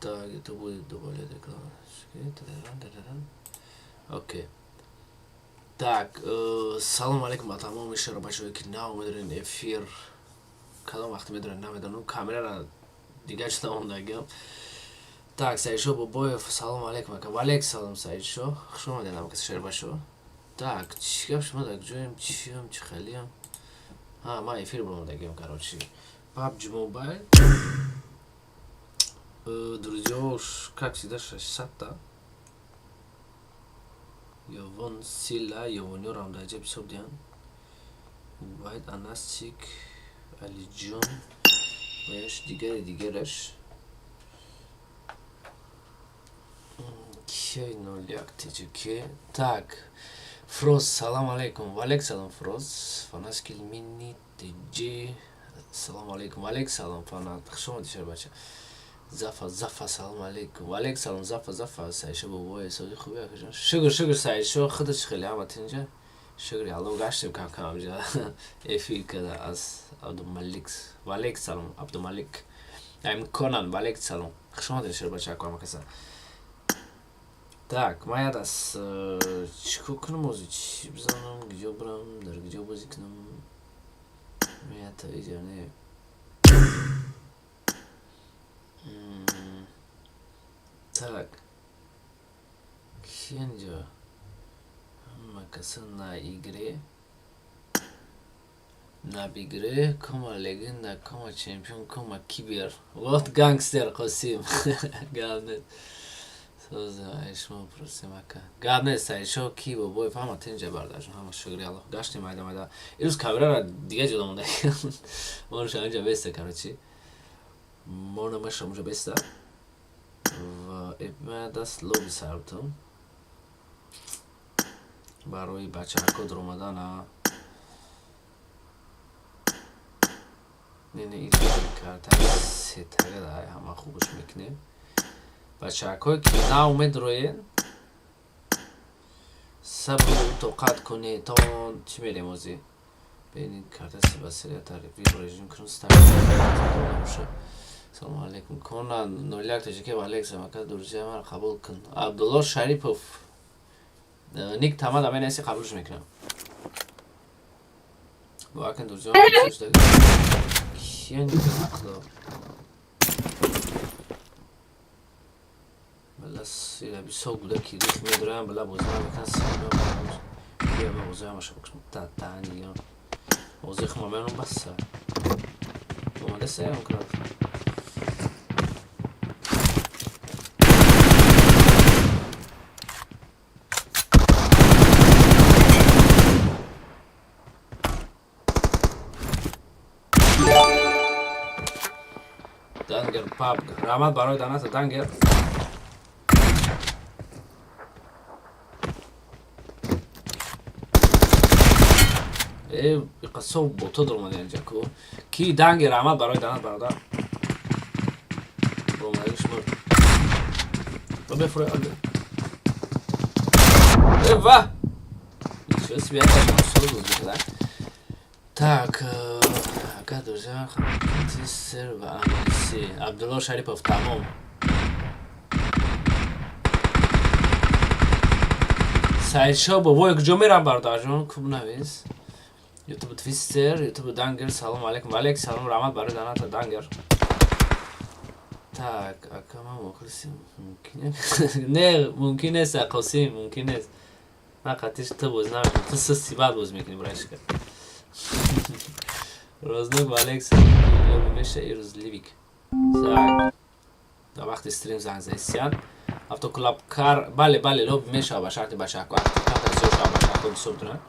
Так, это будет добавлять рекламу. Окей. Так, салом алейкум ба тамоми шаробачаҳое, ки нав медорен эфир. Кадом вақт медорен, намедонам. Камерара дигар шуда мондагиам. Так, Саидшо Бобоев, салом алейкум, ака. Валейк салом, Саидшо. Хуш омадед, ҳамакас шербашо. Так, чӣ гап, шумо дар куҷоем, чиам, чӣ халиам? Ҳа, ман эфир баромадагиам, короче. PUBG Mobile. Друзья, как всегда, 600-та. Ёвон Сила, Ёвонёрам дар ҷеб ҳисоб диҳанд. Убайд, Анасик, Алиҷон ва яш дигари дигараш. Кей 01 ТЖК. Так, Фроз, салам алейкум. Валейк салом, Фроз. Фанаскил Мини ТЖ. Салом алейкум. Валейк салом, Фанат. Хуш омадӣ, шербача. Зафа, Зафа, салом алейкум. Валейк салом, Зафа, Зафа. Саидшо бобои сози хуби, акаҷон. Шукр, шукр, Саидшо. Худаш хеле ҳама тинҷа. Шукри Алло, гаштем кам кам ҷа. Эфир када аз Абдумалик. Валейк салом, Абдумалик. Имконан, валейк салом. Хуш омадед, шербача, ака каса. Так, ман яд аз чӣ кор кунам ҳозир, чӣ бизанам, куҷо бирам, дар куҷо бозӣ кунам? Меята иҷа не. Так. Ки инҷо? Ҳама каса на игре. На бигре, кома легенда, кома чемпион, кома кибер. Вот гангстер Қосим. Гап нест. Соза, шумо пурсем, ака. Гап нест, Саидшо, ки бобоев, ҳама тинҷа, бардарҷон, ҳама, шукри Аллоҳ. Гаштем майда майда. Ирӯз камерара дига ҷо монда. Моноша инҷа беста, короче. Мона маша онҷа беста. Ва даст лоби сар бутам. Барои бачаҳако дуромадана. Не, не, карта сетага дар ҳама хубш мекунем. Бачаҳакое, ки нав медроен, сабру тоқат кунед, то чӣ мерем ҳозир. Бинед, карта себасерия тарифи режим кунем, старт. Салому алейкум. Кона 01 ТЖК, валейк салом, ака, друзья маро қабул кун. Абдулло Шарипов. Ник тамад амен эси қабулш мекунам. Бовар кун, друзья, киян худо. Бала сира бисо буда ки рих медроям, бала бозӣ мекунам, сира бия ба бозӣ ҳамаша бикушам. Та та нигам. Бозӣ хума менам басса. Омада сеям кунад. Дангер пабг. Раҳмат барои доната, Дангер. Э, иқасо бото дуромада инҷа ку. Ки Дангер, раҳмат барои донат, бародар. Ромадагиш мурд. Ба бефурой албе. Э, ва! Ничего себе, я так соз бозӣ. Так, ака, друзья, сер ва англиси. Абдулло Шарипов, тамом. Саидшо бобой, куҷо мерам, бародарҷон? Куб навис. Ютуб Твистер, Ютуб Дангер, салом алейкум. Валейк салом, раҳмат барои доната, Дангер. Так, ака, ман мухлисим. Мумкин не, мумкин нест, Қосим, мумкин нест. Ман қатиш ту бозӣ намекунам. Ту систи бад бозӣ мекунӣ, братишка. Рознок, валейк салом, лоби меша ирӯз ливик. Так. Дар вақти стрим занг заистиян. Автоклаб кар, бале, бале, лоби мешава ба шарти бачаҳако актив камтар зиёд шава, бачаҳако бисёр доранд.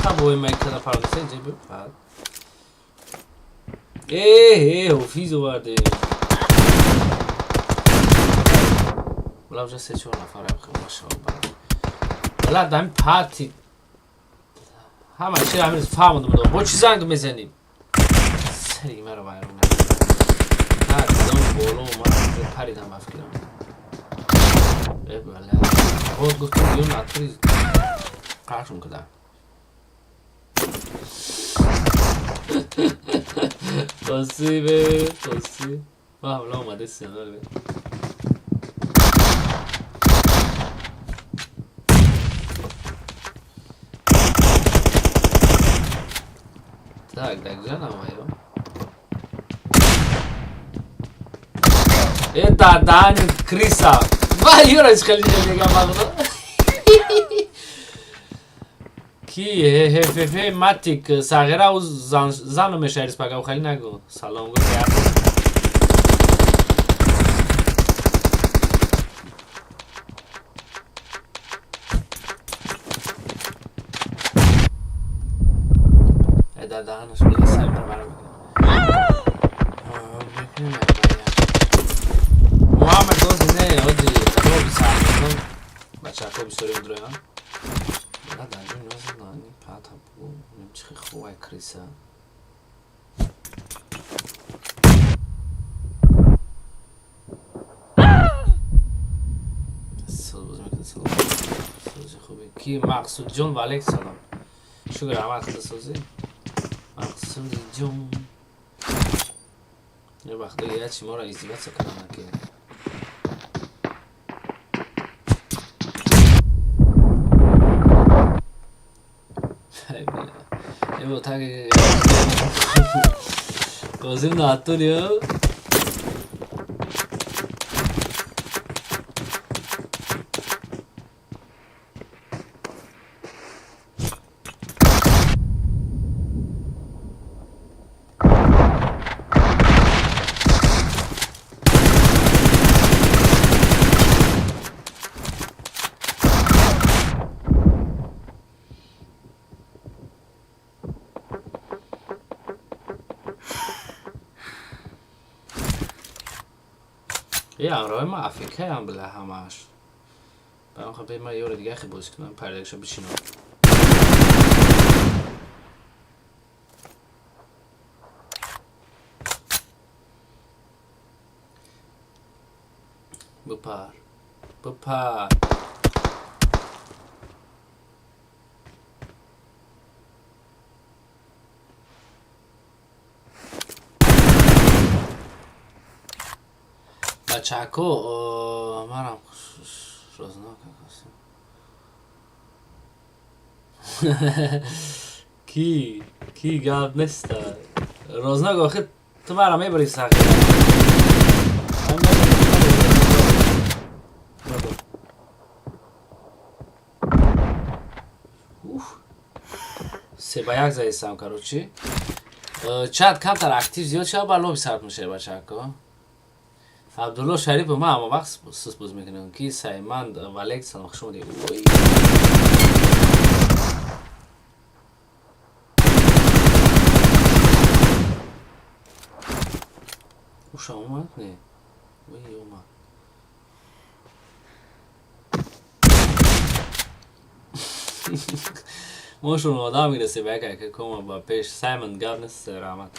Қабои майкада фаронса ҷеб баъд. Э, э, ҳофиз оварде. Бала уже се чор нафар машалло бара. Бала дами пати. Ҳама чи ҳамин фаҳмодам. Бо чӣ занг мезанӣ? Сари маро вайрон накард. Так, дом боло омад, паридам ба фикрам. Э, бале. Вот гуфтам, ё натури қаршум куда. Спасибо, спасибо. Ва ҳамла омадеси. Так, даҷа намоё. Э дадани криса. Ва юра хеле дига мағзо. Ки ҳфф матик сағира у зану мешарис пага хали нагу. Салом гу. Э даданаш била саймар мекунем. Муҳаммад дози не, оди лоби сар мекунам. Бачаҳо бисёри медроянд. На даҷо ниёз на пата бу чихи хувай криса. Соз мекунад салом. Сози хуби. Ки Мақсудҷон ва алейк салом. Шукр раҳмат худа созӣ. Мақсудҷон. Е вақте я чи моро издеваться карданд ки. Эво так Козим натурио. Е ҳамроҳи ма африкаям била ҳамааш. Барам хаб ма ёри дига хе бозӣ кунам пардагиша бичинам. Бипар. Бипар. Бачако марам рознока ки ки гап неста. Рознак охир ту мара мебари сағир. Се ба як заисам короче. Чат камтар актив зиёд шава ба лоби сарф мешава бачако. Абдулло Шарипов ма ҳама вақт сус боз мекунам ки Сайман Валек салом хуш омадед. Ой. Уша омад не? Ой омад. Мо шон одам миресе ба яка кома ба пеш Саймон гап нест раҳмат.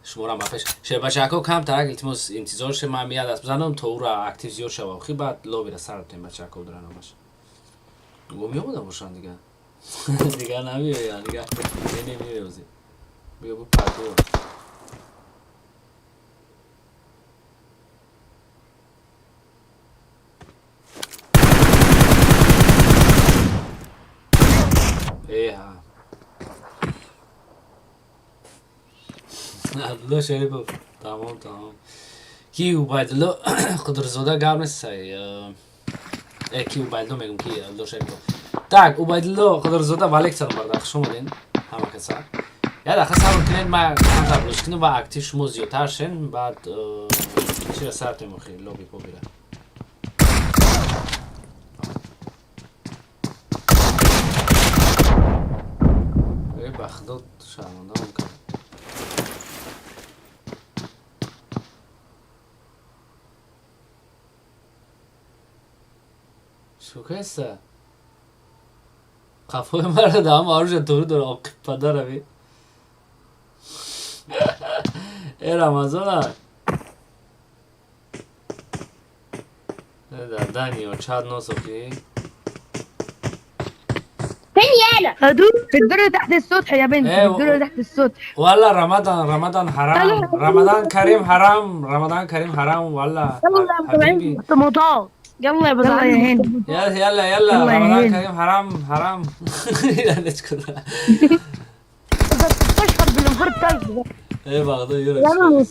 Шуморам ба пеш. Шербачако камтарак илтимос интизор ше ман мияд аст бизанам то ура актив зиёд шава. Охи баъд лобира сар битем бачако дуранамаш. Го меомада бошанд дига. Дига намеоянд дига. Не меози. Биё бу парду. Эҳа. Абдулло Шарипов. Тамом, тамом. Ки Убайдулло Қудрзода гап нест сай. Э ки Убайдулло мегум ки Абдулло Шарипов. Так, Убайдулло Қудрзода ва алейк салом бародар. Хуш омадед ҳама каса. Я даха сабр кунед ма камтар бозӣ кунем ва актив шумо зиёдтар шен баъд чира сар тем охи лоби побира. Э ба худо шармандаам кард. Шукайса. Қафои маро даҳам оружие туғри дора оқиб падарави. Э Рамазона. Э да Данио чад носохи. Привет! هدول. في الدور اللي تحت السطح يا بنت، في ايه الدور اللي تحت السطح. والله رمضان رمضان حرام، رمضان كريم حرام، رمضان كريم حرام والله. يلا يا حبيبي. متابعين طماطات، يلا يا يلا يا متابعين. هند. يلا يلا يلا. يلا يا رمضان هند. كريم حرام حرام. يلا نشكر. انت بتشهر بالانفور التلج ده. ايه بغداد. يا عم على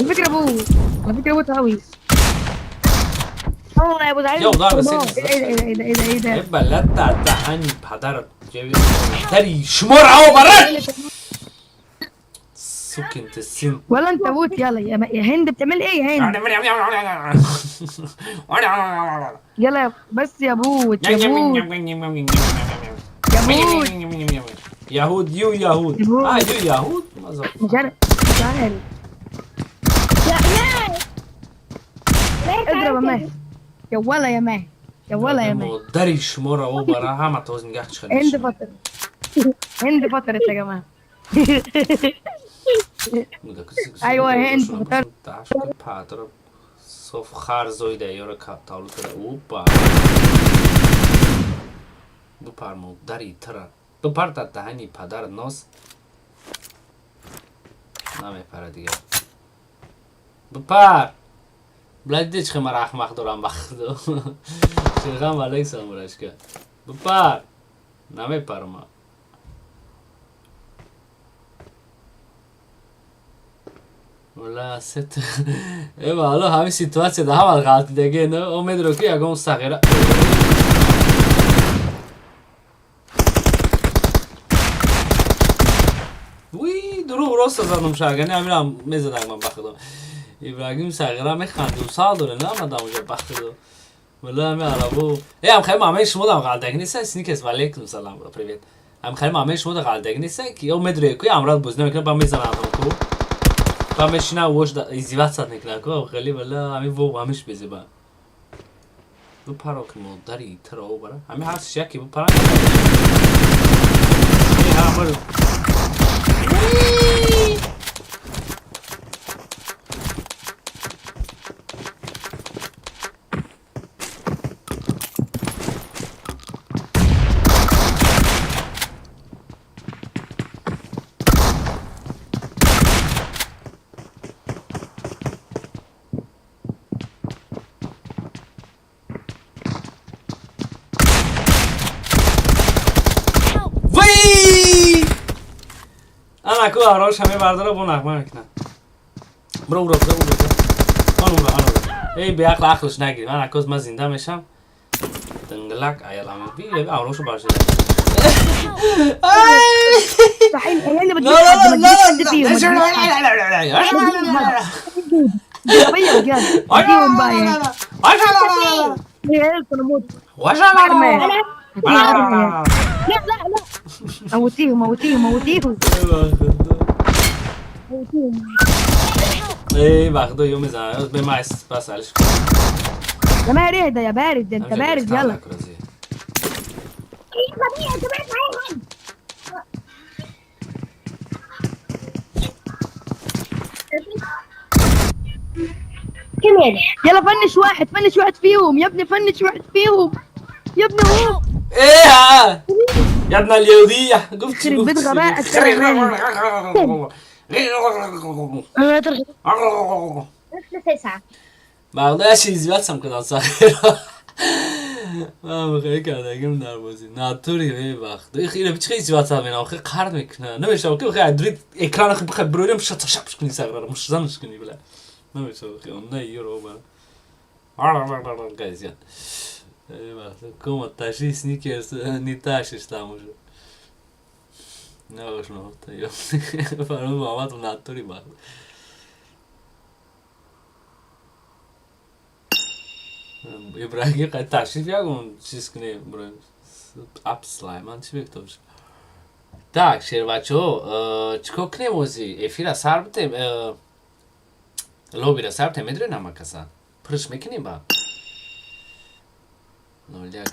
فكرة bot، على فكرة bot قوي. يلا يا متابعين. يو ضرب طماطات. سكس. ايه ده ايه ده ايه ده ايه ده؟ ايه لا دهن پدر تری شمار او برد سكنت السن. ولا انت bot. يلا يا هند، بتعمل ايه يا هند؟ يلا يا بس يا bot يا bot يا bot. يهود you يهود. يهود. اه you يهود. مش عارف مش عارف. يا يا اضرب يا ماهر، يا ولا يا ماهر، يا ولا يا ماهر. مادری شما را او برا همه تاز نگه چخلی. هند فترة، هند فترة يا جماعة. ايوه هند فترة. صف خر زایده یارو تولد کرده اوپا بپر مادری ترا بپر در دهنی پدر ناس نمیپره دیگه بپر بلد چه مرا احمق دارم بخدا شیخم علیک سلام برش که بپر نمیپرم. ولا ست ايوه حالا همین ситуация да ҳамал ғалтидаге не омедро ки ягон сағира. Уи, дурӯғ роста задам шагани ҳаминам мезадам ман ба худо. Ибрагим сағира механди сал доре наамадам уҷа ба худо. Вала ҳами арабо э ҳам хеле мамаи шумо дам ғалтаги неста. Сникес, валейкум салам, привет. Ҳам хеле мамаи шумо да ғалтаги неста ки ё медрои ку амрат бозӣ намекунад ба мезанам ку ба мешина вош издеваться мекунад ку хеле вала ҳами во ҳамиш безеба бипаро ки модари тира бара ҳами ҳастш яке бипара. Ҳамар вай анаку аврош ҳаме бардора бо нағма мекунад. Бро уро бро уро он уро он уро эй беақл ақлш нагир ман акоз ман зинда мешам динглак аялам би аврошу баршида. مستحيل يا هند، ما تجيبش حد، ما تجيبش حد فيهم، ما تجيبش حد. غبية بجد، فيهم بقى يعني يا عيال انا موت. لا لا لا. موتيهم موتيهم موتيهم موتيهم. эй бахдо ё мезанад бе майс бас алиш. يا ماهر اهدى يا بارد، ده انت بارد. يلا. ايه غبية انت بقى معايا حد. كمل. يلا finish واحد، finish واحد فيهم يا ابني، finish واحد فيهم يا ابني هو. ايه يا ابن اليهودية قفت. يخرب بيت غبائك يا ماهر. 9. مقدارش издеваться кунам сағира ман хеле кардагим дар бозӣ натури бебахт ира чӣ издеваться менам хе қард мекуна намешава ки хе дури экран хе бихай бирорим шапш куни сағирара мушзанш куни била намешава хе онна ёро бара газян. Кома тащи сникерс, не тащишь там уже. Ну, фармуд Муҳаммад натури бахт. Ибрагим қай ташриф ягон чиз кунем броем ап Слайман чӣ бектош. Так, шербачо, чикор кунем? Ози эфира сар битем, лобира сар битем, медонем ҳама каса пурш мекунем ба 01.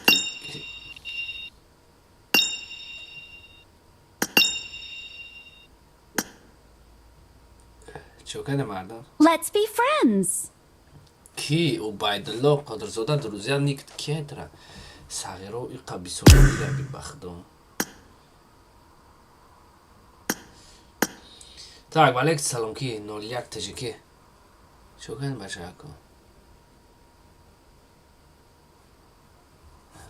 Чико кардем мардам? Let's be friends. Ки Убайдулло Қодирзода, друзья, ник киетра сағиро иқа бисёр дида бибахдо. Так, валек салом, ки 01 тжк. Чо кардем, бачако?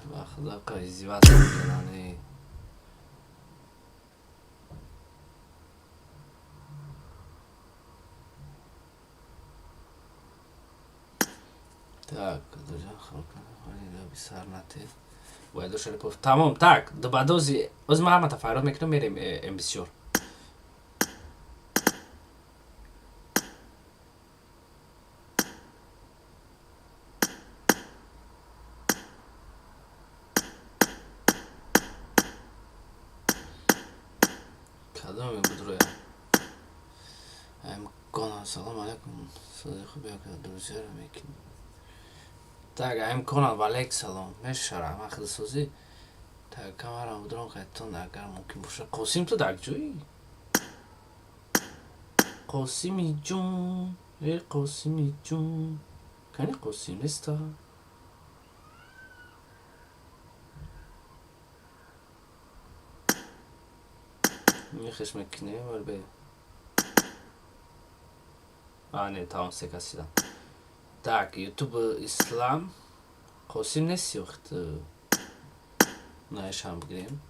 Ба худо, ка издеваться мекунанд. Так, сар натед. Бояд Шарипов. Тамом, так, баъдози оз ма ҳамата фарёд мекунам, мерем М24. Кадоме будроя? Ам Конан, салом алейкум. Сози хуб яка друзья мекунем. Так, ам Конан, валейк салом. Мешара, ма худсозӣ. Так, камерам будрон қайтон, агар мумкин боша. Қосим, ту дар ҷои? Қосими ҷун, э Қосими ҷун. Кани Қосим неста? Мехеш мекунем, вале а, не, тамом, се кас шидам. Так, Ютуб Ислам. Қосим нести охт. Наешам бигирем.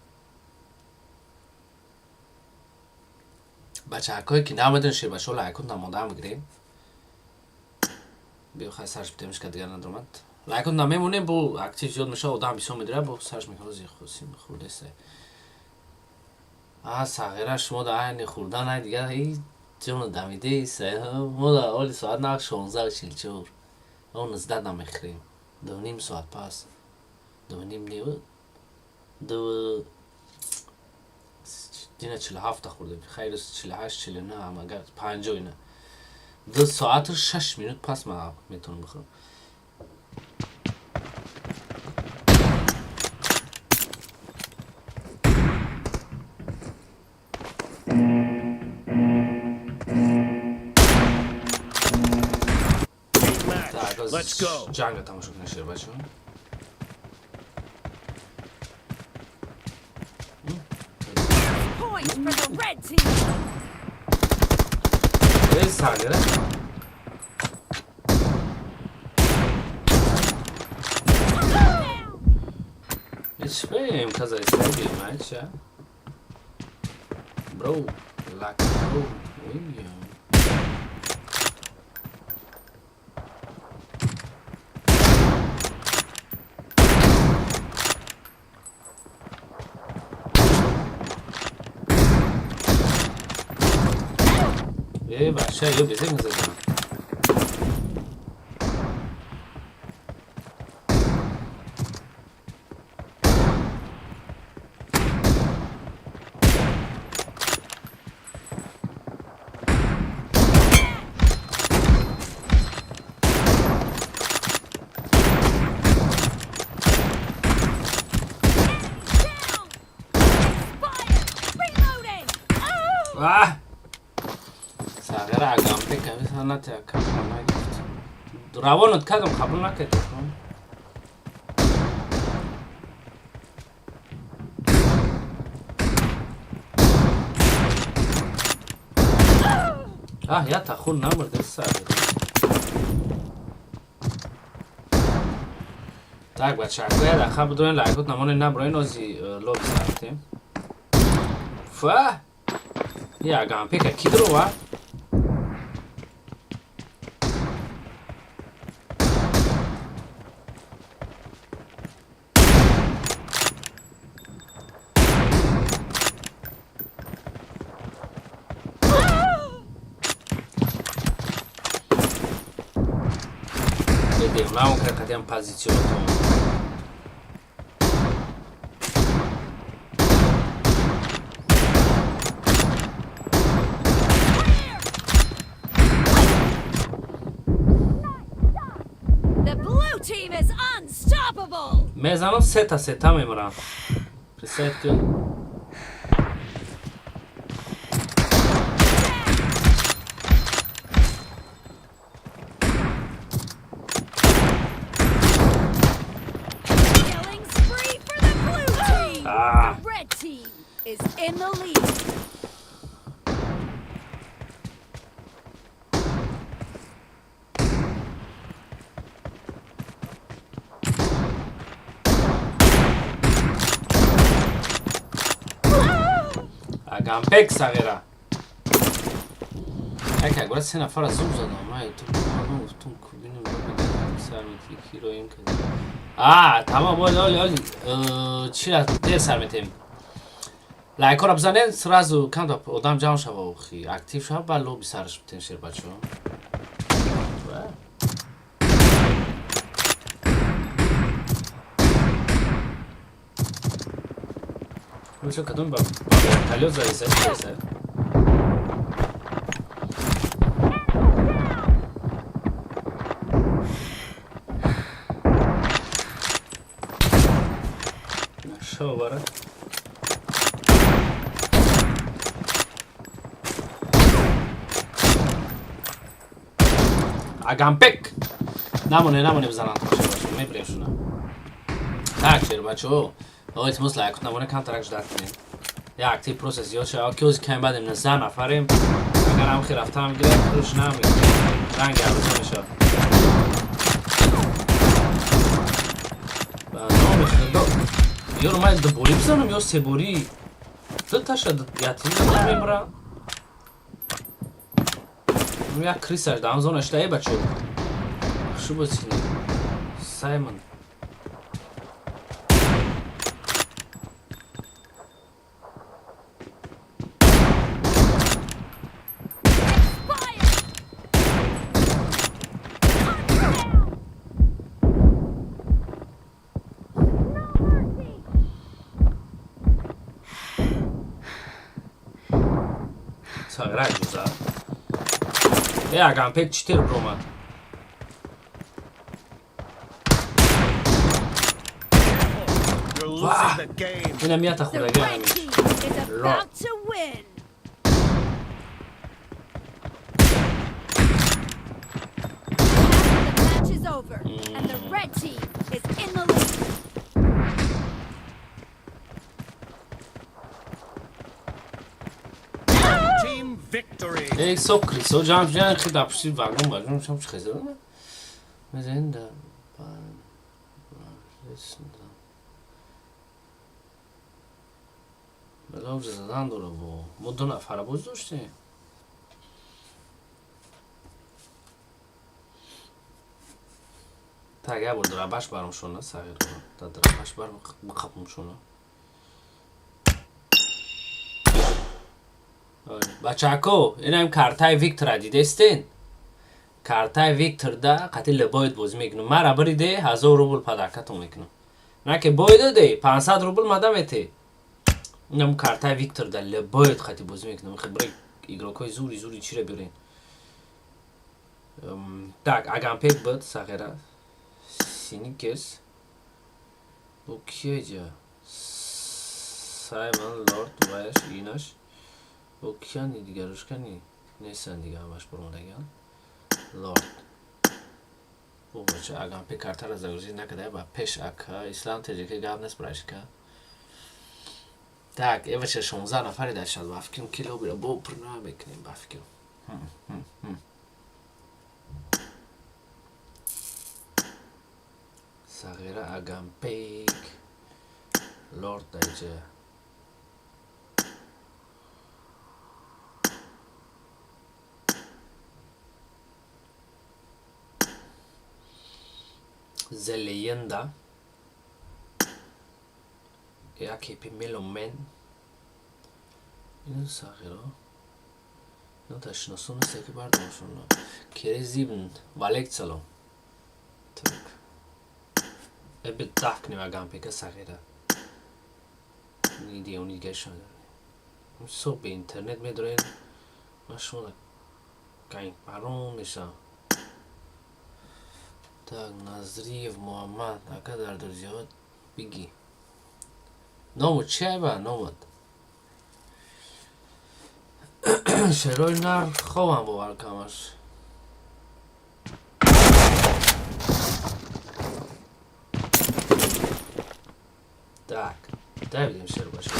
Бачаҳакое ки намедон ширбашо, лайкот намодаам бигирем. Биё, хай, сарш битемиш, ка дигар надромад. Лайкот намемонем, бо актив зиёд мешава, одам бисёр медира, бо сарш мекунам, Қосим хурдеста. А, сағира, шумо да айни хурдан ай дигар ҳеҷ ҷону дамидаи мо да оли соат на 16:44. Мо 19 намехӯрем. 2.5 соат пас. 2.5 не, ду дина 47 хӯрдем. Хайр, 48, 49 ам агар 50 ина. 2 соату 6 минут пас ман метавонам бихӯрам. Так, Let's go. ҷанга тамошо кунед, шербачо. Point for the red team. Эй, сағира. Down. Ич каза истеги, Bro, like bro, William. Э, бача, ё безем мезадам. Down. Expired. Reloading. Oh! А! Сағира, агампе ками санати акам нагирифт. Равонат кардам, қабул накард. А, я тахун намурд, сағира. Так, бачаҳо, я дақа бидонед, лайкот намонед, наброен, ози лоби сартем. Фа! Я гампека ки дурова? Девнамо кардем позициотон. The blue team is unstoppable. Мезанам, сета сета мемурам. Представь кун. Killing spree for the blue team. Ah. The red team is in the lead. Агампек сағира. Як бора се нафара зум задам. Ай, ту ман гуфтум кубинум сар мети кироим кардем. А, тамом, оли, оли, оли. Чира дер сар метем. Лайкора бизанед, сразу камта одам ҷамъ шава, охи. Актив шава, ба лоби сараш битем шер бачаҳо. Бача кадом ба вертолёт зависа, чиса? Шо бара? Агампек! Намоне, намоне бизананд шербачо, мебирем шуна. Так, шербачо, илтимос лайк намоне камтарак ждать кунем. Я актив просто зиёд шава, ки ози ками бадем 19 нафарем. Агар ҳам хел рафтам гирем, хуш намегирем. Ранг арӯза мешавад. Ба номи Худо. Ёро ман дуборӣ бизанам ё себорӣ? Ду таша ятим мебарам. Як крисаш дар зона шуда, э бачо. Шу босини. Саймон. Expired! Down! No mercy! Сағира ҷуза. Э, Агампек читер бромад. You're losing the game. Инам ята The хӯрдаги red ҳамин. team is about to win! The match is over, and the red team is in the lead. Team victory. Эй, со крисо ҷамъ шудан, хи дар пушти вагон вагон шам чи хеза. Мезанем да бала уже задан дора во. Мо ду нафара боз доштем. Так, як бор драбаш барам шона, сағир. Да драбаш бар бқапм шона. Бачако, инам картаи Виктора дидестен? Картаи Викторда қати лебоид бозӣ мекунам. Мара бириде 1000 рубл падаркатон мекунам. На ки бой доде, 500 рубл мада мете. Инам картаи Викторда лебоид қати бозӣ мекунам. Хе бирек игрокҳои зури зури чиро бирен. Так, Агампек буд, сағира. Синикес. Бу кие ҷа? Саймон Лорд ваяш инаш. Бу кияни дигарушкани? Нестан дига ҳамаш буромадагиан. Лорд. Бу бача Агампек картаро загрузӣ накарда, ба пеш ака Ислам ТЖК гап нест брашка. Так, э бача 16 нафари дар шад ба фикрам ки лобиро бо пур намекунем ба фикрам. Сағира Агампек Лорд даҷа. The Leyenda. AKP Meloman. Ину сағиро. Ину ташиносон нест ки бардоршон. Кере зибн. Валек салом. Так. Эбе даф кунем Агампека сағира. Ни диони гашон. Субҳ ба интернет медорен. Ман шумо гангпарон мешавам. Так, Назриев Муҳаммад, ака дар друзьяҳо бигӣ. Ному чи айба номат? Шерои нар хобам бовар камаш. Так, дай бидем шер баша.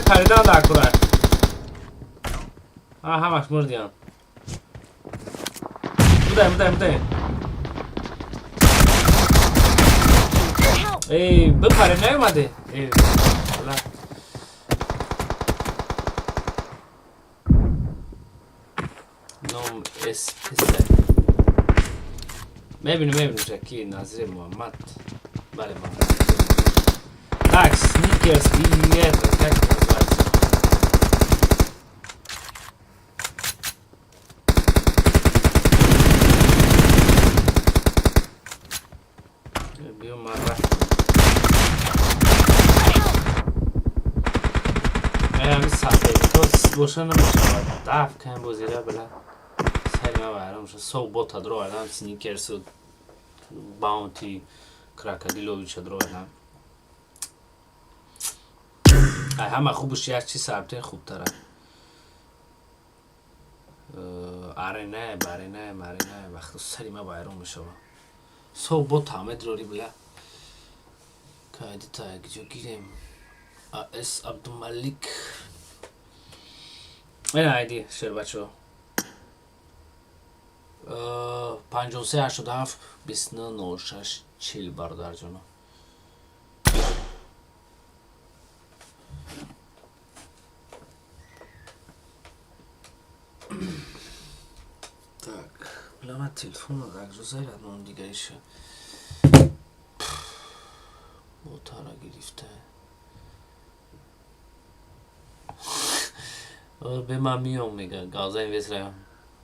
Паридан дар кура. Ҳамаш мурдиян. Будай, будай, будай. Эй, бипаре наёмаде. Эй, бла. Ном С писар. Мебинем, мебинем, ки Назири Муҳаммад. Бале, Муҳаммад. Так, сникерс и это, как это называется? Биомара. Ами сафедкос боша намешавад. Даф кан бозира била. Сари ма вайрон шуд. Сов бота дровардам, сникерсу, баунти, крокодиловича дровардам. Ай ҳама хубуш як чи сабтен хубтара. Арена, барена, марена, вақто сари ма вайрон мешавад. Сов бота медрори била. Кайди та якҷо гирем. АС Абдумалик. Ина айди шербачо. 53 87 29 06 40 бародарҷоно. Так, била ман телефонро якҷо заряд мон дигариша. Ботара гирифта. Бе ман миём мега газа инвест раён.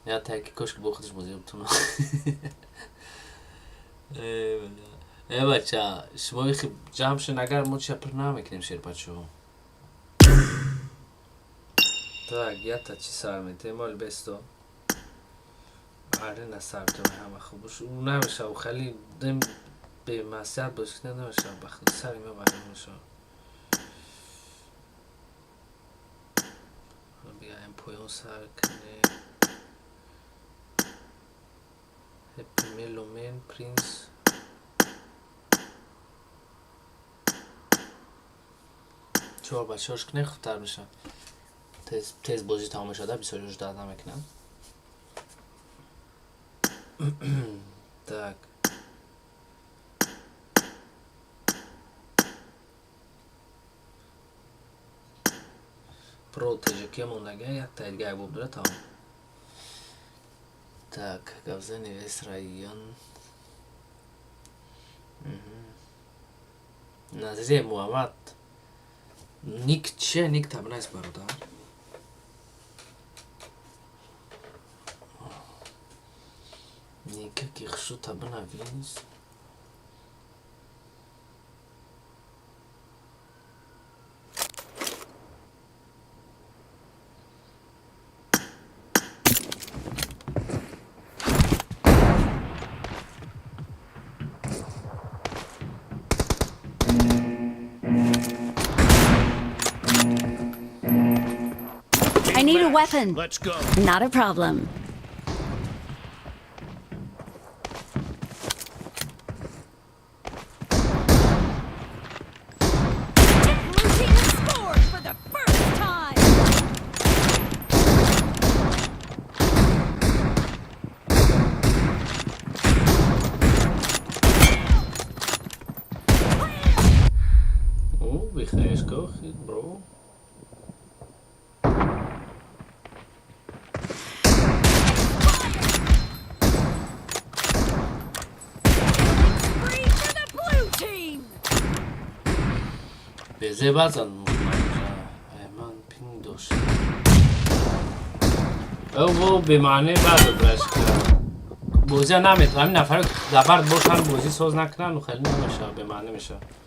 Я таки кошки бо худаш бозӣ бутуна. Э бача, шумо ихи ҷамъ шен агар мо чия пир намекунем шербачо. Так, ята чи сар метем мол бесто. Аре на сар то ҳама хубуш. У намеша, у хали дем бемасият бозӣ кунем намеша, бахт сари ма вайрон меша. Биёем поён сар кунем. Happy Meloman Prince. Чор ба чорш кунем хубтар мешавад. Тез тез бозӣ тамом мешавад, бисёр ждать намекунам. Так. Про ТЖК мондага якта дига боб дора тамом. Так, Гавзани вес район. Назири Муҳаммад. Ник чия? Ник табнайс бародар. Ника ки хушу табна винс. I need a weapon. Let's go. Not a problem. Blue team has scored for the first time. О, бихаешка, бро. Three for the blue team. Безебазан ман пинг дошт. О, бемаъне баъд брашка. Бозия наметавонам. Ҳамин нафаро забард бошанд бозӣ соз накунанд, хеле намешавад, бемаъне мешавад. Nice shot.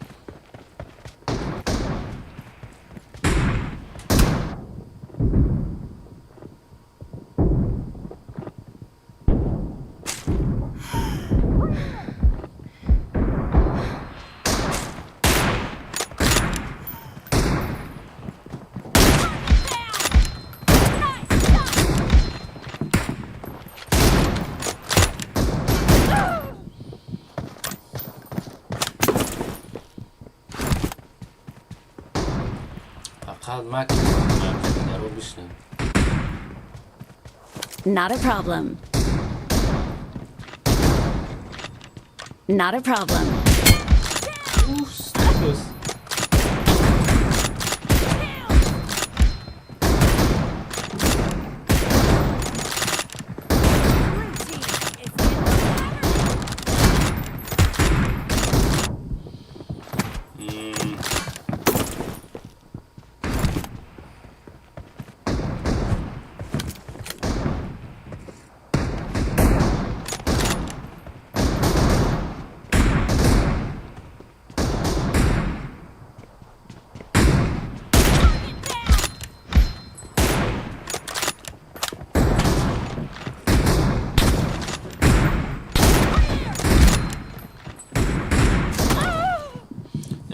Фақат мак даро бишнем. Not a problem. Not a problem. Уф, ступес. Blue team is in the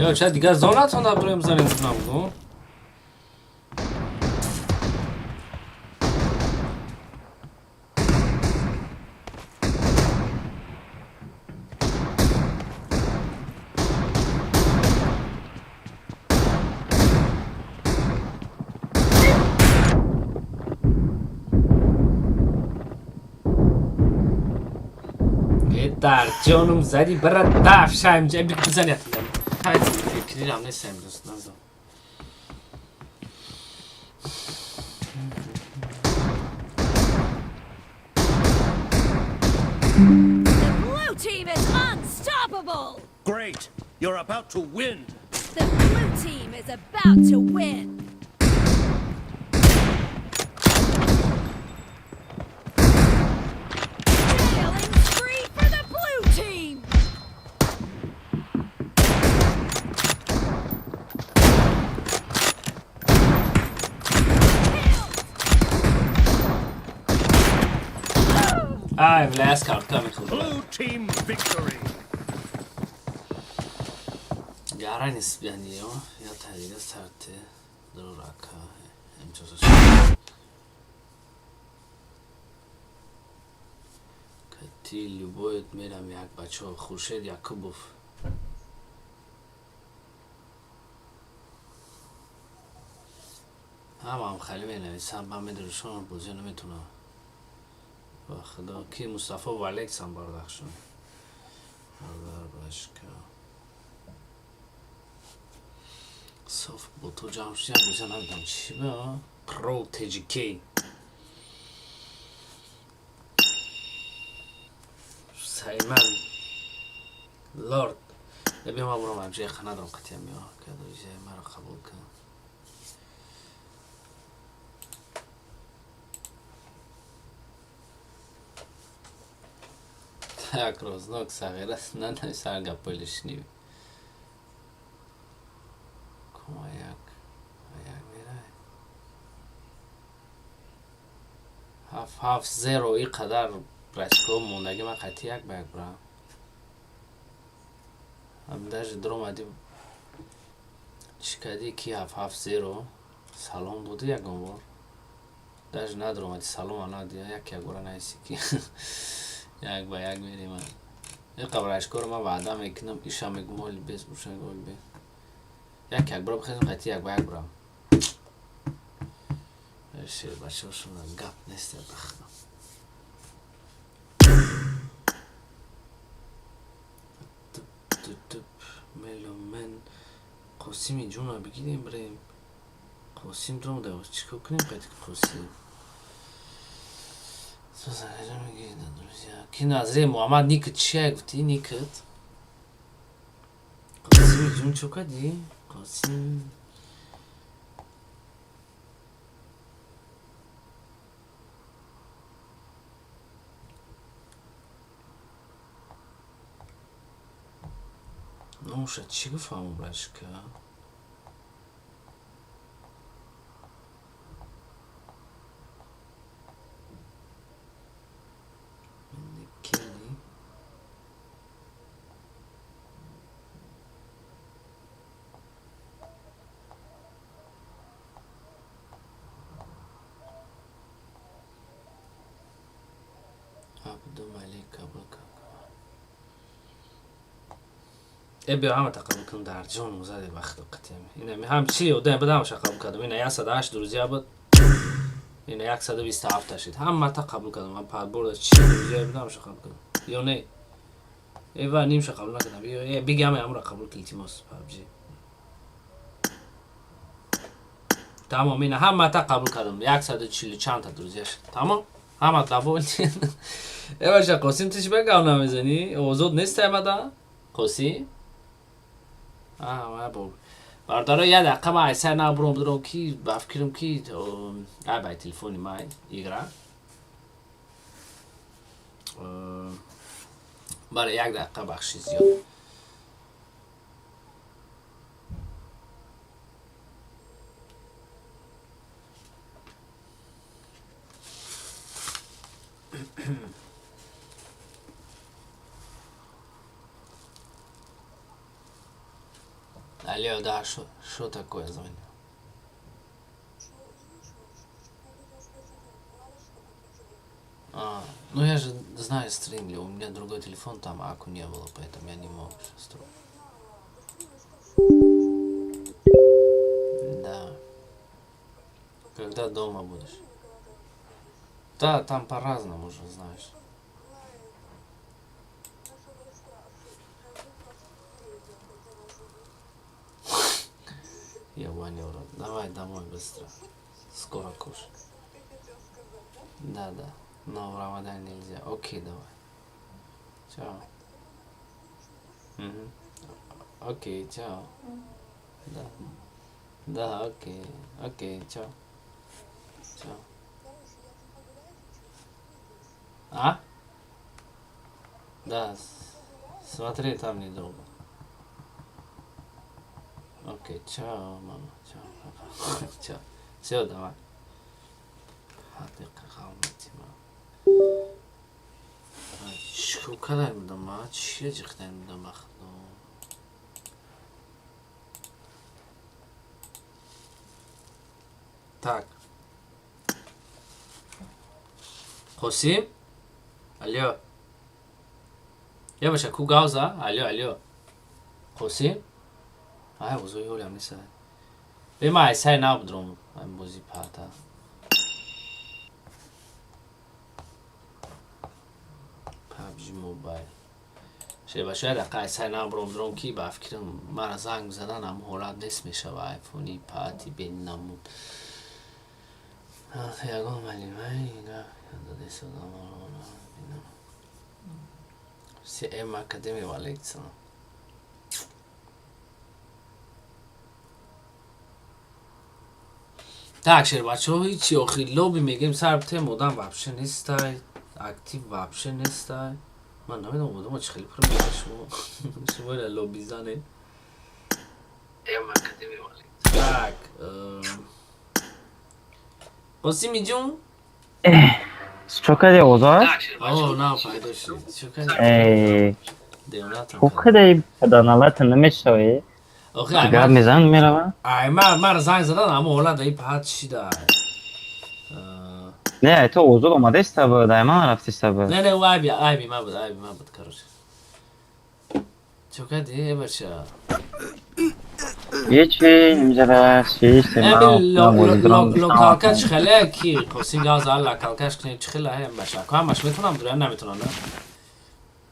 Ё, ча дигар зонатон даброем занем набуду? Дар ҷонум зади бара дафшаем ҷа бизанят. Фикрирам нестам дӯст назам. The blue team is unstoppable. Great. You're about to win. The blue team is about to win. Killing spree for the blue team. Killed. Ай, бля, картка мехӯрд. Blue team victory. Гара нест яъне ё я тарига сарте дурака эмчозо. Кати любоет мерам як бачо Хуршед Якубов. Ҳамам хали менависам, ман медонам бозиё наметунам. Ба худо ки Мустафо Валексам бардахшон. Бардар башка. Соф бо ту ҷамъ шудям бозиё намедонам чӣ ба Pro TGK. Сайман Лорд. Бیا ман бурам ҳамча яха надорам қатъиям ё кадоизе маро қабул кун. Так, рознок сағира нанависар гапои лишний. Кумаяк. Аяк мерай. 7-7-0 и қадар брачко мондаги ман қатъи як ба як бурам. Ҳам даже дуромади чӣ кардӣ ки 7-7-0 салом додӣ ягон бор? Даже надуромади салом надодӣ як як бора наиси ки як ба як мерем. Иқа брачкоро ман ваъда мекунам иша мегум оли бес буша оли бес. Як як бора бихезам қатъи як ба як бурам. Шер бачаҳошона гап нест бахна. Туп меломен Қосими ҷуна бигирем бирем. Қосим дуромада чӣ кор кунем қайти Қосим? Друзья. Ки назре Муҳаммад Никит чия гуфтӣ Никит? Қосими ҷун чӣ кардӣ? Қосим Номуша чӣ гуфт ҳамон брачка? Келли. Абдумалик Абакакова. Э, биё, ҳамата қабул кунам, дар ҷон заде вақт қатем. Ина ҳам чи одам бадам ша қабул кардам. Ина 108 друзья буд. Ина 127 шид. Ҳамата қабул кардам. Ман подбор да чи друзья будам, ша қабул кардам. Ё не? Эва нимша қабул накардам. Э, биги, ҳама амро қабул кил, илтимос, PUBG. Тамом, ина ҳамата қабул кардам. 140 чандта друзья шид. Тамом? Ҳама довольны. Эва ша Қосим, ту чи ба гав намезанӣ? Озод нест аймада? Қосим? Бардора, як дақиқа ман айсай набуром дуром, ки ба фикрам, ки ай бай телефони май игра. Бале, як дақиқа, бахши зиёд. Алло, да, что такое, звонил? А, ну я же знаю, стримлю, у меня другой телефон, там аку не было, поэтому я не мог сейчас трубку. Да. Когда дома будешь? Да, там по-разному уже, знаешь. Я понял, рот. Давай домой быстро. Скоро кушать. Да, да. Но в Рамадан нельзя. Окей, давай. Чао. Мгм. Окей, чао. Да. Да, окей. Окей, чао. Чао. А? Да, смотри, там недолго. Окей, чао, мама. Чао, папа. Чао. Все, давай. Ҳақиқа қавмати ман. Чикор кардай будам ма? Чия ҷиқдай будам, ба худо? Так. Қосим? Алло. Я баша ку гавза? Алло, алло. Қосим? Ай, узои ҳолям нест. Бе, ма айсай набудром. Ай бози пата. PUBG Mobile. Шеба, шояд дақиқа айсай набуром дуром, ки ба фикрам мара занг задан ам ҳолат нест мешава, айфони пати бенамуд. Ягон малимай дадесодам. Все М Академия, валейкум. Так, шербачаҳо, ҳичи охи лоби мегем, сар битем, одам вообще нестай, актив вообще нестай. Ман намедонам, одама чӣ хеле пур меша, шумо ира лоби занед. Так, Қосими ҷон? Чо кардӣ, Озод? О, на пайдо шуд. Чо кардӣ? Эй, Девонатам. чо кардӣ, паданалата намешавӣ? Охи Гап мезанам, меравам. Ай, ма мара занг задан, аммо ҳолат ай паҳат шида. Не, ту Озод омадаиста буд, ай ман рафтиста буд. Не, не, ӯ айби ман буд, айби ман буд, короче. Чо кардӣ, э бача? Ҳечи, инҷара шиште ман. Локалка чӣ хеле ки Қосим гав зад, локалкаш кунем, чӣ хеле ҳам бача. Ҳамаш метавонам дура, наметавонам,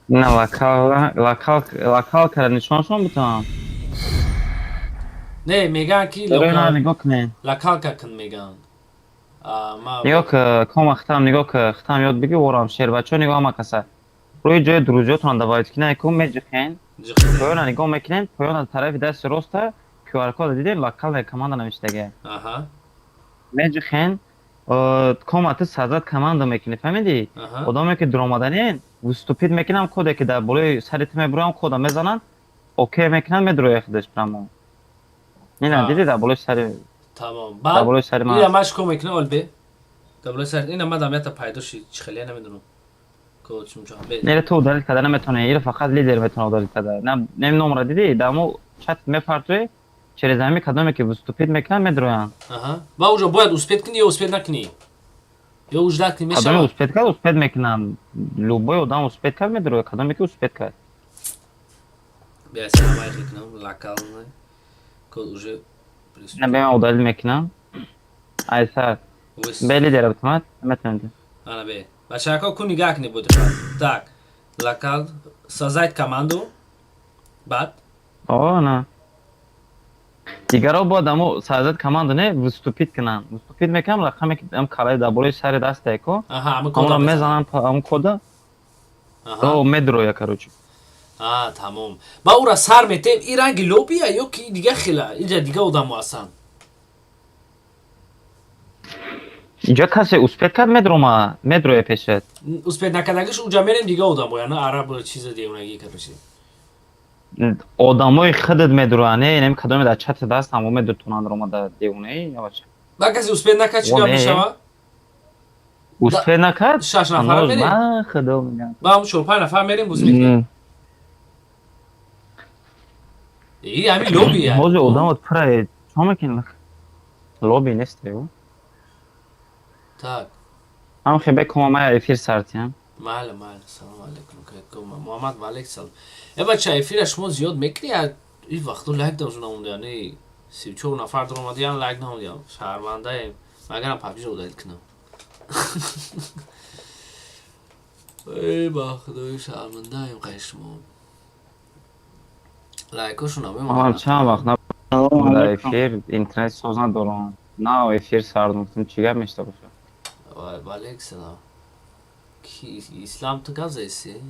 не? Не, локал локал локал кара нишоншон бутам. Не, меган ки Локал нигоҳ кунед. Локалка кун меган. Нигоҳ ки, кома хитам, нигоҳ ки, хитам ёд бигир, ворам шербачо, нигоҳ, ҳама каса. Рӯи ҷои друзьётон добавить кинай ку меҷихен. Поёна нигоҳ мекунем, поёна тарафи дасти роста QR код дидем, локальная команда навиштага. Меҷихен, кома ту создать команда мекунӣ, фаҳмидӣ? Одаме ки дуромаданин, вступить мекунам, коде ки дар болои сари ту мебурам, кода мезананд, окей мекунанд, медурояд худаш прямо. Ина дидӣ, дар болои сари Тамом. Дар болои сари ман. Ина маш ко мекунӣ, олбе? Дар болои сари ина мадам ята пайдо шид, чӣ хеле намедонам. Код чум чум. Не, ту удалить карда наметавонӣ, ира фақат лидер метавонад удалить карда. На, нем номра дидӣ, дар мо чат мепартоӣ, через ҳами кадоме ки вступить мекунанд, медроянд. Аҳа. Ва уже бояд успеть кунӣ ё успеть накунӣ? Ё ждать кунӣ Кадоме мешавад? успеть кард, успеть мекунанд. Любой одам успеть кард, медрояд, кадоме ки успеть кард. Бия саламай кунам локально. Код уже. Не, бе, ман удалить мекунам. Айса, бе лидера бутумад, метавонед. Ана бе. Бачако, ку нигаҳ кунед бо диққат. Так. Локал создать команду. Баъд О, на. Дигаро бояд амо создать команду не, вступить кунанд. Вступить мекунам, рақаме ки ам калаи дар болои сари дастае ко. Аҳа, ама Ҳамонро кода. Мезанам ҳамон кода. О, медроя, короче. А, тамом. Ба ура сар метем, и ранги лобия ё ки дига хела, инҷа дига одамо ҳастанд. Инҷо касе успеть кард, медрома, медроя пешат. Успеть накардагиш уҷа мерем, дига одамо, яъне араб чиза девонагӣ, короче. Одамои худат медроя, не, инами кадоме дар чати даст ҳамо медутонанд рома да девонаи, я бача. Ба касе успеть накард, чӣ О, гап не. мешава? Успеть накард? Шаш нафара Ҳанӯз мерем. Ма худо мегам. Ба ҳам чор-панҷ нафар мерем, бозӣ мекунем. И ҳамин лобия. Ҳозир одамот пурае, чо мекунӣ? Лоби нест ё? Так. Ҳам хебе кома мая эфир сартиям. Майли, майли. Салом алейкум. Муҳаммад, ва алейкум салом. Э бача, эфира шумо зиёд мекунӣ? И вақту лайк должно намудиям. Не, 34 нафар даромадиян, лайк намудиям. Шаҳрвандаем. Магарам пабҷи удалить кунам. Эй, ба худои, шаҳрвандаем қай шумо. Лайкошо Ман намемонам. чанд вақт Салом набудам дар алейкум. эфир, интернет соз надорам. На эфир сардум, гуфтам чӣ гап мешта боша. Ва алейкум салом. Ки ислам, ту гап заиси?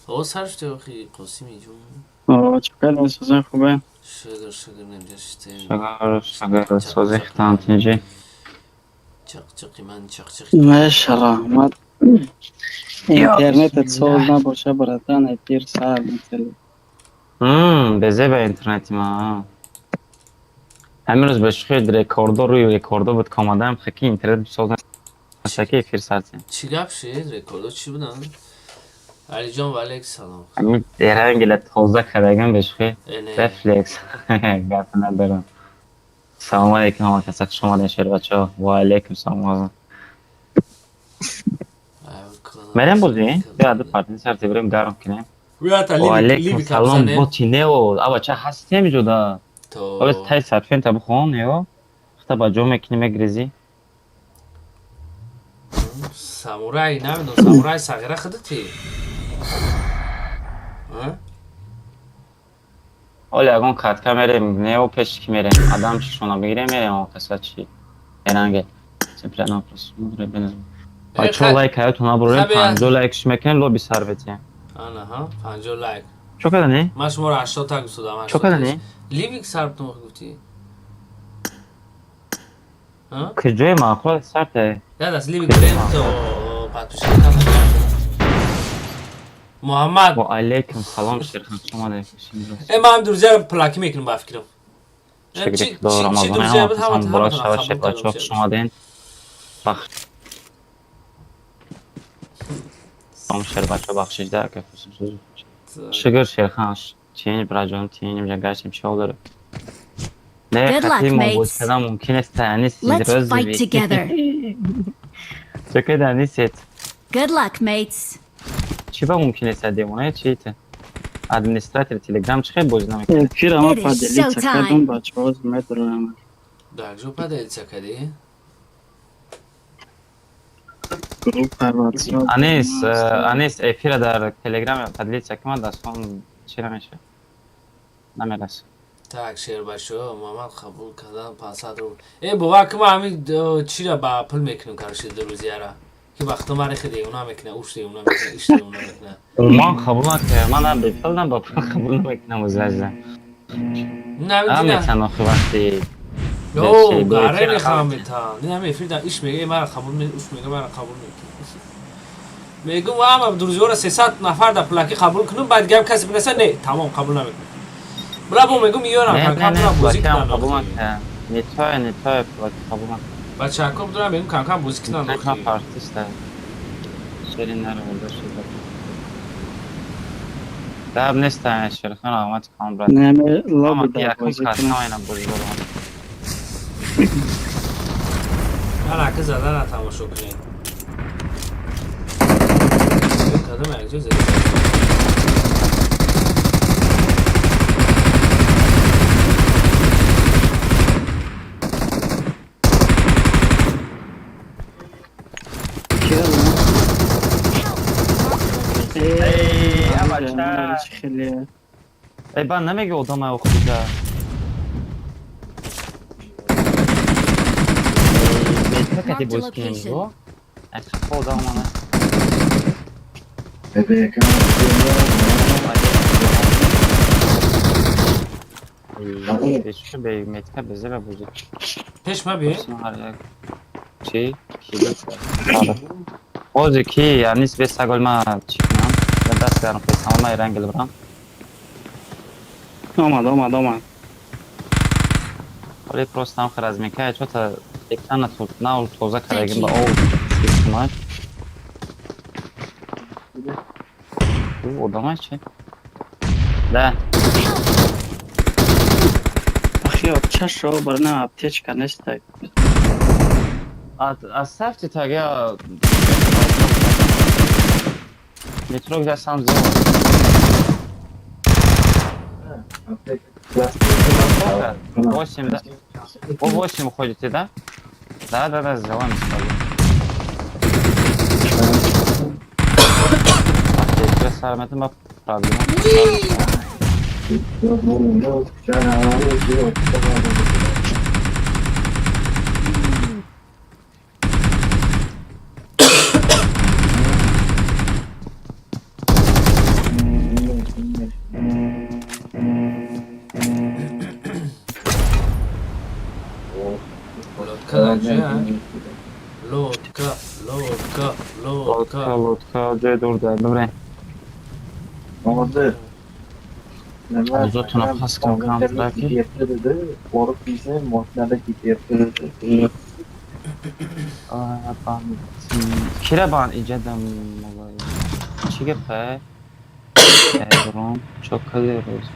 О, сар шуд охи, Қосими ҷун. О, чӣ кардем, созен хубе? Шукр, шукр, немҷа шитем. Шагар, шагар, сози хитам тинҷи. Чақ-чақи ман чақ-чақи. Маша раҳмат. Интернетат соз набоша, братан, эфир сар метели. Безе ба интернети ма. Ҳамин рӯз ба шӯхи рекордо рӯи рекордо буд ки омадаам, хаки интернет соз наша ки эфир сартиям. Чӣ гап шид? Рекордо чӣ буданд? Алиҷон, ва алейкум салом. Ҳамин эрангила тоза кардагам ба шӯхи Э, не. рефлекс гап надорам. Салому алейкум ҳама каса, хуш омадем, шербачаҳо. Ва алейкум салом. Мерем бозӣ? Бия ду партин сарти бирем, гарм кунем. Виата Ва ливи алейкум ливи салом капзане. боти нео. Аба ча ҳастем ҷуда. То Ҳоло тай сарфен та бихон нео. Хта ба ҷо мекунӣ, мегрезӣ. Самурай, намедонам, самурай сағира худати? А? Ҳоли ягон катка мерем, нео пеш ки мерем. Адам чишона бигирем, мерем он каса чи. Эранге. Цепляна просмотра беназ. Э, Бачо, лайк ҳаётон набурем, 50 лайк ш мекунем, лоби сар бетием. Ана, ҳа, 50 лайк. Чо кардани? Ман шуморо 80 та гуфтодам. Чо кардани? Ливик сарптон гуфтӣ? А? Куҷои маъқул сарте? Яд аст ливик берем то подписчик кам. Муҳаммад. Ва алейкум салом, шерхан, хуш омадед. Э, ман друзьяро плаки мекунам ба фикрам. Э, Шукри чи Худо, чи Рамазон друзья ҳама буд, ҳама касан муборак ҳаматон шавад, қабул шербачо, кардам. хуш омадед. Бахш Салом, шербачо, бахшида, ака. Шукр, шерхан, тинҷ, браҷон, тинҷ, ҷа гаштем, чӣ ҳол доред? Не, Good luck, хати мо mates. боз кардан мумкин аст, нисти Let's рӯзи. fight together. Чӣ карда нистед? Good luck, mates. Чӣ ба мумкин аст, девона чи те? Администратор Телеграм чӣ хел бозӣ намекунад? Эфир ама It is поделиться showtime. кардам, бачаҳо медроям. Дар ҷо поделиться кардӣ? Группа WhatsApp. Анис, Анис, эфира дар Телеграм поделиться кунад, дастон чӣ намешавад? Намерасад. Так, шербачо, Муҳаммад қабул кардан 500 рубл. Э, бовар кун, ман ҳамин чира ба пул мекунам, короче, друзьяра. Ки вақто мари хи девона мекуна, уш девона мекуна, иш девона мекуна. Ман қабул накардам, ман на бепул, на ба пул қабул намекунам ӯзаза. Намедина. Наметан охи вақти Ё, гаре мехоҳам метан. Ин ҳами эфир дар иш мега, э, мара қабул ме, уш мега, мара қабул мекунам. Мегум, ама друзьяро 300 нафар дар пулакӣ қабул кунам, баъд гап касе бинаса, не, тамом, қабул намекунам. Бира бо мегум, ёрам, Не, не, кам-кам не, бира бозӣ пулакиам кунан. қабул Охи. накардам. Не тое, не тое, пулаки қабул накардам. Бачаҳако бидурам, мегум, кам-кам бозӣ кунан. Интернет Охи. партиста. Шери наравода шуда. Гап нест, Шерхан, раҳмати калон, брат. Не, ме лоби Ама дар якум бозӣ кас кунам. ҳамаина бозӣ дорам. Ман ака задана тамошо кунед. Кадом якҷо зада? Эй, абача. Хеле. Эй, бан намеги одамай охида. Бетка кати боз кунем го. Хапа одам мана. Эй, бе метка безеба бозӣ. Пеш ма би? Чӣ? Бози ки янис бе сагол ма чӣ кунам? Даст гарм песам ма ирангел брам. Омад, омад, омад. Вале просто там разминка чё-то экрана тут на тоза кардагим ба ов система. Одамай чи? Да. Ахи, чашо барна аптечка нестай. Оставьте так, я... Метро я сам сделал. 8, да? По 8 уходите, да? Да, да, да, сделаем сразу. Аптечка сарметим, проблема. Лодка даҷа? Лодка, лодка, Лодка, лодка. Лодка, ҷои дур да, добре. Озотона пас кам кам траки. Кира бан иҷадам чӣ гапе? Эдрон чокали рӯз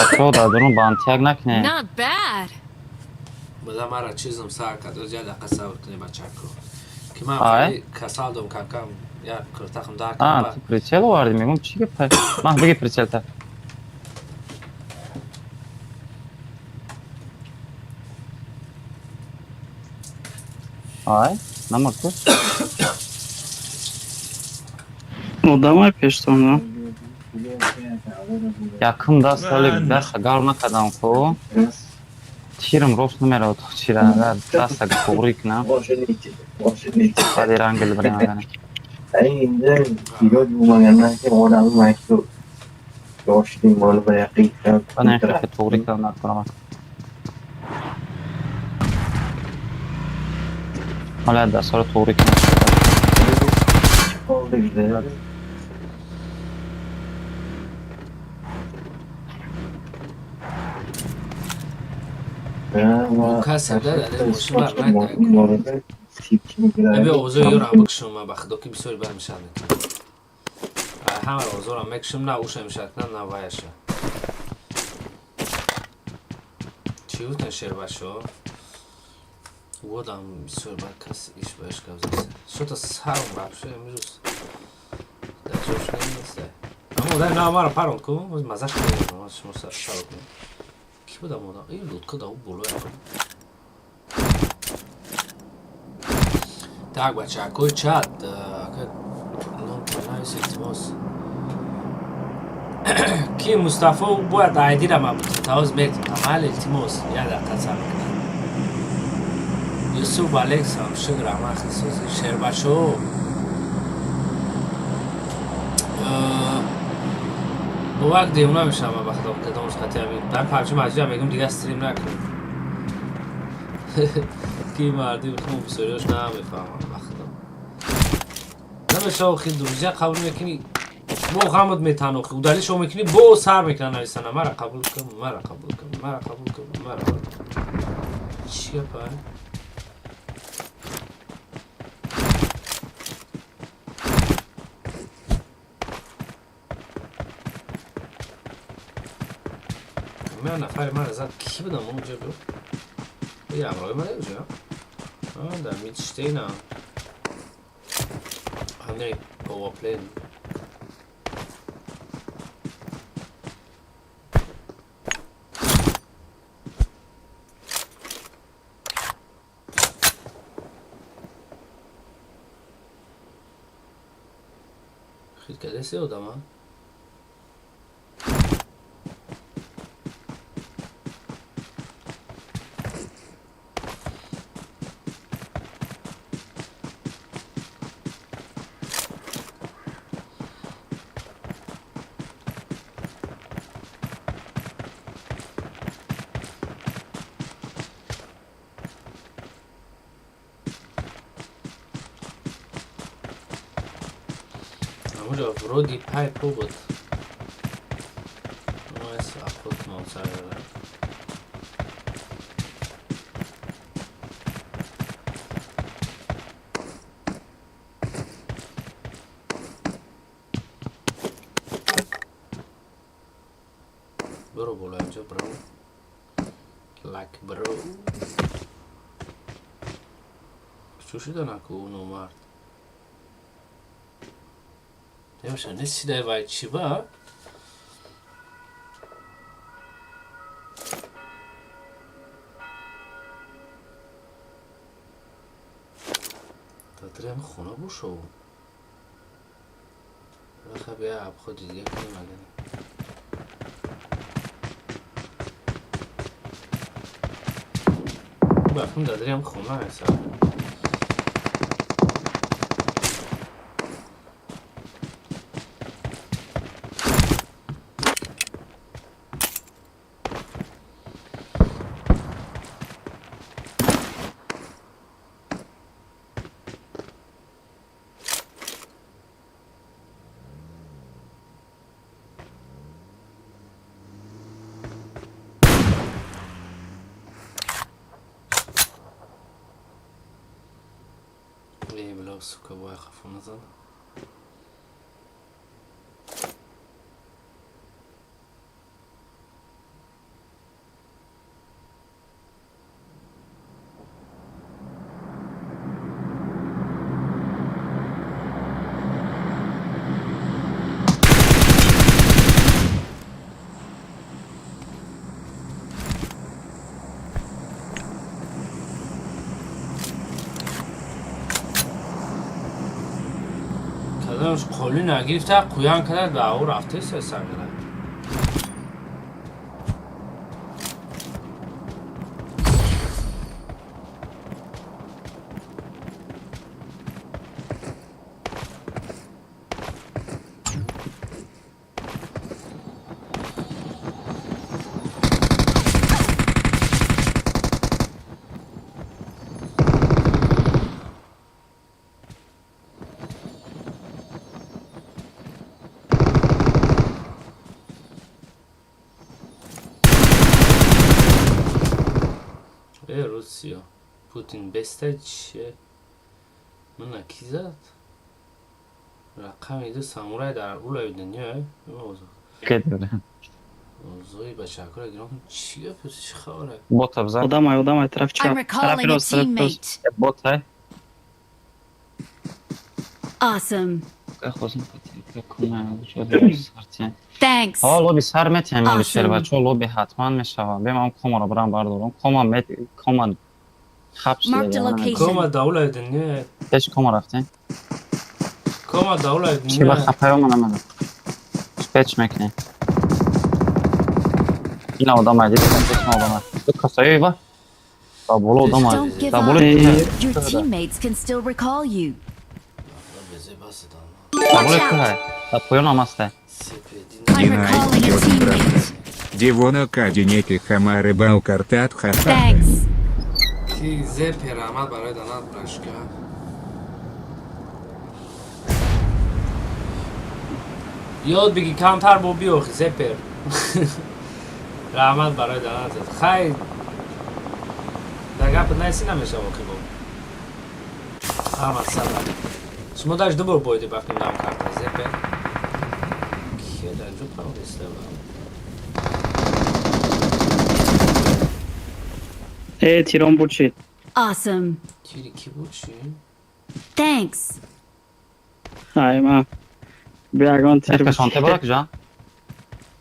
Ато дадрон бантяк накне. Not bad. Бада мара чизам сар кард, оз як дақиқа сабр кунӣ, бачако. Ки ман Ай? касал дом кам-кам, як куртахам дар А, кам. ту прицел овардӣ, мегум чӣ гапе? Ман биги прицелта. Ай, намурд ку? Одамай пештон, Якум даст ҳоли даста гарм накардам ку. Тирам рост намеравад чира даста туғрӣ кунам. Баъди рангел барем агар. Баъд ин туғрӣ кардам накунам. Ҳола дастҳоро туғрӣ кунам. Касе дададе мошин бар накард. Аби овозо ёра бикшум, ма ба худо ки бисёри бар мешад мекунам. Ҳамаро овозоро мекушам, на уша мешад, на ваяша. Чӣ гуфтан шербашо? Водам бисёр бар кас иш ба иш гап зад. Шота сарм вообще имрӯз. Дар ҷош нест. Аммо дай на маро паронд ку, мазаш кунем, шумо сар кунем. Ки будам одам? Ин лутка да боло. Так, бачакои чат, ном навис, илтимос. Ки Мустафо бояд айдира ма бутем, тавоз метем, тамал илтимос, як дақиқа сабр кунед. Юсуф алейксам, шукр раҳмат хисози шербашо. Бовак девона мешавам ба худо кадомш хати ҳамин. Дар пабҷи маҷбурам мегум дига стрим накунем. Ки марди хум бисёриёш намефаҳмам ба худо. Намешава хи друзья қабул мекунӣ, бо ғамот метанохи, удалишо мекунӣ, бо сар мекунад нависана мара қабул кун, мара қабул кун, мара қабул кун, мара қабул кун. Чӣ гапа? Ман нафари мара зад, ки будам онҷо бу? И ҳамроҳи ман уҷа? Да мичтена. Андрей Powerplane. Хит кадаси одама. Амуҷа вроде пайпо буд. Мо обход кунам сарара. Бро боло инҷо бро. Лак бро. Чӯ шуда наку номард. Небаша, неси дай вай чӣ ба? Татрем хона бошо. Раха бия обходи дига кунем агар. Бахм дадрем хона еса. Эй, бля, сука, бой хафу назад. Кадамш қолӣ нагирифта, қуян кадад ба ав рафтеса сагра. Э, Русия. Путин беста чие? Мана ки зад? Рақами ду самурай дар улаи дунё. Зои бачакро гирон кун. Чӣ гап чӣ хабаре? Бота бзан. Одамай, одамай, тарафи I'm чап. Тарафи recalling a рост, тарафи рост. teammate. Бота. Awesome. Thanks. Ҳо лоби сар метиҳем Awesome. Алишер бачаҳо лоби ҳатман мешавад. Бем ам комаро барам бардорам. Кома мет кома хаб Marked a шуда. location. Кома даулаи дунё. Пеш кома рафтем. Кома даулаи Чи ба дунё. хапаё мана мана. Печ мекунем. Ина одам айди, пеш ма одам. Ду касаё ва. Ба боло одам Don't айди. give Да боло up. кӯҳ. Your teammates can still recall you. Безе басидан. Да боло Watch out. кӯҳ. Да поён ҳам аста. Сепеди. I'm recalling a teammate. Дивона кадинеки хамары балкартат хаха. Thanks. Ки зе перамад барои данат брашка. Ёд биги камтар бо биёхи зепер. Раҳмат барои данатат. Хай дар гапат найси намешава охи бо. Ҳама сабаб. Шумо даш ду бор боиди бахти нам карта зепер. Кия дар ҷо парониста ба. Э, тирон буд шид. Awesome. Тири ки буд чи? Thanks. Ай, ма. Биягон тир буд. Кашон те бора куҷа?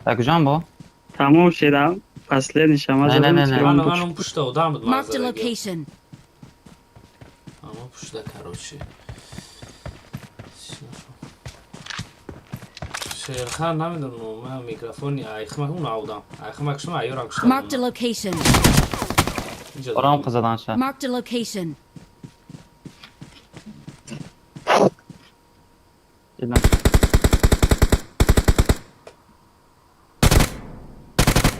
Да куҷам бо? Тамом шидам. Последний шама Не, не, задам не, не. тирон Ман буд ман шид. он пушта одам буд Marked a мазадаги. location. Ама пушта короче. Шерхан намедонам, ман микрофони айхмак он аудам. Айхмак шумо айёрам кушта. Marked a location. Орам қизадан ша. Marked a location. Дидам.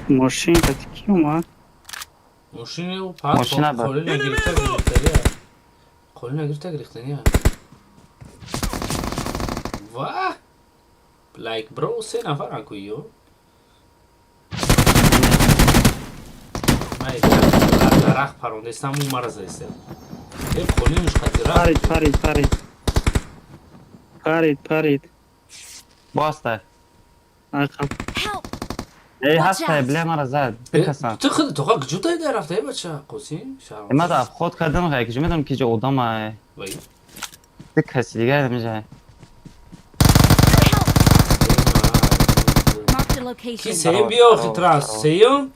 Мошин кати ки омад? Мошини ӯ пас Мошина бар. холи нагирифта гирифтагия. Холи нагирифта гирифтания. Ва! Like bro, се нафаран куё. Май дарахт парондестам ӯ мара заиста. Э холинуш қати рафт. Парид, парид, парид. Парид, парид. Баста. Айқаб. Help! Эй, Watch ҳаста, out. бля мара зад. Бикасан. Ту худ то куҷо дай рафта э бача? Қосим? Шарм. Ма да обход кардам, ғай куҷо медонам ки ҷо одам ай. Вай. Ди каси дигар меҷай. Help! Marked a Ки location. сеюм биё охи транс. Сеюм?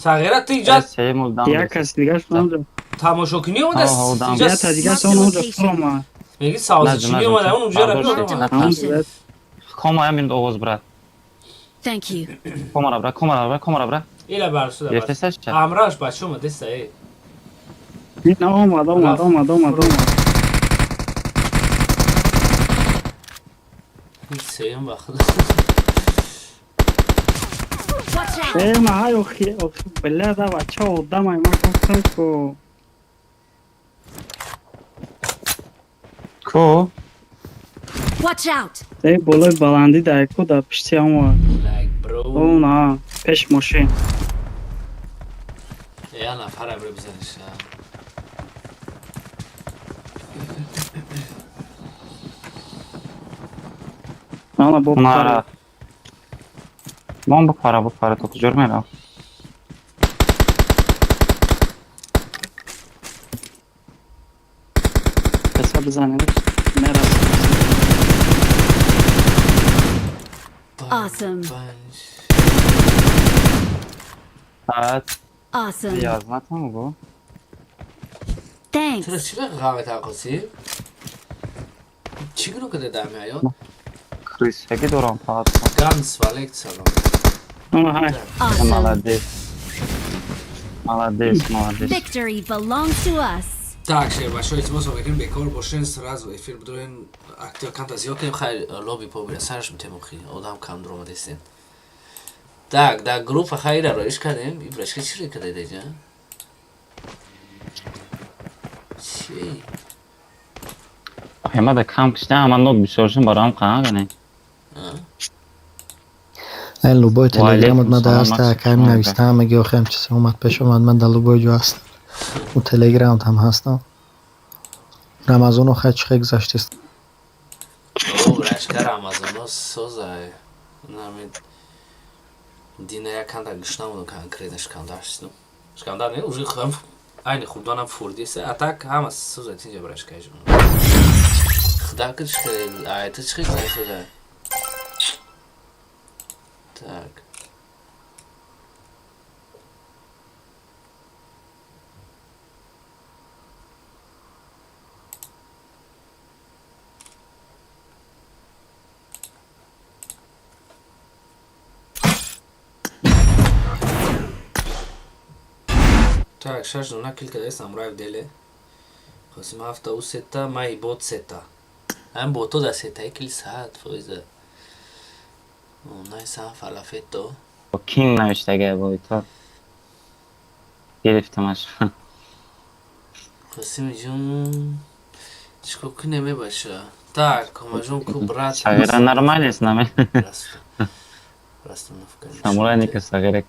Сағира ту иҷа Сеюм улдам. Як каси дигаш онҷо. тамошокунӣ омада? Ҳо, одам. Иҷа Як та дигаш онҷо фуромад. меги савзичинӣ омада, он уҷа Бардошт. рафта омада. Ҳамон зад. Кома ҳамин овоз брат. Thank you. Комара бра, комара бра, комара бра. Ила барсуда. Гирифтесаш ча? Ҳамроҳаш бача омадеста э. На омад, омад, омад, омад, омад. Сеюм ба худо. Watch out! Э, ма ҳай охи, охи, бля, да бача одамай, ман гуфтам ку. Ку? Watch out! Э, болои баландӣ дар ку дар пишти ҳамо. Like bro. О, на, пеш мошин. Я нафара бро бизаниш. Ана бо На. парид. Мон бупара, бупара, то куҷо мерав? Песа бизанед. Мерасад. Awesome. Панҷ. Саат Awesome. 11 гу. Thanks. Туро чӣ ғамет ақосӣ? Чӣ гуно када дар меояд? Крисаги дорам фақат. Ганс валек салом. Ана ҳай. Awesome. Молодец. Молодец, молодец. Victory belongs to us. Так, шер бачаҳо, илтимос мекунем, бекор бошен, сразу эфир бидорен, актив камта зиёд кунем, хайр лоби побира сараш метем охи, одам кам дуромадестем. Так, дар группа хайра роиш кардем, ибрашка чӣ рӯй карда идаҷа? Чӣ? Ҳамада кам кишта, ҳама нок бисёршин бароам қаагане. Ин любой телеграмот Ваалейкум ман дар салом, ҳаста Максим. акаим нависта ҳамаги охирам чизе омад пеш омад, ман дар любой ҷо ҳастам. У телеграмот ҳам ҳастам. Рамазоно хай чӣ хел гузаштест? О, брашка Рамазоно созай. Нами дина яканда гушна будам конкретно шикамдар шидам. Шикамдар не, уже хам айни хурданам фурдиса, а так ҳама созай тинҷа брашка ҷон. Худа ки чӣ хел, ай ту чӣ хел созай? Так. Так, шаш дона кил кадаст Амраев деле. Қосим ҳафта ӯ сета, май бот сета. Ам бото да сетаи кил саат фоиза. Онай сан фалафето. Кинг навиштага боита. Гирифтамаш. Қосим ҷун чикор кунем е баша? Так, комажон ку брат. Сағира нормально с нами. Раста. Расстановка. Самурай ника сағира.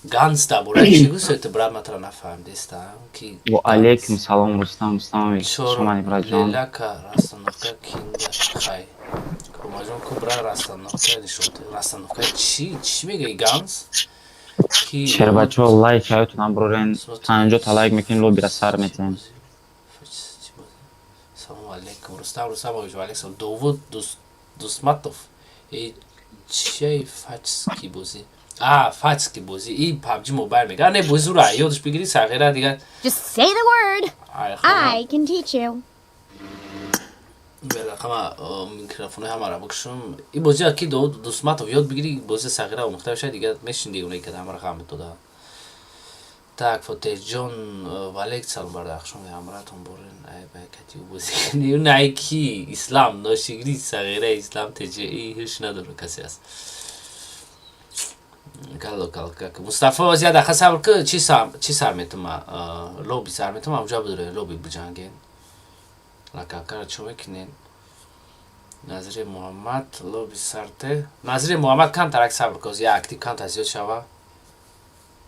Ганс да бора чӣ гӯсои ту брат матра нафаҳмидеста ки Ва алейкум салом Рустам Рустамович. Чор Шумани братҷон. лелака расстановка кинга хай. Комажон ку брат расстановка нишон. Расстановка чӣ? Чӣ мегӯи Ганс? Ки Шербачо лайк ҳаётон брорен 50 та лайк мекунем лобира сар метем. Салом алейкум Рустам Рустамович ва алейкум Довуд Дусматов. Э чей фачски бозӣ? А, фачски бозӣ. И PUBG Mobile мега. Не бозура, ёдш бигири сағира дигар. Just say the word. Ай, хона. I can teach you. Рақама микрофони ҳамаро бикушам. И бозия ки Дусматов ёд бигирӣ, бозия сағира омӯхта бошад, дигар мешин, дигоне ки ҳамаро ғам медода. Так, Фотеҳҷон, валек салом, бардахшон ҳамратон борен. Ай бай кати бозӣ най ки ислам ношигри сағира ислам теҷи ҳуш надора, касе аст. Кало кал Мустафо, як дақиқа сабр ку. Чи сар метума? Лоби сар метума, амҷа бидуре, лоби биҷанген. Лакакара чо мекунен? Назири Муҳаммад, лоби сарте. Назири Муҳаммад, камтарак сабр ку, я актив камтар зиёд шава.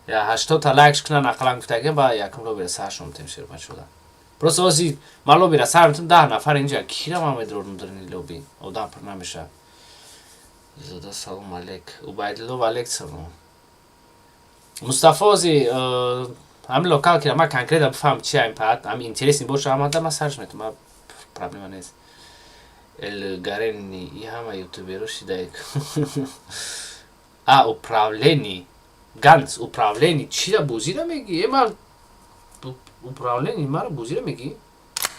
Я 80-та лайк кунан ақаллан гуфтагем, ба якум лобира сар шумтем, шербачода. Просто ози ман лобира сар метум, 10 нафар инҷа кира ман медрорум дарини лоби. Одам пур намеша. Зода, салом алейк. Убайдулло, валейк салом. Мустафо, ози ҳамин локал ки ман конкретно бифаҳм чи ҳамин паат, ҳамин интересный боша, ҳамада ман сарш метум, ман проблема нест. Эл Гарени и ҳама ютуберо шидаек. А управление ганц, управление чира бозира меги? Э, ман управление мара бозира меги?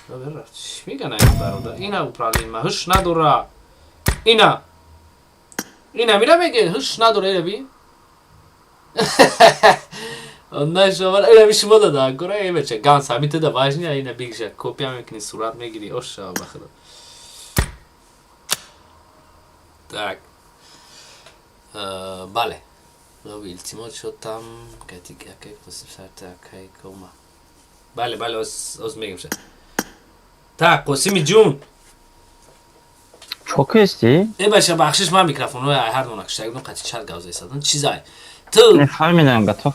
Чӣ меган ай бародар? Ина управление ма ҳуш надора. Ина мира меге, ҳуш надора, ира би. Нашавар, ина ми шумо дада, гора э бача, ганс ҳамин туда важный, ина бигша, копия мекунӣ, сурат мегирӣ, оша ба худо. Так. Бале. Лоби илтимос шудам, кати акай Қосим сарта акай кома. Бале, бале, оз мегим ша. Так, Қосими ҷун. Чо кести? Э бача, бахшиш, ман микрофонҳои ҳар дона киштагидум, қати чат гап зайсадам. Чизай. Ту Не фаҳмидам, готов.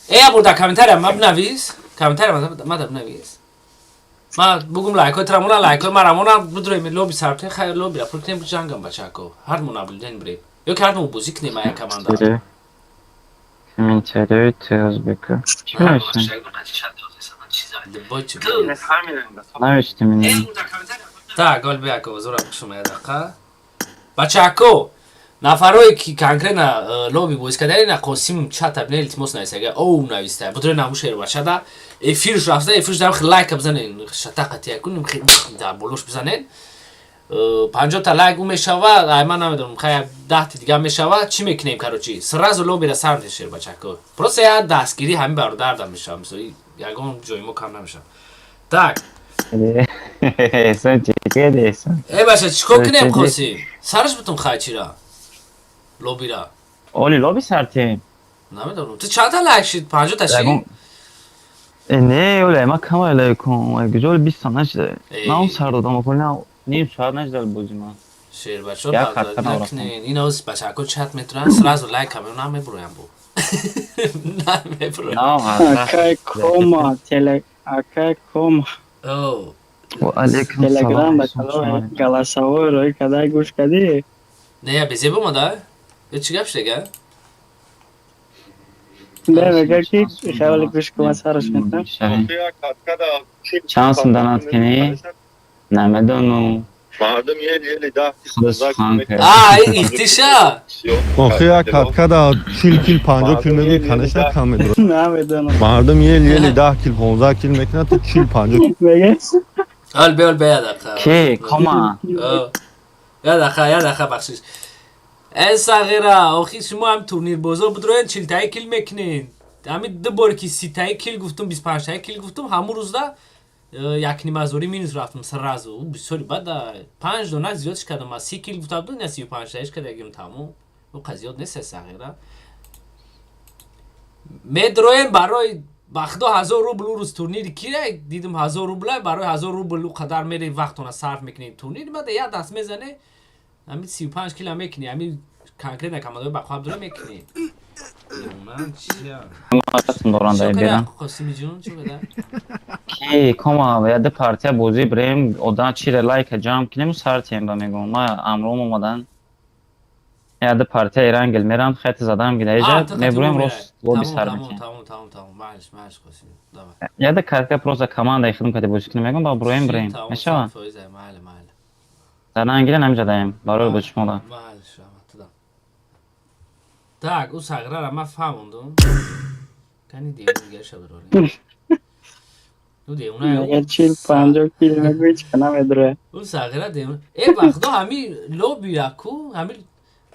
Э, бурда комментария ма бинавис. Комментария ма да бинавис. Ма бугум лайкҳои тра мона, лайкҳои мара мона, бидроем лоби сарте, хайр, лоби ра пур кунем, ҷангам, бачако. Ҳар мо наблюдение бирем. Ё ки ҳар мо бозӣ кунем ая команда. Комментарий узбека. Чӣ навиштем? Бой чӣ? Навиштем ин. Так, гол бияко, зора бикшум я дақиқа. Бачако, нафарое ки конкретно лоби бозӣ кардани, на Қосим чата бина, илтимос нависага, оу нависта. Будре наму шер бачада. Эфирш рафта, эфирш дам лайк бизанен, шата қатия кунем, дар болош бизанен. 50-та лайк у мешава, ай ман намедонам, хай 10-ти дига мешава, чӣ мекунем, короче? Сразу лобира сар шер бачако. Просто я дастгирӣ ҳамин бародар да мешава, мисол ягон ҷои мо кам намешава. Так. Эҳсон, чӣ кардӣ, Эҳсон? Э бача, чикор кунем, Қосим? Сараш бутум хай чира? Лобира. Оли лоби сартем. Намедонам. Ту чандта лайк шид? 50-та шид? Э, не, оле, ма кам лайк кун. Гузол 20 та нашида. Ман он сар додам, окол на ним соат нашида бози ман. Шер бачо, накунен. Ин оз бачако чат метуран, сразу лайк камеру намебуроям бу. Намебуроям. Акай кома, теле, акай кома. О. Ва алейкум Телеграм салом. ба голосовой рӯй кадай, гӯш кадӣ? Не, я безеб омада? Э, чӣ гап шудага? Не, мега ки хеле гӯш кун, сараш метам. Чанд сум донат кунӣ? Намедонам. Мардум ели-ели 10 Худо сухан кард. А, ихтиша. Охи як каткада 40 кил, 50 кил мегӯи, конечно, кам медорад. Намедонам. Мардум ели-ели 10 кил, 15 кил мекунад, ту 40, 50. Мега? Ҳол бе, ҳол бе, я дақиқа. Ки кома? Я дақиқа, я дақиқа, бахшиш. Э сағира, охи шумо ҳам турнирбозо будроен, 40-таи кил мекунен. Ҳамин ду бор ки 30-таи кил гуфтум, 25-таи кил гуфтум, ҳамун рӯзда якнимазорӣ минус рафтум сразу. У бисёри бада панҷ дона зиёдш кардам. Ма 30 кил гуфта будум, на 35-таиш кардагим, тамом. Ӯ қа зиёд нест, э сағира. Медроем барои ба худо 1000 рубл. Ӯ рӯз турнири кира дидум, 1000 рубла, барои 1000 рубл ӯ қадар мери, вақтона сарф мекунӣ. Турнир мада як даст мезане, ҳамин 35 кила мекунӣ, ҳамин конкретно командаҳои бақваб дора мекунӣ. Ман чия? Доран дай берам. Қосими ҷун, чӣ када? Ки кома, яде партия бозӣ бирем, одам чире лайка ҷамъ кунем, сартем ба мегӯм. Ма амром омадан. Яде партия Ирангел мерам, хет задам гидаиҷа, мебурем, рост лоби сар мекунем. Тамом, тамом, тамом. Маълиш, маълиш, Қосим. Давай. Яде картка просто командаи хидм каде бозӣ кунем, мегӯм, ба буроем, бирем. Мешава? Фоиза, майли, майли. Задан гирен, ҳамиҷа даем. Барои бо шумо. Майли, шама, туда. Так, ӯ сағирара ман фаҳмондум. Кани дигар шаб дорем. Ну девона. Мега 40-50 кил мегӯи, чӣ намедуре. Ӯ сағира девона. Э, вақто ҳами лоби яку, ҳами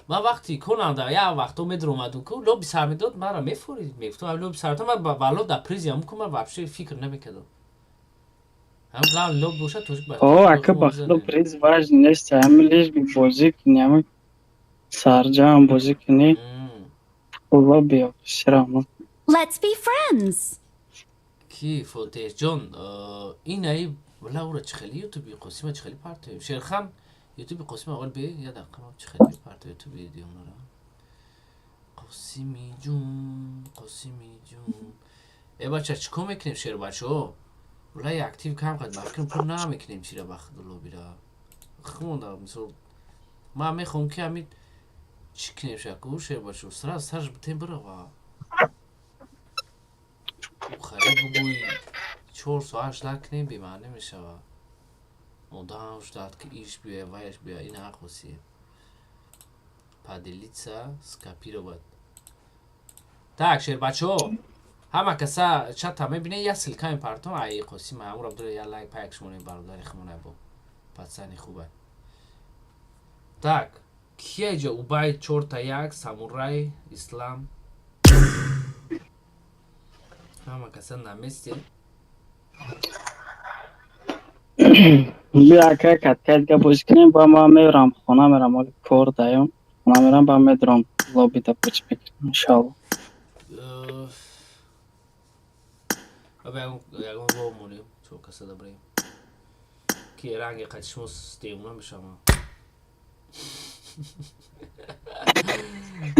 ман вақти конанда як вақто медуромадум ку лоби сар медод, маро мефурид, мегуфтам ҳами лоби сар ман вало дар призиам ку ман вообще фикр намекардам. Ҳам главный лоби бошад, тоҷик ба. О, ака, ба худо, приз важный нест, ҳами лишь бы бозӣ кунӣ, ҳами сарҷам бозӣ кунӣ. Лоби всё равно. Let's be friends. Ки Фотеҳҷон, инаи вала ура чӣ хели ютуби Қосима чӣ хели партоем. Шерхан, ютуби Қосима аввал бе я дақиқа, ман чӣ хели парто ютуби дионара. Қосими ҷун, Қосими ҷун. Э бача, чӣ кор мекунем, шербачаҳо? Валай актив кам қад ба фикрам пур намекунем чира ба худ лобира. Хумонда мисол ман мехоҳам ки ҳамин чӣ кунем шаку шербачаҳо, сразу сарш битем бирава. Хари бугӯй 4 соат ждать кунем, бемаънӣ мешавад. Одам ждать ки иш биёя, ваяш биёя, ин ҳақ осие. Поделиться, скопировать. Так, шербачаҳо, ҳама каса чата мебине, як ссылка мепартом ай Қосима, ҳамуро бидора, як лайк пайк шумонем, бародари хумонай бо пацани хубай. Так, кия иҷо Убай чорта як, Самурай, Ислам. Ҳама каса на месте. Биё, ака, каткатка бозӣ кунем, ба ман мерам хона, мерам, оли кор даём. Хона мерам, ба медурам лобида бозӣ мекунем, иншоалло. Ягон во монем, чор каса дабрем. Ки ранги қати шумо девона мешавам.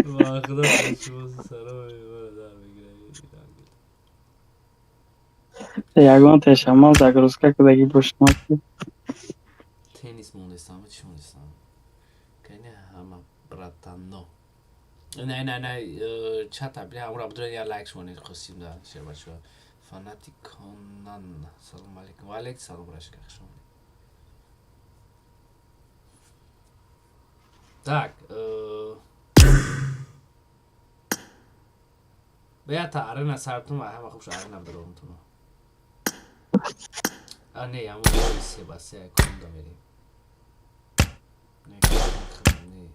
Ва худо, шумо сарои мара дар мегирад. Ягон тешамон загрузка кудаги бошма. Теннис мондестам, чӣ мондестам? Кайне ҳама братано. Не, не, не, чата бля, ҳамура бидоред, як лайк шумонед Қосим да шербачаҳо. Фанатиконан. Салом алейкум. Ва алейкум салом, рашка, хуш омадед. Так, бая та арена сартум, ҳама хуб арена бидорам. А не, ҳамун се ба се кунда мерем. Не, не.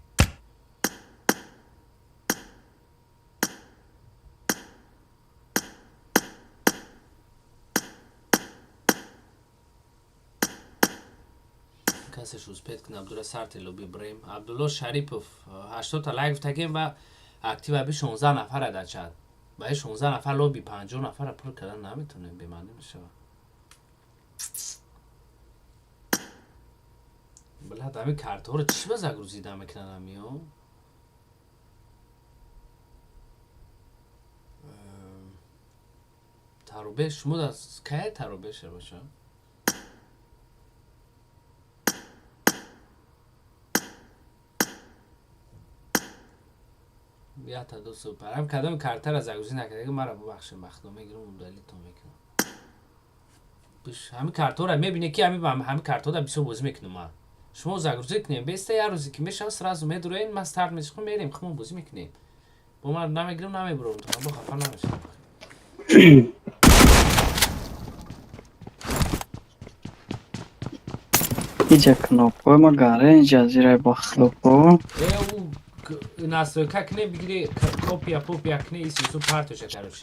Касеш успеть кунад, Абдулла сарти лоби брем. Абдулло Шарипов, 80 та лайк гуфтагем ва актив аби 16 нафара дар чат. Ба 16 нафар лоби 50 нафара пур кардан наметонем, бемаънӣ мешавад. Блядь, ҳами картаҳоро чӣ ба загрузида мекунанд ҳамиё? Тарубе, шумо дар кая тарубе шербаша? Ята ду супер. Ҳам кадоми картаро загрузӣ накарда, маро бубахшед, бахто мегирам, удалить мекунам. Ҳами картаҳоро мебине ки ҳами картаҳоро бисёр бозӣ мекунам ман. Шумо загрузӣ кунем, беста як рӯзе ки мешавад, сразу медуроен, ман старт мешавам, мерем, хумон бозӣ мекунем. Бо ман намегирам, намебурам, бо хафа намешавам. Иҷа кнопкои ма гарен ҷазираи бахлопо. Э, ӯ настройка кне, бигири копия попия кне, исису партоша, короче.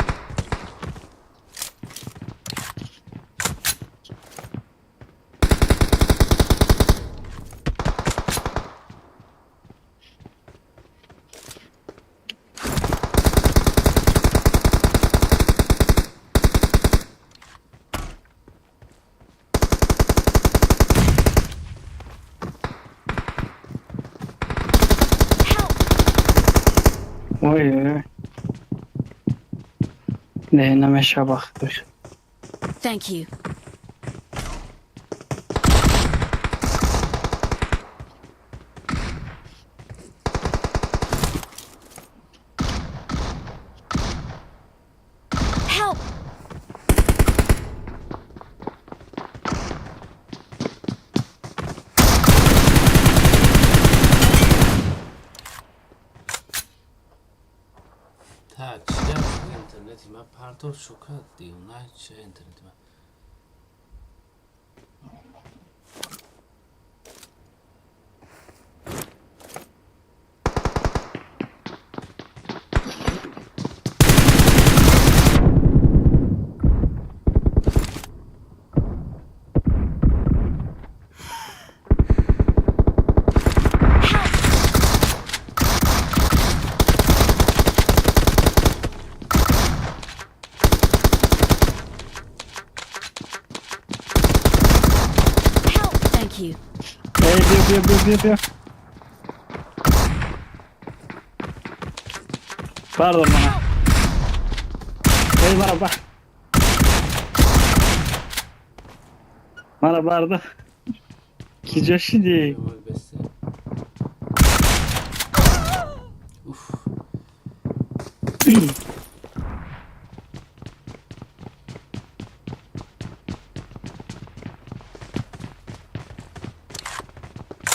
Help! Ой ой. Не, намеша бахтуш. Thank you. Help! Так, чия интернети ма партор шука, девона, чия интернети ма. Эй, биё, биё, биё, биё, биё. Бардор мана. Эй, мара бар. Мара бардор. Ки ҷо шидӣ? Уф.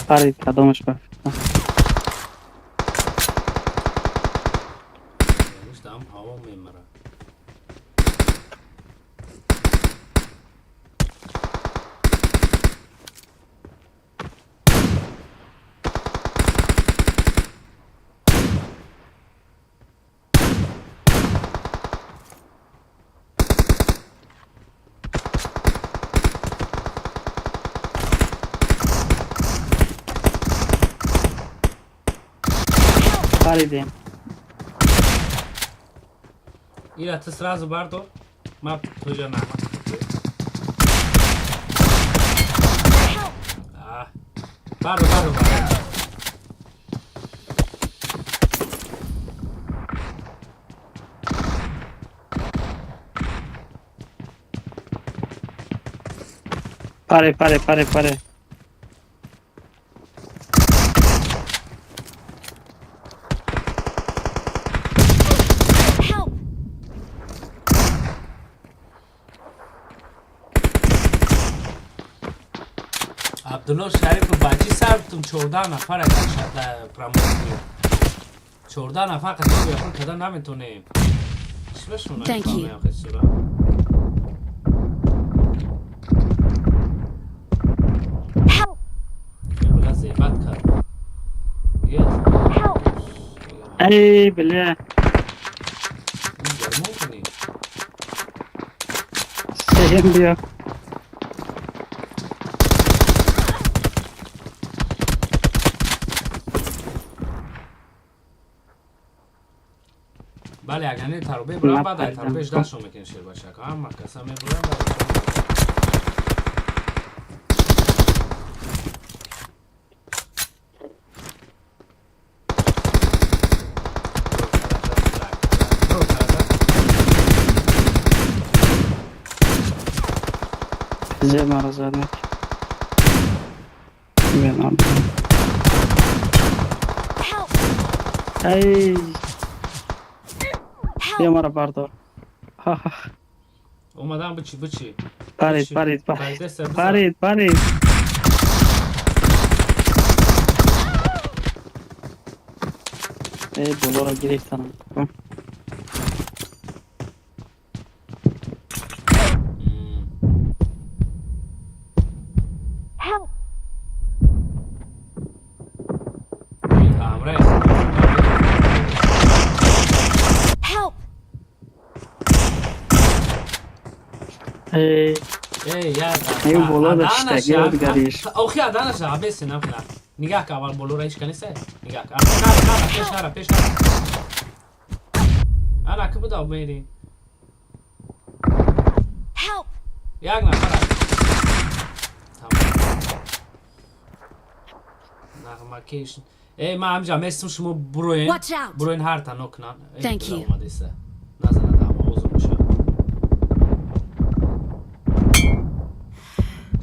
Парид, кадомаш ба? Там ҳаво мемара. Паридем. Ира, ты сразу бардор. Ма тоҷа нахмат. А. Бардор, бардор, бардор. Паре, паре, паре, паре. Help! Абдулло Шарипов, ба чӣ сабтум 14 нафар промоция. 14 нафар қатор яхор када наметонем. Чӣ башон? Thank you. Help! Зебат кард. Help! Эй, бля. Гармон кунӣ. Сеем биё. Бале, агар не тарубе бурам, баъд ай тарубеш дастшон мекунем, шербачак. Ҳама каса мебурам. Зе мара задник. Бенам. Help! Эй, биё Help! мара бардор. Ха-ха. Омадан, бичи, бичи. Парид, парид, парид. Парид. Парид, парид. Эй, болоро гирифтанам. Help! Амрай. Help! Эй, Эй, я. Эй, боло даштаги ёдгариш. Охи, аданаша, абесе намхна. Нигаҳ ка, аввал болоро ҳеч канисе. Нигаҳ ка. Нара, нара, пеш нара, пеш нара. Ана ки буда мери. Help! Як нафар. Тамом. Нағмакеш. Эй, ман ҳамҷа местум, шумо буроен. Watch out! Буроен ҳар тано кунан. Эй, Thank буда you. омадеса. Назанад ама озум боша.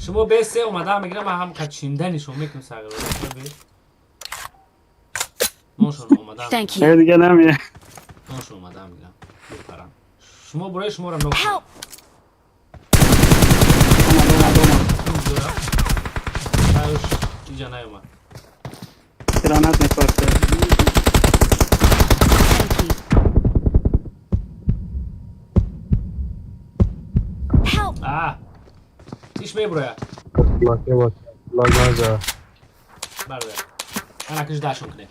Шумо бесе омада мегирам, ман ҳам качинда нишон мекунам сағиро. Ношон омада. Thank you. Эй, дига намея. Ношон омада мегирам. Бипарам. Шумо бурои, шуморо нок. Help! Омад, омад, омад. Аюш, иҷа наёмад. Гранат мепарте. Thank you. Help! А! Иш мебуроя. Бароя. Ана киш дашон кне.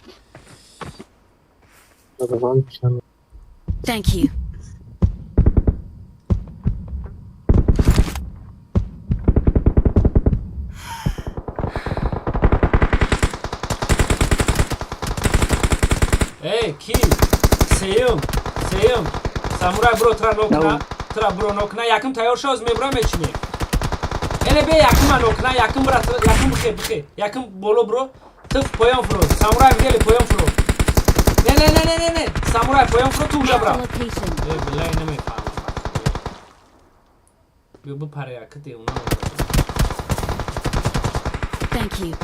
Thank you. Эй, ки? Сеюм, сеюм. Самурай, бро, тра нокна. Тра бро нокна. Якум тайёр шоз мебура мечинем. Эне бе якум анокна, якум брат, якум бихе, бихе. Якум боло бро. Ту поён фуро. Самурай геле поён фуро. Не, не, не, не, не, не. Самурай поён фуро, ту уже Marked a бра. location. Э, билай намефаҳмам. Биё бипаре яките уна. Thank you.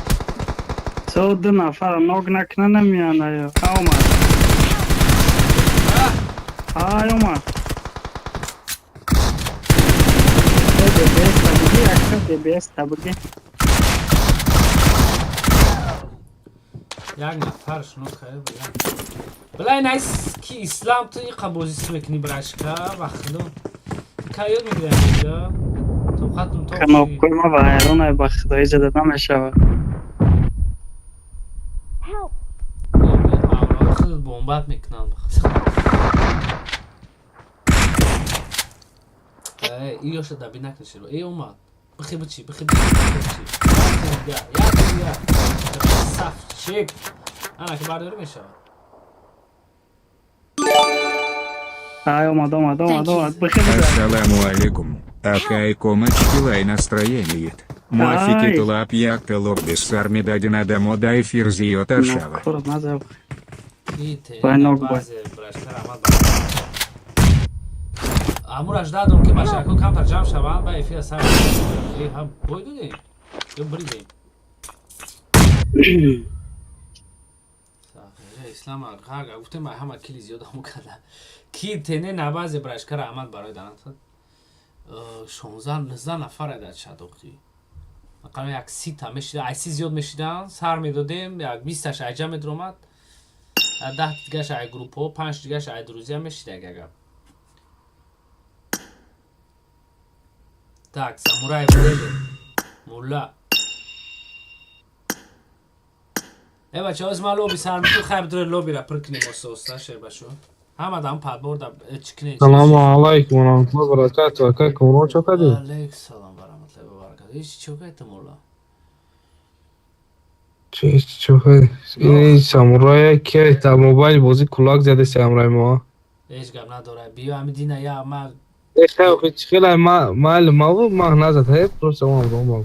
Со ду нафар ног накна намеяна ё. Омад. Ай омад. ДБС табуги, акка ДБС табуги. Як нафар шуно кая била. Билай найс ки ислам ту иқа бозӣ мекунӣ брашка ва худо. Ка ёд мегирам инҷа. То хатм то. Кнопкои ма вайрон ба худои зада намешавад. Help! Худат бомбат мекунанд. Э, иёша даби накунӣ шеро. Э, омад. Бихе бичи, бихе бичи, бихе бичи. Я, я, я. Сафчик. Ана ки бардорӣ мешавад. Ай омад, омад, омад, омад. Бихе бизан. Ассаламу алейкум. Акай комачки настроение. Муафики Ай. тулап якта лоббис сармидадин адамо дай фирзиот аршава. Нокхӯрд назаб. Ки те Бай ног бай. баъзе брашка раҳмат ба. Амураш дадом ки бачаҳо камтар ҷамъ шаванд ба эфира сар. Э, ҳа бой додем. Ё бридем. Сахира ислам ҳар гуфтем ҳама кили зиёд ҳаму карда. Ки тене набазе брашка раҳмат барои данат. 16 19 нафар дар чатоқи. Ақаллан як 30 та мешида, ай 30 зиёд мешидан, сар медодем, як 20 таш айҷа медромад. 10 дигаш ай группҳо, панҷ дигаш ай друзья мешида як гап. Так, самурай Бреле. Мулла. Э бача, оз ма лоби сар мекунем, хайр бидуре лобира пир кунем оста оста шербашо. Ҳама дам подбор да чӣ кунем. Салому алайкум ва раҳматуллоҳи ва баракатуҳ. Ака Комрон чо кардӣ? Алейк салом ва раҳматуллоҳи ва баракатуҳ. Ҳеч чӣ кардӣ мулла? Чӣ чо кардӣ? Ин самурая ки дар мобайл бозӣ кулак задаси ҳамроҳи мо. Ҳеч гап надорад. Биё ҳами дина я ма Э хай охи чӣ хелай ма майли маву мах назад ҳе просто мо ҳамроҳ мо.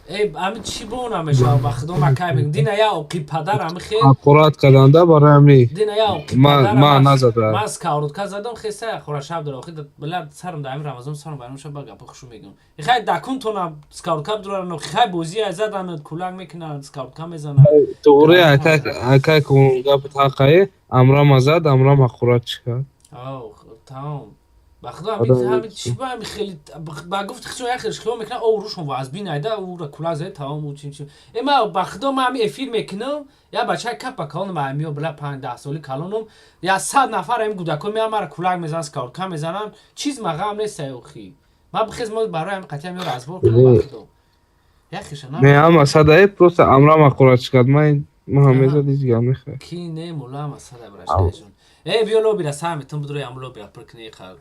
Э ҳами чӣ бо намешава ба худо ма кай мегӯм. Дина я оқи падар ҳами хел Ҳақорат карданда барои ҳами дина я оқи ма падар ма назада. Ман сковородка задам хеса хора шаб дора охи била сарам дар ҳами Рамазон сарам байрам шаб ба гапо хушу мегӯм. Хай дакунтона сковородка бидуран хай бозӣ ай задан кулак мекунанд сковородка мезананд. Туғри ака ака Комрон гапат ҳаққае амрама зад амрам ҳақорат чӣ кард. Ав тамом. Ба худо ҳами ҳами чӣ ба ҳами хеле ба гуфти худшон як хеле хиёл мекунанд о рӯшон вазбин айда ӯра кулак зада тамом ӯ чим чим. Э ма ба худо ма ҳами эфир мекунам я бачаи капа калонам ҳамиё била 5-10 соли калонам я 100 нафар ҳами гудако меян мара кулак мезананд сковородка мезананд чиз мағам нест ай охи. Ма бихез мо барои ҳами қатъи ҳамиёро разбор кунам ба худо. Як хеша на. Не ҳама садае просто амрам ҳақорат чӣ кард. Ман ма ҳам мезад ҳеҷ гап нехоҳ. Ки не мулла ҳама сада брашкаҷон. Э биё лобира сар метон бидурои ҳам лобира пир кунӣ ха.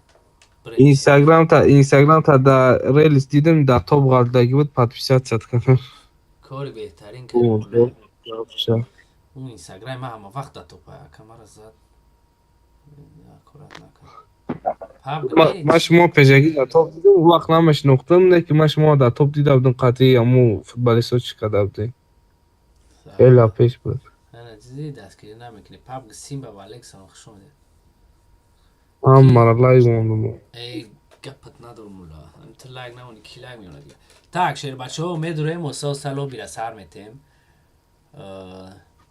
Инстаграм та дар релис дидам дар топ ғалтагӣ буд подписаться кардам. Кори беҳтарин кардӣ мулла. Ӯ инстаграми ма ҳама вақт дар топа камара зад. Аккурат накард. Ма шумо пешакӣ дар топ дидам, он вақт намешинохтам, не ки ма шумо дар топ дида будам қатъи ҳамун футболистҳо чӣ карда будем. Хеле пеш буд. Ана диди дастгирӣ намекунӣ. Пабг Симба ва Алексан хуш омадед. Ҳамаро лайк мондам. Эй гапат надор мулла. Ҳам ту лайк намонӣ ки лайк меонад дига. Так шербачаҳо медуроем оста оста лобира сар метем.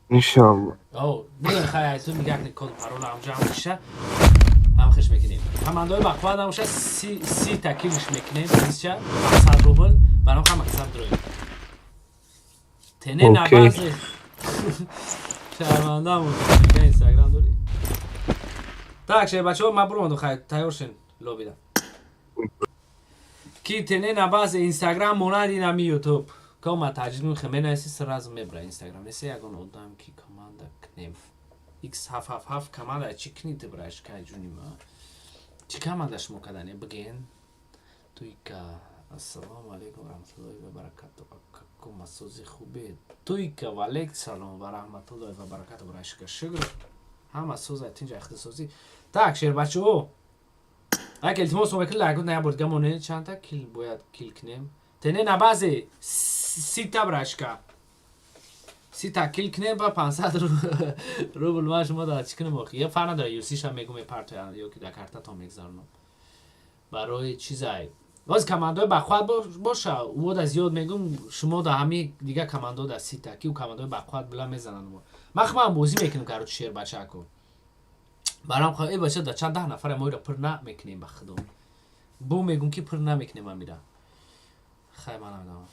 Иншалло. О, бидон хай ай ту мигак ни код парола ҳамҷа ҳам хиша. Ҳам хиш мекунем. Ҳамандои бақвад ҳамоша 30 та килиш мекунем, призча 700 рубл, баром ҳама қисам дуроем. Тене набазе. Шармандамон. Инстаграм дорӣ? Так, шербачаҳо ма буромадам хай тайёр шен лобида. Ки тене набазе Инстаграм монанди нами Ютуб. Кома таҷид мехе менависи сразу мебра Инстаграм. Неси ягон одам ки команда кунем. X777 команда чӣ кунӣ ту брашка ҷуни ма? Чӣ команда шумо кардане биген? Туйка. Ассалому алайкум ва раҳматуллоҳи ва баракатуҳ. Акако масози хубе. Туйка ва алейк салом ва раҳматуллоҳи ва баракатуҳ брашка. Шукр. Ҳама соза тинҷа ихтисосӣ. Так, шербачаҳо. Ак илтимос омекли лайкот на ябор гамоне чанта кил бояд кил кунем. Тене на базе 30 та брашка. 30 та кил кунем ба 500 рубл ман шумо да чӣ кунем охи? Я фарқ надора, юсиша мегум мепартоям ё ки дар картатон мегзаронам. Барои чизай. Боз командаҳои бақувват боша, ӯ да зиёд мегум, шумо да ҳами дига командаҳо да 30 та, ки ӯ командаҳои бақувват була мезананд. Ман худам бозӣ мекунем, короче, шербачако. Барам э бача да чанд даҳ нафаре мо ира пур намекунем, ба худо. Бу мегум ки пур намекунем амира. Хай, ман намедонам.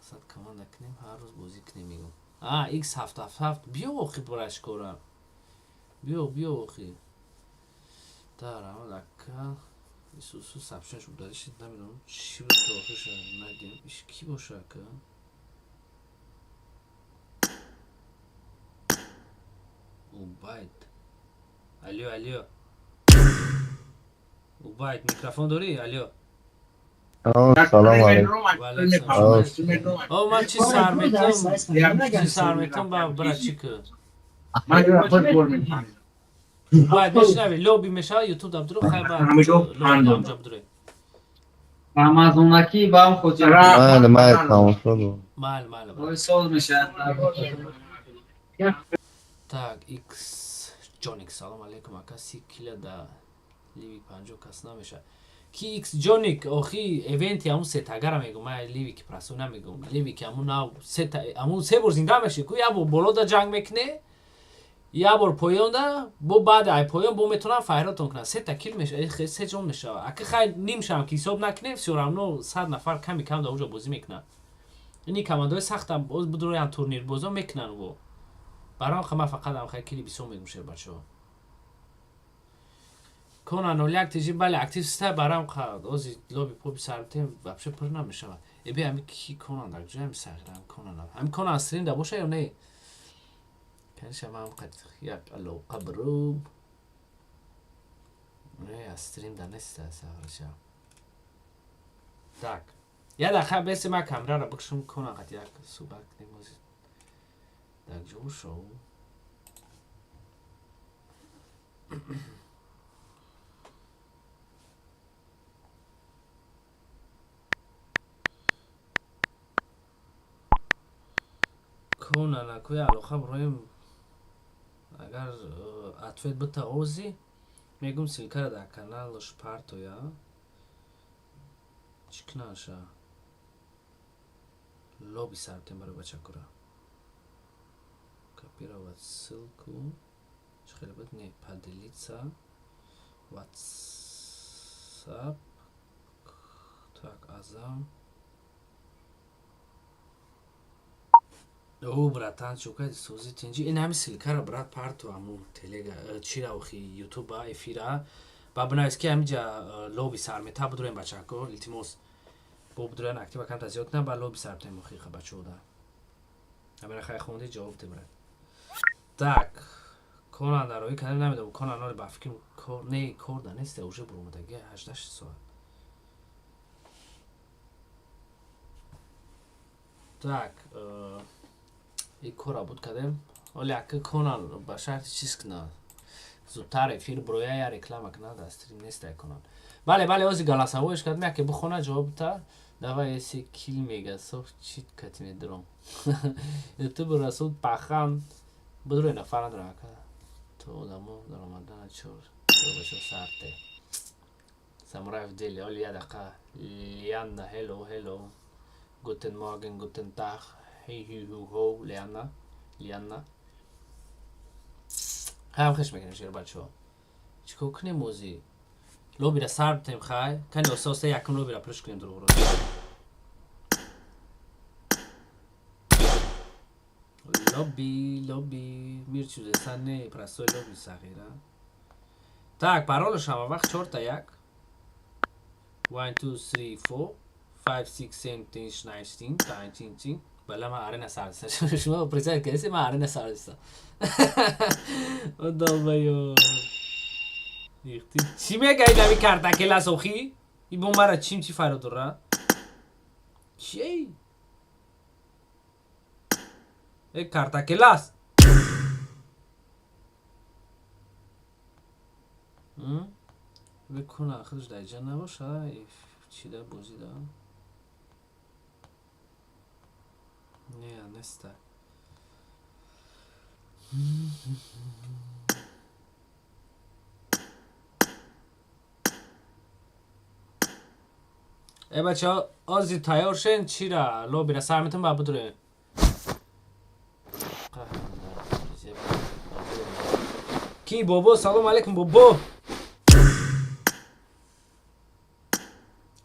Сад команда кунем, ҳар рӯз бозӣ кунем мегум. А, X 777 биё охи бурашкора. Биё, биё охи. Дарам ака. Исусу сабшаш удалишид, намедонам чӣ буд то охиша надидем. Иш ки боша ака? Убайд. Алло, алло. Убайд, микрофон дорӣ? Алло. Салом алейкум. О, ман чӣ сар метам? Чӣ сар метам ба бра чӣ ку? Убайд, мешнавӣ, лоби мешава, ютуб да бидуро, хай ба лоби ҳамҷа бидуре. Рамазонаки ба ҳам хотир. Майли, майли, тамошо дорам. Майли, майли. Ой, сол мешавад. Так, X Ҷоник, салом алейкум, ака, 30 кила да ливик 50 кас намешавад. Ки X Ҷоник, охи эвенти ҳамун сетагара мегум, ман ливики прасо намегум. Ливики ҳамун нав сета, ҳамун се бор зинда меши, ку як бор болода ҷанг мекуне, як бор поёнда, бо баъд ай поён бо метавонам файротон кунам. Сета кил мешава, се ҷон мешава. Ака хай нимшам ки ҳисоб накунем, всё равно 100 нафар ками кам да уҷо бозӣ мекунанд. Ини командаҳои сахтам боз будроян турнирбозо мекунанд во. Барам ха ман фақат ам хай кили бисёр мегум шербачаҳо. Кона 01 тижи бале актив ста барам қа ози лоби поби сарбтем вообще пур намешавад. Эби ами ки конан дар ҷоям сағирам конан. Ами конан стрим да боша ё не? Конечно, ман қад як алоқа брум. Не, стрим да неста сағираша. Так. Я да беси ма камерара бикшум конан қад як суҳбат кунем ози. Дар ҷо шоу. Конана куя алоқа броем агар ответ бита ози мегум ссылкара дар каналш партоя чӣ кунаша лоби сартем барои бачакура копировать ссылку чӣ хеле буд, не, поделиться, WhatsApp. Так, азам. О, братан, чӯкади сози тинҷи ин ҳами ссылкара, брат, парту ҳамун телега чира охи ютуба эфира ба бинавис ки ҳамиҷа лоби сар мета будурем бачако, илтимос бо будурен актива камта зиёд кунам ба лоби сар метем охи бачаода ҳамира хай хонди ҷавоб де, брат. Так, конан дарои кардем, намедонам конан оли ба фикрам кор не кор да несте, уже буромадаги 18 соат. Так, и кора буд кардем. Оли ака конан ба шарти чиз кунад, зудтар эфир броя я реклама кунад, дар стрим нестай конан. Бале, бале, ози голосовоеш кардем, яке бихона ҷавоб та. Давай если кил мега соф чит кати медром ютуб расул пахан будруй нафар надорам ака то одамо даромадана чор бачо сарте самурай в деле. Оли я дақа Лианна, hello, hello, guten Morgen, guten Tag, hey hu hu ho, Лианна, Лианна. Ҳам хеш мекунем шер бачаҳо. Чикор кунем ози? Лобира сар битем хай? Кани оста оста якум лобира пурш кунем дурӯғро. Лобби, лобби, мир чудеса не, простой лобби сағира. Так, паролаш ҳама вақт чорта як. 1, 2, 3, 4, 5, 6, 7, 8, 9, 10, 9, 10, 10. Бале, ман арена сардиста. Шумо представь кардед, ман арена сардиста. О, долбоёб. Чӣ мегаи нави картакелас охи? И бо мара чим чӣ файро дора? Чӣ? Э, картакелас. Бикуна худаш дар ҷа набоша, чида бозида. Не, неста. Э бачаҳо, ози тайёр шен, чира лобира сар метон ба будуре. Ки бобо, салом алейкум бобо.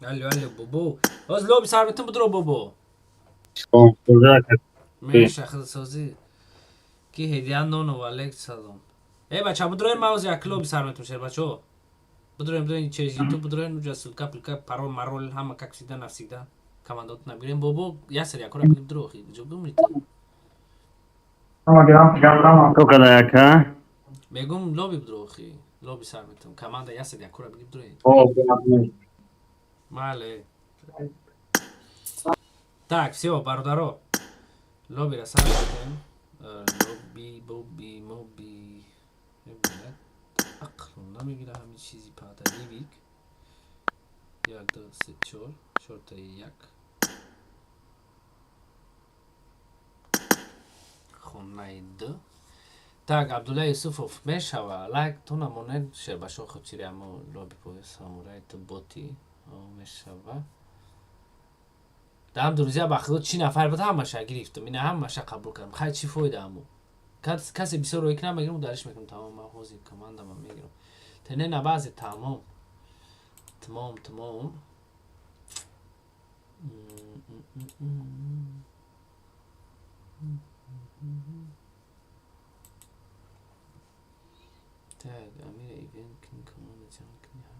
Алло, алло бобо. Оз лоби сар метон будуро бобо. Меша худсозӣ. Ки ҳедия нонов алейк салом. Э бача будуроен, ман ози як лоби сар метон шер бачаҳо. Будуроен, будуроен через YouTube будуроен, уҷа ссылка, пилка, парол, марол, ҳама как всегда навсегда. Командот набирем бобо, як сар якора бигир будуро охи. Ҷо бимрите. Мегум лоби будуро охи. Лоби сар метон. Команда як сар якора бигир будуроен. Мале. Так, всё, бародаро. Лобира сар метем. Лоби, боби, моби. Ақлом намегира ҳамин чизи пада ливик. Як, ду, се, чор. Чортаи як. Хонаи ду. Так, Абдулла Юсуфов мешава. Лайк ту намонед шербашо хотири амо лоби пои самурай ту боти мешава. Дам друзья ба худо чи нафар буд ҳамаша гирифтам. Ина ҳамаша қабул кардам. Хай чӣ фоида амо? Касе бисёр роӣ кунам мегирам, дариш мекунам тамом. Ман ҳозир командама мегирам. Тене на баъзе тамом. Тамом, тамом. Так, Амира ивент кни команда ҷамъ кни ҳар.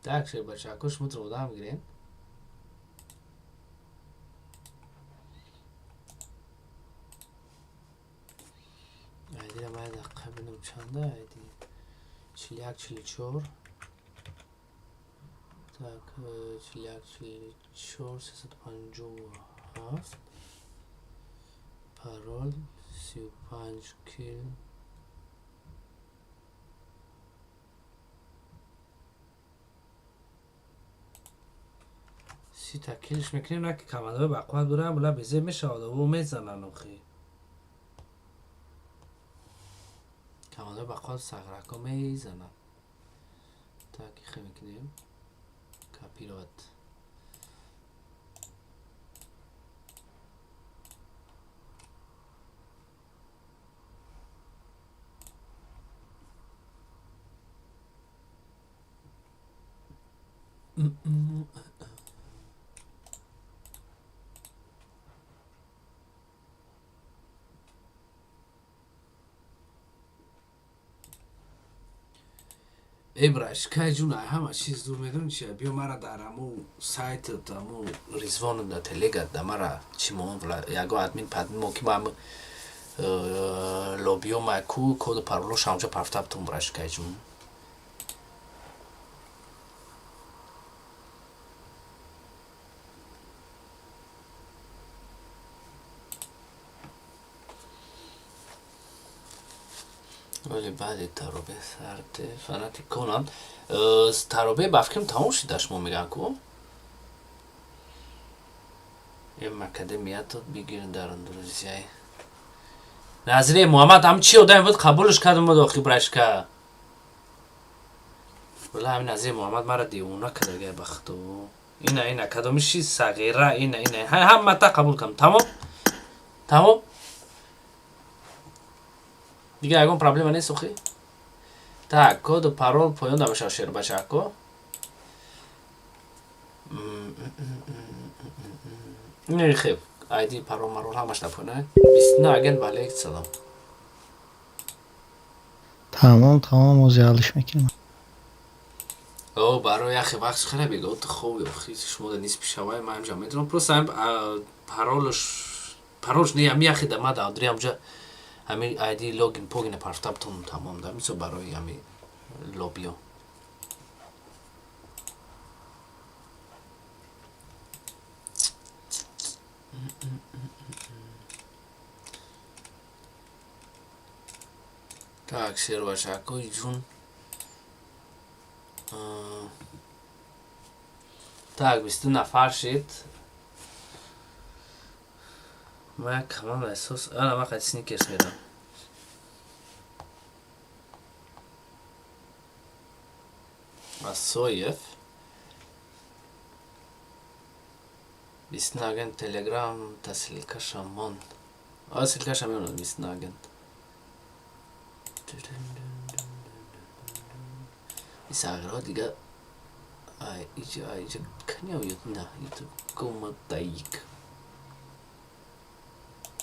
Так, шербачако, шумо одам гирем. Айдира ман дақиқа бинам чанда айди. 41, 44. Так, 41, 44, 357. Парол 35 кил. Си такилш мекунем, на ки командаҳои бақувват бурам, була безеб мешавад, о мезананд охи. Командаҳои бақувват сағрако мезананд. Так, ихе мекунем. Копировать. Эй браш, кай ҷуна, ҳама чиз дур медони чи? Биё мара дар аму сайтат, аму Ризвон да телегат да мара чи мон яго админ падмин мо ки ма лобиё ма ку коду пароло шамҷа парфтабтун браш кай ҷун. Вале баъди таробе сарте фанати конан таробе ба фикрам тамом шуда шумо мегӯянд ку? Ем академиятот бигир дар друзьяй. Назире Муҳаммад ҳам чи одаме буд қабулш кардам буд охи брашка. Валла ҳамин Назири Муҳаммад мара девона кардагай ба худо. Ина ина кадомиши сағира ина ина ҳамата қабул кардам. Тамом? Тамом? Дигар ягон проблема нест охи? Так, коду парол поён набошад шербачако. Не хеб, айди парол марол ҳамаш напоёна. 29 агент валейк салом. Тамом, тамом, ози ҳаллиш мекунем. О, барои яхе вақт хеле бега, ту хоби, охи шумо да нист пишавай, ман ҳамҷа метавонам просто ҳам паролш, паролш не, ами яхе да ма да адри ҳамҷа ами айди логин погина партаб тон тамом да мисо барои ами лобио. Так, шербачакои ҷун. Так, 22 нафар шид. Ма як команда эҳсос, ана ман қайд сникерс медам. Асоев. 22 агент Телеграм та ссылкаша мон. А ссылкаша мемонад 22 агент. Исагро дига ай иҷа ай иҷа каняв ют на ютуб кома таик.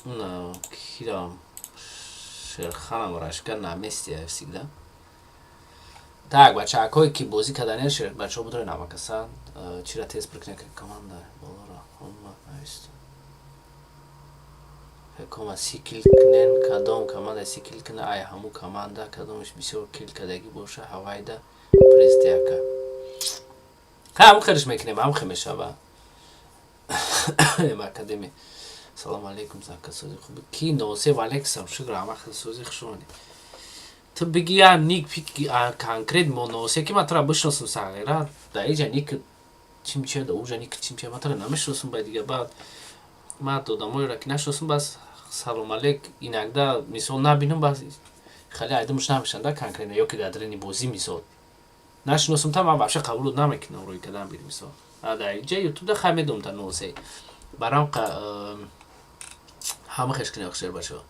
На кирам шерханам рашка на месте всегда. Так, бачаҳакое ки бозӣ кардани шер бачаҳо будро намакасан чира тез пур кунед команда болоро ҳама навист. Кома 30 килл кунен, кадом команда 30 килл куна, ай ҳаму команда кадомаш бисёр килл кардагӣ боша, ҳавайда приз яка. Ҳам хелиш мекунем, ҳам хе мешава. Академи. Салом алейкум, зака сози хуби. Ки носев алексам шукр ҳама хел сози хуш омадӣ. Ту биги я ник пик конкрет мо носе ки ман тура бишносам сағира да иҷа ник чимча да уҷа ник чимча ман тура намешносам ба дига баъд ман одамоеро ки нашносам бас салом алейк иногда мисол набинам бас хеле айдимш намешам да конкретно ё ки дар дарини бозӣ мисол нашиносам та ман вообще қабулот намекунам рӯи кадан бир мисол дар иҷа ютубда хай медонам та носе барам ҳама хеш кунем шер бачаҳо.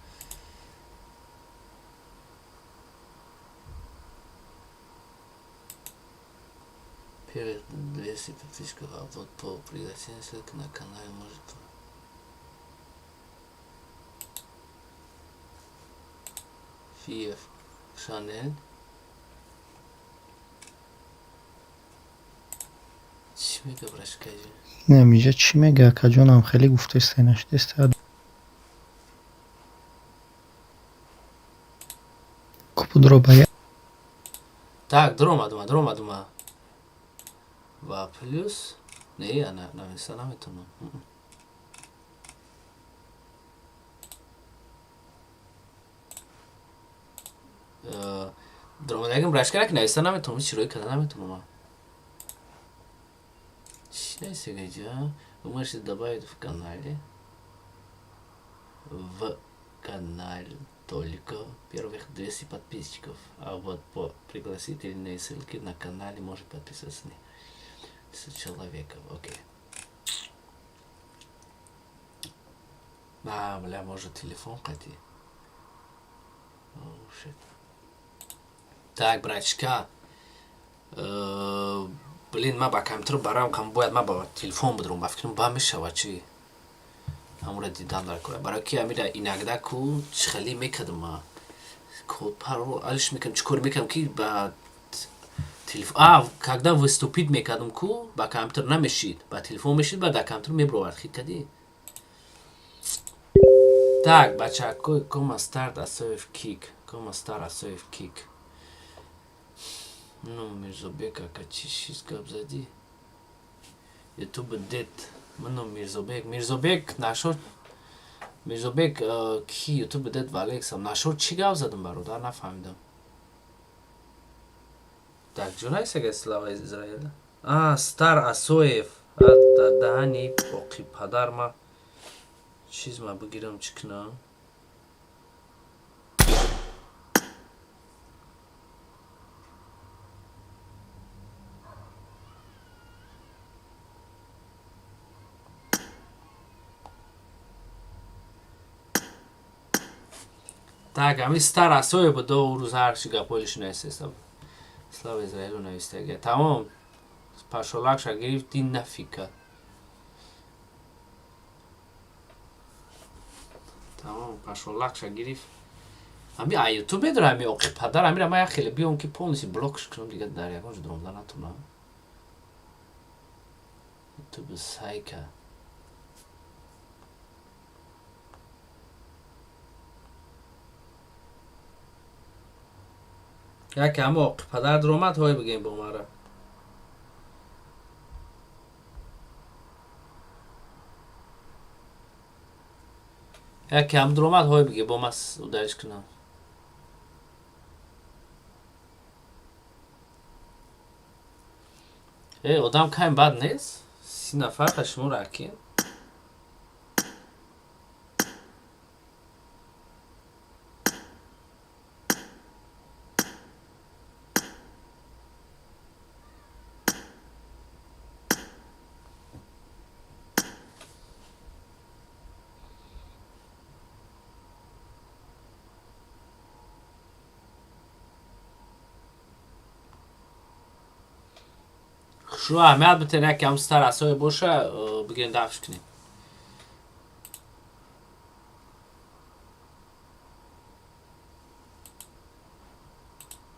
Первых 200 подписчиков, а вот по приглашению ссылка на канале может. Фиев Шанель. Чӣ мега брашкаҷи? Инам иҷа чӣ мега, акаҷонам хеле гуфтесте наштесте. Купудро ба Так, дуромадума, дуромадума. Ва плюс не, ана нависа наметавонам. Дуромадагим брашка ки нависа наметавонам, ҳеч рӯй карда наметавонам. Чӣ нависега иҷа? Вы можете добавить в канале только первых 200 подписчиков, а вот по пригласительной ссылке на канале может подписаться не с человеком. Окей. А, бля, может телефон қати. Oh, shit. Так, братишка. Блин, ма ба компютер барам кам бояд ма ба телефон будрум, ба фикрам ба мешава чӣ? Ҳамура дидан дар кора. Барои ки амира иногда ку хеле мекардам ма. Код парол алиш мекардам, чӣ кор мекардам ки ба телефон а когда выступить мекардам ку ба компютер намешид, ба телефон мешид, ба дар компютер мебровард хит кадӣ. Так, бачако, кома старт Асоев кик, кома стар Асоев кик. Ну, Мирзобек ака чӣ чиз гап задӣ? Ютуб дед. Мано Мирзобек, Мирзобек нашо Мирзобек ки Ютуб дед Валексам нашо чӣ гап задам бародар нафаҳмидам. Так, ҷунайсага Слава Израиля. А, Стар Асоев. А, даҳани боқи падар ма чиз ма бигирам чӣ кунам? Так, ами Стар Асоев буд до рӯз ҳарчи гапҳои шинасеста. Слава Израилу навистага. Тамом. Пашолакша гирифт дин нафика. Тамом, пашолакша гирифт. Ами а ютуб медора, ами оқи падар, амира ма як хеле биём ки полностью блокш кунам, дига дар ягон ҷо дуромда натонам. Ютуб сайка. Яке ҳама оқи падар дуромад, ҳой бигем бо мара. Яке ҳам дуромад, ҳой биге бо мас удариш кунам. Э, одам кайм бад нест? 30 нафар ха шуморо акин. Хушрӯ аҳамият битен, яке ҳам стар асое боша, бигирем дафш кунем.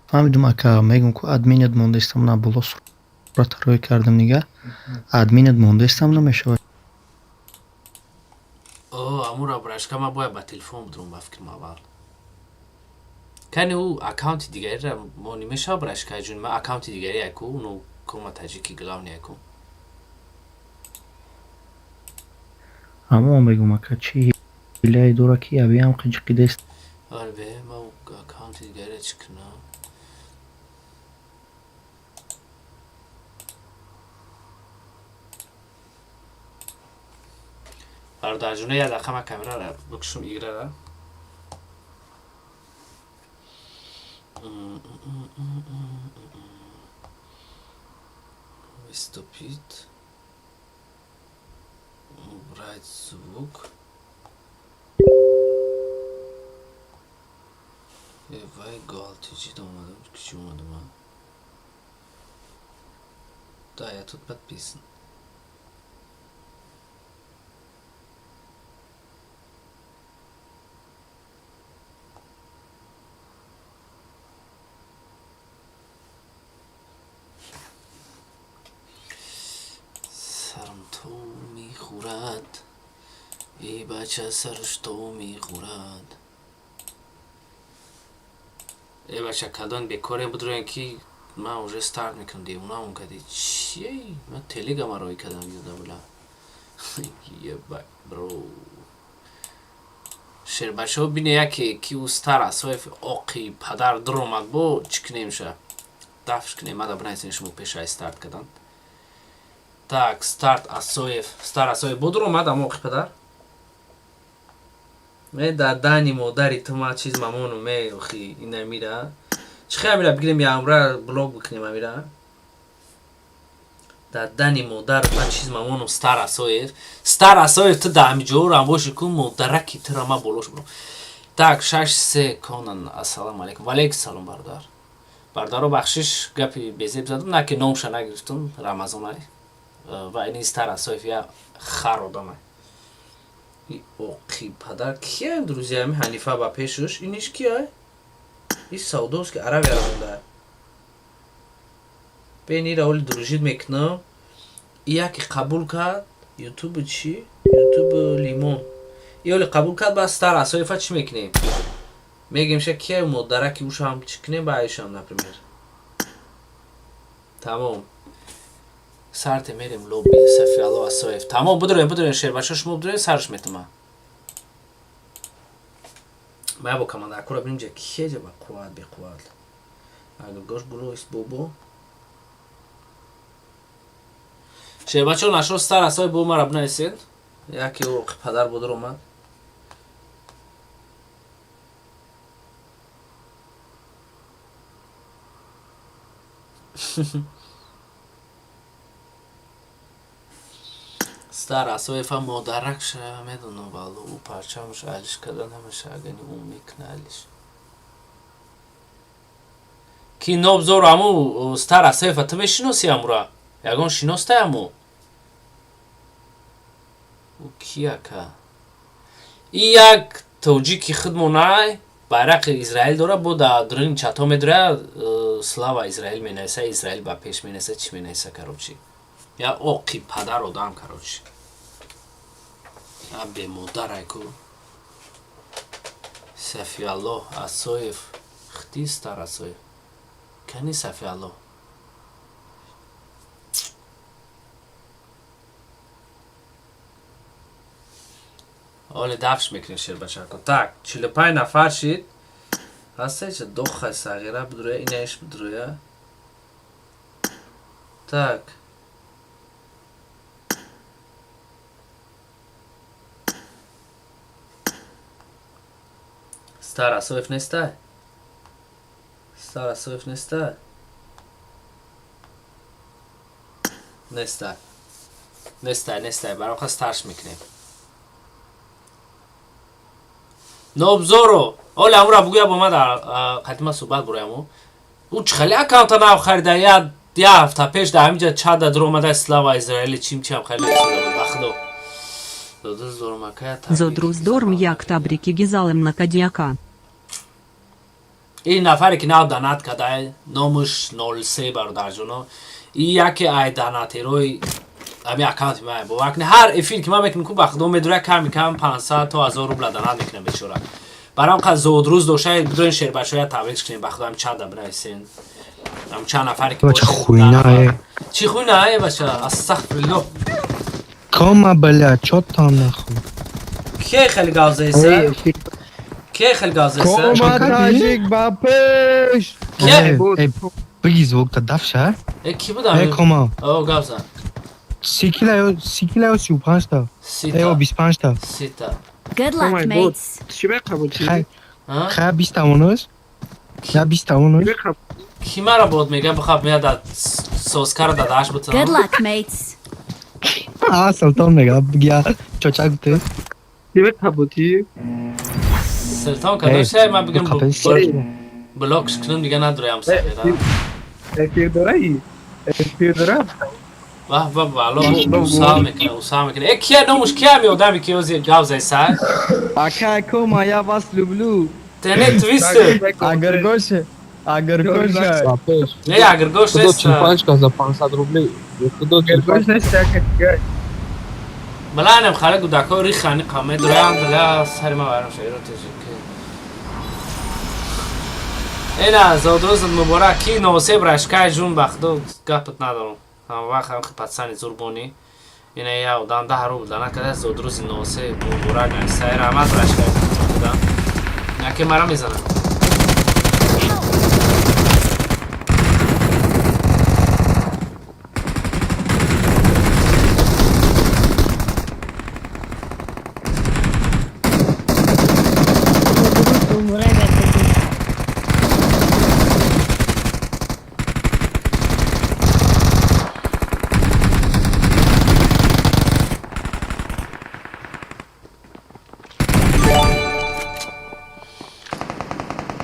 Фаҳмидум, ака, мегум ку админят мондаистам, на боло сурата рӯй кардам, нига админят мондаистам, намешавад. О, амура брашка ма бояд ба телефон будурум, ба фикрам аввал. Кани ӯ аккаунти дигарира мо нимешава, брашка ҷун, ма аккаунти дигари яку, ну кома таҷики главный яку. Ҳамон мегум, ака, чӣ ҳилае дора ки авиам қиҷиқидест. Оре бе, ма ӯ аккаунти дигарира чӣ кунам? Бародарҷоно, як дақиқа ма камерара бикушам, играра. Выступить. Убрать звук. Э, вай галтиҷид омадам, кичи омадам, а? Да, я тут подписан. Сарам то мехӯрад, э бача, сараш то мехӯрад. Э бача, кадон бекоре будроен ки ман уже старт мекунам, девонаамон кади. Чие? Ман телегама рой кардам, ёда була. Ебать, бро. Шербачаҳо, бине, яке ки ӯ стар асоев оқи падар дуромад, бо чӣ кунем ша? Дафш кунем, мада бинависен шумо пешаи старт кардан. Так, старт Асоев, стар Асоев бо дуромад, ама оқи падар. Ме дар дани модари ту ма чиз мамону ме охи ина мира. Чӣ хел амира бигирем, ямра блок бикунем амира? Дар дани модар ман чиз мамону стар Асоев. Стар Асоев, ту дар ҳамиҷоро боши ку модараки тура ма болош бурам. Так, 6-3 Конан, ассалому алайкум. Ва алайкум салом, бародар. Бародаро, бахшиш, гапи безеб задам, на ки номша нагирифтум, Рамазон ай. Ва ини стар Асоев я хар одамай. И оқи падар кия, друзья, ми Ҳанифа ба пешуш, иниш кия? И савдост ки Аравияро монда. Бен ира оли дружить мекунам. И яке қабул кард, ютуб чӣ? Ютуб лимон. И оли қабул кард, ба стар Асоева чӣ мекунем? Мегем ша кия модараки ушам чӣ кунем ба айшам, например. Тамом. Сарте мерем лобби Сафиалло Асоев. Тамом, будроем, будроем, шербача, шумо будроем, сарш метума. Ма бо команда акура бинем ҷа кие ҷа ба қувват беқувват. Агар гош гулоис бобо. Шербачо, нашо стар Асоев бо мара бинависед. Яке оқи падар бодур омад. Стар Асоева модаракша медонам, валло, ӯ парчамаш алиш карда намеша, агани ӯ мекуна алиш. Ки нобзор аму стар Асоева ту мешиноси амура? Ягон шиностай аму? Ӯ ки ака? И як тоҷики худмонай. Байрақи Израил дора, бо дар дуруни чато медуря, слава Израил менависа, Израил ба пеш менависа, чӣ менависа, короче. Я оқи падар одам, короче. Я бемодар айку. Сафиалло Асоев, хти стар Асоев. Кани Сафиалло? Оле дафш мекунем, шербачако. Так, 45 нафар шид. Ҳасте че дохай сағира бидуроя, инаиш бидуроя. Так. Стар Асоев нестай? Стар Асоев нестай? Нестай. Нестай, нестай. Бароқа старш мекунем. Нобзоро. Оле амура бугӯя бо ма дар қадима суҳбат бураяму. Ӯ чӣ хеле аккаунта нав харида, я ҳафта пеш дар ҳаминҷа чада дур омада, слава Израили чим чиам хеле ба худо. Зодрус дорм як табрики гизалем на кадьяка. Ин нафаре ки нав донат кардае, номаш 03, бародарҷоно. И яке ай донатерои ҳамин аккаунти ман. Бовар кунед, ҳар эфир ки ман мекунам, ку ба худо медуря, ками кам 500 то 1000 рубла донат мекунам бечора. Барам қа зодрӯз дошта, бидонед, шербачоя табрик кунем, ба худо ҳам чанда бинависен. Ҳам чанд нафаре ки Бача, хуйня е. Чӣ хуйня е, бача? Астағфируллоҳ. Кома, бля, чё там нахуй? Ке хеле гавзаиса? Ке хеле гавзаиса? Кома таҷик ба пеш! Ке? Эй, бигӣ звук-та дафша. Э, ки будам? Эй, Кома. О, гавза. 30 кила ё 30 кила ё 35-та? Сита. Э, ё 25-та. Сита. Good luck, mates. Чӣ беқабул чӣ? Хай, 20 тамонаш? Я 20 тамонаш? Ки мара бод мега, бихаб меяд да соскара дадаш бутам. Good luck, mates. А, Султон мега, бигя чочак бите. Чӣ беқабултӣ? Султон кадоша, ман бигам блокш кунам, дига надурям сағира. Эфир дораи? Эфир дора? Ваҳ ва вало, уса мекуна, уса мекуна. Э, кия номуш, кия ми одами ки ози гавзай сар? Акай Кома, я вас люблю. Тене твистер. Агргоше, Агргоша. Не, Агргош Худо нест. 45 кас за 500 рублей. Худо 45 нест, ака. Баланам хала гудако рихани қаме дураям, била сари ма вайрон шаиро тежики. Эна зодрӯзат муборак, ки носеб рашкай ҷун, ба худо гапат надорам. Ҳам вақт ҳам пацани зурбонӣ. Ина я одам 10 рубл дана када, зодрӯзи носеб муборак нависай, раҳмат рашкай худам. Яке мара мезанам.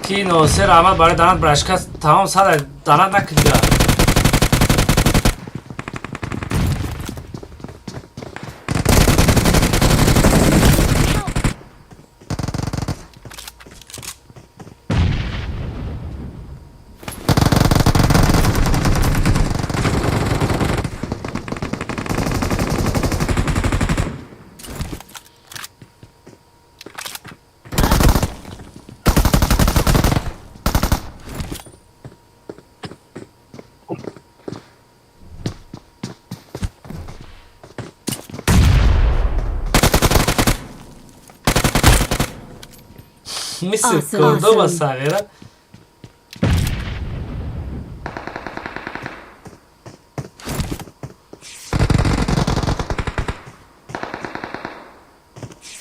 Ки носер, раҳмат барои данат, брашка тамом сада данат накида. Мисли Awesome. Кордоба Awesome. сағира.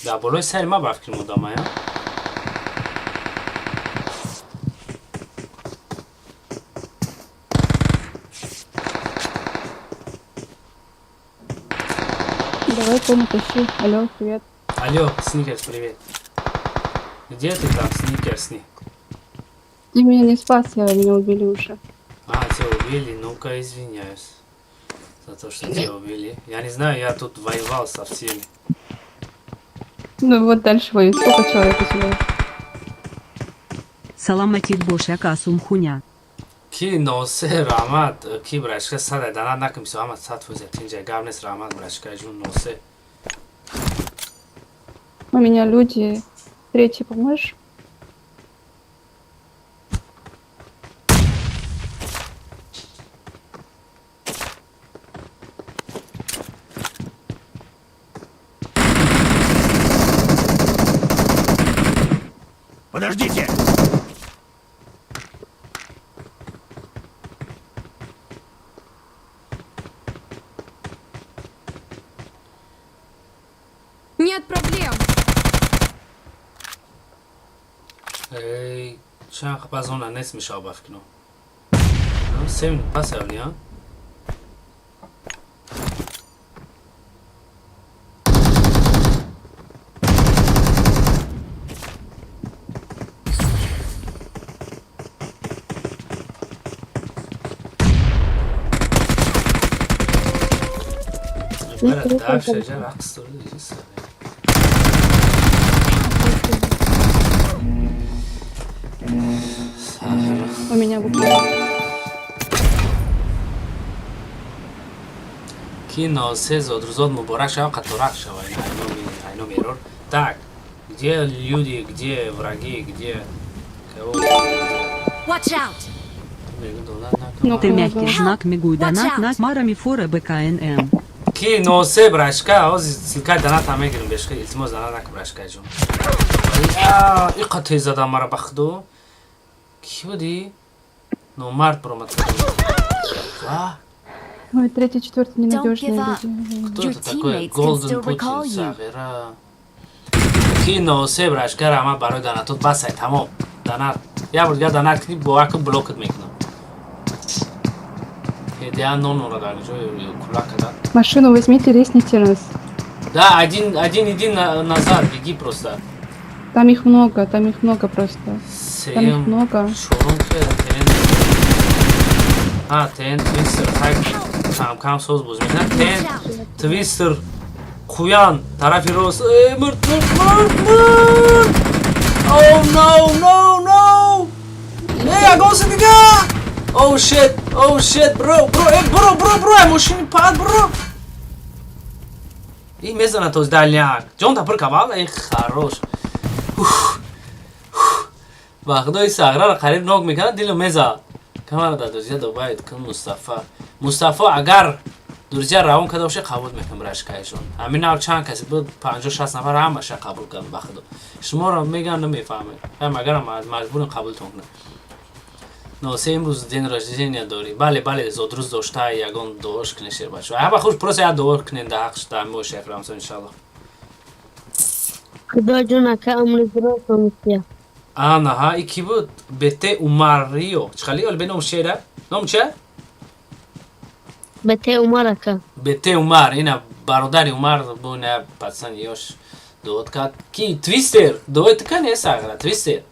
Дар болои сари ма ба фикри модамая. Давай кому тащи. Алло, привет. Алло, Сникерс, привет. Где ты там, Сникерсни? Ты меня не спас, меня убили уже. А, тебя убили? Ну-ка, извиняюсь за то, что тебя убили. Я не знаю, я тут воевал со всеми. Ну вот дальше воюй. Сколько человек у тебя? Саламатит бош, ака сумхуня. Ки носе раҳмат, ки брашка садай данат накун, бисо ҳама 100% тинҷа, гап нест, раҳмат, брашка ҷун носе. У меня люди. Третий, поможешь? Подождите! Нет проблем. Эй, чанд пас она нест мешава ба фикрно. 3 минут пас явни, а? Бара дальше, жа рақс дорад. У меня буквально. Ки носе зодрӯзод муборак шава, қаторак шава, айном эрор. Так, где люди, где враги, где кого? Watch out! Ты мягкий знак мигуй донат на марами фора БКНМ. Ки носе брашка, ози ссылка и донат ҳам мегирим бешка, илтимос, донат накун, брашка ҷон. Иқа тез задам мара ба худо. Ки буди? Номард баромад. Ва? Ой, третий, четвертый ненадежные Give up. люди. Кто Your это такой? Teammates can Golden still Putin recall you. сағира. Ки носе брашка, раҳмат барои донатот, басай, тамом. Донат. Я бор дигар донат кунӣ, бовар кун, блокат мекунам. Ҳедия нонора дар ҷои кулак када. Машину возьмите, резните нас. Да, один, один, иди назад, беги просто. Там их много, там их много просто. Там их Сеюм, много. чорум ки тен. А, тен твистер, так кам кам соз боз мекунад. Тен твистер қуян тарафи рост. Э, мурд, мурд, мурд, мурд. Oh no, no, no. Э, ягонси дига. Oh shit, oh shit, bro, bro, э, bro, bro, bro, э, мошини пад, bro. И мезана тоз дальняк. Ҷон та пур кабал, эй, хорош. Уф. Ба худои сағраро қариб нок мекунад, дилу мезад. Камара да друзья добавить кун Мустафа. Мустафа, агар друзья равон карда боша, қабул мекунам, рашкаишон. Ҳамин нав чанд каси буд, 50-60 нафар, ҳамаша қабул кардам, ба худо. Шуморо мегӯям, намефаҳмед. Ҳам агарам маҷбурам қабултон кунам. Носе, имрӯз день рождения дорӣ? Бале, бале, зодрӯз дошта, ягон дуош кунед, шербачо. Ҳама хуш, просто як дуо кунед дар ҳақш дар моҳи шариф Рамазон, иншаллоҳ. Худо ҷон, ака, умри дуростон мутия. Анаҳа, и ки буд? Бете Умарио. Чӣ хали? Оли бе ном шера? Ном ча? Бете Умар, ака. Бете Умар, ина бародари Умар бу, ина пацан ёш дуот кард. Ки Твистер, дуои ту кани сағра, Твистер.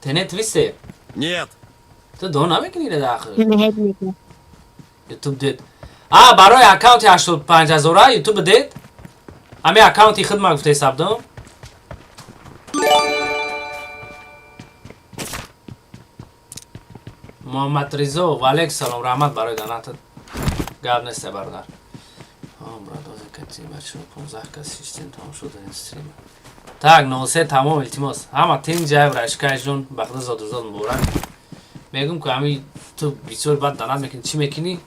Тене Твистер. Нет. Ту дуо намекунӣ ра дахр? Нед мекунам. Ютуб дед. А, барои аккаунти 85 ҳазора Ютуб дед? Ҳами аккаунти худ ма гуфта ҳисабдом? Муҳаммад Ризо, ваалейк салом, раҳмат барои донатат. Гап нест, бародар. Брат, кати бачаҳо 15 кас шиштем, тамом шуд ин стрим. Так, 03 тамом, илтимос. Ҳама тинҷай, рашкай ҷон, ба худо зодрӯзод муборак. Мегӯм ки ҳами ту бисёр бад донат мекунӣ, чӣ мекунӣ?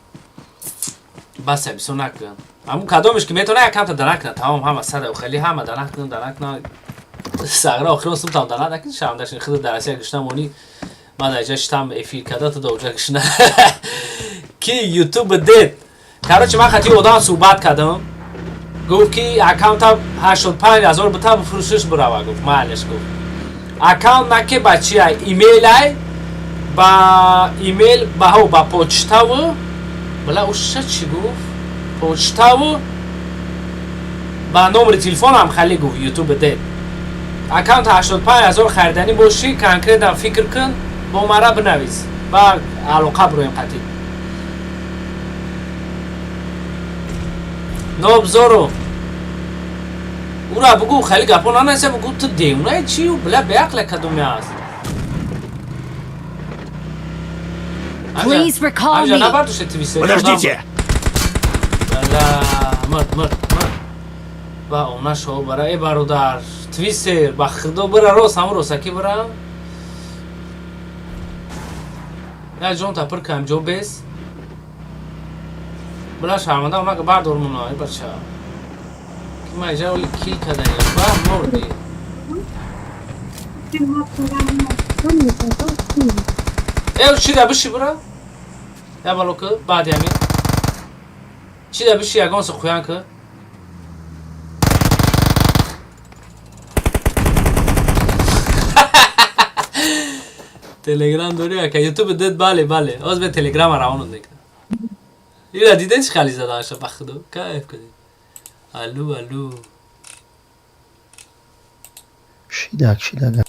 Бас, бисёр накун. Ҳамун кадомеш ки метавона якамта донат кунад, тамом, ҳама сада хеле ҳама донат кунад, донат кунад. Сағра охирон сум там донат накунӣ, шармандашин, худ дар Россия гушна монӣ. Ман дар ҷа шитам эфир карда, ту дар ҷа гушна. Ки Ютуб дед. Короче, ман хати одам суҳбат кардам. Гуфт ки аккаунта 85 ҳазор бита бифурӯшиш бирава, гуфт, майлиш, гуфт. Аккаунт наке ба чи ай? Имейл ай? Ба имейл, ба ҳо, ба почтаву била уша чӣ гуфт? Почтаву ба номери телефонам хали гуфт Ютуб дед. Аккаунт 85 ҳазор хариданӣ бошӣ, конкретно фикр кун, бо мара бинавис. Ба алоқа бироем қатъӣ. Нобзоро. Ура бугу, хеле гапо нанаса, бугу, ту девонаи чи, била беақле кадоме аст. Please recall Амҷа me. набардоште твистер. Подождите! Бала, мурд, мурд, мурд. Ба она шо бара, э бародар, твистер, ба худо бара рост, ҳамун ростаки бара. Я ҷон та пир кам ҷо бес. Била шарманда омага бардор муна, э бача. Ки ма иҷа оли кил кадани, ба мурди. Э, чӣ да биши бира? Я бало ки, баъди ҳамин. Чӣ да биши ягон су хуян ки? Телеграм дори ака, Ютуб дед бале, бале. Оз бе Телеграма равонот мекунам. Ира диден чӣ хали задаша ба худо? Кайф кардем. Алу, алу. Шидак, шидак.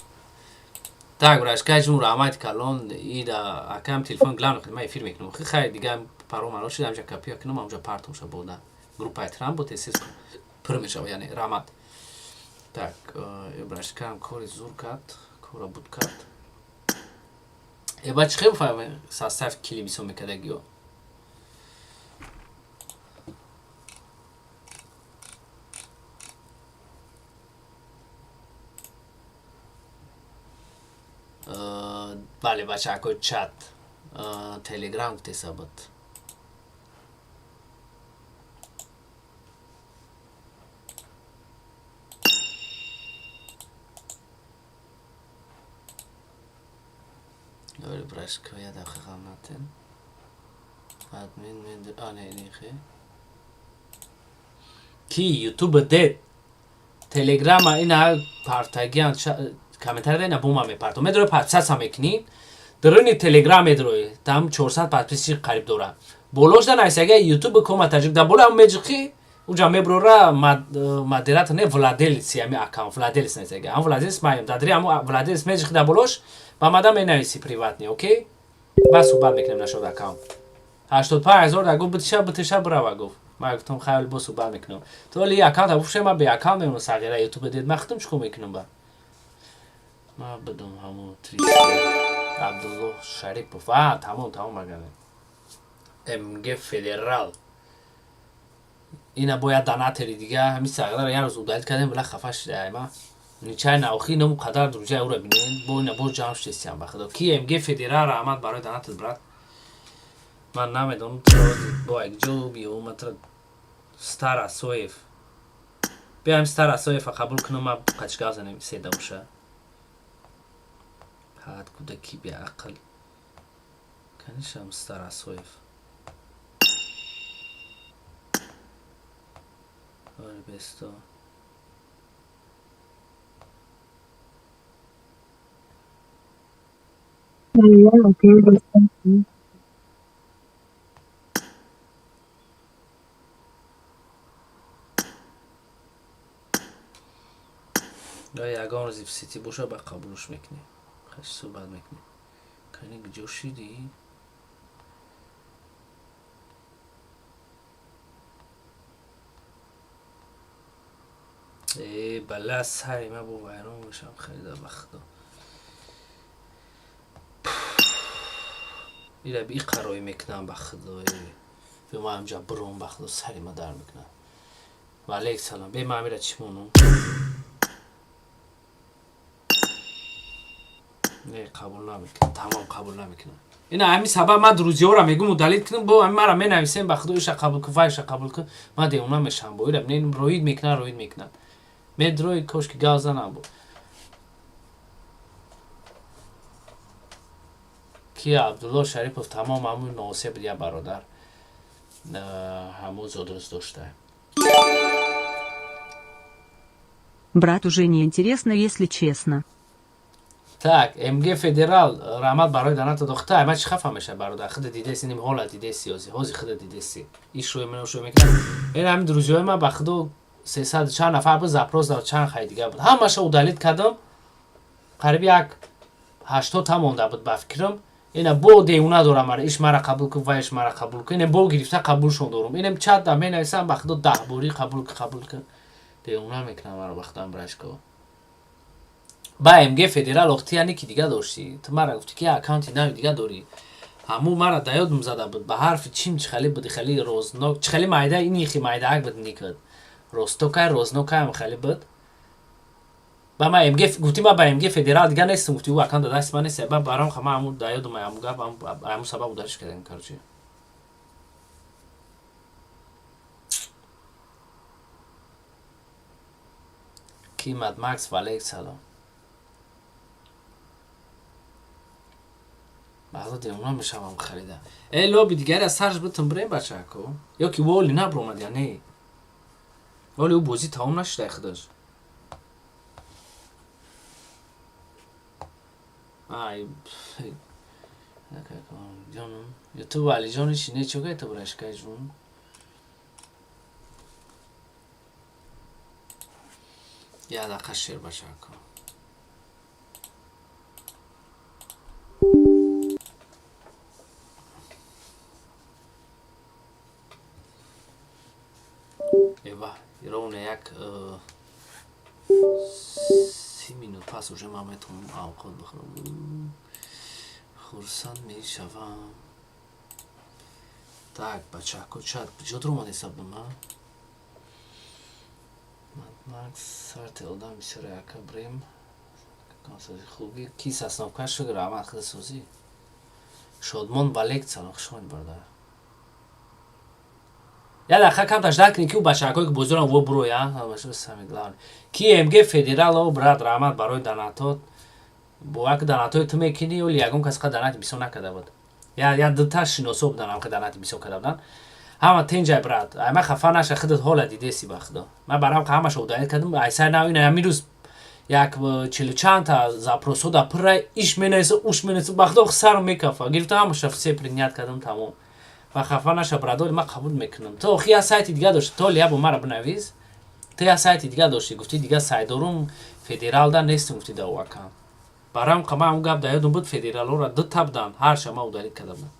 Так, брашка ҷун раҳмат калон ида акам телефон главно хидма эфир мекунам. Хи хай дига паро маро шид амҷа копия кунам, амҷа партом ша бода. Группаи Трамп бо тез пур мешава, яъне раҳмат. Так, брашкам кори зур кард, кора буд кард. Э ба чӣ хел фаҳмем состав кили бисо мекардагиё? Бале, бачаҳакои чат, Телеграм гуфтеса буд. Ори брашка я дақиқа натен. Админ мен а не не хе. Ки Ютуб дед. Телеграма ина партагиан комментария ина бума мепартом. Медрои подписаться мекунӣ. Даруни Телеграм медрои. Там 400 подписчик қариб дора. Болош да найсага Ютуб кома таҷик да бола меҷиқи уҷа меброра модератор не владелец ами аккаунт владелец найсага. Ам владелец маем. Дадри аму владелец меҷиқи да болош ба мада менависи приватный, окей? Ба суҳбат мекунем нашод аккаунт. 85 ҳазор да гуфт битиша битиша бирава гуфт. Ман гуфтам хайр бо суҳбат мекунам. То ли аккаунт буфше ма бе аккаунт мемонам сағира Ютуб дед. Ман худам чикор мекунам ба? Ма бидум ҳамун твистер. Абдуллоҳ Шарипов. А, тамом, тамом магане. МГ Федерал. Ина бояд донатери дига ҳамин сағираро як рӯз удалить кардем, била хафа шуда ма. Ничай наохи ному қадар друзья ура бинен, бо ина боз ҷамъ шудестиям ба худо. Ки МГ Федерал раҳмат барои донатат брат. Ман намедонам туро бо як ҷо биём тра Стар Асоев. Биям Стар Асоева қабул кунам, ма қачгав занем седа боша. Ҳад кӯдаки беақл. Конечно, Стар Асоев. Ори бесто. Ягон рӯзи в сети боша ба қабулш мекунем. Хаш суҳбат мекунем. Кани куҷо шидӣ? Э, бала сари ма бо вайрон мешам хеле ба худо. Ира би қарои мекунам ба худо. Бе ма ҳамҷа буром ба худо сари ма дар мекунам. Ва алейк салом. Бе ма амира чӣ монум? Не, қабул намекунам. Тамом қабул намекунам. Ина ҳамин сабаб ман друзьяро мегум удалить кунам, бо ҳамин мара менависем ба худо иша қабул кун, вай иша қабул кун. Ман девона мешавам бо ира. Не, роид мекунам, роид мекунам. Медрои кош ки гав занам бо. Ки Абдулло Шарипов тамом ҳамун носе буд я бародар. Ҳамун зодрӯз дошта. Брат уже не интересно, если честно. Так, МГ Федерал, раҳмат барои донатат. Охта, ма чӣ хафа меша бародар? Худа дидеси, ним ҳола дидеси, ози, ҳози худа дидеси. Иш рӯи ман шӯй мекунад. Ин ҳамин друзьяи ма ба худо 300 чанд нафар буд, запрос дод, чанд хай дига буд. Ҳамаша удалить кардам. Қариби як 80 та монда буд ба фикрам. Ина бо девона дорам мара, иш мара қабул кун, ва иш мара қабул кун. Инем бо гирифта қабулшон дорум. Инем чат да менависам ба худо 10 борӣ қабул кун, қабул кун. Девона мекунам мара вақтам брашко. Ба МГ Федерал охти яъне ки дига доштӣ. Ту мара гуфтӣ ки аккаунти нави дига дорӣ. Ҳаму мара да ёдум зада буд, ба ҳарфи чим чихеле буд, хеле рознок, чихеле майда, ини хи майдаак буд никад. Ростокай, рознокаям хеле буд. Ба ма МГ гуфти, ма ба МГ федерал дига нестам, гуфти, ӯ аккаунт дасти ман нест. Ба барам ха ма ҳаму да ёдум ҳаму гап, ҳаму сабаб удариш кардем, короче. Ки Мад Макс, валейк салом. Баъзо девона мешавам харида. Э, лоби дигаре аз сарш битум бирем, бачако. Ё ки воли набромад, я не? Воли ӯ бозӣ тамом нашуда худаш. Ай, ҷонум, ютуб Алиҷони чи не чо гайта бурашкай ҷун? Я дақиқа, шер бачако. Ева, ровно як 30 минут пас уже ман метавонам авқот бихӯрам. Хурсанд мешавам. Так, бачако, чат куҷо дуромад ҳисоб ба ман? Макс, сарти одам бисёре ака брем. Хуби ки сасновка шуд, раҳмат худсозӣ. Шодмон Балек, салом, хуш омадед, бародар. Я дақиқа камташ дар кунед, ки ӯ бачакое ки бозиро во буроя, самое главное. Ки МГ федерал, о брат, раҳмат барои донатот. Бо як донатои ту мекунӣ, оли ягон кас қа донати бисёр накарда буд. Я дута шиносо будан, ам ка донати бисёр карда буданд. Ҳама тенҷай, брат. Ай ма хафа наша, худат ҳола дидеси, ба худо. Ман барам ҳамаша удалить кардам. Ай сар нав ина ҳамин рӯз як чилу чандта запросҳо да пурра иш менависа, уш менависа, ба худо сарм мекафа. Гирифта ҳамаша все принять кардам, тамом. Ва хафа наша, брадор, ман қабул мекунам. Ту охи я сайти дига дошти, то ли ябо мара бинавис. Ту я сайти дига дошти, гуфти дига сайт дорум, федералда нестам, гуфти да аккаунт. Барам қа ман гап да ёдум буд, федералора ду та будан, ҳарша ман удалить карда будам.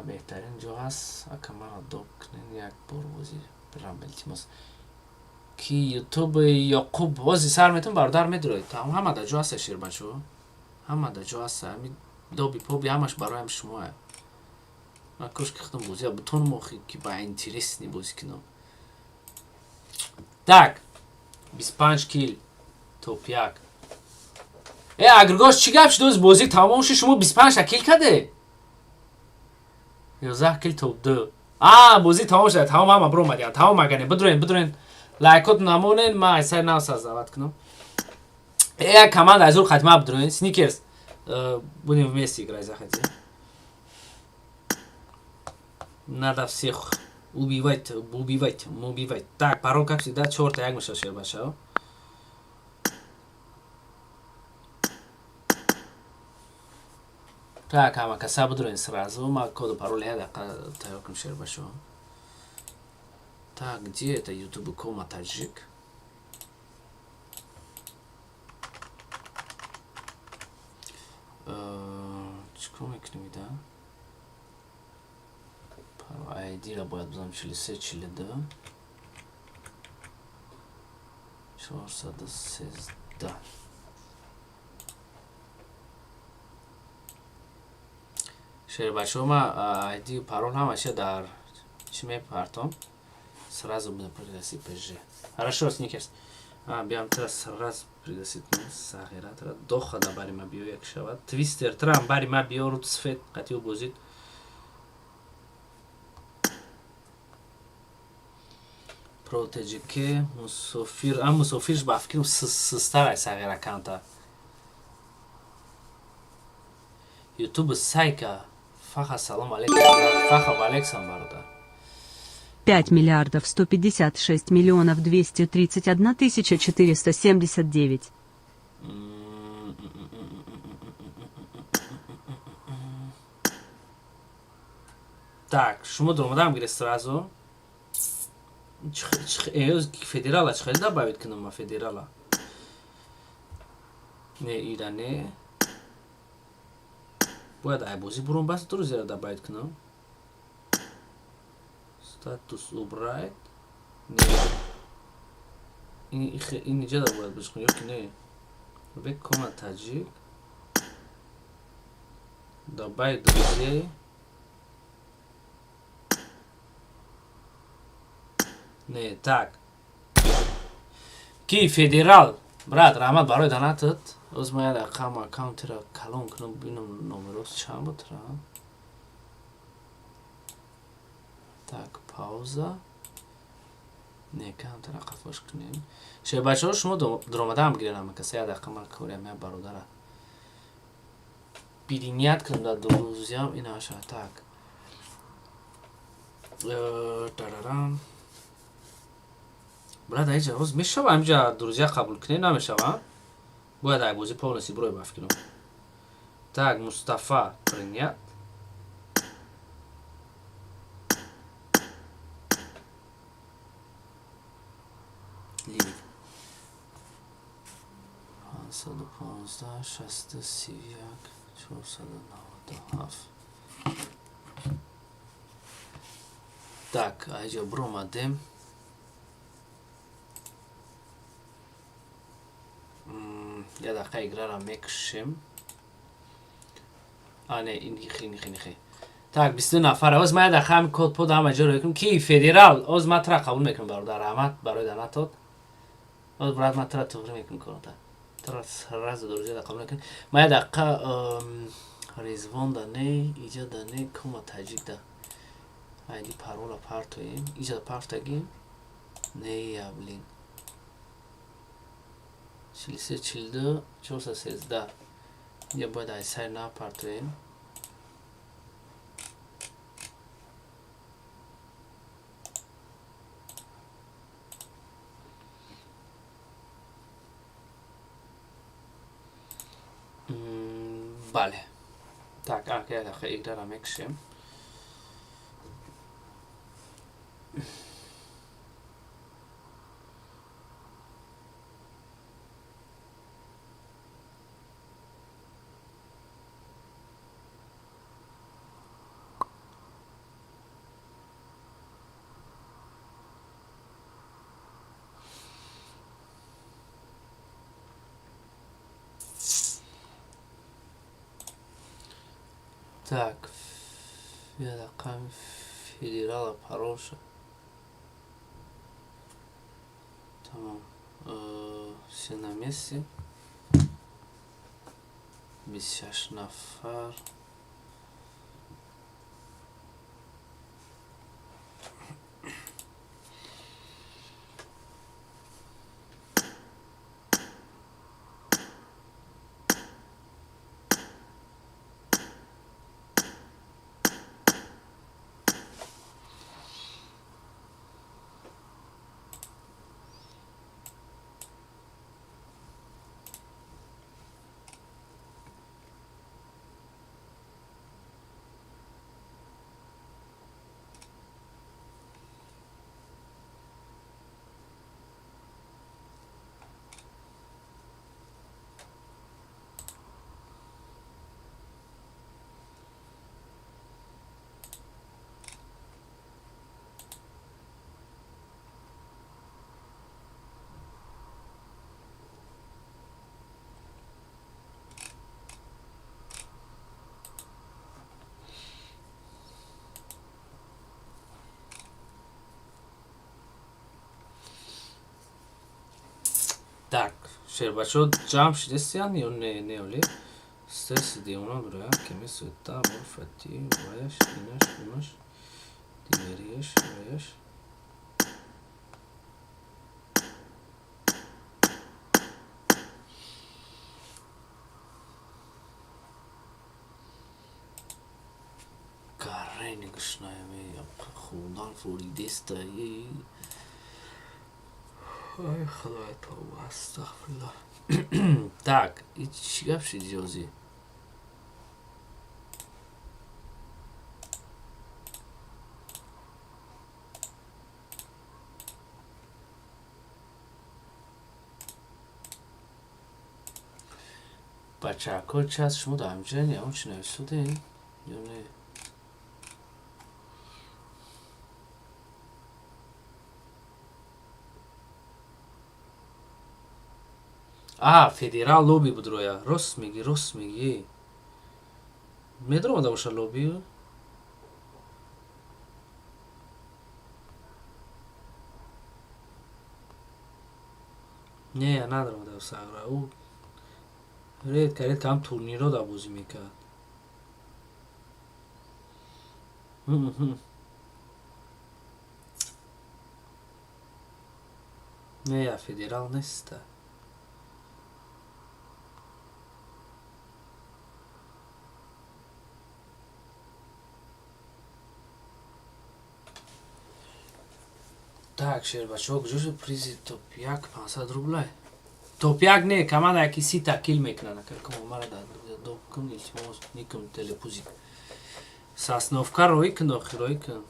Беҳтарин ҷо ҳаст, ака мара доб кунен як бор бозӣ бирам, илтимос. Ки ютуб Ёқуб бози сар метун, бародар, медуроед. Тамом, ҳама да ҷо ҳаста, шербачо. Ҳама да ҷо ҳаста. Ҳами доби поби ҳамаш бароям шумоа. Ман кош ки худам бозия бутонам охи ки ба интересный бозӣ кунам. Так, 25 кил, топ як. Э, агргош, чӣ гап шуд? Оз бозӣ тамом шуд, шумо 25 кил каде? 11 кил, топ ду. А, бозӣ тамом шуд, тамом, ҳама биромадиян, тамом агане, бидроен, бидроен. Лайкот намонен, ман айсай нав создавать кунам. Э, як команда аз ур хатма бидроен, Сникерс. Будем вместе играть, заходи. Надо всех убивать, убивать, убивать. Так, пароль, как всегда, чорта як меша, шербачао. Так, ҳама каса бидроен сразу, ма коду пароль я дақиқа тайёр кунам, шербачао. Так, где это YouTube кома таджик? Чикор мекунем ида? Айдира бояд бизанам 43 42 413. Шербачаҳо, ма айди парол ҳамаша дар чӣ мепартом, сразу буду пригласить пж. Хорошо, Сникерс, биям тра сразу пригласить кунам. Сағира тра доха да бари ма биё, як шавад. Твистер трам бари ма биё, рут сфет қатиу бозид. Протеҷике мусофир, а мусофирш ба фикрам сустар ай сағира канта. Ютуб сайка фаха, салом алейкум, фаха, валейкум, бародар. 5 миллиардов 156 миллионов 231 тысяча 479. Так, шумо дуромадам гире сразу. Федерала чӣ хеле добавить кунам ма федерала? Не, ира не. Бояд ай бозӣ буром, бас друзья добавить кунам. Статус убрать. Не. Ин иҷа бояд бошкун ё ки не? Век кома таҷик. Добавить друзей. Не, так. Ки федерал. Брат, раҳмат барои донатат. Оз ма як дақиқа ам аккаунтера калон кунам, бинам номерос чанд буд, Так, пауза. Не, камтара қафош кунем. Шербачаҳо, шумо дуромадаам гирен ама каса як дақиқа ман кориам як бародара. Принять кунам дар друзьям инаша. Так. Тарарам. Брат, айҷа ҳоз мешава ҳамҷа друзья қабул кунем, намешава? Бояд ай бозӣ полностью бирой ба фикрам. Так, Мустафа принять. Лимит. 515 631 497. Так, айҷа биромадем. Як дақиқа играра мекушем. А, не, инихи, инихи, инихи. Так, 22 нафар. Оз ман як дақиқа ҳамин код под ҳама ҷо мекунам. Ки федерал, оз ман тура қабул мекунам, бародар. Раҳмат барои донатот. Оз, брат, ман тура туғри мекунам кората. Тура сразу друзья қабул мекунам. Ман як дақиқа Резвон да не, иҷа да не, кома таҷик да. Айди парола партоем. Иҷа партагим. Не, я, блин. 43 42 413. Я бояд ай сар напартоем. Бале. Так, а, як дақиқа играра мекушем. Так, як дақиқа федерала паролша. Тамом. Все на месте. 26 нафар. Так, шербачо ҷамъ шудестиян ё не, не оли? Стресси девона дура, кеми суета, мурфати, ваяш, инаш, унаш, дигариаш, ваяш. Карени гушнаеми, хундан фуридеста, ай, худоя, тавба, астағфируллоҳ. Так, и чӣ гап шуд ҷозӣ? Бачаҳако, чи ҳаст, шумо дар ҳамҷоян ягон чи нависодем ё не? А, федерал лоби буд роя. Рост мегӣ, рост мегӣ. Медаромада боша лобби? Не, надаромада сағра. Ӯ редко редко ҳам турнирҳо да бозӣ мекард. Не, я федерал неста. Так, шербачаҳо, куҷо шуд призи топ-1 500 рублай? Топ-1 не, команда яки 30-та кил мекунад. Мара доб кун, илтимос, никун телепузик. Сосновка роӣ кун, охир роӣ кун.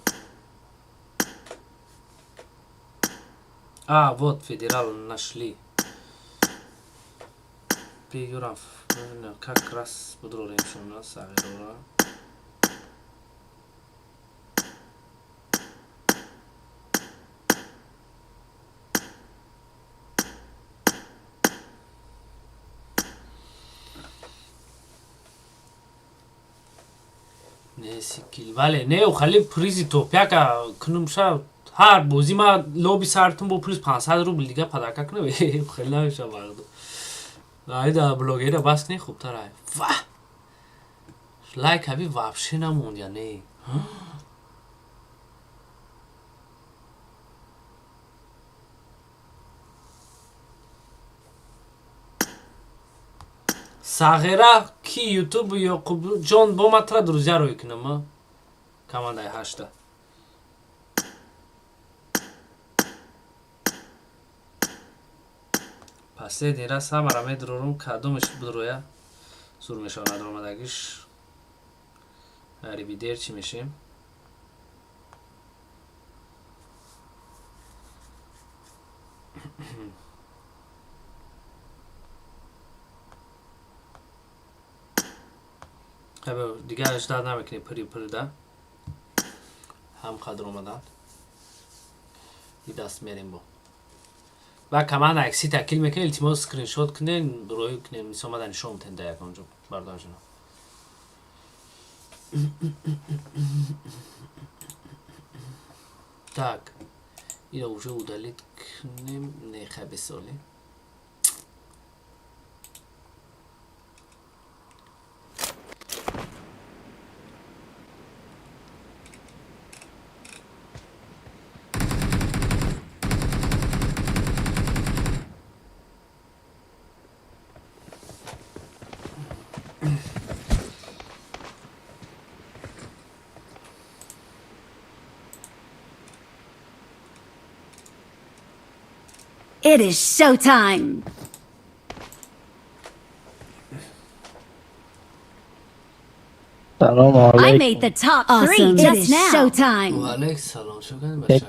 А, вот федерал нашли. Бигурам, как раз будрорем шуна сағирора. Не сикил, бале, не, хали призи топ-1-а кунумша ҳар бозӣ ма лоби сартун бо плюс 500 рубл дига падака кунам, хеле намеша варду. Айда блогера бас кунӣ хубтар ай. Ва! Лайк ҳаби вообще намонд, я не. Сағира ки ютуб Ёқуб ҷон бо матра друзья рӯй кунам, командаи ҳашта. Последний раз ҳамара медурорум, кадомеш будроя зур мешавад надромадагиш. Рибидер чӣ мешем? Дигар ждать намекунем, пири пирида ҳам қадр омадан и даст мерем бо ва команда акси такил мекунем. Илтимос, скриншот кунен, рӯй кунен, мисол мада нишон бутен да ягон ҷо бардорҷуно. Так, ира уже удалить кунем, не хабисоли. It is showtime. Салом I алейкум. made the top three Awesome. It just is now. Showtime. Ваалейк салом, шукр баша.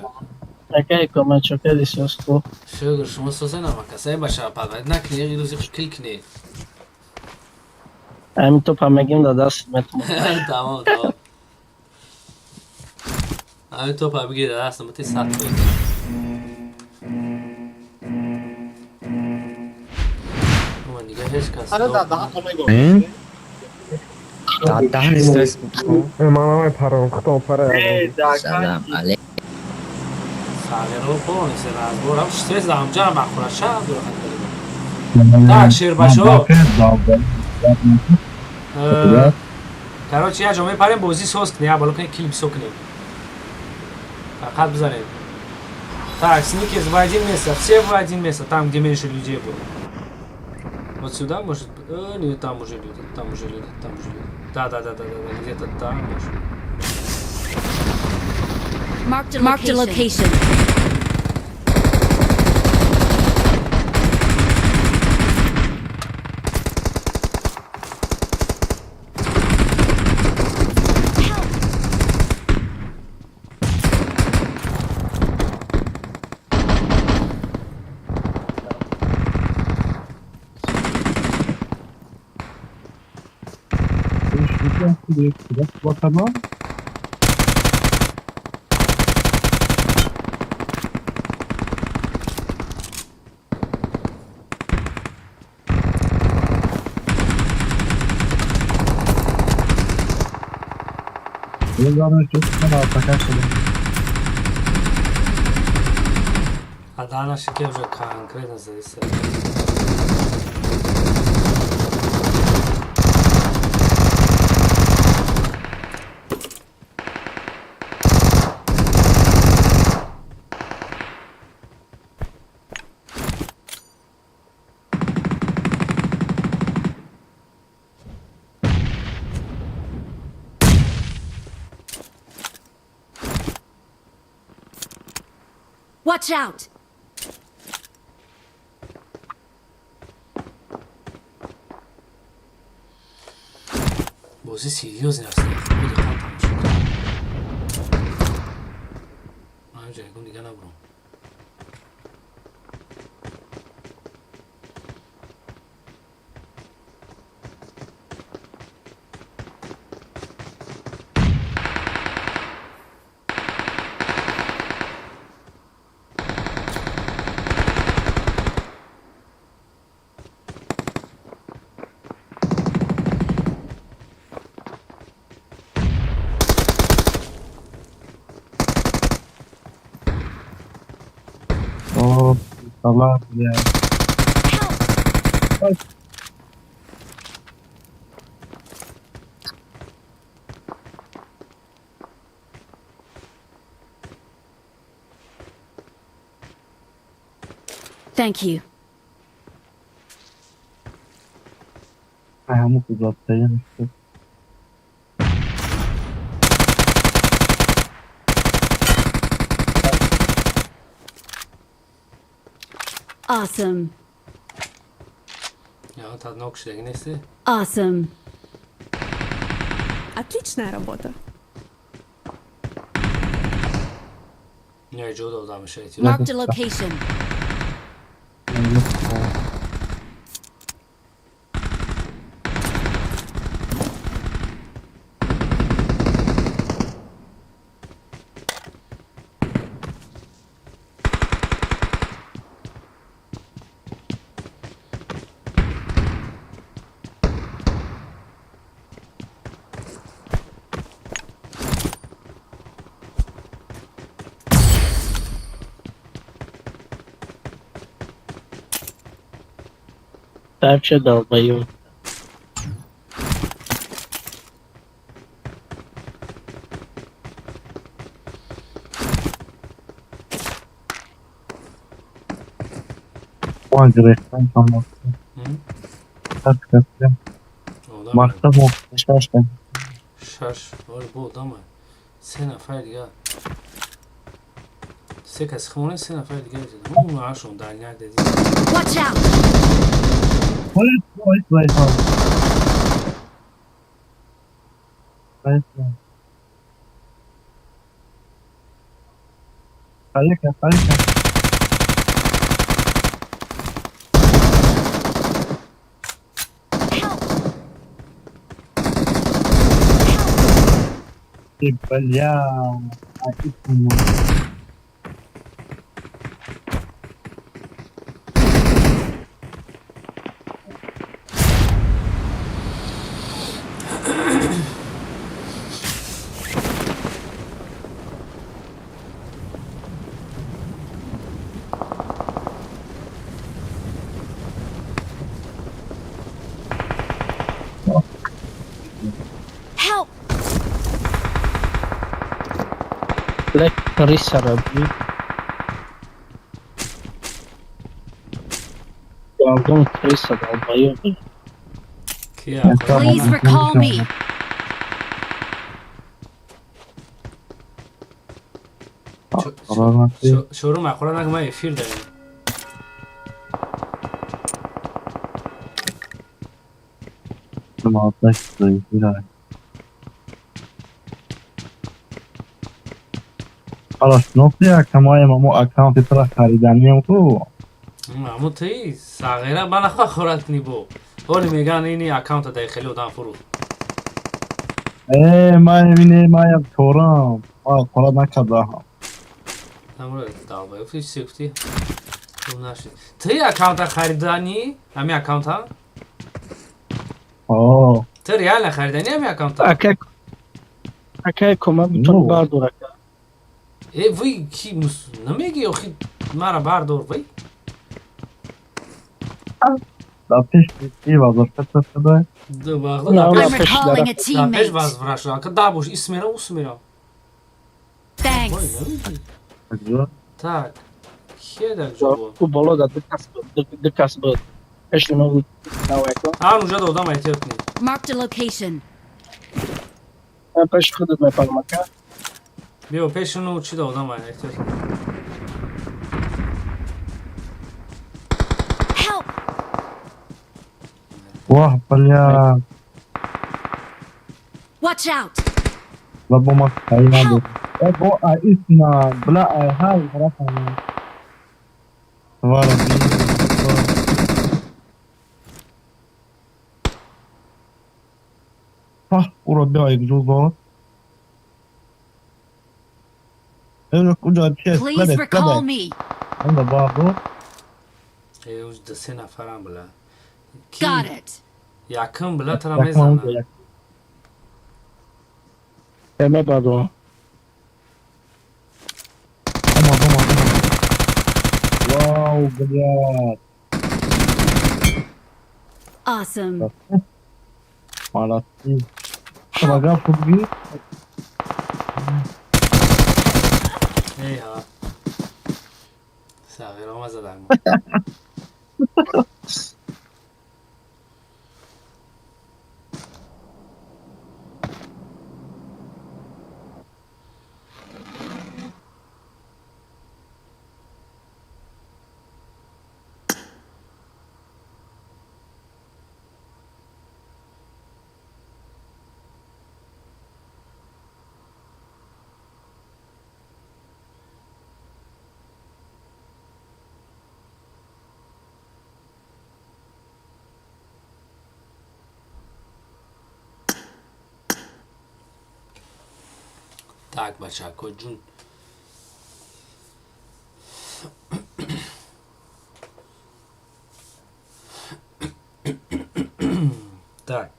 Акай кӯмак чокади соску. Шукр, шумо созена макасай баша, падвайд накунӣ, рӯзи кил кунӣ. Ҳамин топа мегим да даст метумон. Тамом, тамом. Ҳамин топа бигир да даст, мути 100 фоиз. Дига ҳеҷ кас. Даҳан стресс. Ман намепарам, худам пара. Салам алейкум. Сағиро полностью разборам, стресс да ҳамҷара махӯра шаб дурахат. Так, шербачо. Короче, як ҷо мепарем, бозӣ соз кунем, як боло кунем, кил бисо кунем. Фақат бизанем. Так, сникерс в один место, все в один место, там, где меньше людей было. Вот сюда, может быть? Не, там уже люди, там уже люди, там уже люди. Да, где-то там, может. Marked a location. А данаш ке уже конкретно зависит. Watch out! Бозӣ серьёзный аст. Диққат тамошо кун. Ман ҷайгон дига набурам. О, салам, бля. Thank you. Ҳамун худоптаям. Awesome. Я та нок шидаги нести? Awesome. Отличная работа. Не ҷо дода мешавад. Marked a location. Вообще долбоёб. Он гирехтан тамом. Мактаб шашта. Шаш. Ор бо одама. Се нафар дига. Се кас хмоне се нафар дига. Ҳун ашон дальняк деди. Watch out! Wait, wait, wait, wait. Халика, халика. Ты, бля, а ты Help! Блядь, крыса раби. Долбом крыса, долбоёб. Please recall me. Шору мақура наг ма эфир дарем. Халас, нохти акамаем амо аккаунти тра хариданием ку. Амо ти сағира ба нахва хӯрат кунӣ бо. Ҳоли меган ини аккаунта дай хеле одам фурӯх. Э, ман ине ман торам. Ма қорат накардаам. Амро далба гуфти чӣ гуфти? Хуб нашид. Ти аккаунта хариданӣ? Ами аккаунта? О. Ти реально хариданӣ ами аккаунта? Ака Акай кӯмак битон бардор ака. Э, вай ки намеги охи мара бардор вай. Да пеш и возвращаться сюда. Да вағда На, да на пеш Calling a дара. пеш, да пеш teammate. возвращаться. Ака да бош исмера усмера. Вай Thanks. намеги. Так. Кие дар ҷо? Ку боло да ду кас буд, ду кас буд. Пеш ну навайко. Ан уже да одам эҳтиёт кунед. Marked a location. Ман пеш худат мепарам ака. Биё пешину чӣ да одам эҳтиёт кунед. Help! Вах, бля. Watch out! Лабома хайна. Э, бо а исна, бля, ай хай, братан. Вара, Пах, уро биё ик ҷузо. Эно куҷо чест, Please лебе, recall лебе. me. Онда бардор. Э, уж да се нафарам била. Got Ки it. якм била тара Якман мезана. унҷа як. Эме бардор. Омад, омад, омад. Вау, блядь. Awesome. Молодцы. Help! Вага футби. Эй ҳа. Сағира омад задан. Так, бачако ҷун. Так.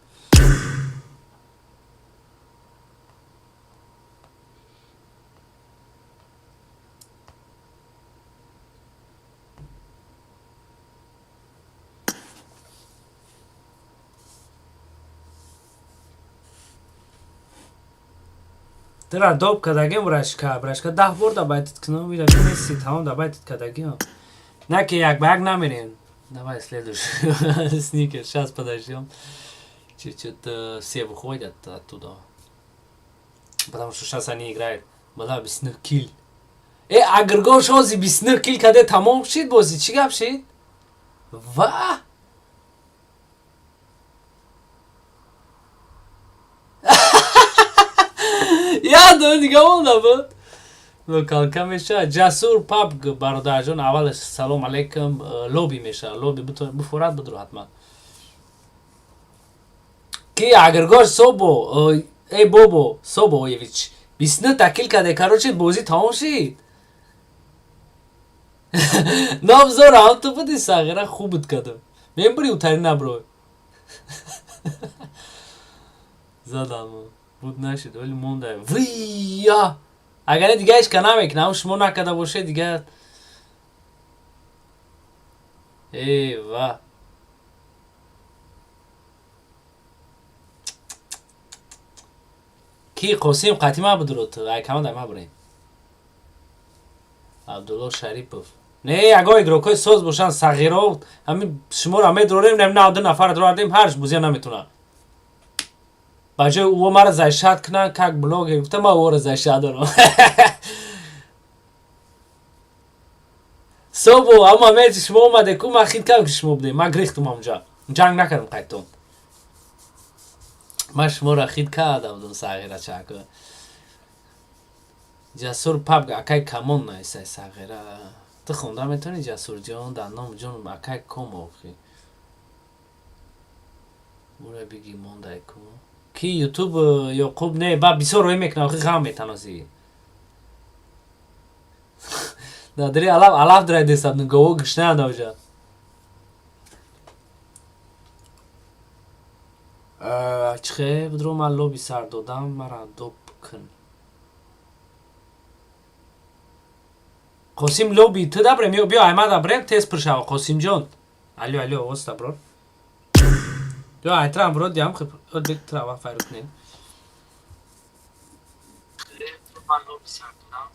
Тра доб кадагем брашка, брашка 10 бор да байтит кунам, вира неси тамом да байтит кадагем. На ки як ба як намерем. Давай следующий. Сникер, сейчас подождем. Чуть-чуть все выходят оттуда. Потому что сейчас они играют. Была 29 кил. Э, агргош ҳози 29 кил каде тамом шид бози, чӣ гап шид? Ва! Я дона дига монда буд. Локалка меша. Ҷасур пабг бародарҷон, аввалаш салом алейкум, лоби меша. Лоби буфорад будро ҳатман. Ки агргош собо, эй бобо, Собоевич. 29 та кил каде, короче, бозӣ тамом шид. Набзор ам ту буди сағира хуб буд кадам. Мебури утари наброй. Задам. Буд нашид, вале монда. Вия! Агар дига ҳеч ка намекунам, шумо накарда бошед дига. Эй ва. Ки Қосим қатима будро ту, ай камада ма бурем. Абдулло Шарипов. Не, ягон игрокҳои соз бошанд, сағиро, ҳамин шуморо медрорем, нем на ду нафар дровардем, ҳарш бозия наметунад. Ба ҷои ӯ мара зайшат кунанд, как блогер, гуфта ман ӯро зайшат дорам. Собо, амма мети шумо омаде ку ман хит кардам ки шумо будем. Ман гирифтум ҳамҷа. Ҷанг накардам қайтон. Ман шуморо хит кардам будам сағира чако. Ҷасур пабг акай камон наисай сағира. Ту хонда метавонӣ Ҷасурҷон дар ном ҷон акай ком охи. Ура биги мондай ку. Ки ютуб Ёқуб не, ба бисёр рӯй мекунам, охи ғам метанози. Надри алаф алаф драй десаб гово гишнаанд оҷа. Чихе будро ман лоби сар додам, мара доб Кун. Қосим, лоби ту дабрем ё биё аймада брем, тез пур шава, Қосимҷон. Алё, алё, оста бро. Ё айтрам бро, диам хип трава файру кунем.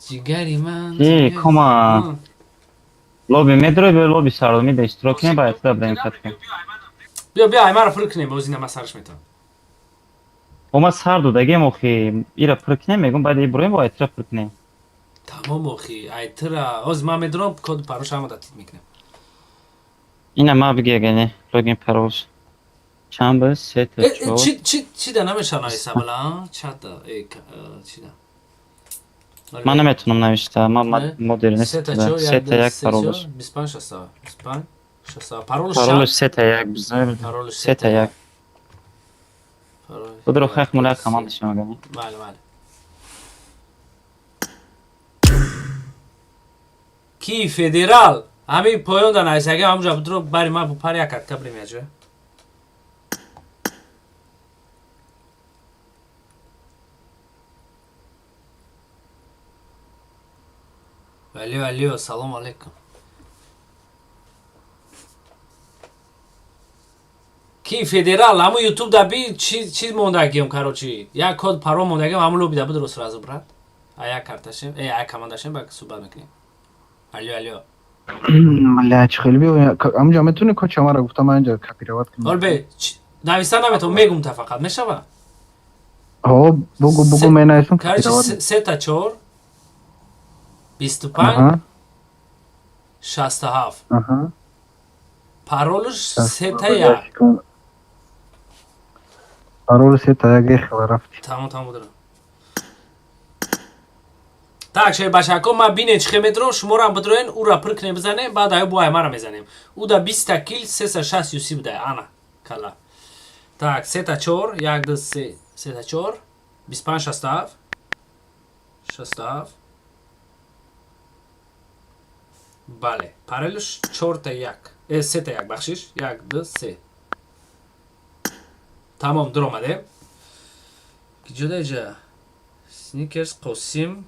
Ҷигари ман. Ки кома лоби медрои, биё лоби сардоми да иштирок кунем, ба айтра брем катка. Биё, биё, аймаро пур кунем, озина ма сарш метавам. Омад сар додагем охи, ира пур кунем, мегум баъд иброем бо айтра пур кунем. Тамом охи, айтра. Оз ма медром, код парош ҳама да тит мекунем. Ина ма биги агане, логин паролш. Чанд буд? Се та чор. Чи чи чи да намеша нависа бала? Чата, э, чи да. Ман наметунам навишта, ман модер нест. Се та чор, Се як, та як се, паролш. чор, 25 67, 25 67. Паролш Паролш се та як бизар. Паролш Се та як. Парол. Будро хах мула команда шумо агане. Бале, бале. Ки федерал? Ҳами поён да нависаги, ҳамуҷа будро бари ма бупар як катка брем яҷо. Алё, алё, салом алейкум. Ки федерал, ҳаму ютуб да би чи чиз мондагием, короче. Як код парол мондагием, ҳаму лоби да будро сразу, брат. А як карташем, як командашем, ба суҳбат мекунем. Алё, алё. Бля, чӣ хеле биё, ҳамҷа метавонӣ код шамара гуфта, ман инҷа копировать кунам. Олбе, нависта наметавон, мегум та фақат, мешава? Ҳо, бугу, бугу, менависам. Короче, копировать. Се та чор, 25, 67. Паролш се та як. Парол се та як, эхела рафти. Тамом, тамом, будро. Так, шербачако, ма бине чӣ хел медро, шуморам бидроен, ура пур кунем, бизанем, баъд аю бо аймара мезанем. Уда 20 кил, 360 юси буда, ана, кала. Так, се та чор, як, ду, се, се та чор, 25, 67, 67. Бале, параллелш чор та як, се та як, бахшиш, як, ду, се. Тамом, дуромадем. Киҷо даҷа? Сникерс, Қосим.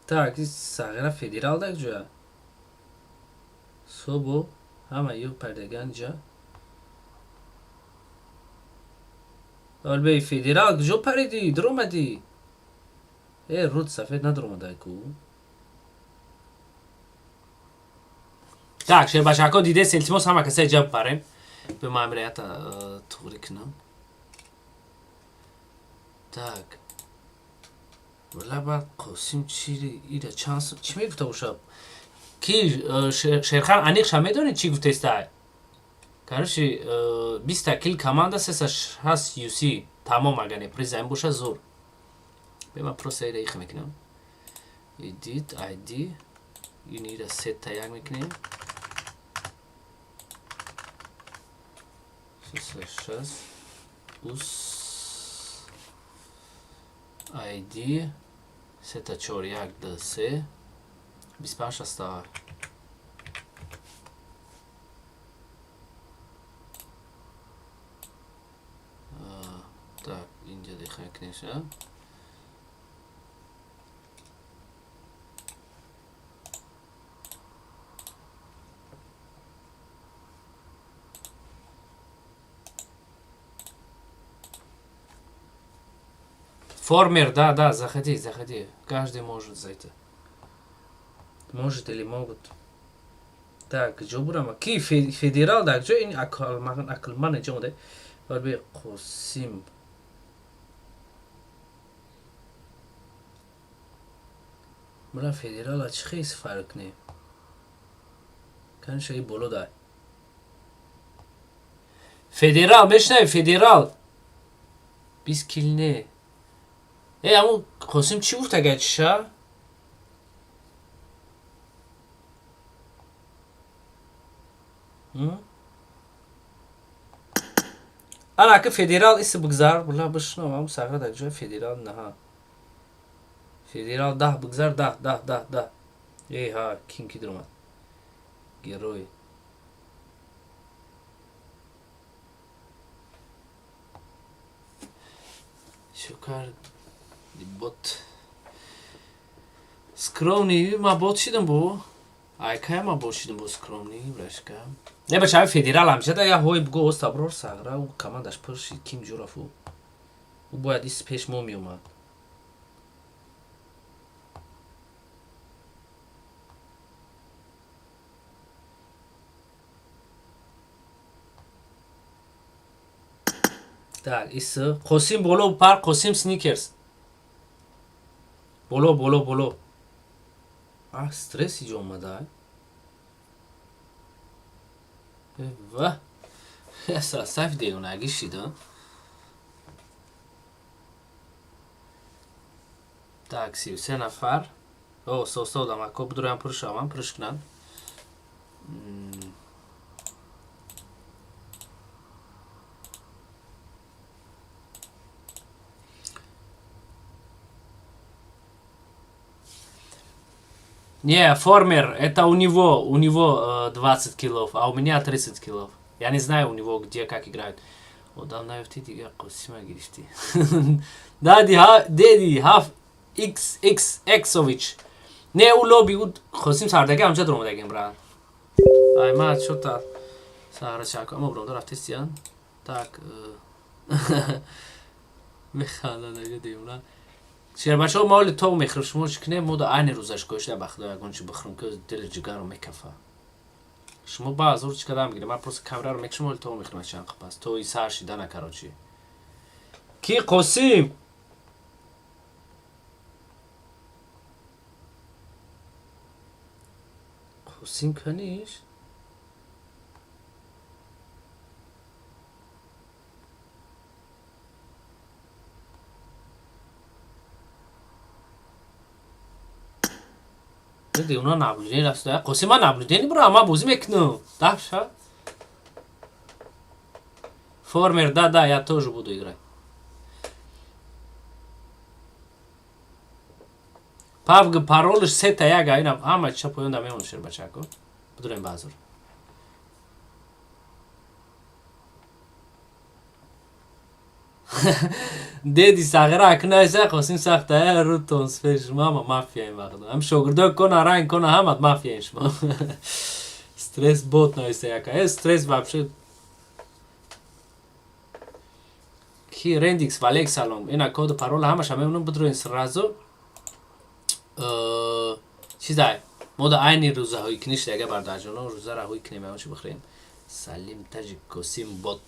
Так, сағира федерал да ҷоя. Собо, ҳама ю пардаган ҷа. Албе федерал куҷо париди? Дуромадӣ? Руд сафед надуромада ку. Так, шербачако, дидес, илтимос, ҳама каса ҷаб парем. Бе ман амира туғри кунам. Так. Вала баъд Қосим чи ира чанд чӣ мегуфта боша? Ки Шерхан аниқша медонед чӣ гуфтеста? Короче, 20 кил команда 360 юси тамом агане приз ин боша зур. Бе ман просто ира их мекунам. Edit ID ин ира се та як мекунем. 360 ус ID се та чор, як, ду, се, 25, 67. Так, инҷа диха мекунем. Формер, да, да, заходи, заходи. Каждый может зайти. Может или могут. Так, ҷо бурама? Ки федерал да ҷо ин акалман акалман ҷо мода. Барби Қосим. Мара федерала чӣ хес фарқ не? Конечно, и боло да. Федерал, мешнави федерал. 20 кил не. Аму Қосим чӣ гуфт агар чиша? Ана ки федерал иси бигзар, була бишнав, ам сағра дар ҷои федерал наҳа. Федерал 10 бигзар, 10, 10, 10, 10. Ҳа, кин ки дуромад? Герой. Чё кард? Бот. Скромный, ма бот шидам бо. Ай кай ма бот шидам бо скромный, брашка. Не бача федерал ҳамшада я ҳой буго остаброр сағра у командаш пур шид ким ҷураф у. У бояд ис пеш мо меомад. Так, ис Қосим боло пар Қосим сникерс. Боло боло боло. А стресс иҷо омада. Ва. Саф девонаги шида. Так, 33 нафар. О, сосо дамако будурам пур шавам, пурш кунанд. Не, формер, это у него 20 килов, а у меня 30 килов. Я не знаю у него где, как играют. Одам наёфти дига Қосима гирифти. Дади, ха, деди, хаф, икс, икс, эксович. Не, у лоби, у Қосим сардаги ҳамча дуромадагим, брат. Ай, ма чота сара чако, ама бром рафтестиян. Так, механда нага девона. Шербачаҳо ма оли тог мехӯрем, шумо чӣ кунем? Мо да айни рӯзаш кошта ба худо ягон чи бихӯрем, ки дили ҷигарро мекафа. Шумо ба азур чӣ кадам мегирем? Ман просто камераро мекушам, оли тог мехӯрем чанд қапас. То и сар шидана, короче. Ки Қосим? Қосим каниш? Уна наблюдение рафта. Қосим ман наблюдение бро, ма бозӣ мекунам. Даша. Формер, да, да, я тоже буду играть. Пабг паролш сета яга, ина ҳама ча поён да мемон шер бачако. Будурем базур. Деди сағира акнайса Қосим сахта рутон спеш мама мафия ин вақт. Ҳам шогирдо кона ранг кона ҳамат мафия ин шумо. Стресс бот нависта яка. Стресс вообще. Ки Рендикс валек салом. Ина код парол ҳамаша мемонам будурем сразу. Чизай. Мо да айни рӯзаҳои куниш яга бардарҷоно рӯзара ҳои кунем ягон чи бихӯрем. Салим Таҷик Қосим бот.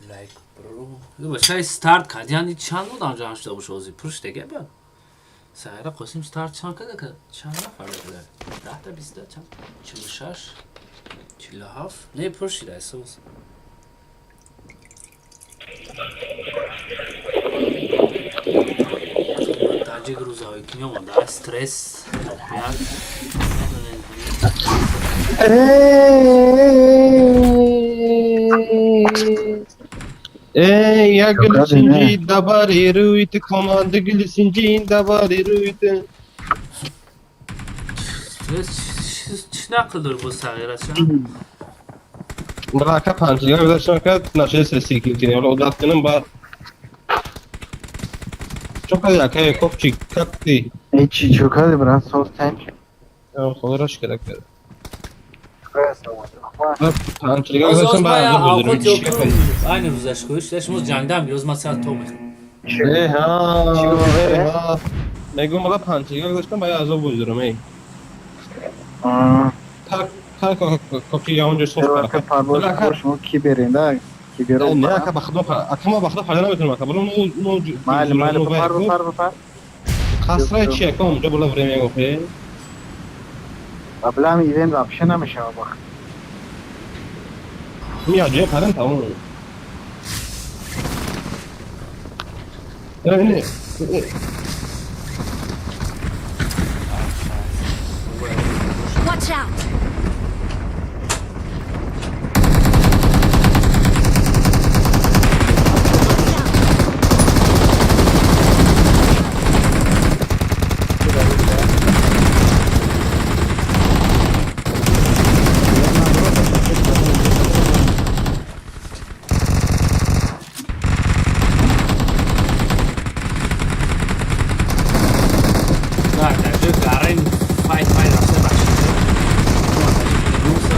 Лайк бро. Бачаи старт кардияни чанд одам ҷамъ шуда боша ҳозир? Пур шуда ба. Сағира Қосим старт чанд када ка? Чанд нафар када? 10 та, 20 та, чанд? 46, 47? Не, пур шуда эсос. Таҷик рӯзаҳое ки меомада стресс як Ey ya gülüsünci dabari rüytü komanda gülüsünci dabari rüytü. Стресс чӣ нақл дори бо сағира ча? Брака панчига гузаштам ка наши сеси килтини ола одат кунам ба чо кади акай копчик, как ты? Эй, чё кади, брат, соз тань? Худоро шукр, ака. Панчига Оз гузаштам ба ма я азоб авқот бузург ё чӣ кади? Айни рӯзаш кӯш, шумо ҷангдам ёз ма сар то мехӯрам. Э ҳа, э ҳа. Мегӯм бала панчига гузаштам ба я азоб бузурам эй. Так, так, копчик я онҷо соз Ака, парвоз шумо ки берем, да? Ки берем? Не, ака, ба худо, ака, ма ба худо фарда наметунам, ака. Бала ну Майли, майли, бипар, бипар, бипар. Қасрай чи ака, онҷо бала время гохе. Қаблам ивент вообще намешава бах. Ми аҷоиб кардам тамом. Не. Watch out! Так, таҷик гарен файт файт рафта бахшида. Муса.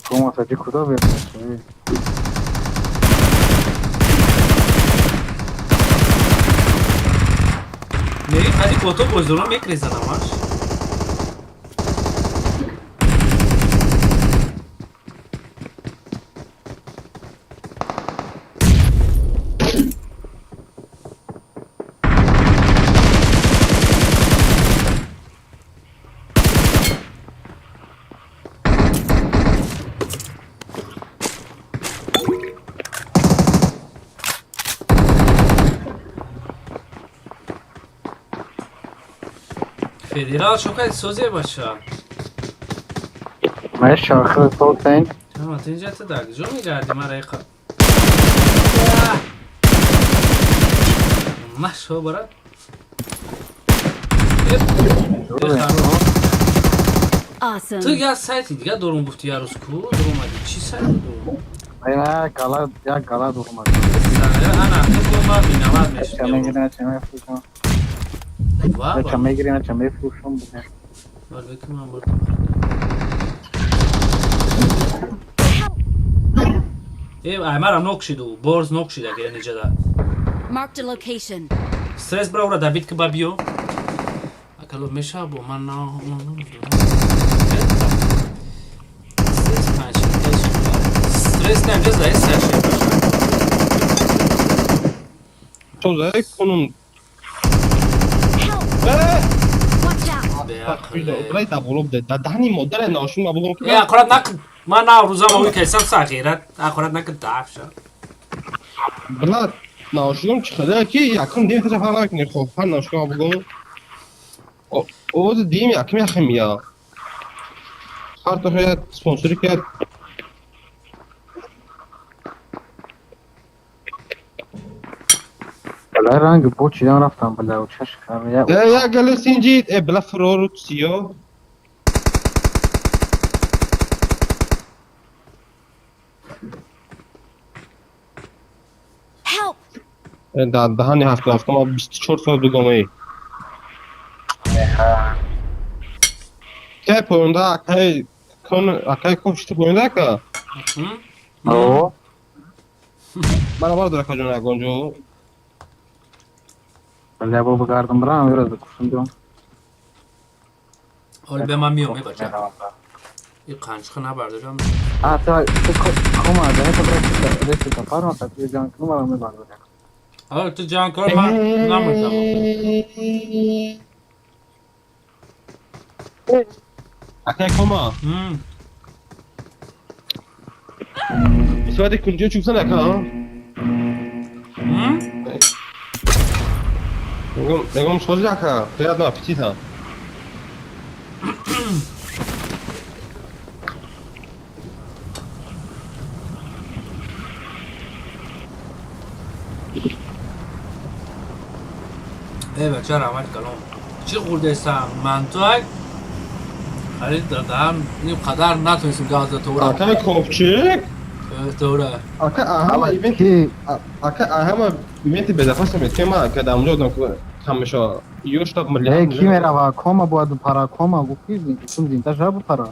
Кома таҷи куда берем? Не, хади кото боздорон мекрезанамаш. Федерал шокай созе баша. Ма шахр соз тань. Чама тинҷа та даг ҷо мегарди мара иқа. Машо брат. Awesome. Ту як сайти дига дорум гуфти я рӯз ку дуромадӣ чӣ сайт дорум? Ина гала як гала дурумад. Ана ту ма виноват Ча мешавӣ. мегирам, ча мефурӯшам. Ва Ча мегирам, ча мефурӯшам. Вале ки ман бурдам. Э, ай марам нок шиду, борз нок шида ки ниҷада. Marked a location. Стресс бра ура дабит ки ба биё. Акало меша бо ман на стресс панч. Стресс не ҷаза эс ши. То зай кунун. Watch out! Брай да боло бде. Да дани модаре ношун ма бугум. Э, акурат нак ман на рӯза ма уй кайсам сағират. Акурат нак дафша. Бла ношун чи хада ки якум дим хаса фарқ накунӣ хоб ҳар ношун ма бугум. Оз дим якум яхим я. Ҳар то хая спонсори кард. Бала ранг бо чидан рафтам бала чаш кам я. Э я гали синҷид э бла фрору сиё. Help! Дар даҳани ҳафта ҳафта ма 24 соат бугум эй. Кай поёнда кай Кон акай ков чити поинда ака? О. Мана бар дора каҷон ягон ҷо. Бля, бо бигардам бирам, вираз кушум биём. Ҳол бе ман миём, бача. И қанчиқа набардорам. А, та кома, да это просто ресика фарма, та ти ҷанг кунам, мара мебардорам. Ҳол ту ҷанг кор, ман намедам. Акай кома. Исвади кунҷо чуксан ака? Мегом сози ака. Приятного аппетита. Э, бача, раҳмат калом. Чӣ хӯрдестам? Мантуак харид дадам, ин қадар натонистем газа тора. Ака копчик? Тора. Ака ҳама ивенти, ака ҳама ивенти безопасен меткема, ака дар онҷо одам кам меша. Ё штаб Э, ки мерава? Кома бояд пара, кома гуфти, чун зинда жабу пара.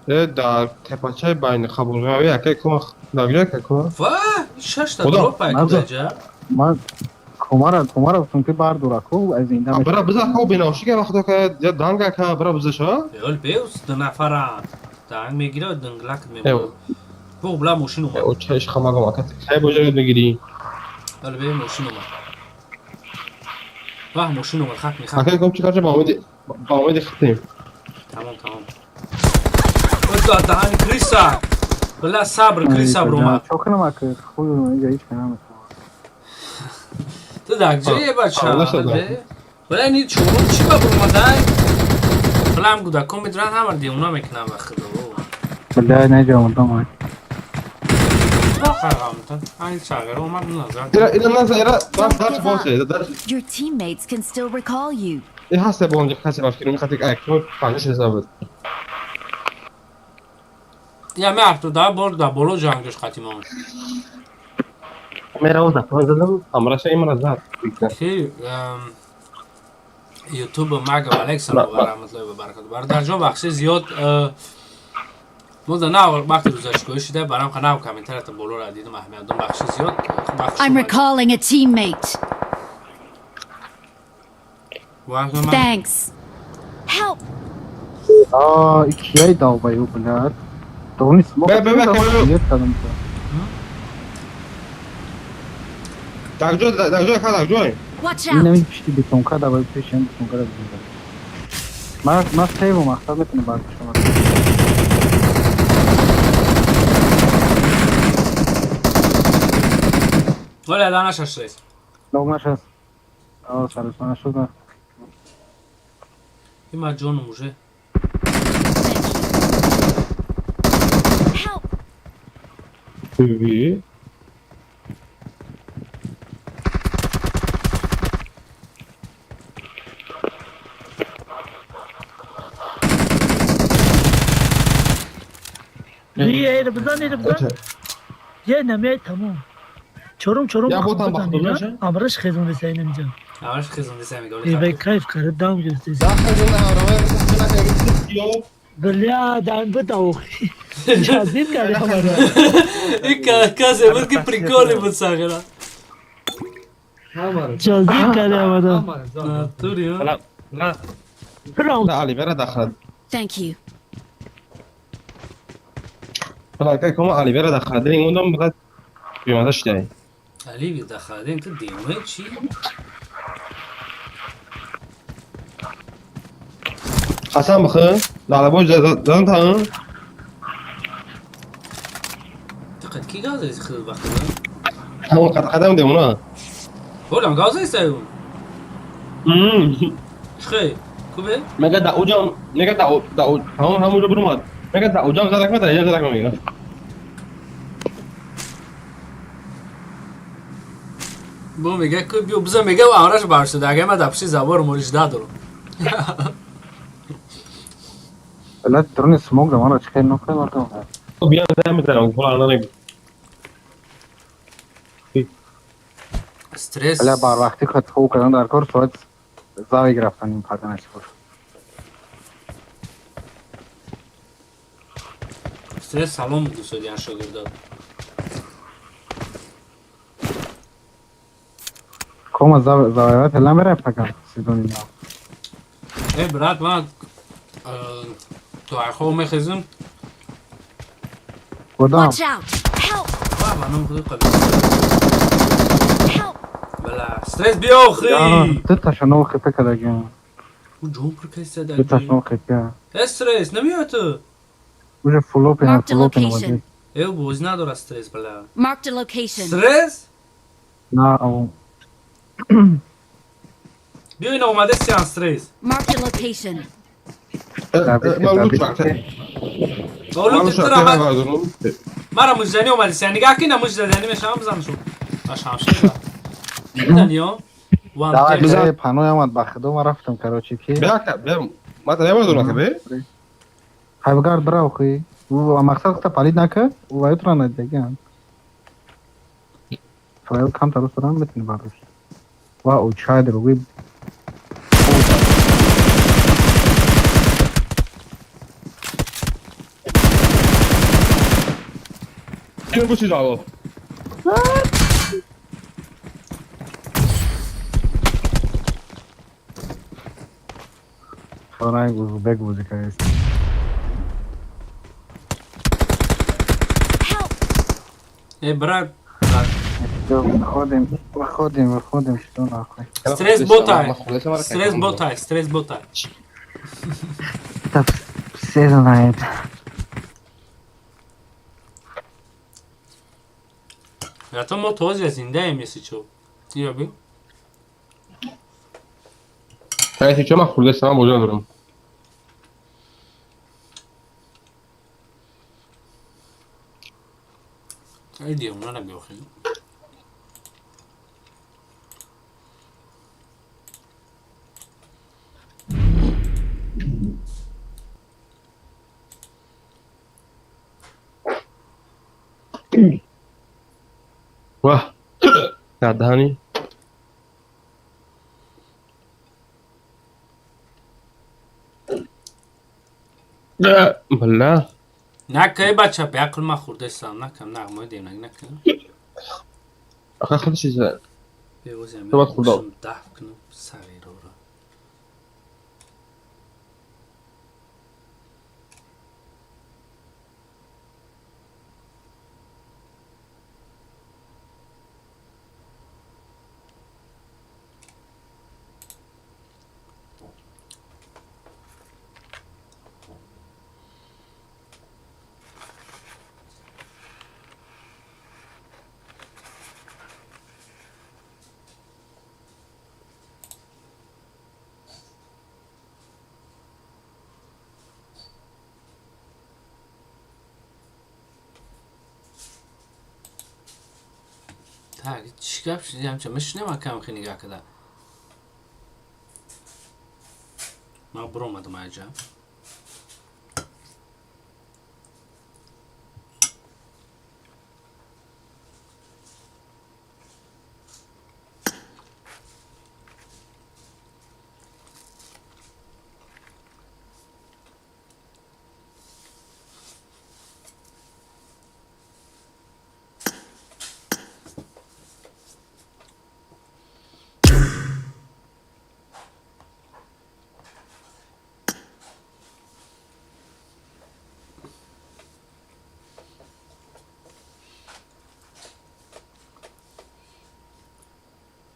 Э, дар тепачаи байни қабулгави ака кома дар ҷо ака кома. Ва, шашта дропа кудаҷа. Ман комара гуфтам ки бардора ку аз зинда. Бара биза ко биношига вақт ака я данга ака бара биза ша. Ёл беус ду нафара. Данг мегира, динглак мемонад. Бо бла мошин омад. О чаш хамагам ака. Хай божа мегири. Ёл бе мошин омад. Ваҳ, мошин омад, хак мехак. Ака ком чикар ба умеди хитем. Тамом, тамом. Да, даҳани криса. Бла сабр, криса бромад. Чо кунам ака? Хуй, инҷа ҳеч кунам. Ту дар ҷое, бача. Бла ини чорум чӣ ба бромадай? Блам гудакон медуранд, ҳама девона мекунанд ба худо. Бля, неҷа омадам. Ира наза, ира дар босе, дар. Your teammates can still recall you. Э ҳаста бо онҷо касе баф кирум хати ай ким панҷ ҳисоб. Я меарту да бор да боло ҷангш қатимон. Мера да задам, амраша имра зад. Ки ютуб мага Александр ва раҳматуллоҳи ва баракату. Бародарҷон, бахши зиёд мо да нав вақти рӯзашкоӣ шуда, барам нав комментарията боло ра дидам, аҳамият дом, бахши зиёд. I'm recalling a teammate. Thanks. Help. А, кияй долбоёб, блядь. Да он смог. Бе, бе, бе, Так ҷой, так ҷой, так ҷой. Watch out. Инами пишти бетонка давай пешем бетонка да. Ма сейву мақсад мекунам баъд шумо. Валя да нашашлес. Ног нашаст. А, сарус нашуд. Има ҷоном уже. Help. Ви. یه نمیای تمام چورم چورم. یا بوتم بخدم. امرش خیزون سه نمیجا. امرش خیزون سه میگه. ای به کیف کرد دام گرفته. بля дан битау. Чазид карди ҳамаро. И касе буд ки приколи буд сагира. Чазид карди ҳамаро. Натури. На. На Али бера дахад. Thank you. Бала кай кома Али бера дахад. Ин ондам бада бимаза шидай. Али дахадин ту девона чӣ? Қасам бихӯ, лалабош задан та. Диққат ки газ худ бахуда? Ҳамон қадам девона. Ҳолам газ аст ун. Чӣ? Кубе? Мега да уҷам, мега да ҳамон ҳамонҷо бурумад. Мега да уҷам задак ма, да иҷа задак ма мега. Бо мега ку биё биза мега амраш баршуда. Агар ма да пиши забор мориш дадорам. Бля, дрони смог да мара чхай нокай мардам. Биё зам мезанам, фалон нагу. Стресс. Бля, бар вақти хат хоб кардан дар кор соат зави гирифтан ин паданаш хуш. Стресс салом дӯстодиан шогирдод. Кома завоевать намера пока сезони нав. Э, брат, ман то айхо мехезим. Кудам? Watch out! Help! Ва, манам худи қабил. Бала, стресс биё охи. Ду ташано хипа кадаги. У ҷон пур кайса Ду ташано хипа. Э, стресс, намеёй ту. Уже фулопин, Marked a фулопин location. води. Э, бозӣ надорад стресс, бала. Marked a location. Стресс? На, ау. Биё ина омаде сиан стресс. Marked a location. Ман лут Олу титра мара мужзанӣ омади сиан. Нигаҳ ки ина мужзанӣ мешавам бизаншу. Ба шамшер. Даниё. Давай, бизан. Паной омад ба худо ман рафтам, короче, ки. Бя, бя, ма та бе? Хайбгард бирав хи. Мақсад хата палид нака, ваютра надяган. Файл камтар устарам метуни бардошт. Ва о чай други. Ким бу чизало? Ранг узбек бозӣ кардааст. Э, брат, Выходим, выходим, выходим, что нахуй. Стресс ботай. Стресс ботай, стресс ботай. Это все знают. Зато мо тоже зиндаем, если чё. Ё би. Если чё, ман хурдастам, бозӣ надорам. Ай, девона набиё хеле. Ваҳ. Даҳани. Бала. Нака, э, бача, беақл ман хурдастам, накам нағмаи девнак нака. Ака худ чиза. Бевозиам. Ту бад хурдам. Даф кунам сағирора. Так, чӣ гап шуд? Ҳамча мешунем акам хе нигаҳ када. Ман биромадам айҷа.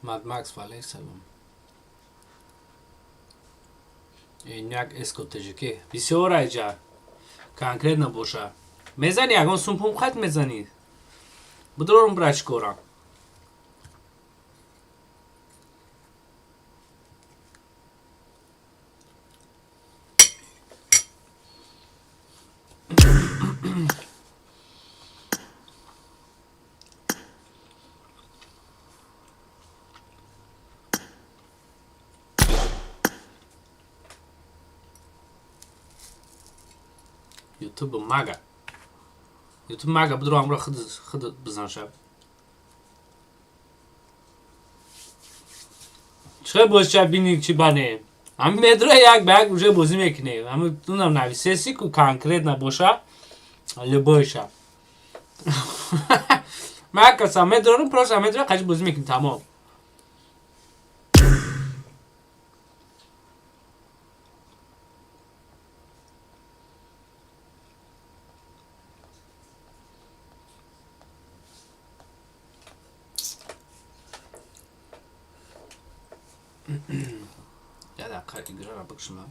Mad Max валейк салом. Эняк эско ТЖК. Бисёр айҷа. Конкретно боша. Мезани ягон сумпум хат мезани. Будорум брачкора. Ютуб мага. Ютуб мага будро амро худ худ бизан шаб. Чӣ боз ча бини чӣ бане? Ами медро як ба як уже бозӣ мекунем. Ами тунам нависеси ку конкретно боша. Любойша. Ман каса медорам, просто медорам, қачи бозӣ мекунем, тамом. Я дақиқа играра бикшима.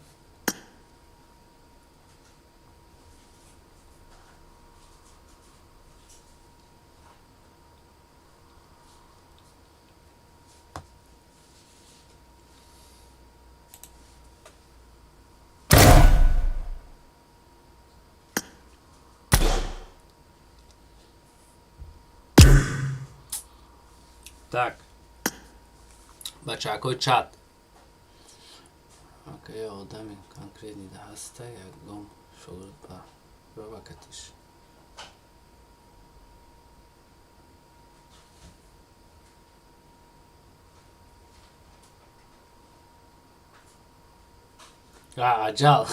Так. Бачакои чат. Ака я одами конкретный да ҳаста, ягон шогирд ба робакатиш. Аҷал.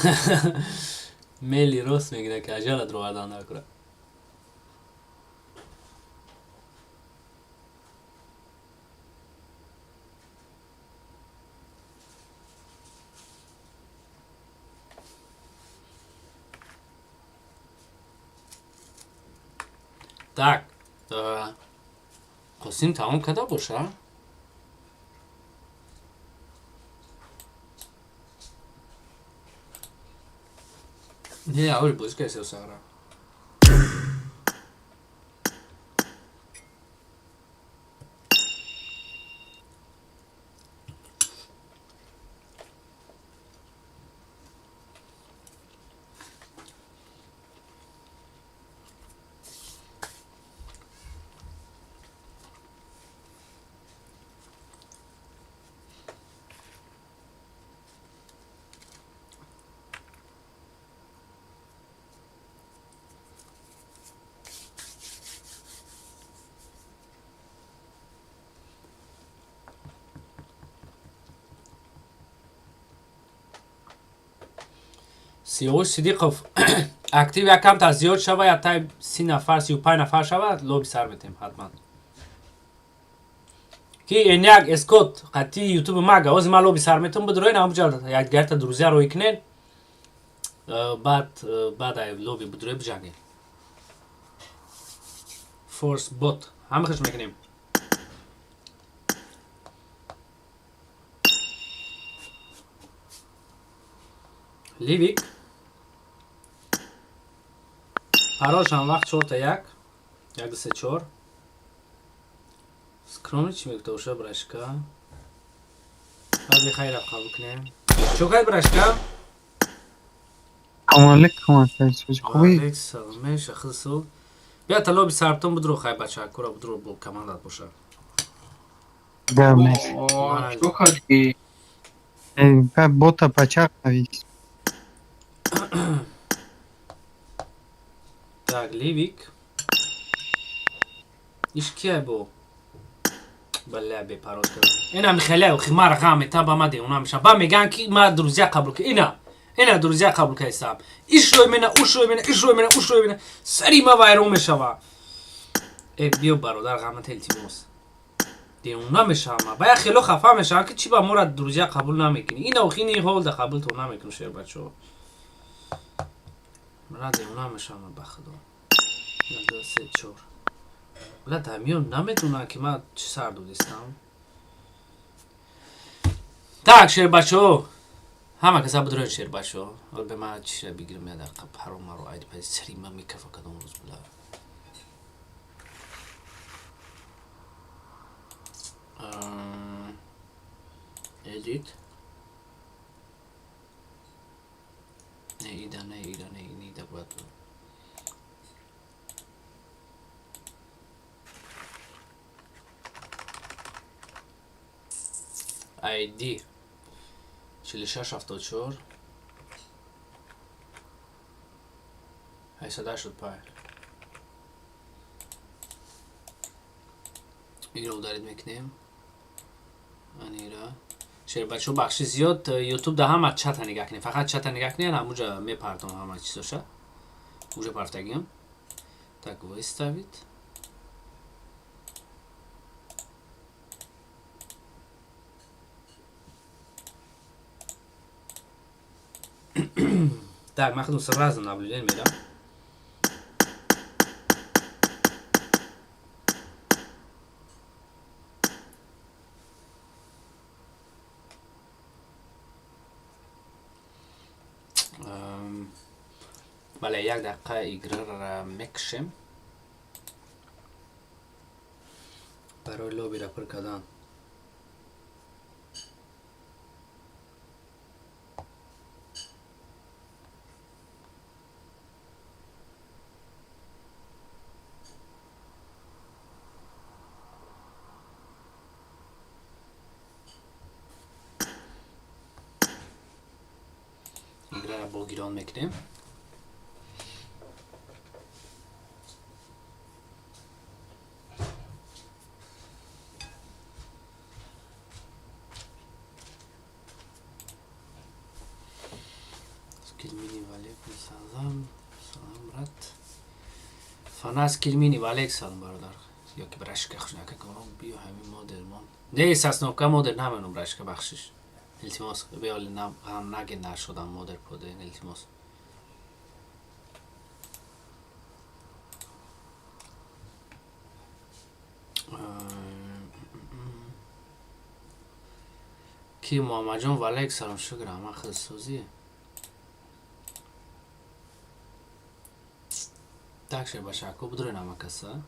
Мели рост мегирад, ки аҷала дуровардан накура. Так, Қосим тамом карда боша? Не, аввал бозӣ кардем сағра. Сиёвуш Сидиқов, актив якамтар зиёд шава, я тай 30 нафар, 35 нафар шава, лоби сар метем ҳатман. Ки эняк эскот қати ютуби мага, ози ман лоби сар метум, бидроин ҳамуҷа якдигарта друзья рӯй кунен, баъд ай лоби бидрои биҷангем. Форс бот ҳама хиш мекунем. Ливик паролш ҳам вақт чорта як як ду се чор. Скромни чӣ мегуфта боша брашка? Баъзе хайра қабул кунем. Чо кард брашка? Алейкум, хубӣ? Алейк салом, меша хису. Бия та лоби сартон будро хай бача, кура будро бо командат боша. Гап нест. Чо кардӣ? Бота пачақ навис. Так, Ливик. Иш кия бо? Баля бепарол кардам. Ина михаля, химар ғам та ба ма девона мешам. Ба меган ки ма друзья қабул ки. Ина. Ина друзья қабул кайсам. Иш рӯй мена, уш рӯй мена, иш рӯй мена, уш рӯй мена. Сари ма вайрон мешава. Э, биё бародар, ғамат илтимос. Девона мешавам. Ба я хело хафа мешавам, ки чӣ ба мора друзья қабул намекунӣ. Ина охини ҳол да қабул то намекунӣ, шер бачо. Мара девона мешавам ба худо. 1 2 3 4. Бла дамиён наметунам, ки ман чӣ сар додистам. Так, шербачо. Ҳама каса бидроен шербачо. Ҳол бе ман чиша бигирам, я дақиқа паро маро айди пайди сари ман мекафа кадом рӯз била. Edit. Не, ида, не, ида, не, не, ида бояд. ID 4674 885. Иро ударид мекунем. Анира. Шербачо, бахши зиёд, ютуб да ҳама чата нигаҳ кунед, фақат чата нигаҳ кунед, ҳамуҷа мепартом ҳама чизоша. Уже партагиам. Так, выставить. Так, ман худам сразу наблюдение медам. Бале, як дақиқа играро мекушем барои лоббиро пур кардан. Играро бо гирон мекунем. Килмини, валейкум салам. Салам, брат. Фанас Килмини, валейк салам, бародар. Ёки брашка хушнака кунам, биё ҳамин модермон. Не, сасновка модер наменум брашка, бахшиш. Илтимос, биёли нам ғам наген нашудам модер поден, илтимос. Ки Муҳаммадҷон, валейк салом, шукр, ҳама худсӯзӣ. Так, шербачако, бидурен ҳама каса.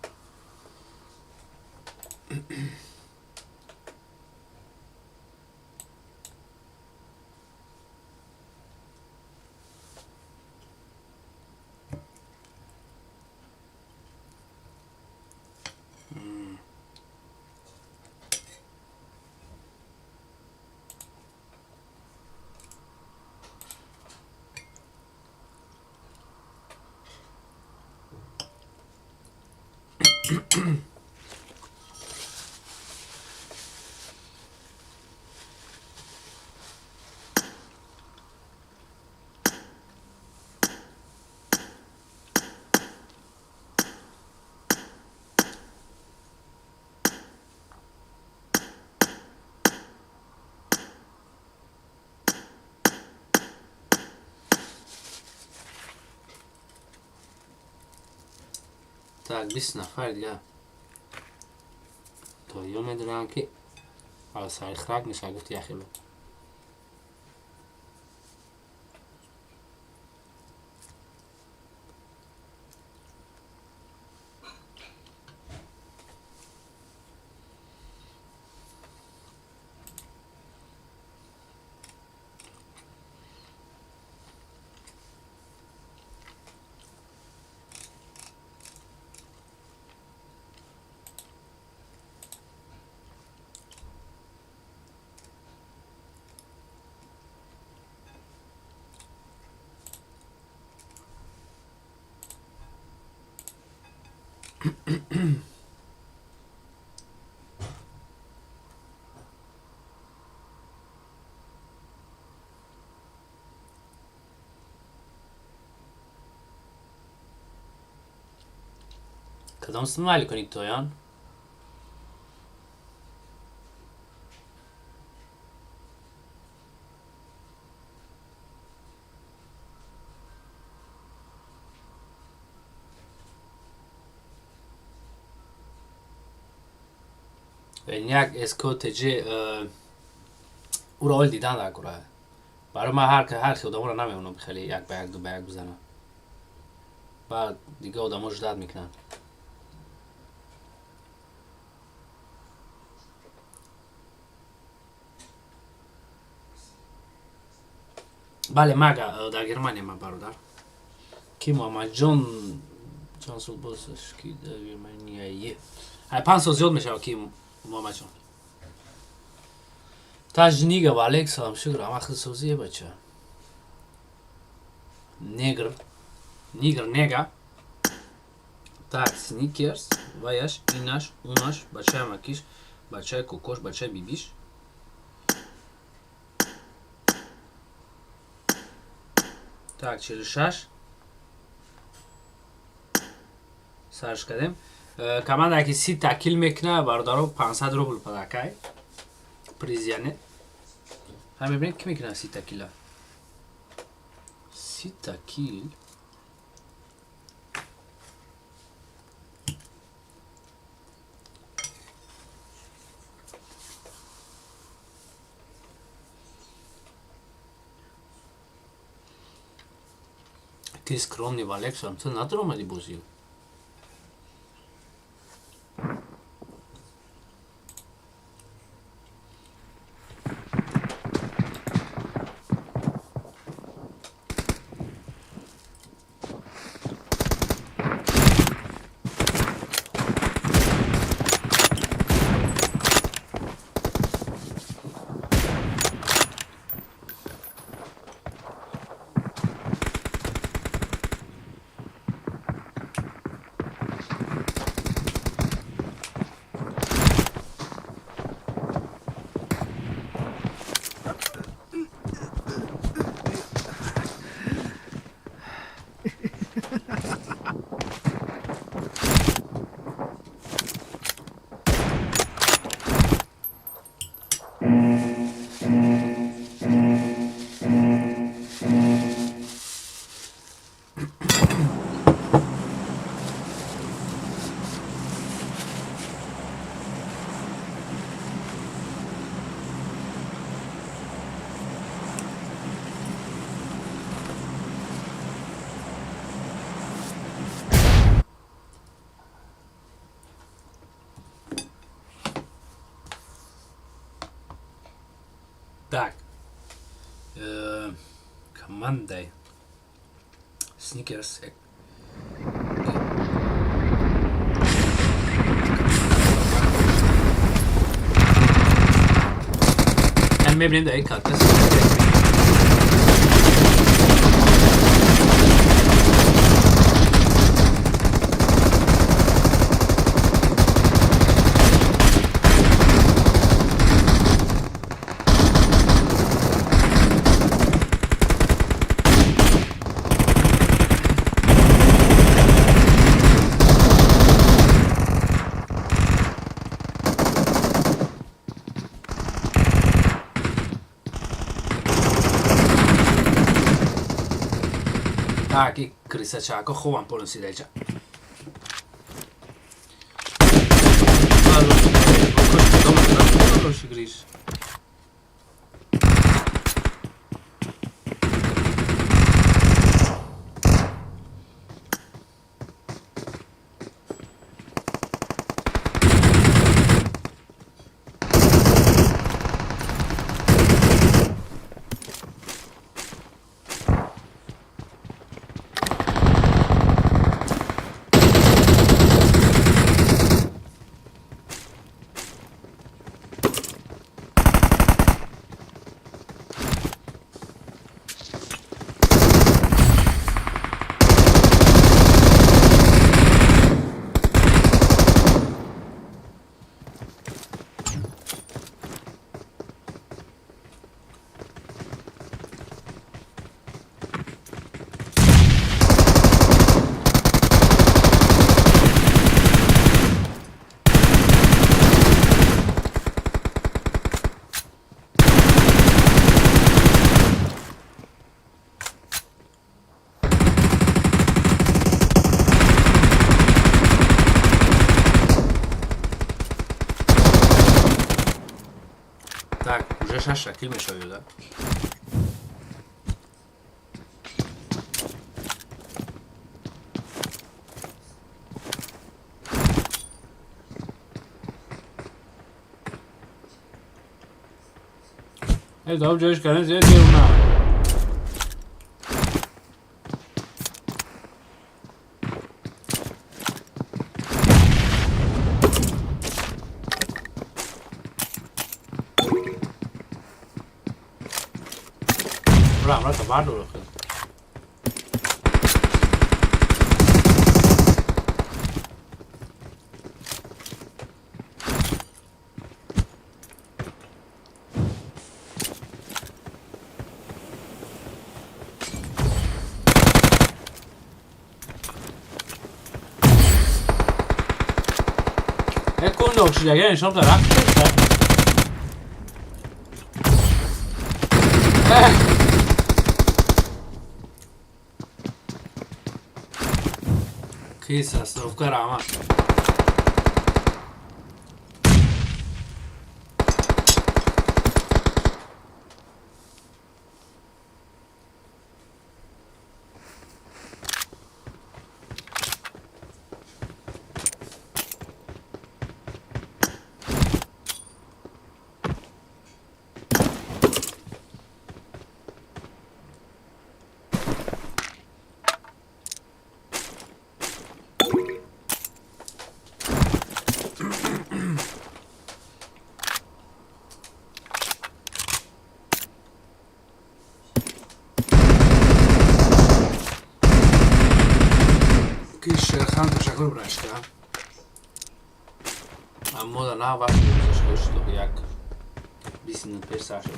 Так, 20 нафар дига. То ё медонам ки сари храк меша гуфти яхело. Кадом смайли кунед тоён? Як СКТЖ ӯро оил дидан дар кура. Барои ман ҳар хел одаморо намемонам хеле як ба як, ду ба як бизанам. Баъд дига одамо ждат мекунанд. Бале, мага дар Германия ма бародар. Ки Муҳаммадҷон чанд сол боз ки дар Германияе. Ай 5 сол зиёд мешавад ки Муҳаммадҷон. Таҷнига, валейк салом, шукр, ама худсозие бача. Негр, нигр, нега. Так, сникерс, ваяш, инаш, унаш, бачаи макиш, бачаи кокош, бачаи бибиш. Так, 46. Сарш кардем. Команда ки 30 та килл мекуна, бародаро, 500 рубл подаркай. Приз яъне. Ҳам мебинед, ки мекуна 30 та килла. 30 та килл. Ты скромный, Валексон, ту надромади бозӣ. Так. Командай. Сникерс. Мебинем дар катка. Так, и крисачако хубам полностью даҷа. Гриш. Так, уже шаша килл мешавад, да? Эй, ҷоиш кардем, зиёд деру. На бардор. Кун нокшидагия нишон буда, рақс шуда. Ки Сосновка рама. Ки Шерхан, ташаккур, брашка. Аммо да на вақт гузашта шуд, як 20 минут пеш сар шуд.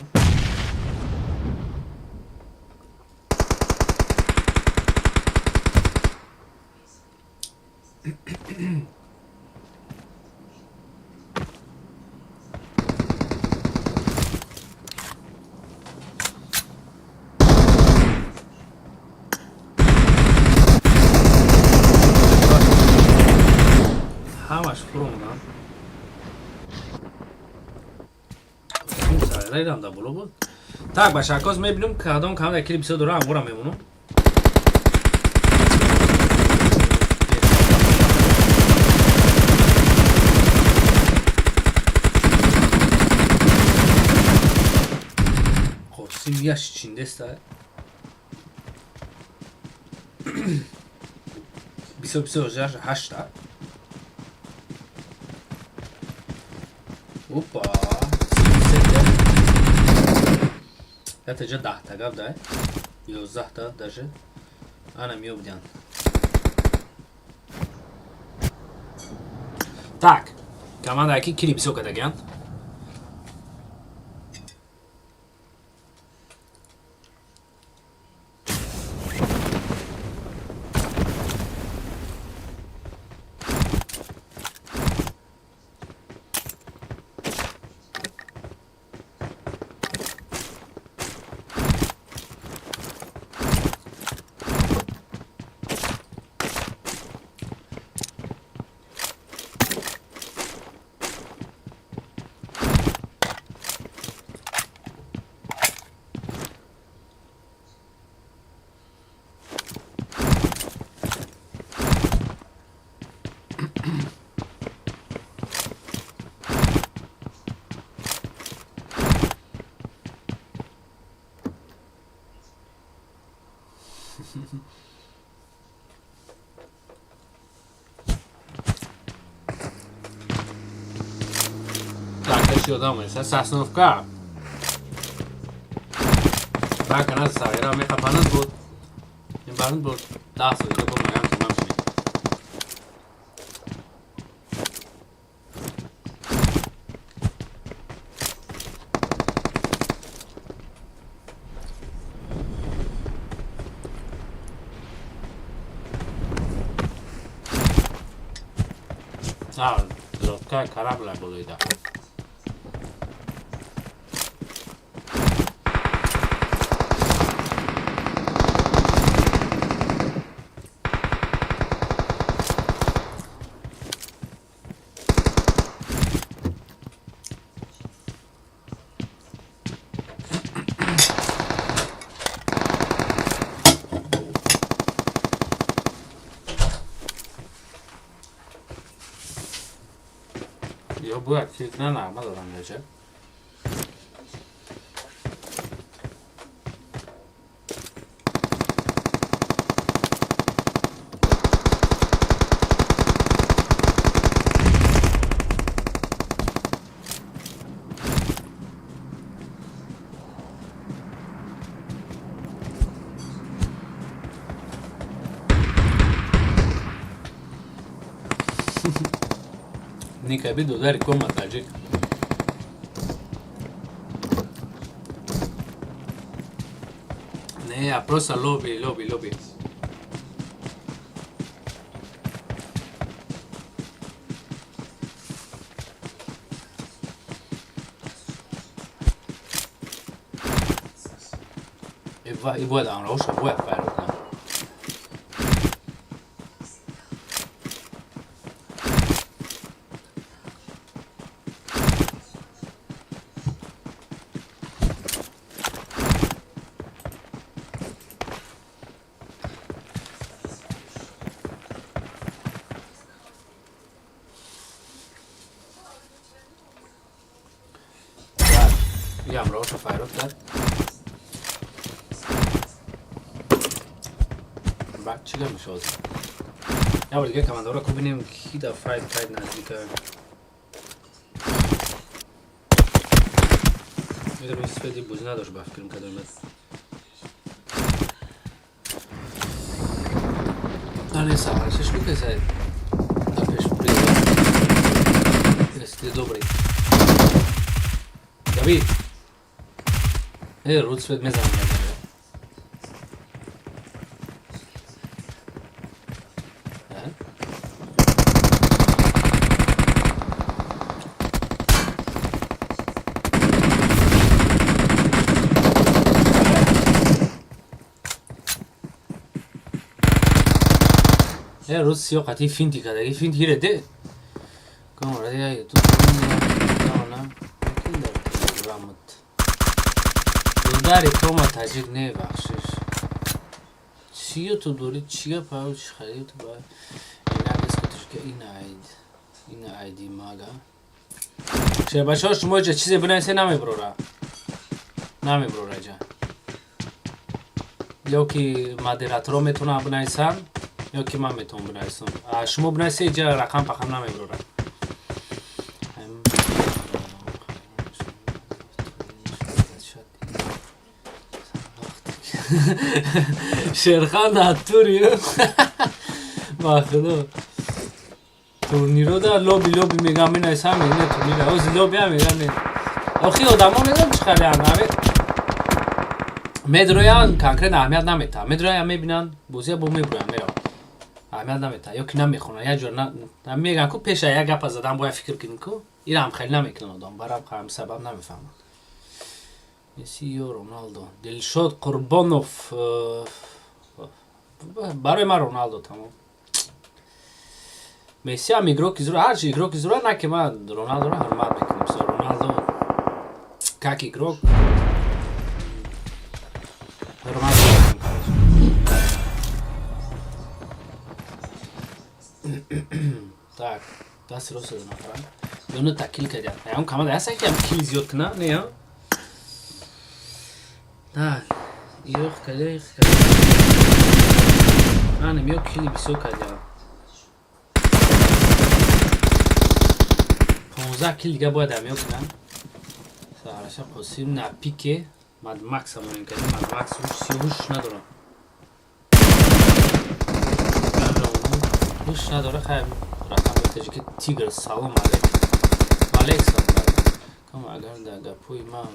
Ҳамаш фуромадам. Райдам да боло буд. Так, башакоз, мебинем, кадом камера кили бисёр дора, амора мемонам. Қосим яш чиндеста. Бисёр бисёр жаш ҳашта. Опа! Это же 10-та гап да? 11-та даже. Ана меобдян. Так, команда ки кили бисёр кардагиян. Так, еще дам, Сосновка. Так, она савера мехапанат буд. Ин баранд буд. 10 соли буд, магам тамам шуд. А, лодка корабля булида. Ё бояд фикр на нағма дорам меча. Никаби додари кома таҷик. Не, я просто лоби, лоби, лоби. И бояд амраоша бояд файро кунад. Амраоша файрод кард. Баъд чӣ гап мешавад? Я бор дига командаро ку бинем, ки да файт файт наздика. Медонам, сведи бозӣ надошт, ба фикрам, кадом омад. Не, саваршиш кукесай. Да пеш Если добрый. Габи. Руд свет мезанам. Рӯз сиё қатъи финти кардаги финт гиреде. Додари кома таҷик не, бахшиш. Чиё ту дорӣ, чӣ гап, чӣ хари ту ба ина айд ина айди мага. Шербачаҳо, шумо иҷа чизе бинависе, намеброра, намеброра иҷа. Ё ки модераторо метавонанд бинависанд, ё ки ман метавонам бинависам. Шумо бинависе, иҷа рақам пақам намеброра. Шерхан натури ба худо турниро да лоби лоби мегам, менависам, не турнира ози лоби ам мегам, не. Охи одамо недам чӣ хариам, ами медроян, конкретно аҳамият наметаҳам, медроян, мебинанд бозия, бо меброян, мераванд, аҳамият наметаҳам, ё ки намехонанд як ҷо меган ку пеша як гапа задан бояд фикр кунӣ ку, ираам хеле намекунанд одам, барам ҳам сабаб намефаҳманд. Месси ё Роналдо? Дилшод Қурбонов, барои ман Роналдо, тамом. Месси ҳам игроки зура, ҳарчи игроки зура, на ки ман Роналдоро ҳурмат мекунам. Роналдо как игрок ҳурмат мекунам. Так, дасти рост нафара ёна такил кардям. Ягон команда ҳаста, ки кил зиёд куна? Не, так, ёх када, анам ё кили бисёр кардям. 15 кил дига бояд амё кунам. Сараша Қосим на пике Мад Макс амонем кардем. Мад Макс ҳуш надорам. Ҳуш надора, хайр, рақам таҷики Тигр, салом алейкум. Алейк салом. Кам агар дар гапҳои ман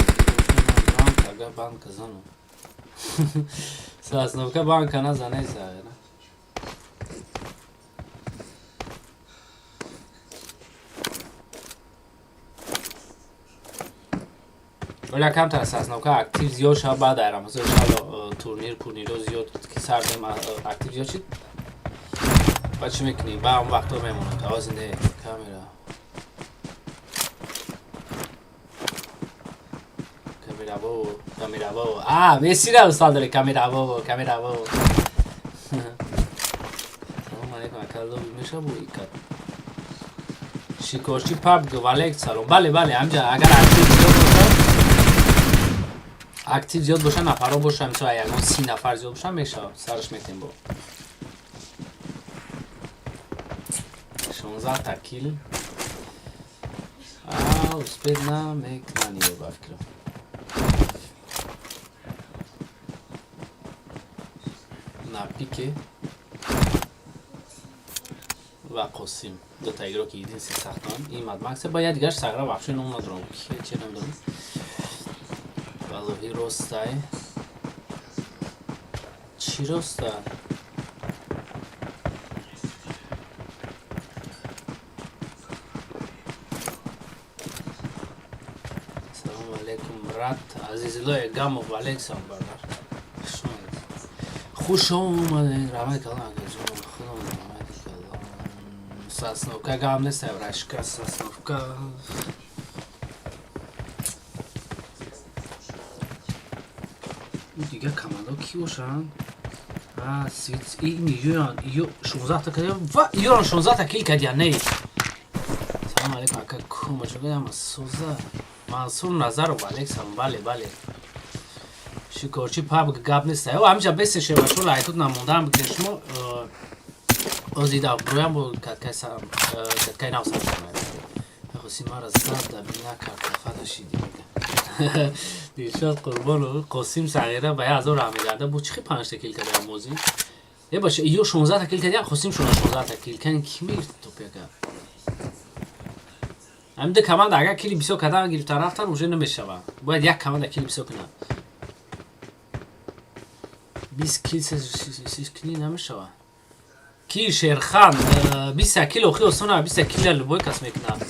агар банка занам. Сасновка банка назане сагара. Оля камтар сасновка актив зиёд шава, баъд дар Рамазон иншалло турнир пурниро зиёд ки сардем, актив зиёд шид. Баъд чӣ мекунем? Ба он вақто мемонад. Авази не камера. Камера бо, камера бо. А, Месси ра устод дори камера бо, камера бо. Салом алейкум, ака, лоби меша бо икат. Шикорчи паб, валейк салом. Бале, бале, ҳамҷа агар актив зиёд бошад, актив зиёд боша, нафаро боша, мисол ягон 30 нафар зиёд боша, мешавад. Сараш метем бо. 16 та кил. А, успед намекунани ба фикрам. На пике ва Қосим дута игроки единствен сахтан. Ин Мад Макс ба як дигарш сагра вообще ном надорам. Ки че намедонам. Валлоҳи ростай. Чӣ роста? Салом алейкум, брат. Азизулло Эгамов, алейк салом, бародар. Хуш омадед, раҳмати калон, акаҷон, худо раҳмати калон. Сосновка гам нест, рашка Сосновка. Дигар командо кӣ бошанд? Свиц ин юан ю 16 та кадиан ва юан 16 та кил кадиан не. Салом алейкум ака, кума чугам соза. Мансур Назаров, алейк салом, бале бале. Шикорчи паб гап нест. О, ҳамиша бесе шевачо лайтут намондаам бикунед шумо. Озида броям бо каткай сам каткай нав сар. Хоси мара зад да бина кард фада шиди. Дилшод Қурбонов, Қосим Сағира ба 1000 раҳмигарда бу чихи 5 та кил кардам бозӣ. Е баша, ё 16 та кил кардям, Қосим 16 та кил кан ки мегирифт топяка. Ҳамин ду команда агар кили бисёр кардан гирифтан рафтан уже намешава. Бояд як команда кили бисёр кунад. 20 кил кини намешава. Ки Шерхан 20 кил охи осона 20 кил любой кас мекунад.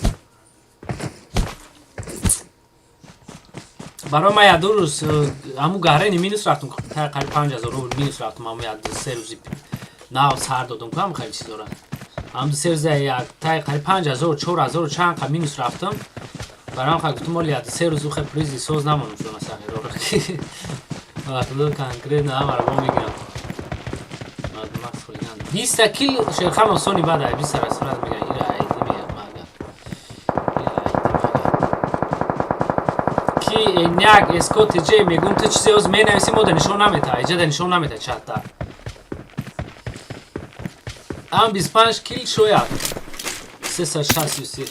Барои ман як ду рӯз ҳамун гарени минус рафтум, қариб 5000 рубл минус рафтум, ҳамун як се рӯзи нав сар додум ку ҳам хеле чиз дорад. Ҳамун се рӯза як тай қариб 5000, 4000 чанд қа минус рафтум. Барои ҳам гуфтум оли як се рӯз ухе призи соз намонум шуна сағироро. Вақтдо конкретно ҳамаро бо мегирам. Мақс хулиган. 20 кил Шерхан осони бада, 20 расурат меган ира айди меган мага. Ки эняк эско тж мегум ту чизе оз менависи мо да нишон намета, иҷа да нишон намета чатта. Ам 25 кил шояд. 363.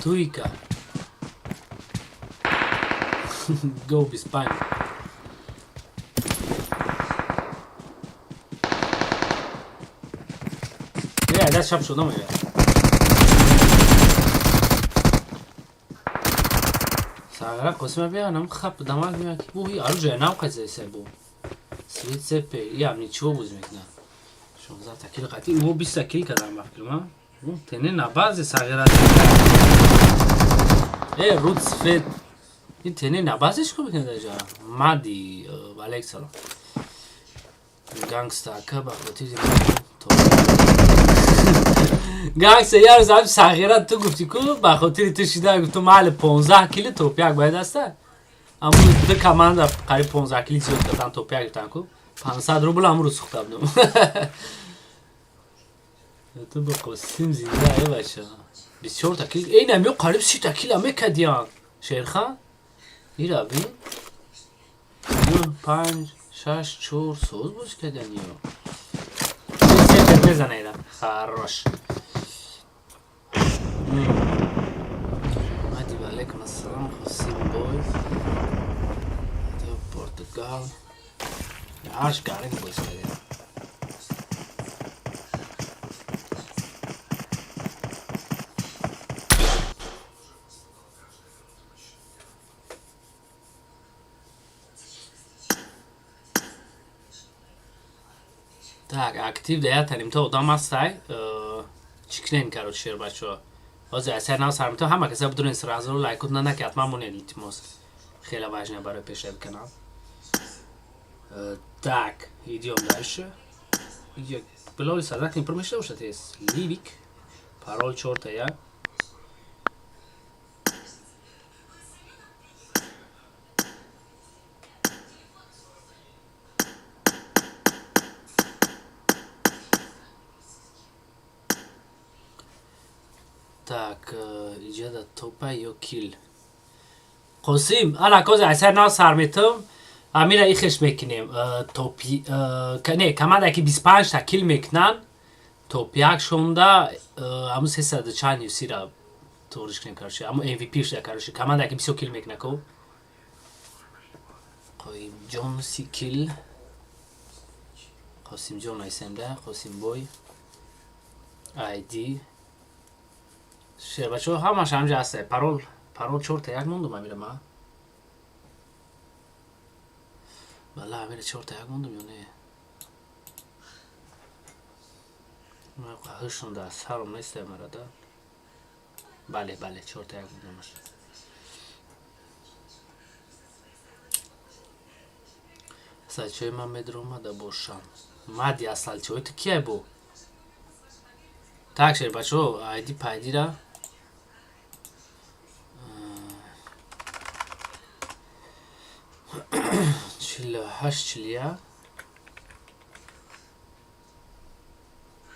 Туйка. Go 25. Yeah, that's шап шудам я. Сагра қосима биянам хап дамаг меяд ки бу оружие нам қайса бу. Свит сепе, я ничего буз мекна. 16 та кил қати, мо 20 та кил кардам ба фикр ма. Тене на базе сагира. Э, Рудсфет. Ин тене на базе чӣ кор мекунад инҷа? Мади, алейк салом. Гангста ака ба хотири гангста як рӯз ҳам сағира ту гуфтӣ ку ба хотири ту шида гуфту маҳали 15 кили топяк бояд аста. Аммо ду команда қариб 15 кили зиёд кардан топяк гирифтан ку. 500 рубл амрӯз сӯхта будум. Ту ба Қосим зинда э бача. 24 та кил, эй намё қариб 30 та кил мекардиян. Шерхан? Ира бин. 9 5 6 4 соз боз кардиян ё. Сепер мезана ира. Хорош. Мади ва алейкум ассалом, Қосим бой. Португал. Аш гарен боз кардиян. Так, актив да ятаним то одам ҳастай. Чӣ кунем, короче, шербачо. Ҳозир асар нав сар митам ҳама каса бидурен сразу лайкот на наки ҳатман монед илтимос. Хеле важно барои пешрави канал. Так, идём дальше. Билови садак не промешла бошад тез. Ливик. Парол 4 я. Так, иҷода топа ё кил. Қосим, ана кози асар нав сар метам. Амира ихеш мекунем. Топи не, команда ки 25 та кил мекунанд, топ як шонда аму 300 чанд юсира ториш кунем, короче. Аму MVP шуда, короче. Команда ки бисёр кил мекунад ко. Қоимҷон си кил. Қосимҷон айсемда, Қосимбой. ID шербачо ҳамаш ҳамҷа ҳаста. Парол 4 та 1 мондум амира ма. Валла ҳамина 4-1 мондум ё не? Ман ҳушам дар сарам нестай марада. Бале, бале, 4-1 мондамаш. Асалчои ман медиромада бошам. Мади асалчои ту кияй бо? Так, шербачо, айди пайдира. 48 41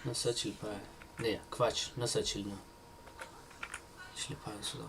945. Не, квач, 949. 45 сюда.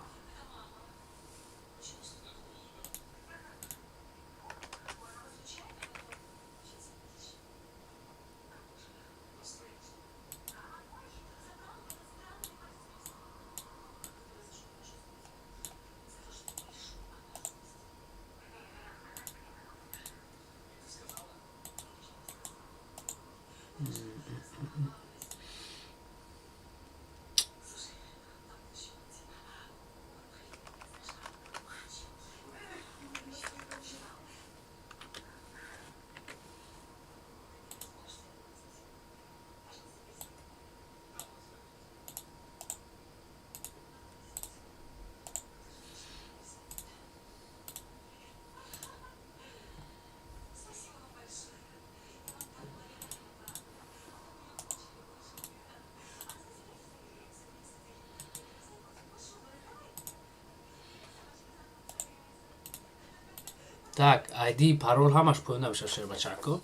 Так, ID, парол ҳамаш поён намешавад, шербачако.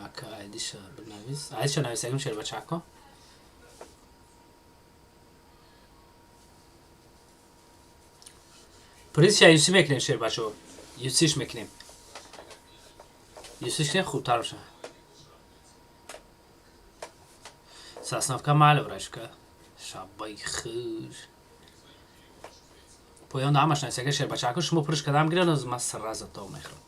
Ака ID-ша бинавис. ID-ша нависагим, шербачако. Призша UC мекунем, шербачо. UC-ш мекунем. UC-ш кунем хубтар мешавад. Сосновка майли врачка. Шабай хуш. Поён ҳамаш нависага, шербачако, шумо пурш кардам гиранд, ман сразу то мехӯрам.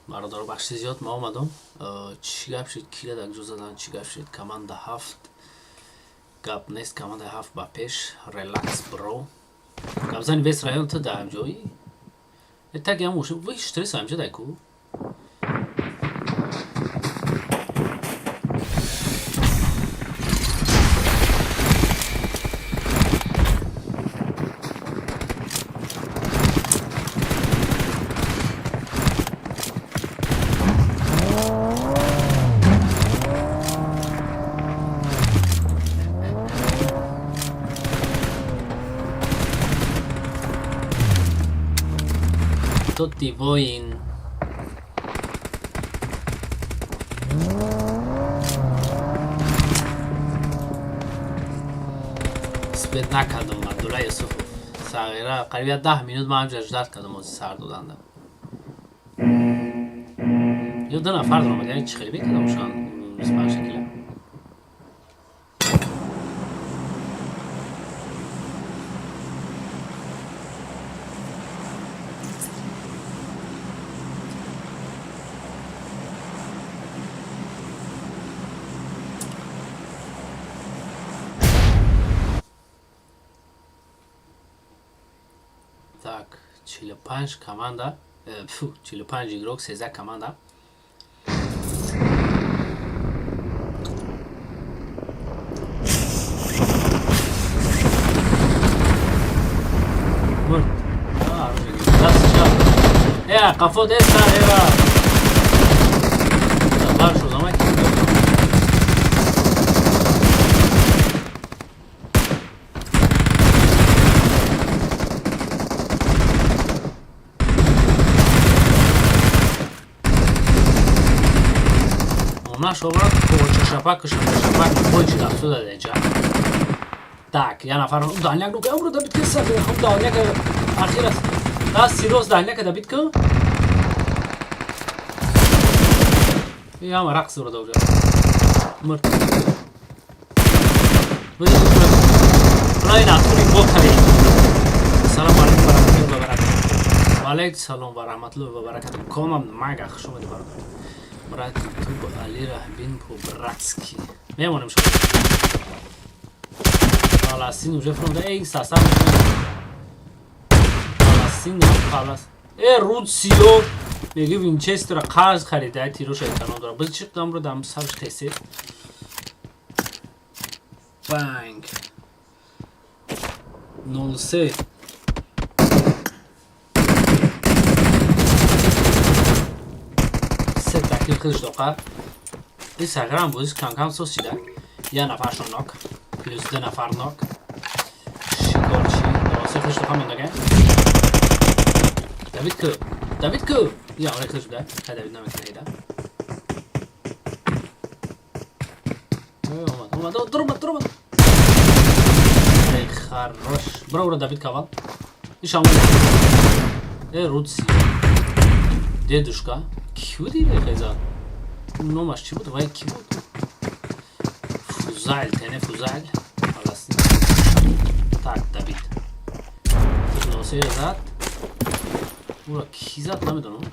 Бародаро, бахши зиёд, ма омадам. Чӣ гап шид? Кила дар ҷо задан? Чӣ гап шид? Команда ҳафт, гап нест, командаи ҳафт ба пеш. Релакс, бро. Гапзани вес район ту дар ҳамҷои таги ҳам мошин вай штресс ҳамҷа дай ку. Tutti voi in спет накардам. Абдулла Юсуфов сағира қариб як 10 минут ман ҳамҷа ждать кардам, ози сар доданда. Ё ду нафар даромад, яъне чӣ хеле мекардам шан 25 кила. Так, 45 команда, фу, 45 игрок, 13 команда. Мурд. Даст чап. Э, қафо деста, эва. Бар шуд, ама ки. Наш обрат кочашапак, шапашапак, бойчи отсюда деҷа. Так, я нафар дальняк ну кам добит ка саб, хам дальняк ахир аст. Даст сирос дальняк добит ка. Я ма рақс ура уже. Мр. Рай натури бокари. Салом алейкум ва раҳматуллоҳи ва баракатуҳ. Ва алейкум салом ва раҳматуллоҳи ва баракатуҳ. Комам мага хуш омадӣ, бародар. Брат Ютуб Али Раҳбин по-братски. Мемонем шумо. Фаластин уже фронт. Эй, состав. Фаластин, Фалас. Э, Руцио меги Винчестера қарз харида, тироша эконом дора. Биз чиқдам ру дам сарш теси. Банг. 03. Се такил худш доқа. И саграм бозиш кам-кам сос шида. Я нафаршон нок. Плюс ду нафар нок. Шикорчи. Се худш доқа мондага. Давид ку. Давид ку. Я оре худш да. Хай Давид намекунад ида. Омад, омад, дурмад, дурмад. Эй, хорош. Бро, ура, Давид кавал. Иш омад. Э, Руци. Дедушка. Кӣ буд ин хеза? Номаш чӣ буд? Вай кӣ буд? Фузайл, тене Фузайл. Фаластин. Так, Давид. Носея зад. Ура кӣ зад намедонам.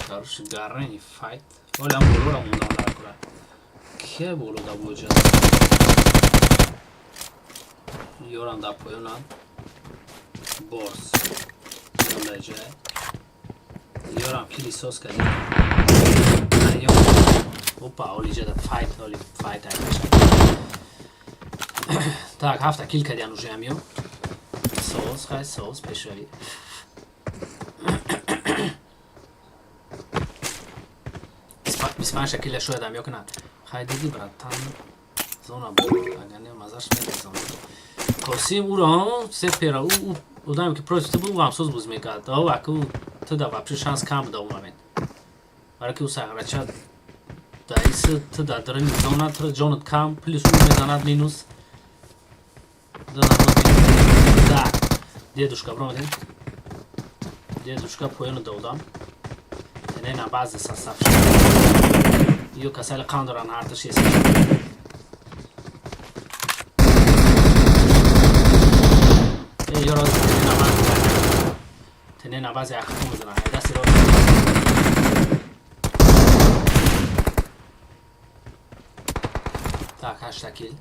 Короче, гарани файт. Оля ам болора монда дар кура. Ке боло да боҷа? Ёрам дар поёнам. Борс. Ёрам ҷай. Ёрам кили сос кардем. Опа, оли ҷада файт, оли файт ай меша. Так, ҳафта кил кардиан уже ҳамиё. Соз, хай соз пешравӣ. 25 кила шояд ҳамиё кунад. Хай диди, братан, зона буд. Агар не мазаш медезам. Қосим уро се пера ӯ одаме ки против ту буд, ӯ ҳамсоз буз мекард. О, аку ту да вообще шанс кам буда он момент. Барои ки ӯ сағрача даиси ту дар даруни зона, ту ҷонат кам, плюс ӯ мезанад минус. Да. Дедушка бромадем. Дедушка поёну додам. Не на базе состав. Ё касали қанд доран ҳарташ еса. Э, ёро на базе. Тене набази ақафо мезанад. Дасти рост. Так, ҳашта кил.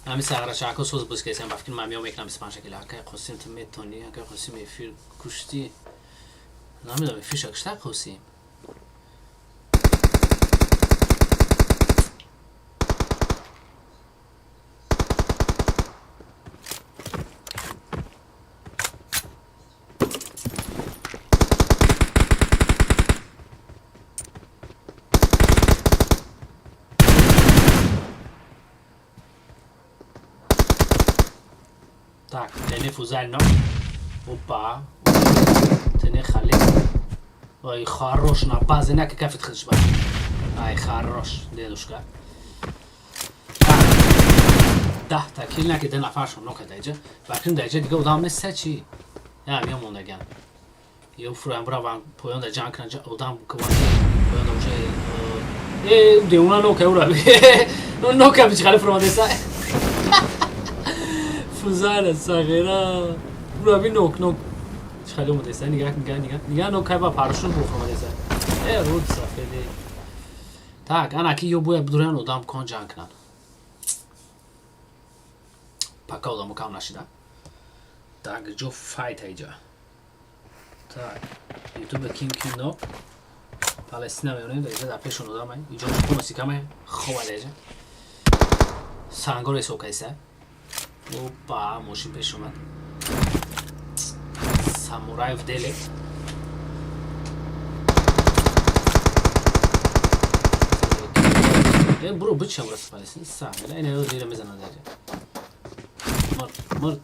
Ҳами сағрачаако соз буз кесем, ба фикр ман меом мекунам 25 кил. Акай Қосим, ту метонӣ, акай Қосим, эфир куштӣ. Намедонам, эфирша кушта Қосим. Так, тене фузально. Опа. Тене хале. Ой, хорош на базе, на кафет хадишба. Ай, хорош, дедушка. 10 та кил на ки ду нафаршон нока даиҷа. Бакин даиҷа дига одам нест чи? Я меом мондаган. Ё фураям бураван поён да ҷанг кунан, одам куван поён да уже девона нока ура. Нока бичхали фуромадеса. Фузала сағира. Урави нок нок. Чихали омадеса, нигаҳ, нигаҳ, нигаҳ. Нигаҳ, нок кай ба парашют бу фуромадеса. Руд сафеде. Так, ана ки ё бояд бидурян одам кон ҷанг кунанд. Пока одамо кам нашида. Так, ҷо файт айҷа. Так, ютуб ким ким нок. Палестина меонем, дар иҷа дар пешон одам ай. Иҷо поноси каме хова даиҷа. Сангор ҳисоб кайса. Опа, мошин пеш омад. Самурай в деле. Буро бичам рас Палестина. Са, ина ё зира мезанад даиҷа. Мр, мр.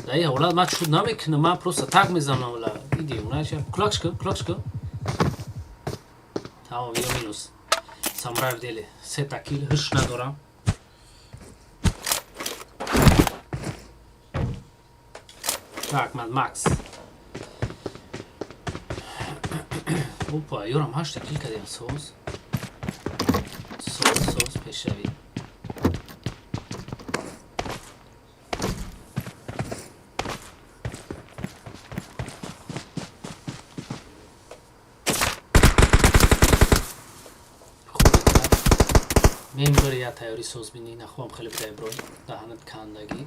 Дар ин ҳолат ман чуд намекунам, ман просто так мезанам ла. Иди, унаша. Кулакшка, кулакшка. Тамом, ё минус. Самурай в деле. Сета кил, ҳуш надорам. Так, Мад Макс. Опа, ёрам ҳашта кил кардем соз. Соз, соз, пешравӣ. Мембари я тайёрӣ соз бинӣ, нахоҳам хеле бидай брой, даҳанат кандагӣ.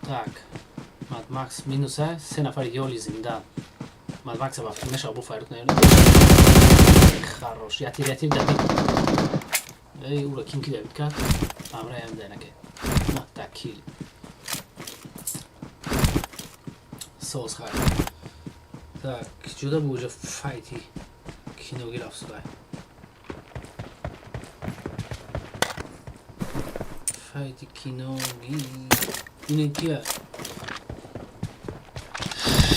Так, Мад Макс минуса, се нафар ёли зинда. Мад Макса ба фикр мешава бо файрут наёли. Хорош, ятир, ятир давид. Эй, ура ким ки давид кард? Амраям дай наке. На, так, кил. Соз хай. Так, ҷуда бу уже файти киноги рафсудай. Файти киноги. Ине кия?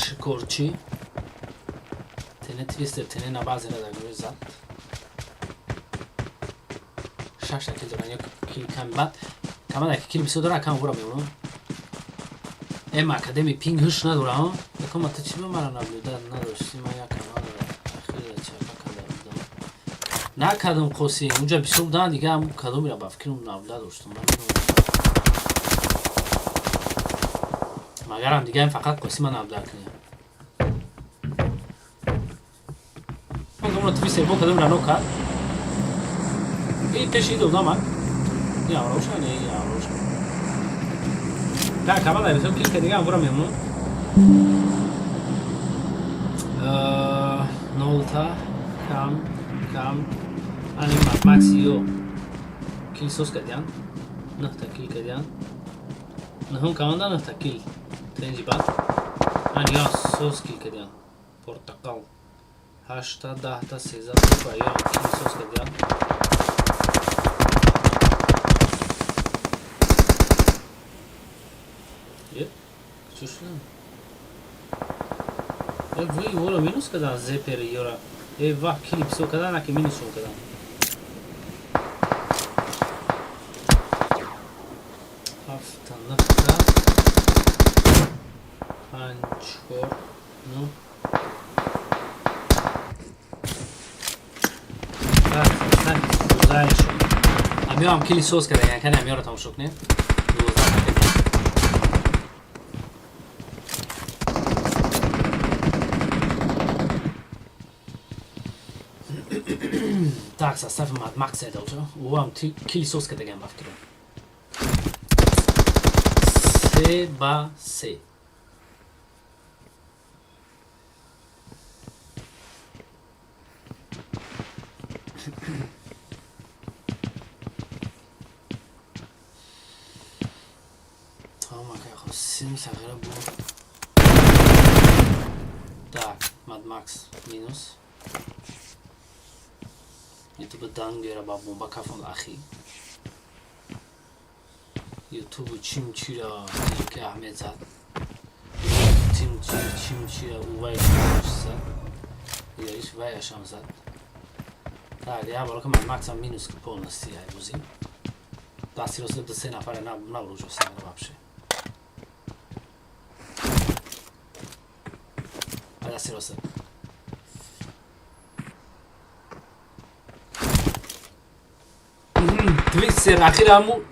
Шикорчӣ. Тене твистер, тене набазера дар гӯри зад. Шашта кил доран, як кил кам бад. Камада ки кил бисёр дора, кам гура мемонам. Эм академи пинг ҳуш надора, ҳа? Якома ту чӣ ба мара наблюдат надошти? Ман як кама ахира чака карда будам. Накардам Қосим, унҷа бисёр буданд, дига ҳам кадомира ба фикрам наблюдат доштам. Ман намедонам. Магарам дига фақат Қосима наблюдат кунем. Ман твистер бо кадомира нок кард. И пеши додама. И авроша, не, и авроша. Так, аввал бисёр кил ка дига ам бура мемонам. Нолта, кам, кам, ани Мад Максиё кил соз кардиян. Нӯҳта кил кардиян. Нӯҳум команда нӯҳта кил. Тенҷи бад. Ани ё соз кил кардиян. Портақал. Ҳашта, 10та, 13, опа, ё кил соз кардиян. Е, чӣ шудам? Е, вуй, воро минус кардан зепери ёра. Е, вах, кили бисёр кардан, аки минусшон кардан. Ҳафта, нӯҳта, панҷ, чор, нӯҳ. Так, так, фузайлшон. Амиёам кили соз кардан, кани амиёро тамошо кунем. 12 та. Так, состави Мад Макс эда уже. Уам кили сос кадаган ба фикрам. 3-3. Tamam aka, хостим сағира бу. Так, Мад Макс минус. Ютуба дангера ба бомба кафон ахи. Ютубу чимчира ки Аҳмед зад. Тимчи чимчира увай зад. Яриш вай ашам зад. Так, я бало ки Мад Максам минус полностью ай бозӣ. Дасти рост да се нафара на набружо сағира вообще. Дасти рост. Твистер ахир ҳаму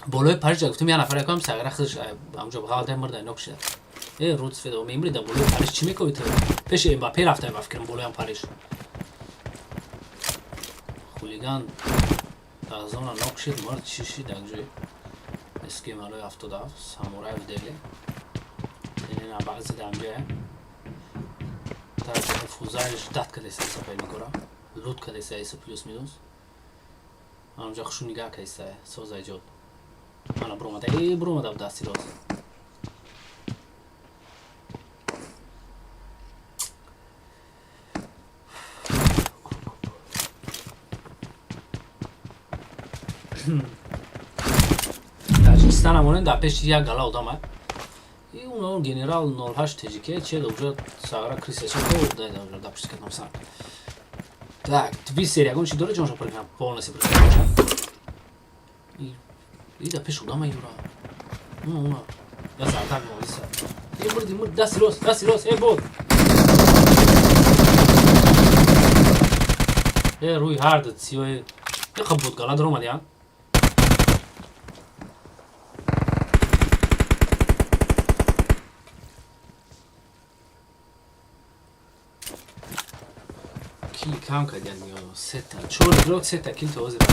болои Париж гуфтем я нафар якам сағира худаш ҳамҷо ғалта мурда нок шуда. Э руд федо мемри да болои Париж чӣ мекови ту? Пеши Эмбаппе рафта ба фикрам болои Париж. Хулиган дар зона нок шид, мурд чӣ шид анҷои. Эски малои 77 самураев деле. Ина баъзе да анҷоя. Та фузаиш дат кадеса сапай мекора. Лут кадеса эс плюс минус. Ҳамҷа хушу нигаҳ кайса соза иҷод. Мана буромада, э буромада дасти рост. Таҷикистон амонен дар пеши як гала одама. И уно генерал 08 ТЖК че да уже сагра крыса че ко да да да пушти кадам сар. Так, твистер ягон чи дора ҷонша программ полностью программ. И да пеш одама юра. Уна уна. Я за так молиса. Е мурди мурди дасти рост, дасти рост, е бод. Е руй хард сио е. Е хабот гала дрома дя. Кил кам кардян ё сета. Чор игрок сета кил то озира.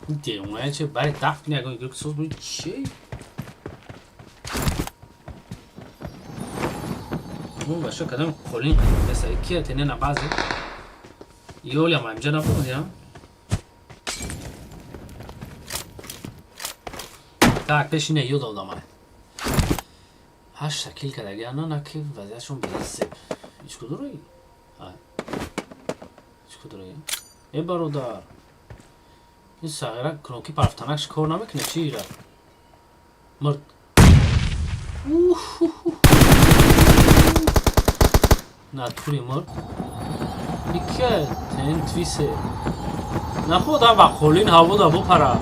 Девонаe че бари дафт не ягон игрок соз буд чи? Мо баша кадам қолин кадам кия тене на базе. Ёля ма имҷа набуд я. Так, пешине ё додама. Ҳашта кил кадаги ана на ки вазъиятшон безеб. Ҳеч кудурои? Ҳеч кудурои? Э бародар. Ин сағира кноки парафтанакш кор намекунад чи ира? Мурд. Натури мурд. Ика тен твисе. Наход ам ба қолин ҳаво да бупара.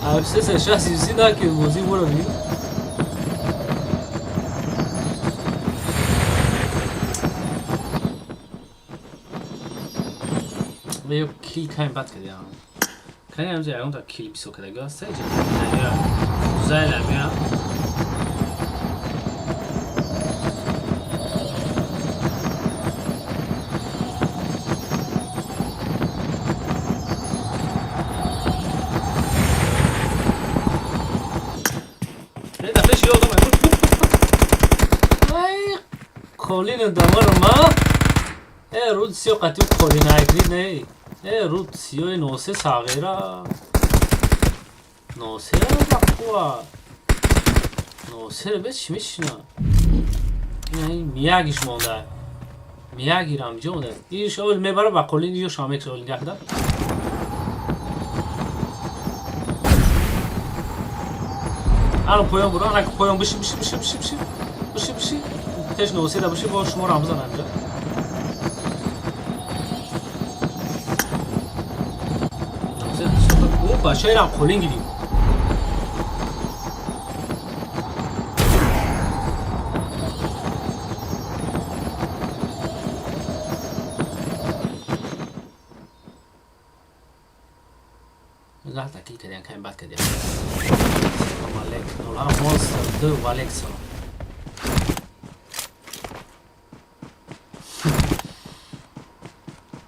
Абсеса шаси си на ки бозӣ буро би. Ё кил кайм бад кардям. Кани ҳамҷа ягон та кил бисо кардагӣ аст, ҷа. Зайлам я. Не да пеши одам. Ай, қолин дамар ма. Э руд сиё қатӣ қолин айкри не. Э руд сиёи носе сағира. Носе бақуа. Носе бе чӣ мешина? Ин миягиш монда. Миягирам ҷо монда. Иш овел мебара ба қолин ё шамек овел нигоҳ Ано поён буро, ана поён биши биши биши биши биши. Биши биши. Пеш носе да биши бо шумо рамзан анҷа. Носе бачаерам қолин гирим. Лахта кил кардян, кайм бад кардян. Салом алейкум. Нолҳа монстр ду валек салом.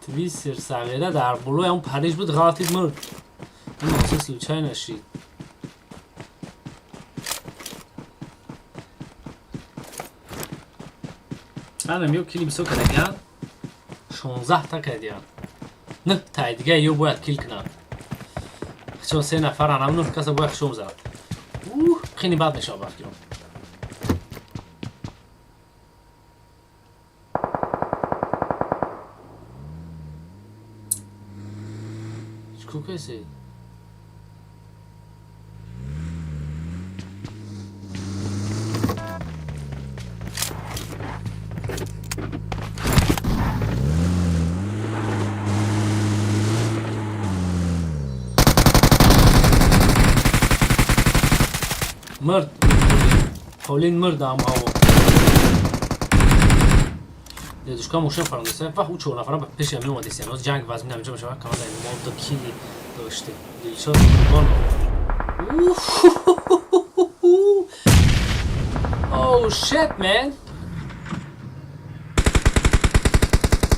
Твистер сағира дар болои ҳам париж буд, ғалтид, мурд. Ин оса случайно шид. Анам ё кили бисёр кардагиян, 16 та кардиян, нӯҳ таи дига ё бояд кил кунанд. Чон се нафаран, ҳам нӯҳ каса бояд хушом зад. Уҳ, хеле бад мешавад, ба фикрам. Чикор касе? Мурд. Ҳолин мурд ам ҳаво. Дедушка мошин фарондеса. Вақт ӯ чор нафара пеши ҳам меомадесиан. Ҳоз ҷанг вазмин ҳаминҷо мешавад. Команда мо ду кили доштем. Дилшод Қурбонов. Oh shit, man.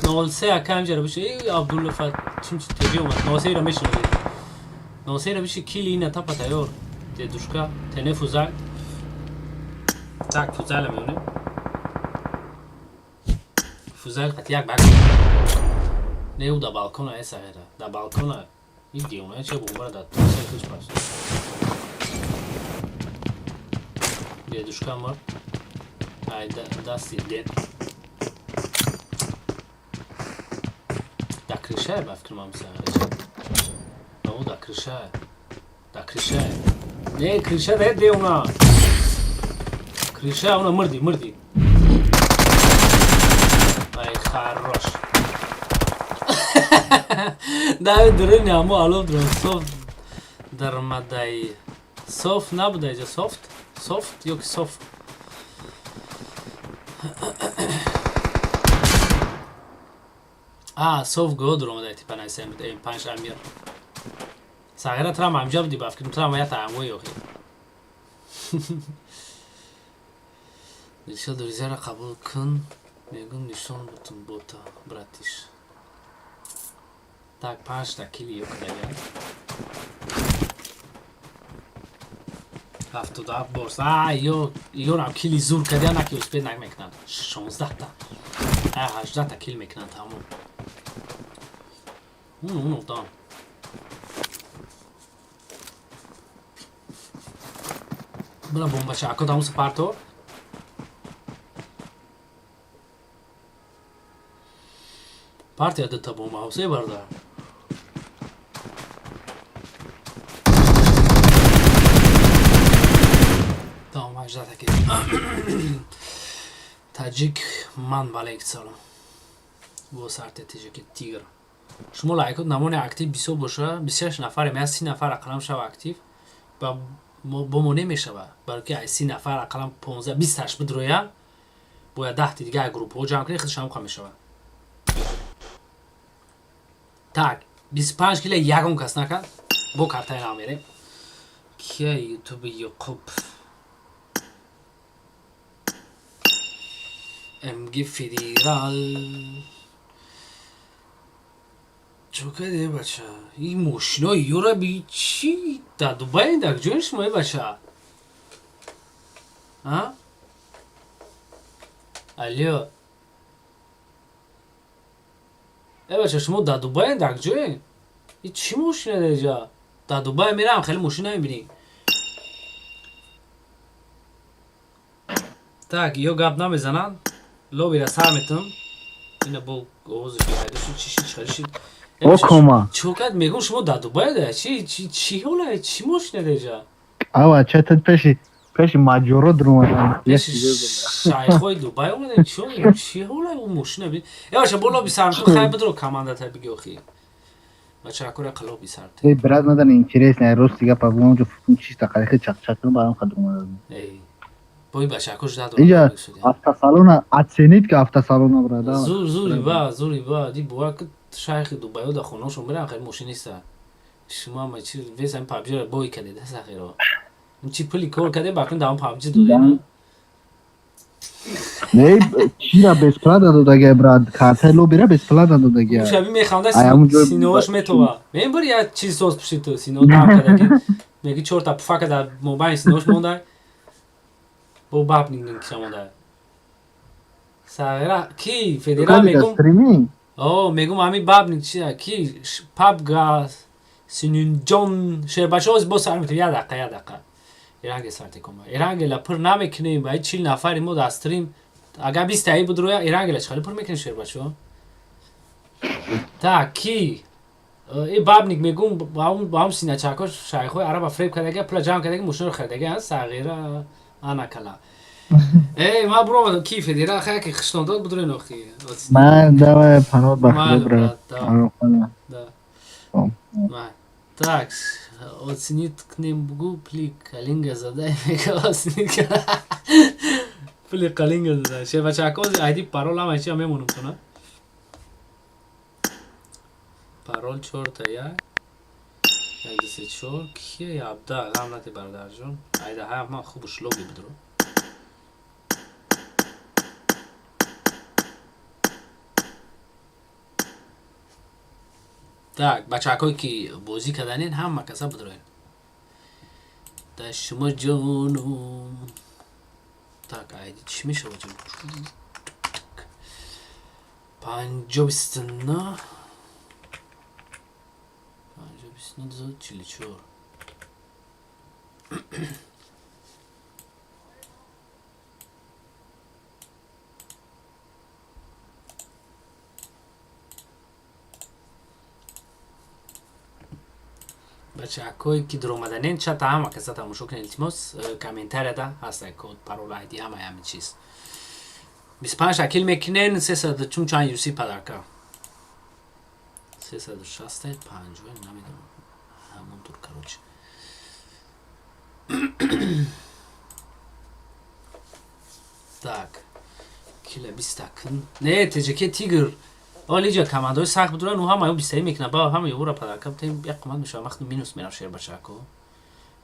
03 ака ҳамҷара биши. Эй, Абдулло фат чим чи теби омад. 03 ро мешиносед. 03 ро биши, кили ина тапа тайёр. Дедушка, тене фузал. Так, фузала меонем. Фузал қат як бак. Не, ӯ да балкона э сағира. Да балкона. Ин девона че бомбара да туса куч пас. Дедушка мурд. Ай дасти дед. Да крыша ба фикрам сағира. О, да крыша. Да крыша. Не, крыша да девона. Крыша, она мурди, мурди. Ай, хорош. Давид дурини амо алов дрон софт дармадай. Софт набуда иҷа софт? Софт ё ки софт? А, софт го дуромадай типа найсем М5 Амир. Сағира трам амҷа буди ба фикрам трам я таамои охи. Дилшод ризаро қабул кун. Мегум нишон бутун бота, братиш. Так, панҷта кили ё кардагиам. 77 борс. А, ё ёрам кили зур кардия, на ки успед намекунанд. 16 та. А, 18 та кил мекунанд тамом. Уну, уну, дам. Била бомбача, ако даму парто. Партия дута бомба, ҳавсе барда. Тамом, 18 та кил. Таҷик ман валейк салом. Бо сарте тиҷаки тигр. Шумо лайкот намони актив бисёр боша, 26 нафарем, я 30 нафар ақаллам шава актив. Ба бо мо намешава. Балки ай 30 нафар ақаллам 15 20 бидроя. Бояд 10 дига группҳо ҷамъ кунӣ, худаш ҳам мешава. Так, 25 кило ягон кас накард. Бо картаи нав мерем. Кия ютуби Ёқуб. МГ Федерал. Чо каде бача? Ин мошинои ёра би чи? Дар Дубай дар куҷои шумо э бача? А? Алло. Э бача, шумо дар Дубай дар куҷое? И чӣ мошина дар инҷа? Дар Дубай мерам, хеле мошина мебинӣ. Так, ё гап намезананд. Лобира сар метунам. Ина бо овози пайдо шуд, чӣ шид, чӣ шид. О, кома. Чо кард? Мегум шумо дар Дубай да? Чи чи чи ҳола? Чӣ мошина дар инҷа? Ава, чатат пеши маҷоро дуромадан. Пеши шайхои Дубай омадем. Чӣ чӣ ҳола ӯ мошина би? Э бача, бо лоби сар метун, хай бидро командата биги охи. Бача, акура лоби сар. Эй, брат, надан интересно, рост дига па бумам ҷо чисто қарихи чақ-чақ кунам, барам хад омадан. Эй. Бой бача, акуш дадо. Инҷа автосалона оценит ка автосалона, брат. Зур зури ба, зури ба, ди бува ки шайхи Дубайо дар хонаошон меран, хеле мошиниста. Шумо ама чи вес ҳамин PUBG-ро бой кардед, сахиро. Чи пули кор кардед, бакун дар он PUBG додед, на? Не, чира бесплатно додагия, брат, картаи лобира бесплатно додагия. Шаби механда Ай, ҳамун ҷой- синоаш метова. Мебар я чиз соз пуши ту сино дам кадаги. Меги чорта пуфака дар мобайн синош монда. Бо баб нинг киша монда. Сагира ки федерал мегум. Стриминг. О, мегум ами бабник чия ки пабга сининҷон шербачоз бо сар метавад. Я дақиқа, я дақиқа. Иранге сар текума. Ирангела пур намекунем, ба 40 нафари мо дар стрим. Агар 20 таи буд рӯя Ирангела чӣ хеле пур мекунем шербачо? Так, ки и бабник мегум ба ум синачакош шайхои араба фреб кардага, пула ҷамъ кардага, мошинро харидага, сағира ана кала. Эй, ма буромадам ки федерал хая ки хиштон дод будрои нохи. Ман давай паноҳ ба Майли, худо, брат. брат, давай. Паноҳ. Да. Май. Так, оценить кнем бугу пли калинга задай мега оценить. Пли калинга задай. Шербачако айди парол ама чи мемонум тона. Парол чорта як. Як ду се чор. Кие абда ғам нати бародарҷон. Айда ҳа ман хуб шлоги будро. Так, бачакое ки бозӣ карданен ҳама каса бидроен. Да шумо ҷонум. Так, айди чӣ мешавад? 50 29 50 29 244. Бачакое ки дуромаданен чата ҳама каса тамошо кунед, илтимос, комментарияда ҳаста код, парол, айди, ҳама ҳамин чиз. 25 акил мекунен, 300 чун чанд юси падарка. 360 50 намедонам. Ҳамон тур, короче. Так. Кила 20 кун. Не, ТЖК Тигр. Олиҷа командаҳои сахт будуран, ӯ ҳама бистаи мекунад, ба ҳама ёвора падарка бутем, як қимат мешавад, вақти минус мерав шербачако.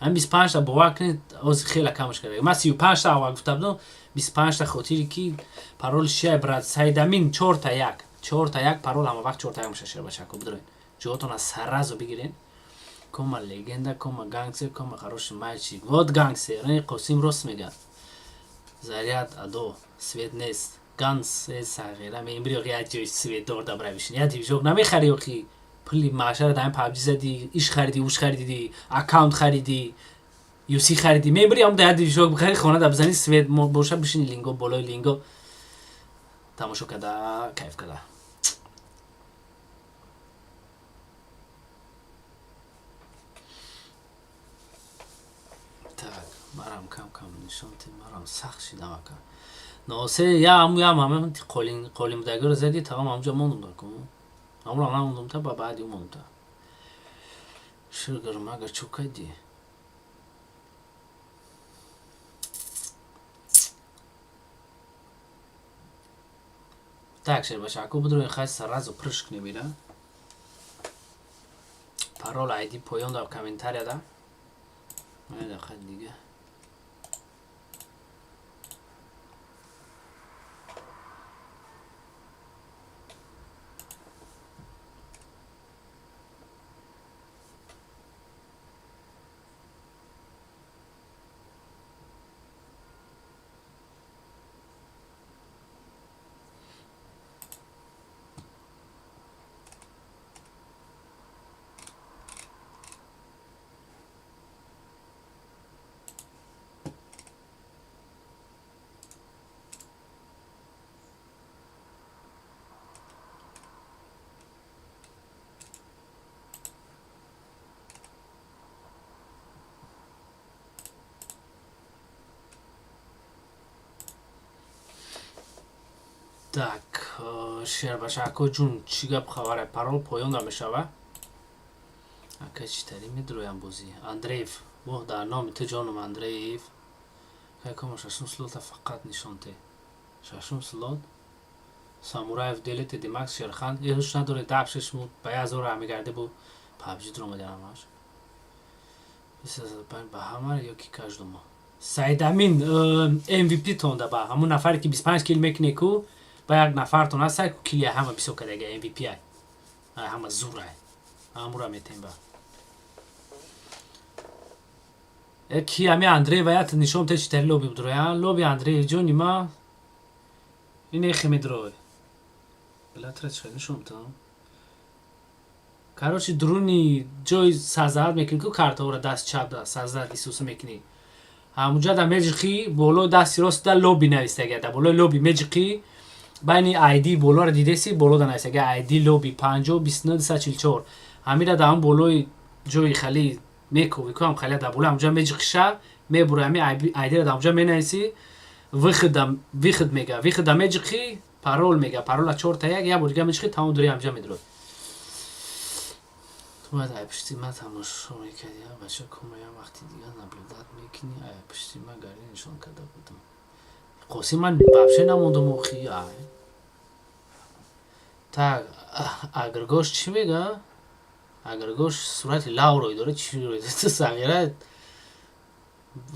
Ҳам 25 та бовар кунед, ози хеле камаш карда. Ман 35 та аввал гуфта будам, 25 та хотири ки парол шия брат Сайдамин 4 та 1. 4 та 1 парол ҳама вақт 4 та 1 мешавад шербачако бидурен. Ҷоотона саразо бигирен. Кома легенда, кома гангстер, кома хороший мальчик. Вот гангстер, ин Қосим рост мегӯяд. Заряд адо, свет нест. Ганс э сағира мембри охи як ҷои светдор да бишин. Як движок намехари охи. Пули маъшара дар PUBG зади, иш хариди, уш хариди, аккаунт хариди, юси хариди. Мембри ам да як движок бихари, хона да бизани, свет боша, бишини линго болои линго. Тамошо када, кайф када. Так, марам кам кам нишон ти, марам сахт шидам ака. Носе я аму ям ҳама ти қолин қолин будагиро зади, тамом ҳамҷо мондум даку. Амро намондум та ба баъди мондум та. Ширгар магар чӯ кардӣ? Так, шербачако будро хай сразу прыж кунем ира. Парол айди поён дар комментарияда. Майда хай дига. Так, шербачако ҷун, чӣ гап хабаре? Парол поён намешава? Ака читари медроям бозӣ. Андреев, воҳ дар номи ту ҷонум Андреев. Кайкомо шашум слота фақат нишон те. Шашум слот. Самураев делете Димакс Шерхан. Э ҳуш надоре даб шеш муд ба я зора мегарде бу PUBG дуромади ҳамаш. 25 ба ҳама ё ки каждому. Саидамин MVP тонда ба ҳамун нафаре ки 25 кил мекуне, ку ба як нафартон ҳаста, ку кили ҳама бисёр кардага, MVP ай, ҳама зурай, ҳамура метем. Ба ки ами Андрей ваят нишон те, читари лоби будроя, лоби Андрей ҷони ма ин эхе медрой билатра чӣ нишон там. Короче, дуруни ҷои создать мекунӣ ку картаора, даст чап да создать исуса мекунӣ, ҳамунҷа да меҷиқӣ, болои дасти рост да лоби навистага, да болои лоби меҷиқӣ, байни айди болоро дидеси, боло да навистага айди лоби 50294. Ҳамира да ҳам болои ҷои хали мекови ку, ҳам хали да болои ҳамунҷа меҷиқиша, мебура, ҳами айдира да ҳамунҷа менависӣ, выход мега, выход да меҷиқӣ, парол мега, парола чорта як як бор дига меҷиқӣ, тамом, дури ҳамунҷа медурод. Ту бояд ай пушти ма тамошо мекардӣ, бача, кумаям вақти дига наблюдать мекунӣ. Ай пушти ма гари нишон карда будам. Қосим, ман вообще намондам охи. Ай так, агргош чӣ мега? Агргош сурати лаврой дора, чӣ рой ту сағира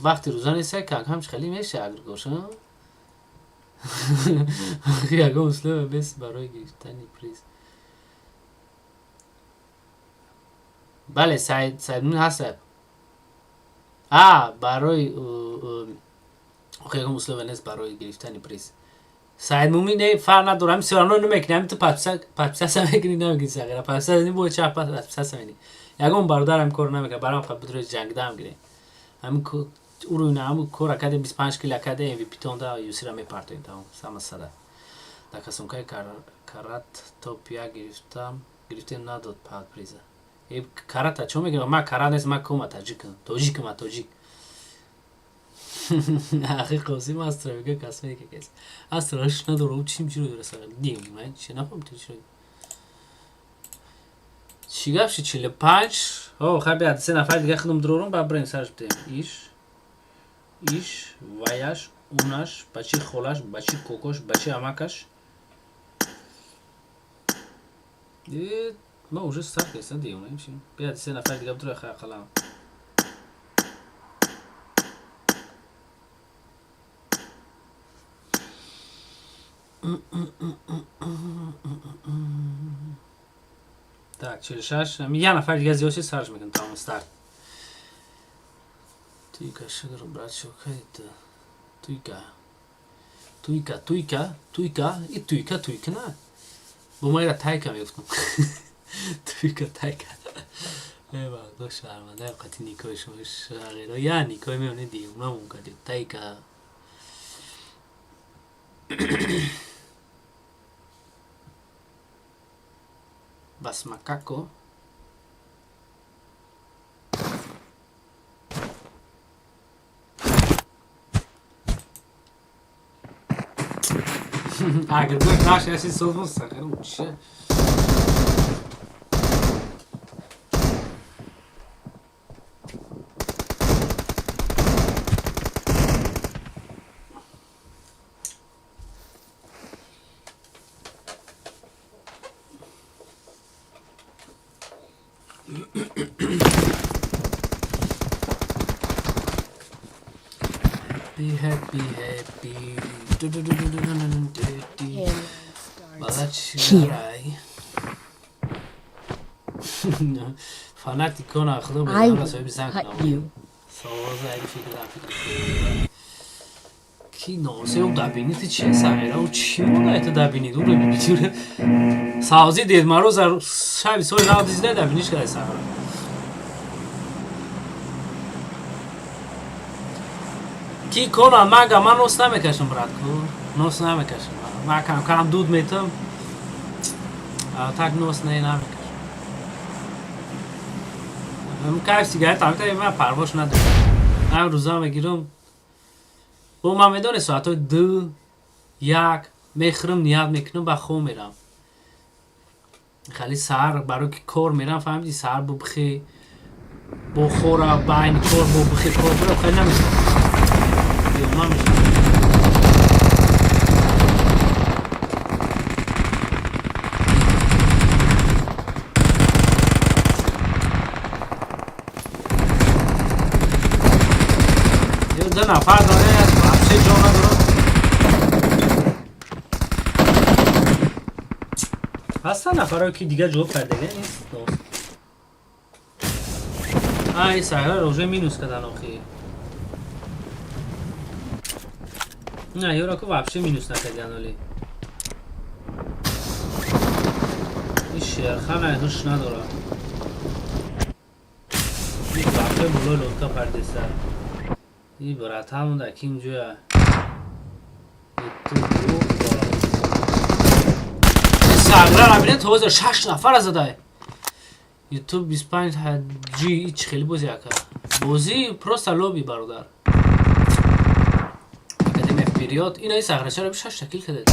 вақти рӯза неста, камкам хеле меша. Агргош ягон условия бес барои гирифтани приз? Бале, Саидмин ҳаста. А барои охи ягон условия нест барои гирифтани приз. Саидмумин, не, фарқ надора, ҳами всё равно намекунӣ, ҳами ту подписаться мекунӣ, намекунӣ, сағира, подписаться не бояд, ча подписаться мекунӣ. Ягон бародар ҳам кор намекунад, барам ха бидрои ҷангидаам гирем. Ҳами уруна ҳаму кора кардем, 25 кила кардем, MVP тонда юсира мепартоем, тамом, сама сада. Дар касонкаи карат топ як гирифтам, гирифтем, надод пад приза. Э, карата чо мегирам? Ма карат нест, ма кома таҷикам, тоҷикам, тоҷик. Ахи Қосим астра мега, косметика кес. Астра надорам, чим чиро дора сара. Дим, ман чи нафаҳмам ту чиро. Чӣ гап ши 45? О, хай бият, се нафар дига худам дурорум, ба бирем сараш бидем. Иш, иш, ваяш, унаш, бачи холаш, бачи кокош, бачи амакаш. Ма уже старт кардем, дим, чи? Бият, се нафар дига бидура, хай ақаллан. Так, 46. Я нафар дига зиёд шид, сарш мекунам, тамом, старт. Туйка, шукр, брат, шукр. Туйка. Туйка, туйка, туйка, и туйка, туйка на. Бо ма ира тайка мегуфтам. Туйка, тайка. Эва, до шарманда, қати никои шумо шағира. Я никои меоне дивона кардем. Тайка. Бас макако. Агар наш яси созмон сағирам чӣ? Happy, happy, happy. Du, du, du, du, du, du, du, du. Here. Фанатикона худо I бедора соҳиби занг cut you. Савоза аги фикр фикр ки носе ӯ дабини ти чи сағира, ӯ чӣ монда это дабини дура бибитура савзи Дед Мороз шаби соли нав дизда дабиниш карда сағира. Ки кона мага, ман нос намекашам, брат, ку нос намекашам, ман кам кам дуд метам, так нос не намекашам. Кайф сигарет ам ман парвош надорам, ҳам рӯза мегирам, бо ман медонӣ, соатҳои 2, 1 мехӯрам, ният мекунам, ба хоб мерам. Хеле саҳар барои ки кор мерам, фаҳмиди, саҳар бо бихе бо хора байни кор бо бихе кор бирам, хеле намешавам, намешавам. Ду нафар дорем, вообще ҷо надорам. Ҳастан нафарое ки дигар ҷавоб кардага нест. Ай, сагра уже минус кадан охи. Не, ёра ку вообще минус накардиан оли. Ин шерхан ай ҳуш надорад. Ин вообще болои лодка пардеса. Ин братан да ким ҷоя. Сагра бинед, ҳозир шаш нафара задай. Ютуб 25 G ич хеле бозӣ ака. Бозӣ просто лоби, бародар. Академия вперед. Ина саграчаро шаш шакил кардед.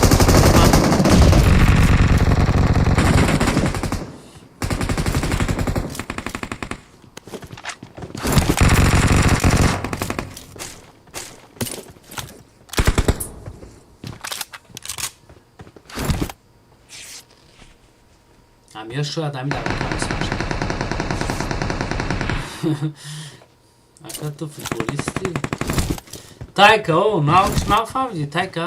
Амир шояд ҳамин дар бошад. Ака, ту футболисти? Тайка, о, нафаҳмиди, Тайка?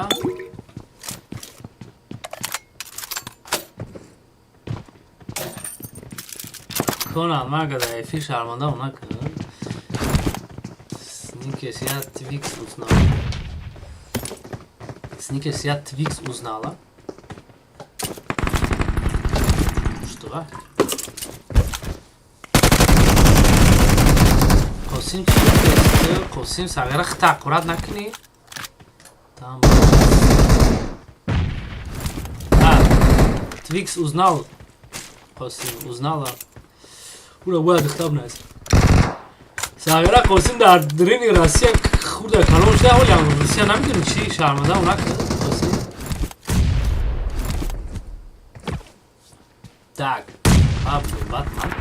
Конан, мага дар эфир шарманда накун. Сникерс, я Твикс узнала. Сникерс, я Твикс узнала. Что? Қосим чӣ? Қосим сағира хита аккурат накунӣ. Там. А, Твикс узнал. Қосим узнала. Ура, бояд духтаб наст. Сағира Қосим дар дрини Россия хурда калон шуда, ҳолиам Русия намедонӣ чӣ, шарманда накунӣ Қосим. Так, Пабло Батман.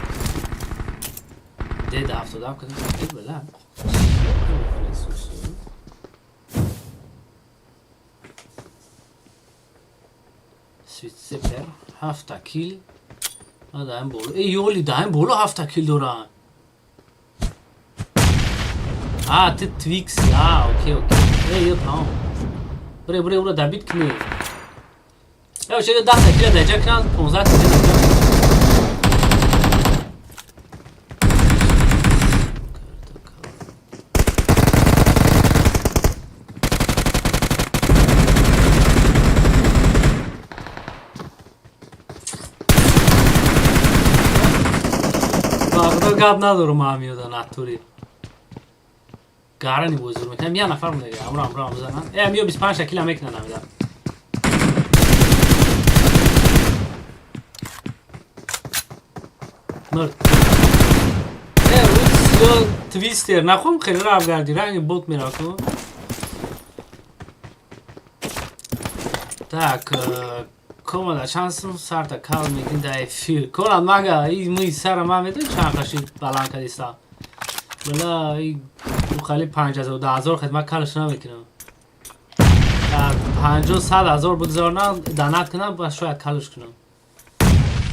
Деда 77 кардем. Э, бала. Свитсепер ҳафта кил. Даҳим боло. Э, ёли даҳим боло ҳафта кил дорам. А, ты Твикс. А, окей, окей. Э, ё тамом. Бре, бре, ура добить кни. Э, вообще 10 кила даҷа кунам, 15 кила даҷа. Бағдо гап надорум ҳамиёда натури. Гарани бозур мекунам, я нафар монда, амро амро амзанан. Э, амиё 25 кила мекунан амида. Мурд. Э, рус твистер, нахом хеле раб гарди, ранги бот мераку. Так, комада чанд сум сарта кал мекунӣ дар эфир? Конад мага, и мӯи сара ман медонӣ чанд қаши баланд кардиста. Бала, и хали 5000 10000 хидмат калаш намекунам. Дар 50 100 ҳазор бигзорнам, донат кунам, ба шояд калаш кунам.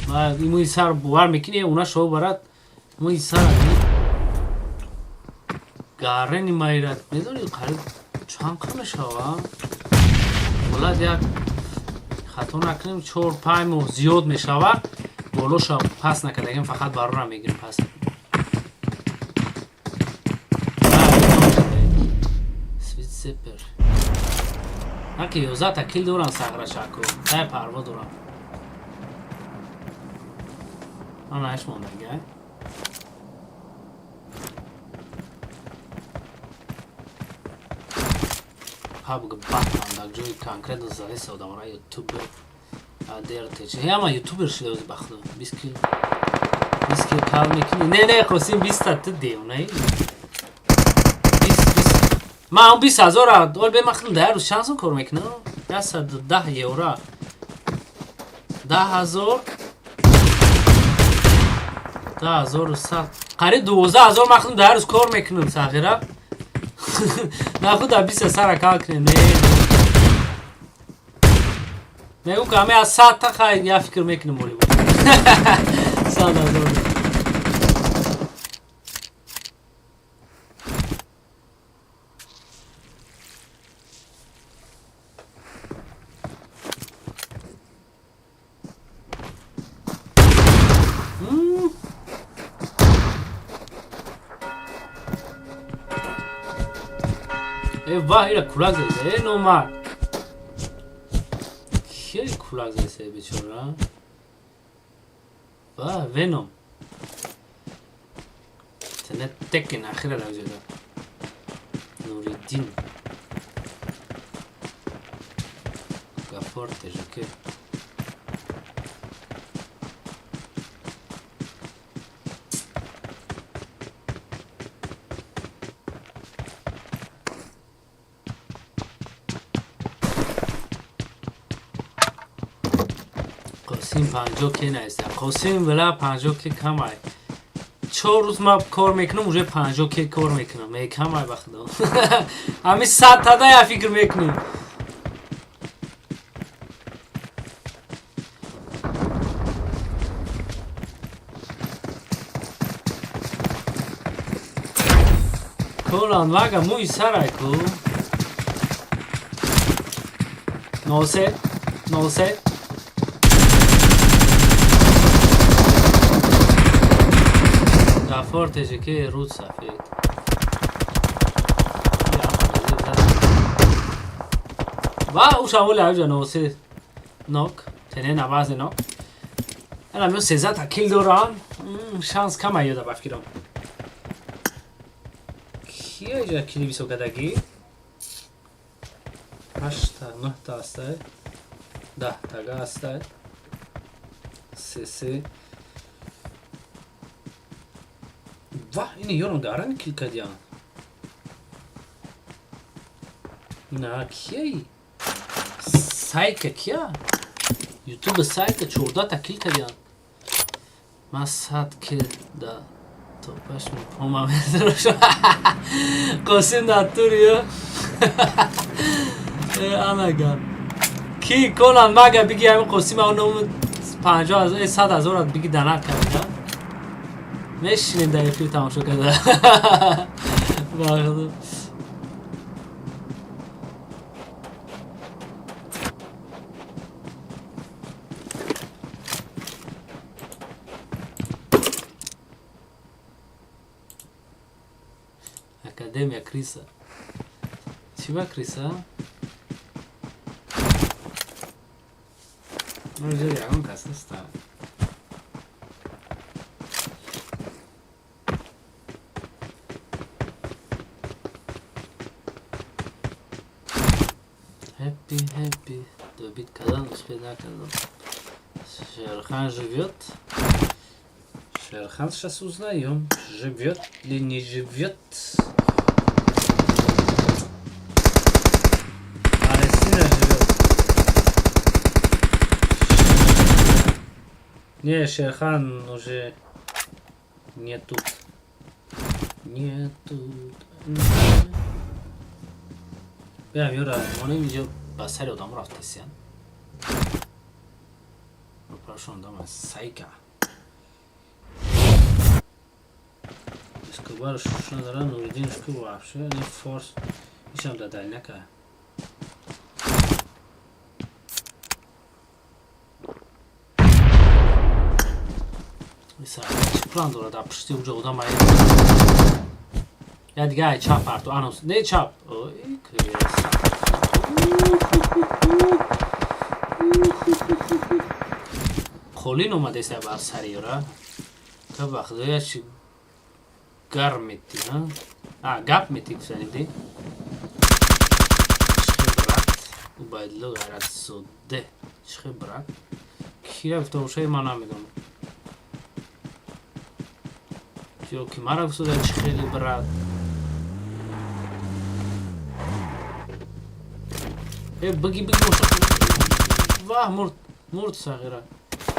Ма и мӯи сар бовар мекунӣ, уна шоу барад мӯи сара гарени майрат. Медонӣ қариб чанд қа мешава? Болад як хато накунем, 4-5 моҳ зиёд мешавад. Болоша пас накардагем, фақат барора мегирем пас. Свитсепер. Наки 11 та кил дорам сағрашаку. Тай парво дорам. Ана аш мондага. PUBG Batman дар ҷои конкретно завеса одамора ютубер ДРТЧ. Ҳама ютубер шуда ози бахто. 20 кил 20 кил кал мекунӣ. Не, не, Қосим 20 та ту девонаи. 20 20. Ман 20 ҳазора ол бе ман дар рӯз чанд сум кор мекунам? 110 евро. 10 ҳазор 10100 қариб 12 ҳазор ман дар рӯз кор мекунам сағира. Нахуд дар 20 сара кал кунем. Не. Мегӯм ки ҳамаи аз 100 та хай я фикр мекунем оли. 100 ҳазор. Э, ваҳ, ира кулак задиса, э, номард. Кия кулак задиса, бечора? Ваҳ, Веном. Тene tekin ахира равзеда. Нуриддин. Гафор ТЖК. Қосим 50 ке наиста. Қосим вала 50 ке камай. 4 рӯз ма кор мекунам, уже 50 ке кор мекунам. Ме камай, ба худо. Ҳами 100 тада я фикр мекунем. Колан вага мӯи сарай ку. Носе, носе. Гафор ТЖК руд сафед. Ва ушаволи аҷа носе нок, тене навазе нок. Ана мё 13 та кил дорам. Шанс кама ёда ба фикрам. Кия иҷа кили високадагӣ? Ҳашта, нӯҳта ҳастай. 10 тага ҳастай. Се се. Ваҳ, ини ёрам гарани кил кардиям. На, кияи? Сайка кия? Ютуба сайка 14 та кил кардиям. Ман 100 кил да топаш мепома метарошам. Қосим дар туриё. Ана гап. Ки конан мага биги ҳамин Қосим ав ному 50 ҳазор, 100 ҳазорат биги донат карда. Мешинем дар эфир тамошо карда. Ба худо. Академия Криса. Чиба Криса? Ну, ягон кас неста. Хэппи, хэппи. Добить кардан успеть накардам. Шерхан живет. Шерхан сейчас узнаем, живет ли не живет. Палестина живет. Не, Шерхан уже не тут. Не тут. Бя ёра, монем инҷо ба сари одамо рафтасиян. Прошу, дома сайка. Эскобар шуш надора, Нуриддин шку вообще не форс. Ишам да дальняка. Иса, чӣ план дорад? Дар пушти уҷо одам ай. Я дига ай чап парту, анус. Не чап. Ой, креса. Қолин омадеса бар сари ёра. Та ба худоя чи гарм мети, ҳа? А, гап мети гуфтаниди. Чихе брат, Убайдулло Ғайратзоде. Чихе брат. Кира гуфта бошад, ман намедонам. Ё ки мара гуфтада чи хели брат. Э, биги биги моша. Ваҳ, мурд, мурд сағира.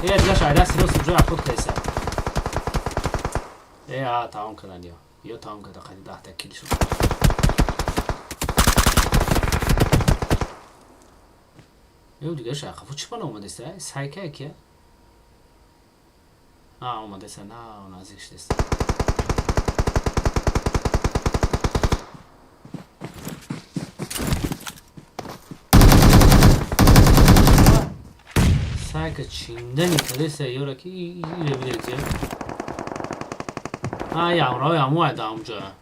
Э, дигаш айдаст рост уже обход кайса. Э, а, тамом кардан ё. Ё тамом карда қади 10 та кил шуд. Ё дигаш қафо чӣ бана омадеста? Сайка ки? А, омадеста, на, наздик шудеста. Сайка чиндани кадеста ёра ки ире бидеҷа. А, ямро яму айда амҷа.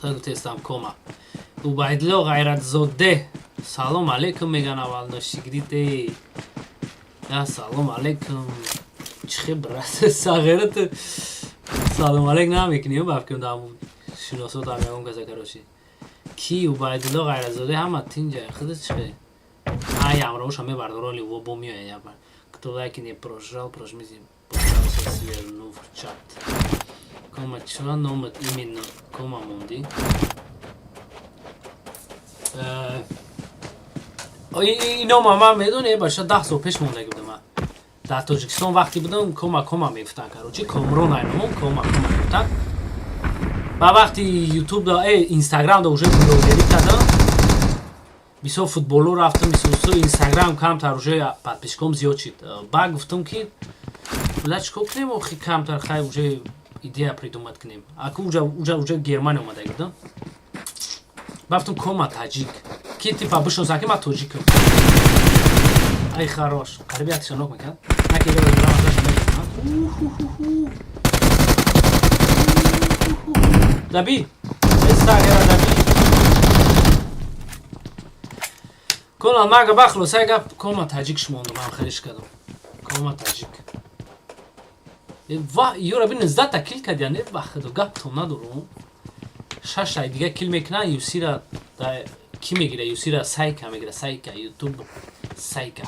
Хеле тестам кома. Убайдулло Ғайратзоде, салом алейкум меган. Аввал ношигрите я, салом алейкум. Чихе, брат сағират, салом алейк намекунӣ? Бафким дам шиносот ам ягон каса. Короче, ки Убайдулло Ғайратзоде, ҳама тинҷа, худат чихе? Ай, ҳамроҳоша мебардороли во бо меояд. Кто лайки не прожал, прожмите, пожалуйста, свернув чат. Кома чва номат именно кома монди. Ино ман медонӣ, баша, 10 сол пеш мондаги будам. Ман дар Тоҷикистон вақте будам, кома кома мегуфтан. Короче, Комрон айномон, кома кома мегуфтан. Ба вақти Ютуб да, Инстаграм да уже блогерӣ кардам, бисёр футболо рафтам, бисёр Инстаграм камтар уже подписчиком зиёд шид. Ба гуфтам, ки бла, чикор кунем охи, камтар хай уже идея придумать кунем. Аку уже Германия омадаги будам, рафтам кома таҷик, ки типа бишносам, ки ман тоҷикам. Ай, хорош, қариби якшанок мекард. Наки даби сагера даби конал мага. Ба хулосаи гап, кома таҷик шумондум, ман хелиш кардам кома таҷик. Ва ёра би 19 та кил кардия, не, ба худо, гаптон надорум. Шаштай дига кил мекунан, юсира ки мегира? Юсира сайка мегира, сайка ютуб сайка.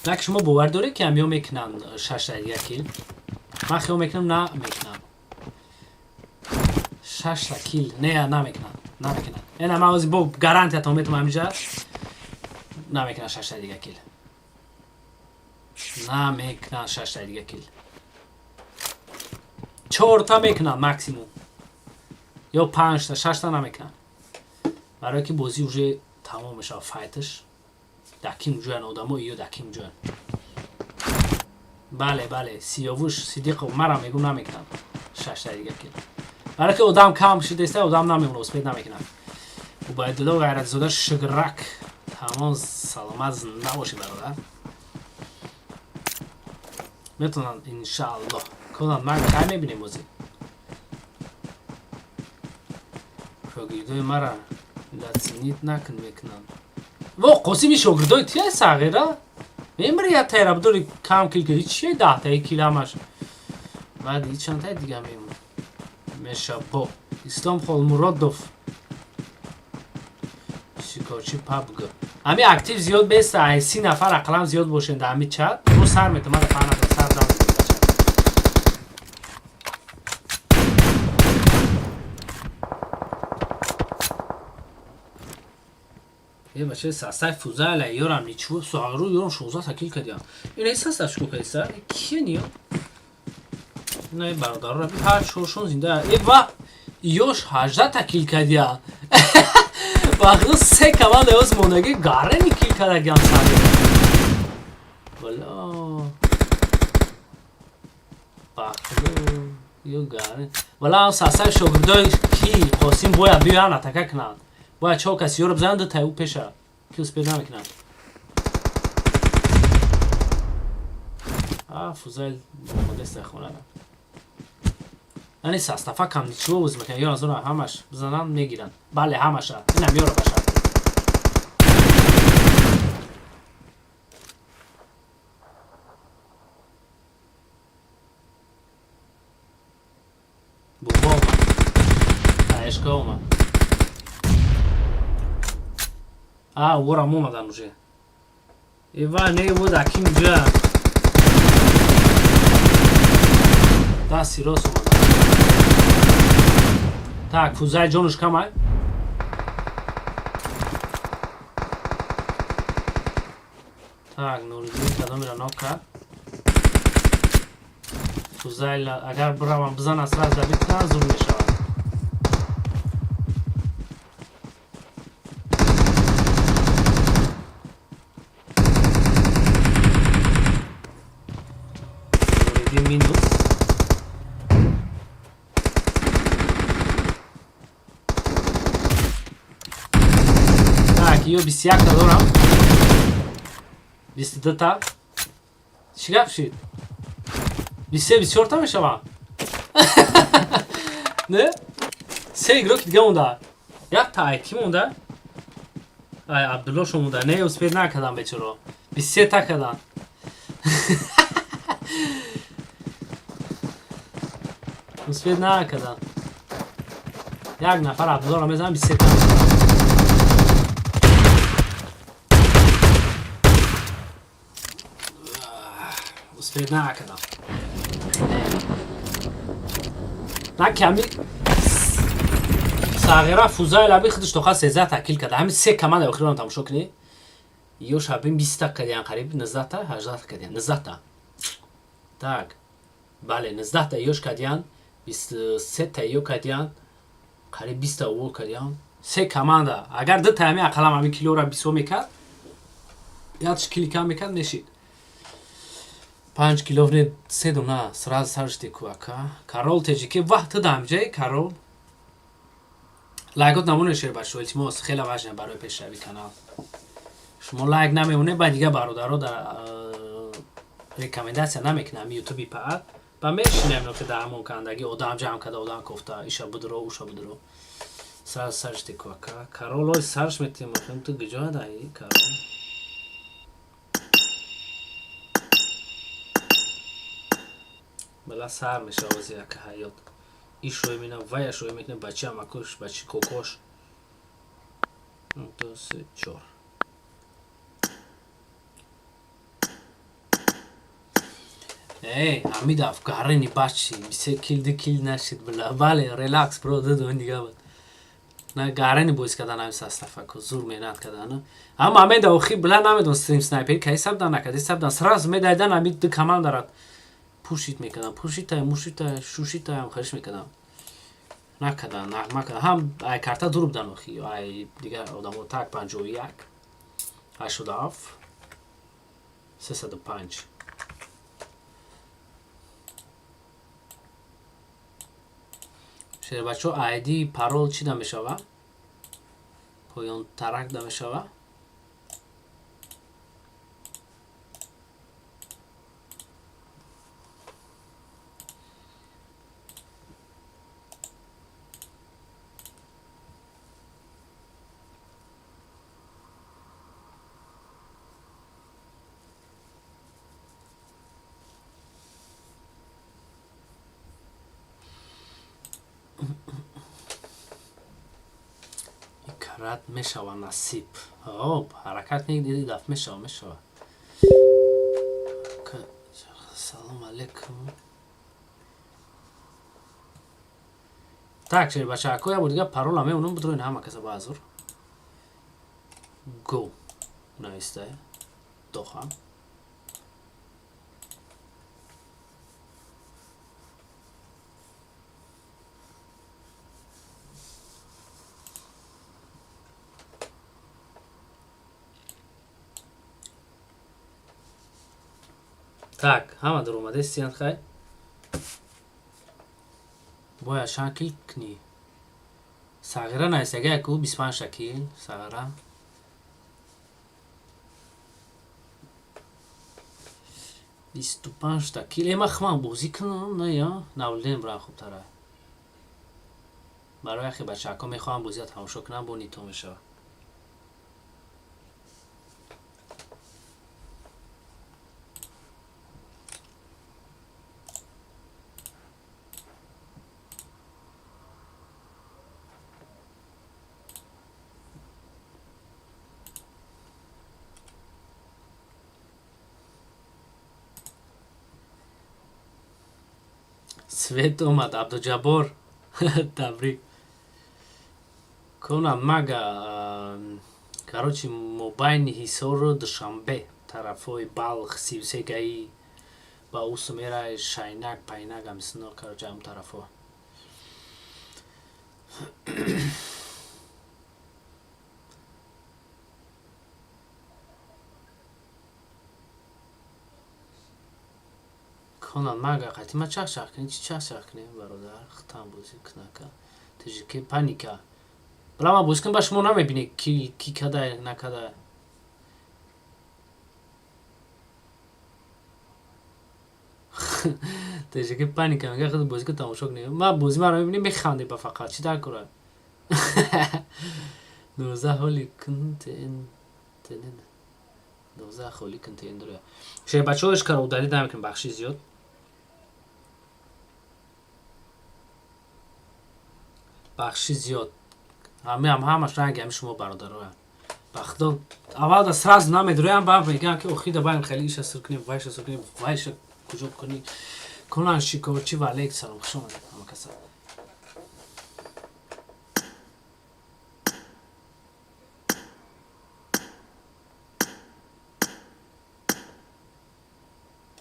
Як шумо бовар доред, ки ҳамё мекунанд шаштай дига кил? Ман хиёл мекунам, на мекунам шашта кил. Не, намекунанд, намекунанд. Ена ман ҳозир бо гарантиятон метавонам, ҳаминҷа намекунанд шаштай дига кил, намекунанд шаштай дига кил. Чорта мекунанд максимум ё панҷта, шашта намекунанд, барое ки бозӣ уже тамом мешавад. Файташ даким ҷоян одамо, ё даким ҷоян. Бале, бале, Сиёвуш Сидиқов, марам мегум, намекунанд шаштай дига кил, барое ки одам кам шудеста, одам намемона, успеть намекунад. Убайдулло Ғайратзода, шуграк, тамом, саломат, зинда бошӣ, бародар. Метавонанд, иншааллоҳ. Конан ман хай мебинем бозӣ. Шогирдои мара дацинит накун, мекунанд. Во, Қосими, шогирдои тия сағира мемири, я тайра бидори кам кил кил чие, 10таи кил ҳамаш, баъд и чандтаи дига мемон меша. Бо Ислом Холмуродов, шикорчи пабг, ҳами актив зиёд беста, ай 30 нафар ақаллан зиёд бошен дар ҳами чат. Мо сар метамада фаҳмада сар зам. Е, бача, састай фузайла ёрам ничего суару ёрам 16 та кил кардиам. Ина саста шуко кардиса? Кие ниё? Ина бародарро би ҳар чоршон зинда. Е ва ёш 18 та кил кардия. Вақто се команда ёз мондаги гарени кил кардагиам сари. Вала. Бахду ё гарен. Вала састай шогирдои ки Қосим бояд биёянд, атака кунанд. Бояд чор каси ёро бизананд, ду таи ӯ пеша ки успеть намекунанд. А фузайл модеста хонада. Яъне састафа кам ничего бозӣ мекунанд. Ёра зора ҳамаш бизананд, мегиранд. Бале, ҳамаша. Инам ёра баша. Бомба омад. Таешка омад. А, ворам омадан уже. Ива не буд аким ҷа. Дасти рост омадан. Так, фузай ҷонуш камай. Так, Нуриддин кадомеро нок кард? Фузайл агар биравам бизанад, сразу добить кунад, зур мешавад. Нуриддин минус. Так, ё 21 та дорам. 22 та. Чӣ гап шид? 23, 24 та мешавам? Не? Се игроки дига монда. Як та ай ки монда? Ай Абдулло шо монда. Не успеть накардан бечоро. 23 та кардан. Успеть накардан. Як нафар Абдуллоро мезанам 23 та. Успеть накардан. На ками сағира Фузайл аби худаш тоқа 13 та кил карда. Ҳамин се команда охирро тамошо кунед. Ё шабин 20 та кардиян қариб 19 та, 18 та кардиян, 19 та. Так. Бале, 19 та ёш кардиян, 23 та ё кардиян, қариб 20 та ӯ кардиян. Се команда. Агар ду та ҳамин ақаллам ҳамин килоро бисо мекард, якш кили кам мекард, мешид. 5 кило не се дона сразу саршти ку ака. Карол теҷики вах ту дамҷаи Карол. Лайкот намонед шер бачаҳо, илтимос, хеле важно барои пешравии канал. Шумо лайк намемонед, ба дигар бародаро дар рекомендация намекунам ютуби паат. Ба мешинем ки дар ҳамон кандагӣ одам ҷамъ карда, одам кофта, иша будро, уша будро. Сразу саршти ку ака. Карол ой сарш метем, ту куҷо даи Карол? Бала сар мешава ози ака ҳаёт. Ишои мена, вая шои мекунем, бачи амакуш, бачи кокош. 1, 2, 3, 4. Эй, ҳамида гарени бачи, бисе кил ду кил нашид била. Бале, релакс бро, ду ду дига буд. На гарени боис кардан ҳамин састафако, зур меҳнат кардан. Ҳама ҳамин охи била намедон стрим снайпер кай сабдан накард, сабдан сразу медайдан ҳамин ду командарат пушит мекардам, пушита, мушита, шушита ҳам хариш мекардам. Накардан, нағма кардан. Ҳам ай карта дур будан охи, ай дигар одамо так 51, 87, 305. Шербачо айди парол чӣ да мешава? Поён тарак да мешава? Рад мешава насиб. Об, ҳаракат кунед, диди даф мешава, мешава. Салом алейкум. Так, шер бачако, я бор дига парола мемонам, бидроин ҳама каса ба азур. Го. Навистай. Доха. Так, ҳама даромадестиянд хай? Бояд чанд кил кунӣ? Сағира нависага яку 25 та кил, сағира. 25 та кил. Э, ман хман бозӣ кунам, не я? Навлден брам хубтара. Барои ахи бачаҳако мехоҳам бозиро тамошо кунам, бо нито мешава. Свет омад, Абдуҷаббор. Табрик. Кона мага, короче, мобайни Ҳисору Душанбе, тарафҳои Балх, Сивсегаи, ба усу мерай Шайнак, Пайнак, ҳамисино, короче, ҳам тарафҳо. Конан мага қати ма чах-чах кунӣ, чӣ чах-чах кунӣ, бародар, хитам бозӣ кунака. Тижики паника. Била ман бозӣ кунам, ба шумо намебинед ки ки кадай, накадай. Теже паника мега худ бозӣ ки тамошо кунем. Ма бозӣ маро мебинем, механдем ба фақат. Чӣ дар кора? 19 ҳоли кун тн тн 19 холи кун тн дора. Ше бачаҳош кара удалить намекунем, бахши зиёд. Бахши зиёд. Ҳамаам ҳамаш ранги ҳами шумо бародароянд. Ба худо аввал да сразу намедроям, баъд мегӯям ки охи да баям хеле иша сир кунем, вайша сир кунем, вайша куҷо кунӣ. Конан шикорчи ва алейк салом, хуш омадед ҳама каса.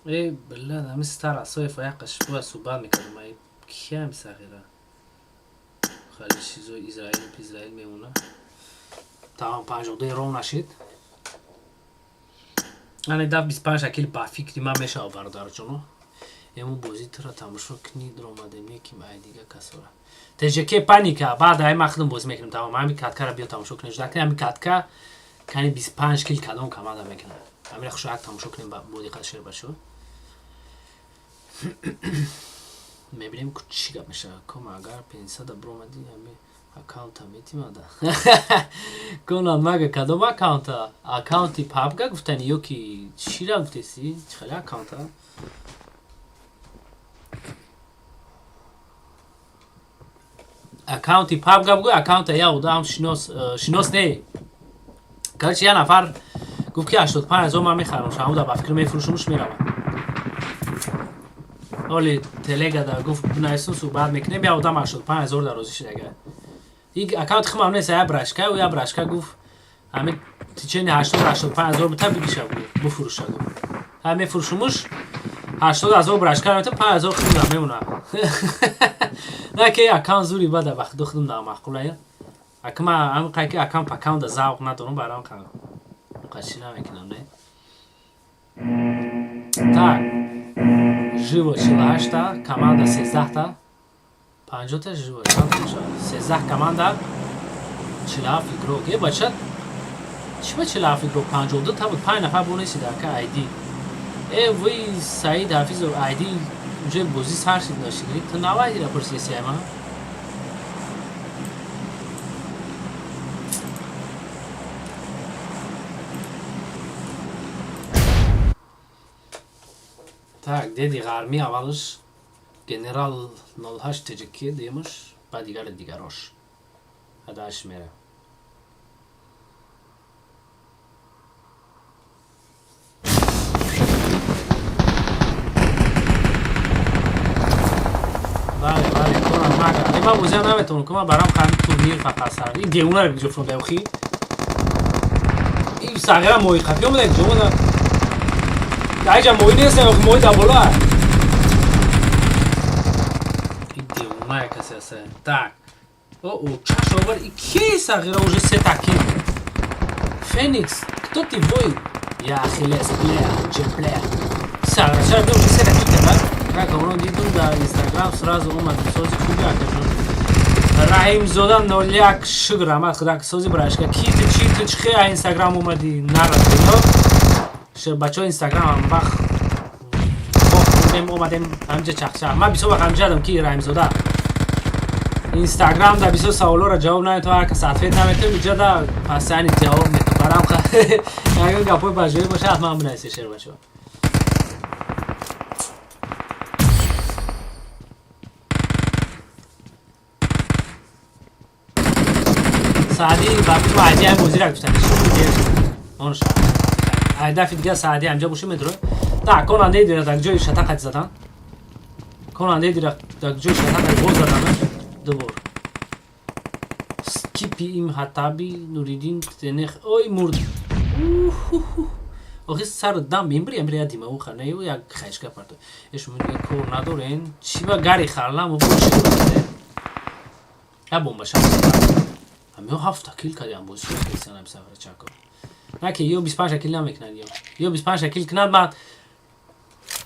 Э, блядь, ҳами стар асоев аяқаш бояд суҳбат мекардам. Ай киям сағира? Хали чизои Израил, Израил мемона. Тамом, 52 ром нашид. Ане даф 25 акил ба фикри ман мешава, бародарҷоно. Ему бозӣ тура тамошо кунӣ омадем, не ки ай дига касора. ТЖК паника, баъд ай ман худам бозӣ мекунем, тамом. Ҳами каткара биё тамошо кунем. Ждакни ҳами катка кани 25 кил кадом команда мекунад. Ҳамира хушак тамошо кунем бо диққат, шер бачо. Мебинем ку чӣ гап мешавад. Ком агар 500 бромадӣ ҳами аккаунта метимада. Конан мага кадом аккаунта? Аккаунти пабга гуфтани ё ки чира гуфтеси? Чӣ хеле аккаунта? Аккаунти пабга бугӯй, аккаунта я одам шинос, шинос не. Короче, я нафар гуфт ки 85 000 ман мехарам, шамуда ба фикр мефурӯшумуш меравам. Ҳоли телега да гуфт бинависум, суҳбат мекунем, я одам 85 000 да розӣ шид агар. И аккаунти худам нест, я брашка, ӯ я брашка гуфт ҳами течени 80 85 000 бита бигиша буфурӯша гуфт. Ҳа мефурӯшумуш 80 000 брашка мета 5 000 худам мемона. На ки аккаунт зури бада ба худу худам намаъқулая. Ака ма ҳами қай ки аккаунт паккаунта завқ надорам, барам қаши намекунам, не. Так, живо 48-та, команда 13-та. 50-та живо, чанд мешавад? 13 команда, 47 игрок. Э, бача, чӣ ба 47 игрок? 52 та буд, 5 нафар бонесида ака ID. Э, вы Саид Ҳафизов ID уже бозӣ сар шид нашид. Ту навайдира пурсиси ама? Так, деди ғармӣ аввалш генерал 08 ТЖК дуюмаш, баъд дигари дигарош. Ҳадааш мера. Бале, бале, конам мага. Э, ман бозиам наметавонам, ку ман барам қами турнир фақат сар. Ин девона ро биҷо фронда охи. Ин сағира моҳи қафи омада инҷо омада. Айҷа моҳӣ нест, охи моҳӣ дар боло. Ин девона касе аст. Так. О, о, чаш овар. И ки сағира уже се таки. Феникс, кто ты вой? Я Ахиллес плеер, Дж плеер. Сағира, чара уже се таки када? Как онро дидум дар Инстаграм, сразу омад сози хуби акашон. Раҳимзода 01 шукр раҳмат худак сози брашка. Ки ту чи ту чи хе Инстаграм омадӣ нарадино? Шер бачаҳо Инстаграм ҳам вақт хӯрдем омадем ҳамҷа чахчах. Ман бисёр вақт ҳамҷа ки Раҳимзода Инстаграм да бисёр саволҳоро ҷавоб наметавон, ҳар кас ответ наметавон, иҷа да пасани ҷавоб метавон. Барам ягон гапҳои баҷоӣ боша ҳатман бинависед, шер бачаҳо. Саъдӣ ба ту айди ҳам бозира гуфтани он ай дафи дига Саъдӣ ҳамҷа боши метро. Так, конандаи дира дар ҷои шата қати задан. Конандаи дира дар ҷои шата қати боз заданаш ду бор. Скипи им хатаби Нуриддин тенех ой мурд. Охи сар дам мембри амри я дима уха не як хайшка парто. Эш мун кор надорен. Чи ба гари харлам бо чи? Я бомба шам. Ҳамиҳо ҳафта кил кардиам, бозӣ кристиан ҳами сафара чако. На ки ё 25 кил намекунад, ё 25 кил кунад, ман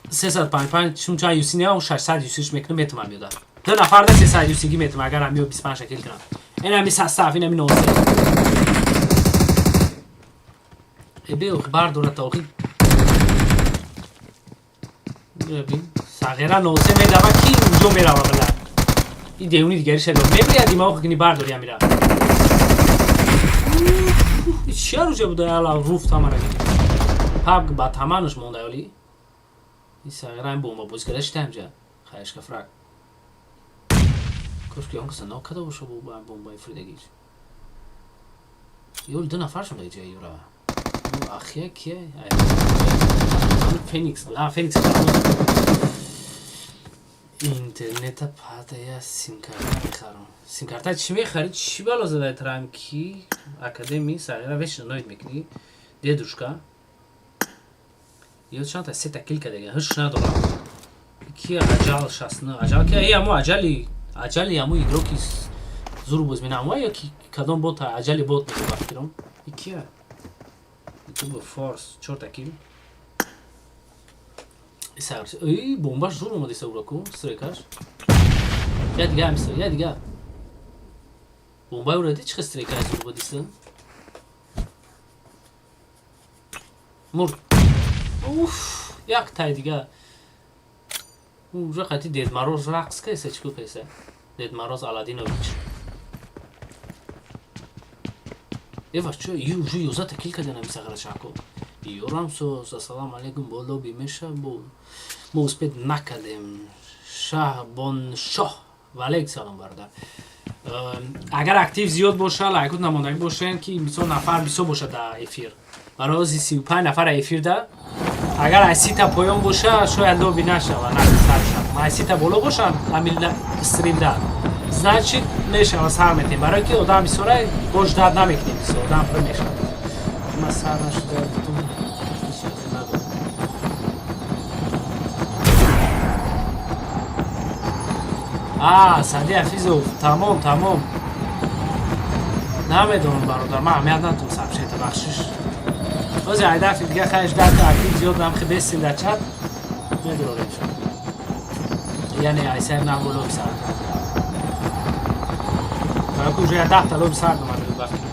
355 чун чан юси неам 600 юсиш мекунам, метумам ёда. Ду нафар да 300 юсиги метумам, агар ҳамиё 25 кил кунад. Ин ҳами састаф, ин ҳами носе. Э бе охи бардора та охи. Бибин. Сағира носе медава, ки уҷо мерава, била. И девуни дигари шаго. Мебри я димоғ кини бардори амира. Чия рӯҷа буда ала руфт ҳамара гирифт. Пабг ба таманаш монда оли. И сағира ин бомба боз карда шита ҳамҷа. Хаешка фрак. Кош ки он каса нок карда боша бо бомбаи фридагиш. Ёл ду нафар шуда иҷа юра. Ахия кия? Феникс. А, Феникс. Интернета пада я симкарта мехарам. Симкарта чӣ мехарӣ? Чӣ бало задай трам ки академи сағира вечно ноид мекунӣ? Дедушка. Ё чанда сета килка дега, ҳуш надорам. Ки аҷал 69, аҷал ки э амо аҷали, аҷали амо игроки зур боз менамоя ё ки кадом бота аҷали бот мегӯ ба фикрам. Ки ютуб форс чорта кил. Эй, бомбаш зур омада иса ураку, стрекаш. Я дига амиса, я дига. Бомбай уради чӣ стрекай зур бодиса? Мурд. Уф, як тай дига. Уже қати Дед Мороз рақс кайса, чӣ кайса? Дед Мороз Аладдинович. Ева, чё, ю уже юзата кил кадан амиса ғарашако. Ёрам соз, ассалому алайкум, бо лоби меша, бо мо успед накардем. Шаҳбоншоҳ, ва алайк салом, бародар. Агар актив зиёд боша, лайкот намондагӣ бошен, ки мисол нафар бисёр боша дар эфир. Барои ози 35 нафар эфирда, агар аз 30-та поён боша, шояд лоби нашава, на сар шава. Ма аз 30-та боло боша, ҳамин стримда. Значит, мешава, сар метем. Барои ки одам бисёра, бош дад намекунем, бисёр одам пур мешава. Ма сар нашуда, бутун надорам. А, Сади Ҳафизов, тамом, тамом. Намедонам, бародар, ман аҳамият надодам сообщение, бахшиш. Ози айдафи дига хайш даҳта актив зиёд нам хи бестин дар чат медорем шуд. Яъне айсар на лоби сар кард. Барои уже 10-та лоби сар омада буд ба фикр.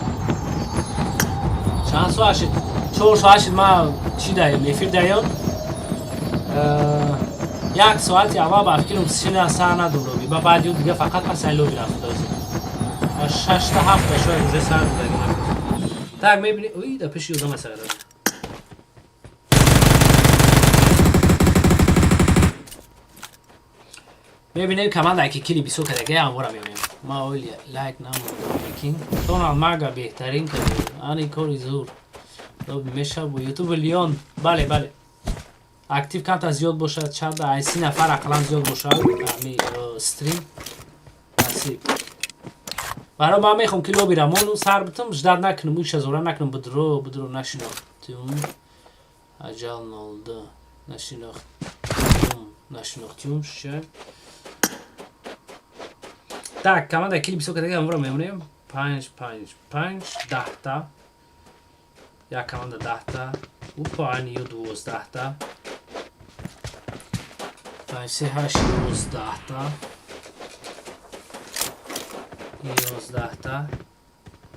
Чанд соат шид? 4 соат шид ма чӣ даем? Эфир даём? Як соати аввал ба фикрам сина сар надом лоби. Ба баъди ӯ дига фақат пас ай лоби рафт ози. Шашта ҳафта шояд уже сар додаги. Так, мебини, ой, да пеши одам сар дод. Мебинем команда ки кили бисёр кардаги амвора меоем. Ма оли лайк намондам лекин Доналд Мага беҳтарин кард. Ани кори зур. Лоби меша бо Ютуб Леон. Бале, бале. Актив камтар зиёд бошад, чанд ай 30 нафар ақаллан зиёд бошад, ами стрим. Насиб. Барои ман мехоҳам ки лоби рамону сар битам, ждать накунам, уша зора накунам, бидро, бидро нашинохтум. Аҷал нолда нашинохтум, нашинохтум ша. Так, команда кили бисёр кардаги амвора мемонем. 5, 5, 5, 10-та. Як команда 10-та. Упа, ани ё 12-та. 5, 3, 8, 11-та. 11-та.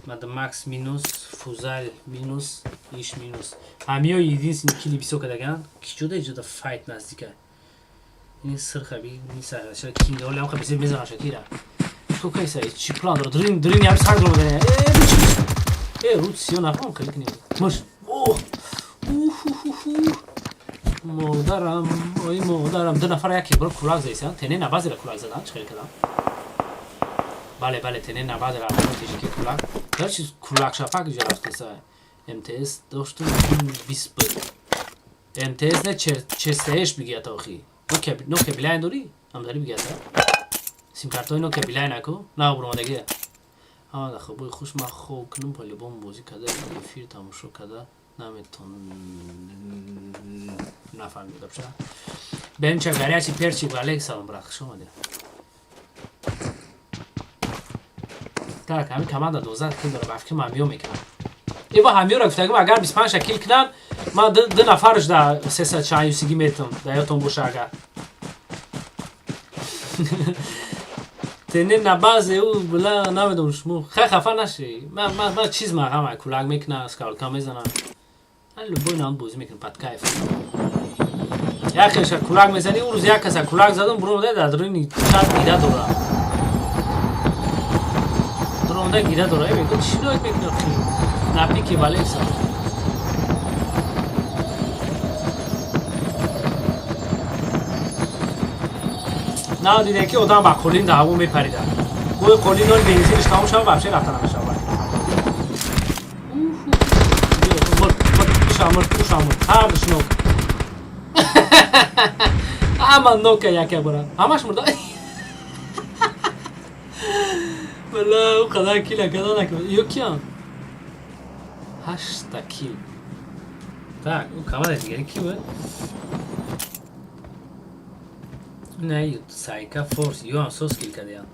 Мад Макс минус, Фузал минус, Иш минус. Ҳамиё единственный кили бисёр кардаган. Ки ҷуда иҷода файт наздика. Ин сирха би, ниса, ша кинг оли ам хабисе мезанам шакира. Чӣ кайса, чӣ план дорад? Дрин, дрин ям сар дорад. Э, э, рут сиё нафам хеле кунем. Муш. Оҳ. Уху. Модарам, ой модарам, ду нафар яке бор кулак зайсан. Тене набазира кулак задан, чӣ хеле кардам? Бале, бале, тене набазира тежики кулак. Дар чиз кулак шапак ҷа рафтеса. МТС доштум 20 буд. МТС не честаеш бигият охи. Nokia Билайн дорӣ? Ҳамдари бигият. Симкартҳои Nokia Билайн аку? На обромадагия. Ҳама хубои хуш ман хоб кунам по-любому бозӣ карда эфир тамошо карда наметон нафаҳмидам ша. Бенча горячий перчик, ва алейк салом, брат, хуш омадед. Так, ҳамин команда 12 кил дорад, ба фикри ман ҳамиё мекунам. Ива ҳамиёро гуфтагим, агар 25 кил кунанд, ман ду нафарш да сесад чанд юсигӣ метам, да ёдтон боша агар. Тене на базе ӯ била намедонам шумо хай хафа наши. Ман чиз мағам кулак мекунам, скалка мезанам. Ман любой нам бозӣ мекунам под кайф. Як хеша кулак мезани, ӯ рӯз як каса кулак задам, буромада дар даруни чат гира дора. Дуромада гира дора. Мегӯ чӣ лоик мекунӣ охи? Напики валекса. На диде ки одам ба қолин дар ҳаво мепарида. Бӯи қолин он бензинаш тамом шава, вообще рафта намешава. Ушамр, ушамр, ҳардуш нок. Ҳама нока яке бора. Ҳамаш мурда. Бала, ӯ қадар кила када накун. Ё киян? Ҳашта кил. Так, ӯ команда дигари ки буд? Не, Сайка Форс, ё ҳам сос кил кардиян.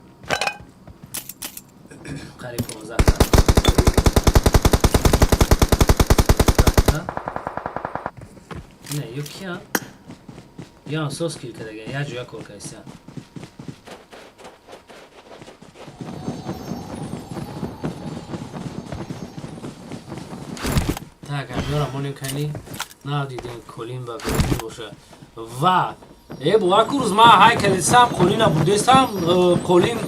Қариб 15 та. Не, ё киян? Ё ҳам сос кил кардаган, як ҷоя кор кардисиян. Так, амёра монем кани. На дидем колин ба бензин боша. Ва бува курс ма ҳай калисам қолина будесам қолин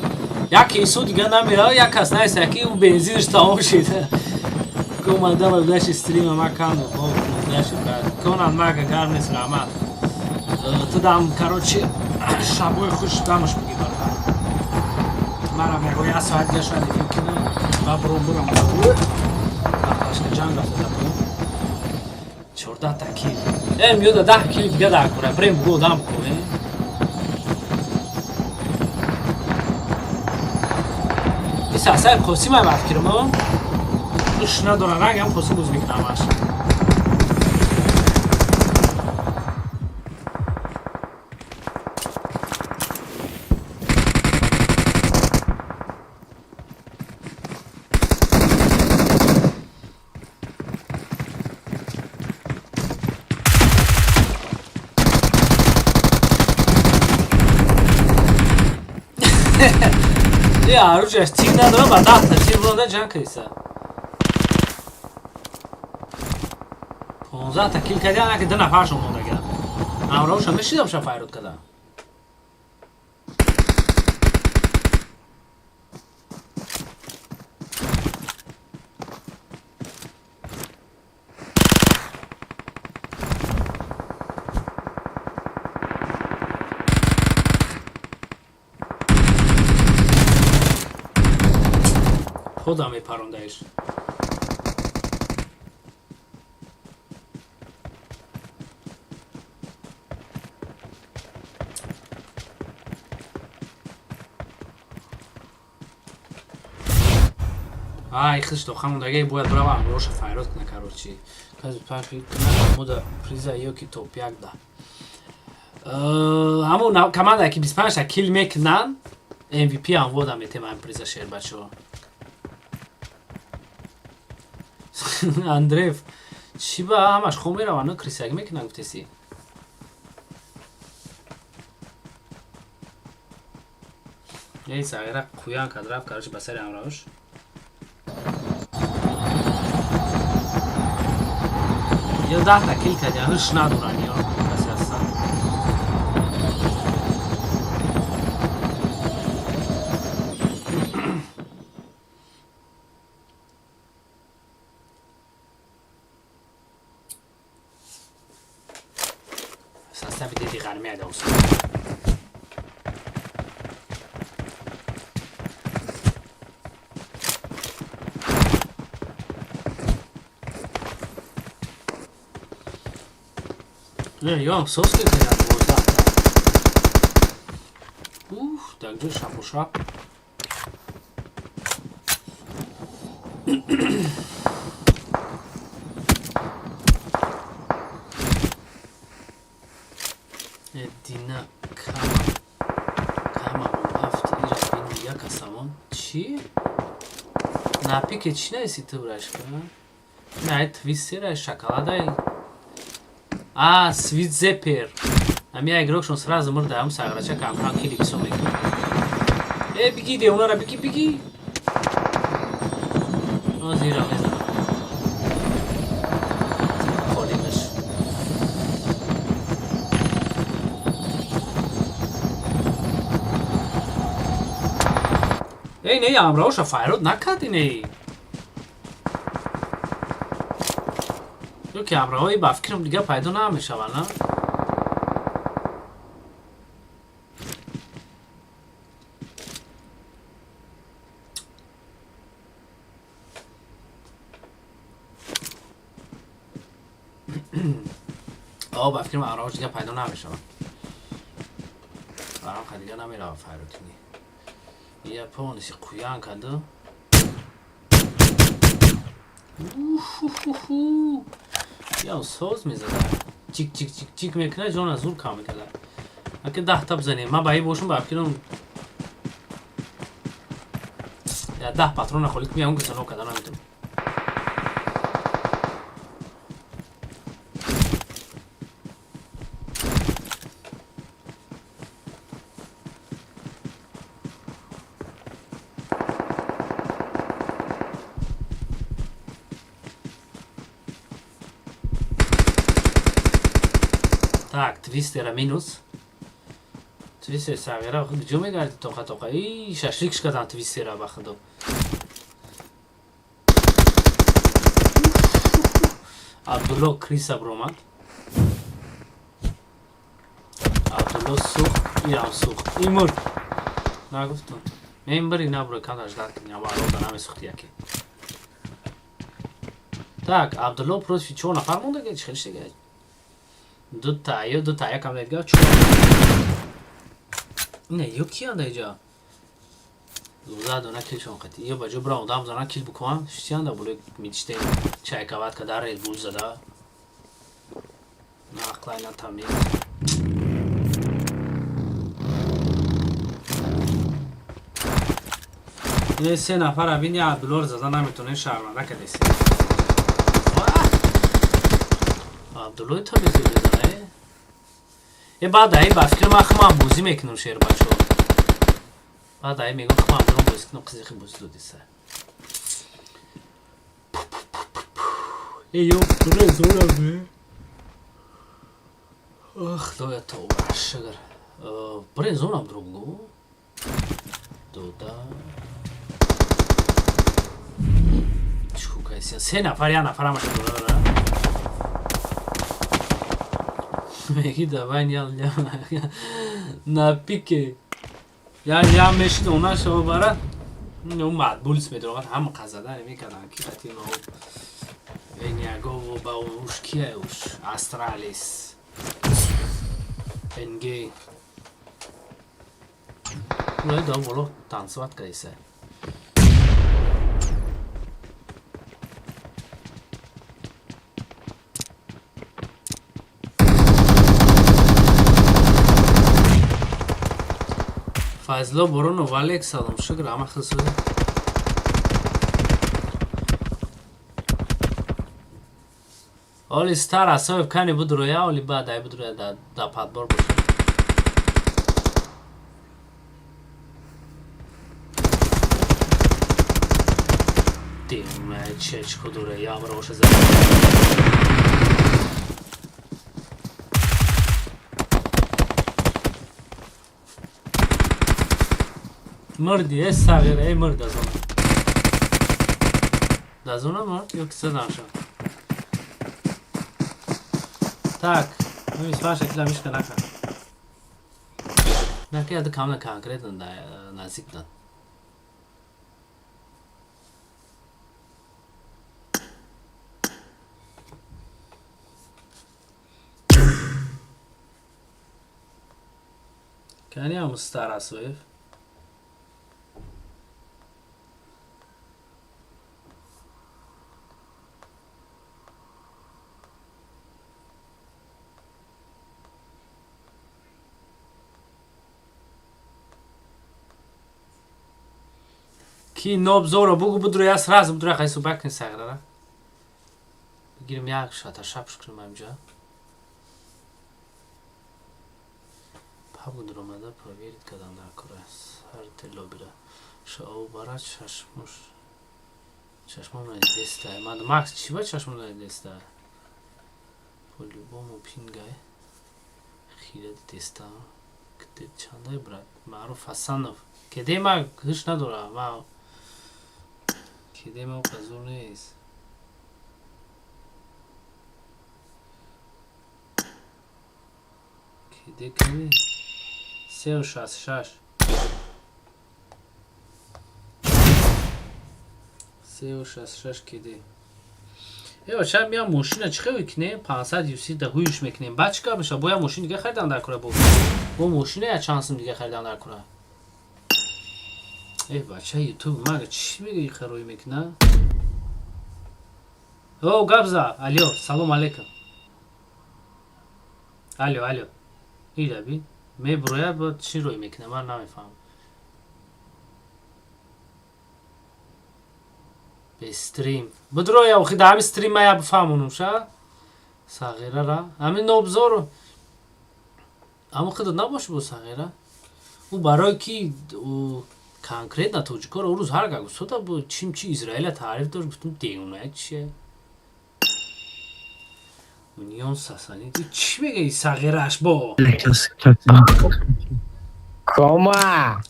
як кейсо дига намера, як кас наеса ки ӯ бензинаш тамом шид. Команда ба даши стрима ма канду хоб даши брат. Конан мага гарм нест раҳмат. Ту дам короче шабои хуш дамаш буги бародар. Марам яго як соат дига шояд эфир кунам ва буром бурам. Бахташка ҷанг рафта дар поён. 14 та кил. Миёда 10 кил дига дар кора. Брем бугу одам ку. Исасай Қосим ай фикрамо. Уш надора рангам Қосим буз мекунамаш. Оружияш тик надора, ба 10 та тир буронда ҷанг кардиса. 15 та кил кардиан, аки ду нафаршон мондагиан. Ҳамроҳша мешидам ша файрод када. Худам мепарондаиш. Ай, хиш то хамондаги бояд брава амроша файрод кна, короче. Кази паши кна муда приза ё ки топ як да. Ҳамон команда ки 25 та кил мекунанд, MVP ҳам вода метем ҳамин приза шер бачаҳо. Андреев, чӣ ба ҳамаш хом мераванд, ну крисак мекунанд гуфтеси. Эй, сағира қуян кад рафт, короче, ба сари ҳамроҳш. Ё 10 та кил кардиан, ҳуш надоранд ё касе ҳастанд. Состави деди ғармия да уса. Не, ё соски кардиан 12 та. Уф, так ҷо шапу шап. Дина кама кама ҳафт ира бин як асамон чӣ? Напике чӣ наиси ту брашка? Не, ай твистера шоколадай. А, свит зепер. Ами я игрокшон сразу мурда, ам саграча кам кили бисо мекунад. Э, беги девонара, беги, беги. Озира мезанам. Холинаш. Эй, не, амраоша файрод накард иней. Ё ки амраҳои ба фикрам дига пайдо намешаванд, на? О, ба фикрам амраҳош дига пайдо намешаванд. Барам дига намерава файрод кунӣ. Я полностью қуян карду. Я соз мезада. Чик чик чик чик мекунад, ҷона зур кам мекарда. Аки 10 та бизанем. Ман ба ин бошум, ба фикрам я 10 патрона холӣ кунем, он касано карда наметавонам. Так, твистера минус. Твистер сағира куҷо мегарди тоқа тоқа? И шашлик шкадан твистера, ба худо. Абдулло криса бромад. Абдулло сӯхт, ирам сӯхт. И мурд. Нагуфтум. Мен бири набуро канда ждать куням, арода намесӯхти яке. Так, Абдулло против чор нафар монда, ки чӣ хел шида? Дута ё дута якам дидга чор. Не, ё киянда иҷа? 12 дона килшон қатӣ. Ё ба ҷо бира одам зана кил бикунам, шиянда буле мечтем. Чайкават када Red Bull зада. На ақлай, на тамиз. Ине се нафара бини, Абдуллоро зада наметонем, шарманда кадеси. Абдуллои тамизи мезана. Е, баъд ай ба фикри ман хумам бозӣ мекунам, шербачо. Баъд ай мегӯм, хумам дурам бозӣ кунам, қизиқи бозӣ додиса. Э, ё буре зораме. Худоя, тавба, шукр. Буре зорам другу. Дода. Чӣ кайсия? Се нафар, як нафар ҳамаша дора. Меги давай на пике. Я мешид она шава бара. Ну мадбулс медорад ҳама қазада мекардан ки қати мо Энягову ба уш кия уш Астралис. НГ. Ну да боло танцевать кайса. Файзло Боронов, алейк салом, шукр, ама хисуд. Оли стар асоев кани будроя, оли баъд ай будроя да подбор боша. Дим, чечко дуре, я мроша за. Мурди, э сағир, э мурд аз она. Аз она мурд ё ки заданша. Так, ну исфаша кила мишка нака. Нака яд камна конкретно да наздик да. Кани ам стара соев. Ки нобзоро бугу будро я сразу будро хайсу бакни саграра. Бигирим як шата шапш кунем амҷа. Пабу дуромада проверить кадан накура. Сар телобира. Шоу бара чашмуш. Чашмам надеста. Мад Макс чива чашмам надеста. По-любому пингай. Хира деста. Чандай, брат? Маъруф Ҳасанов. Кеде ма ҳуш надора. Ма кеде ма қазур нест. Кеде кани? 3,66. 3,66 кеде. Э, бача, мия мошина чӣ хел мекунем? 500 юси да ҳуюш мекунем. Баъд чӣ кар мешавад? Бо я мошин дига харидан дар кура бо. Бо мошина я чанд сум дига харидан дар кура. Э, бача, ютуб мага чӣ мега хароӣ мекуна? О, габза. Алё, салом алейкум. Алё, алё. Ира би. Меброя бо чӣ рӯй мекуна? Ман намефаҳмам. Бе стрим. Бидроя, охи да ҳами стрим ма я бифаҳмонум ша. Сағирара. Ҳамин нобзор ҳамон худат набоши бо сағира. Ӯ барои ки ӯ конкретно тоҷикоро ӯ рӯз ҳар га гуфтода бо чим чи Израила таъриф дошт, гуфтум девона чие? Унион Сасани чӣ мегаи сағираш бо? Кома!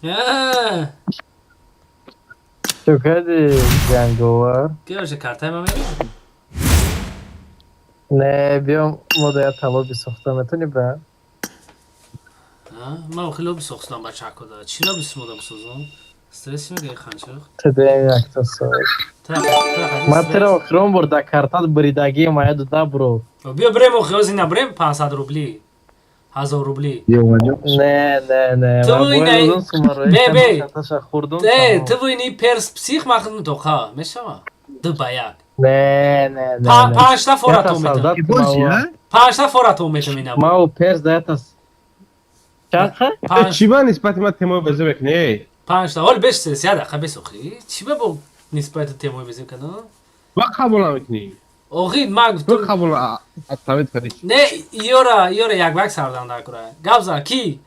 Чё кардӣ, ҷанговар? Ки боша картаи ма мегирӣ? Не, биём мо да як талоби сохта метавонӣ ба? Ман охи лоби сохтам бачакода. Чӣ лоби сумода бисозам? Стресс мегаи ханчиқ? Тедем якта соз. Ман тира охирон бор да картат буридагии мая дода бро. Биё брем охи ози набрем 500 рубли. 1000 рубли. Не, не, не. Ту Бе, бе. Э, ту ини перс псих махну тоқа. Мешава? 2 ба 1. Не, не, не. Панҷта фора то метам. Панҷта фора то метам ина. Ма перс да ята чанд? Чӣ ба нисбати ман темои бозӣ мекунӣ? Панҷта. Ҳол беш стресс, як дақиқа бесохи. Чӣ ба бо нисбати темои бозӣ кардам? Ва қабул намекунӣ? Охи ма гуфтум қабул атамид кардӣ. Не, ёра, ёра як бак сардан дар кура. Гап за ки?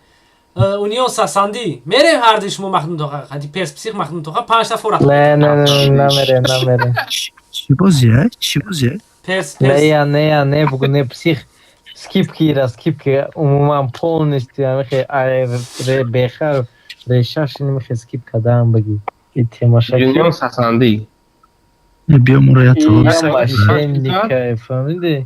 Унион Сасанди. Мерем ҳарди шумо махнум тоқа, хади перс псих махнум тоқа панҷта фора. Не, не, не, намерем, намерем. Чӣ бозия? Чӣ бозия? Перс, перс. Не, я, не, я, не, бугу не псих. Скип кира, скип ки умуман полностью амихе бехар решаш немихе скип кадаам баги. И темаша. Унион Сасанди. Биё моро як талоби мошенника, фаҳмидӣ?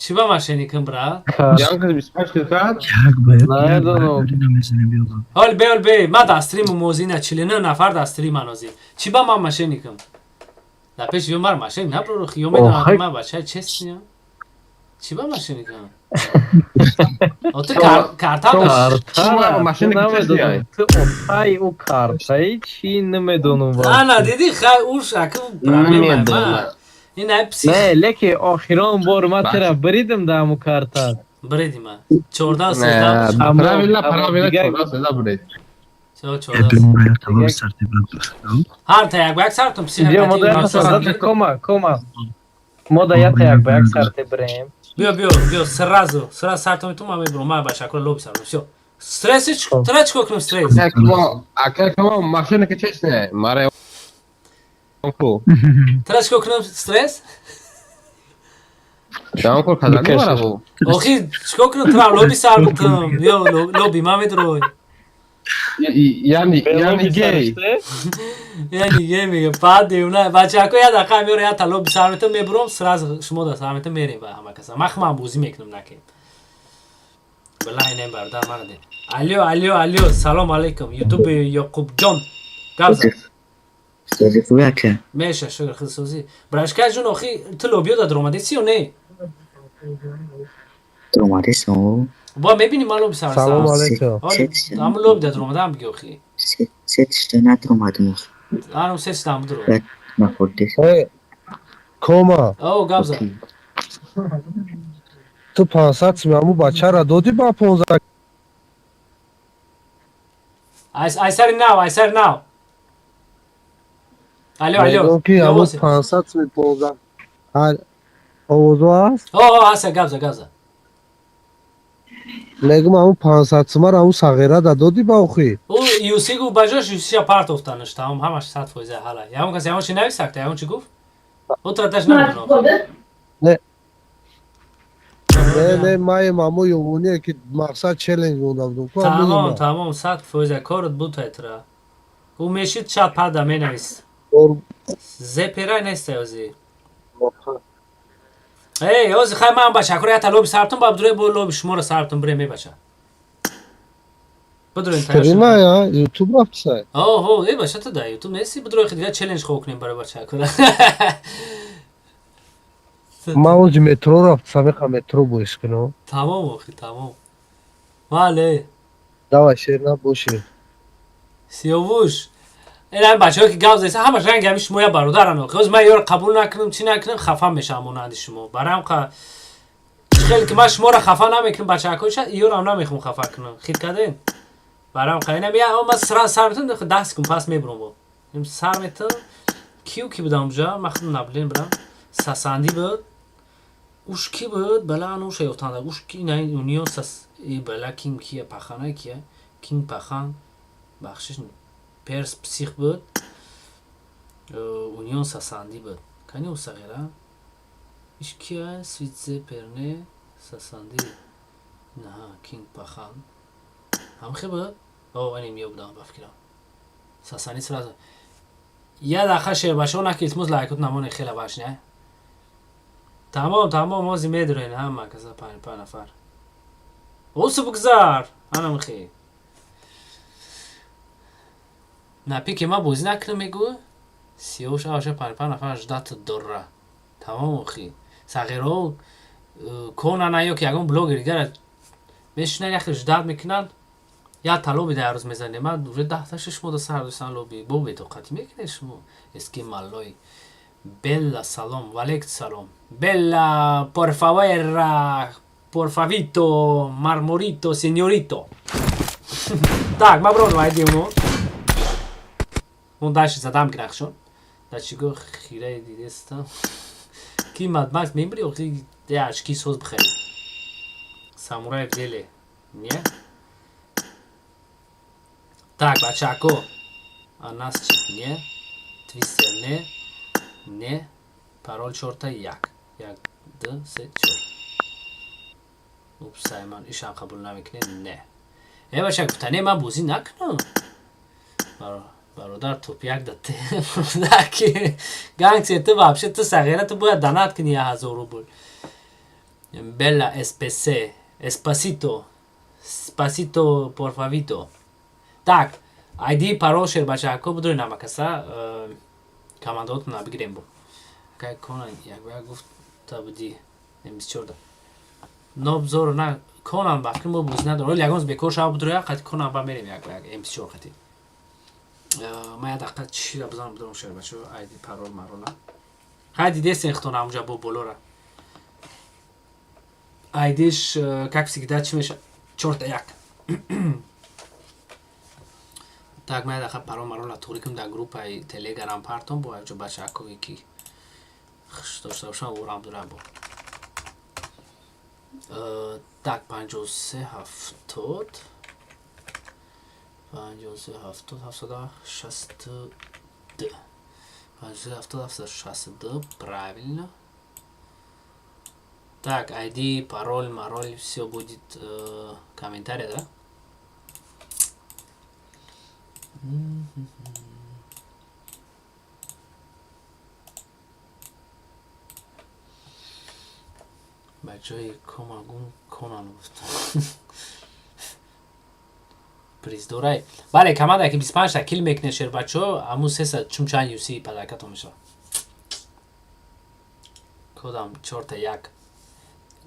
Чӣ ба мошенникам, брат? Янка 25 кил кард? Як ба як Намедонам. намезанем биё. Ҳол бе, ҳол бе, ма дар стриму мозина 49 нафар дар стрим анозӣ. Чӣ ба ман мошенникам? Дар пеши ё мар мошенник наброру ё медонам ки ман бачаи честниям. Чӣ ба мошенникам? О, ту карта Ту отаи ӯ картаи чӣ намедонам. Ана дидӣ, хай уш аку проблема ма. Ин ай псих. Не, леки охирон бор ма тира бридим да ҳаму карта. Бриди ма. 14 13. Правильно, правильно, 14 13 брид. 14. Ҳар та як ба як сартум псих. Биё мо да як сарте кома, кома. Мо да як як ба як сарте бирем. Биё, биё, биё, сразу, сразу сартум ту ма мебурам, ма бачакро лоби сартум. Всё. Стресс тра чикор кунем стресс? Ака кама мошенника честная, маре ку. Тра чикор кунем стресс? Ҷамъ кор кардан мебара бу. Охи чикор кунем тра лоби сар бутум. Биё лоби ма медрой. Яъни, яъни гей. Яъни гей мега. Па девна. Бачако я дақиқа меёра я та лоби сар метам мебурам, сразу шумо да сар метам мерем ба ҳама каса. Ман хмам бозӣ мекунам накем. Билла инем бародар мана де. Алё, алё, алё, салом алейкум. Ютуб Ёқубҷон. Гап зад. Сози хуби ака. Меша, шукр, худ созӣ. Брашка ҷун, охи ту лобиё да даромадеси ё не? Даромадесам. Бо мебини ман лоби сар. Салом алейкум. Ҳамун лоби да даромадам биги охи. Се тишта надаромадам охи. Анам се тишта ҳам даро. Нахӯрдес. Кома. О, гап зад. Ту 500 сими ҳамун бачаро додӣ ба 15? Айсари нав, айсари нав. Алё, алё. Ки ҳамун 500 сими 15 овозо ҳаст? О, ҳаст, гап за, гап за. Мегум ҳамун 500 сумаро ҳамун сағира да додӣ ба охи? Ӯ юси гуфт, ба ҷош юсиша партофтанаш, тамом, ҳамаш 100% ҳала. Ягон кас ягон чи нависакта, ягон чи гуфт? Ӯ тра даш намедонам. Не. Не, не, май мамо ёвоне ки мақсад челлендж монда будум. Тамом, тамом, 100% корот буд тайтра. Ӯ мешид чат пада менавис. Зеперай нестай ози. Эй, ози хай ман бача, кура ята лоби сартун ба бидурой бо лоби шуморо сартун бире мебача. Бидурой Стрима я, YouTube рафтсай. Оҳо, эй бача ту да YouTube неси бидурой дигар челлендж хо кунем барои бача кура. Ман ози метро рафтсам, мехоҳам метро боис кунам. Тамом охи, тамом. Вале. Давай, шер набоши. Сиёвуш. Ин бачаҳое ки гап заиса ҳамаш ранги ҳами шумоя бародаран охи. Ҳози ман ёро қабул накунам, чӣ накунам, хафа мешавам монанди шумо. Барои ҳам хеле ки ман шуморо хафа намекунам бачаҳакоша, ёрам намехоҳам хафа кунам. Хит карден? Барои ҳам инам я ман сар метам, 10 секунд пас мебурам бо. Сар метам. Киу ки будам уҷа? Ман худам наблин бурам. Сасандӣ буд. Уш ки буд? Бала ан уша ёфтанда. Уш ки ина униё сас и бала ким кия пахана кия? Ким пахан? Бахшиш перс псих буд. Унион сасандӣ буд. Кани у сағира? Иш кия? Свитзе перне сасандӣ. Наҳа, кинг пахан. Ҳамхе буд? О, инем ё будам ба фикрам. Сасандӣ сразу. Я даха шербашо наки илтимос лайкот намоне хела баш не? Тамом, тамом, ози медурен ҳама каза панҷ нафар. Осу бигзар, анамхи. На пике ма бозӣ накунам мегӯ? Сиёш аваша панҷ нафар ждат дора. Тамом охи. Сағиро конана ё ки ягон блогер дигара мешинан яхе ждат мекунанд. Я талоби дар рӯз мезанем. Ман уже 10 та шумо да сар доштан лоби. Бо бетоқатӣ мекунед шумо. Эски маллой. Bella salom, valek salom. Bella, por favor, por favito, marmorito, señorito. Так, ма бро айди уно. Он дальше задам грахшон. Да чиго хираи дидеста. Ки Мад Макс мембри охи я очки соз бихари. Самурай в деле. Не? Так, бачако. Анасчик не. Твистер не. Не. Парол чорта як. Як, ду, се, чор. Упс, Саймон, ишам қабул намекунем. Не. Э, бача, гуфта, не, ман бозӣ накунам. Бародар, топ як да те. Ки гангстер, ту вообще, ту сағира, ту бояд донат кунӣ 1000 рубл. Белла, СПС, Эспасито, Спасито, порфавито. Так, ID парол шер бачако будури намакаса, командаотона бигирем бо. Акай Конан як ба як гуфт та буди М24 да. Нобзор на Конан ба фикр мо бозӣ надорем. Ягон бекор шава будури қати Конан ба мерем як ба як М24 қати. Ман як дақиқа чира бизанам будурам шер бачо ID парол марола. Хай дидесен хитон ҳамунҷа бо болора. ID-ш как всегда чӣ меша? Чорта як. Так, ман як дақиқа парол марола туғри кунам дар группаи Телеграм партом бо якҷо бачаҳакове ки хуш дошта бошам орам дурам бо. Так, 53 70 53 70 762 53 70 762, правильно. Так, ID, пароль, мароль, все будет комментарий, да? Ба ҷои комагун конан гуфт. Приздорай. Бале, команда ки 25 та кил мекунед шербачо, ҳамун сеса чумчан юси падаркатон мешавад. Кодам чорта як.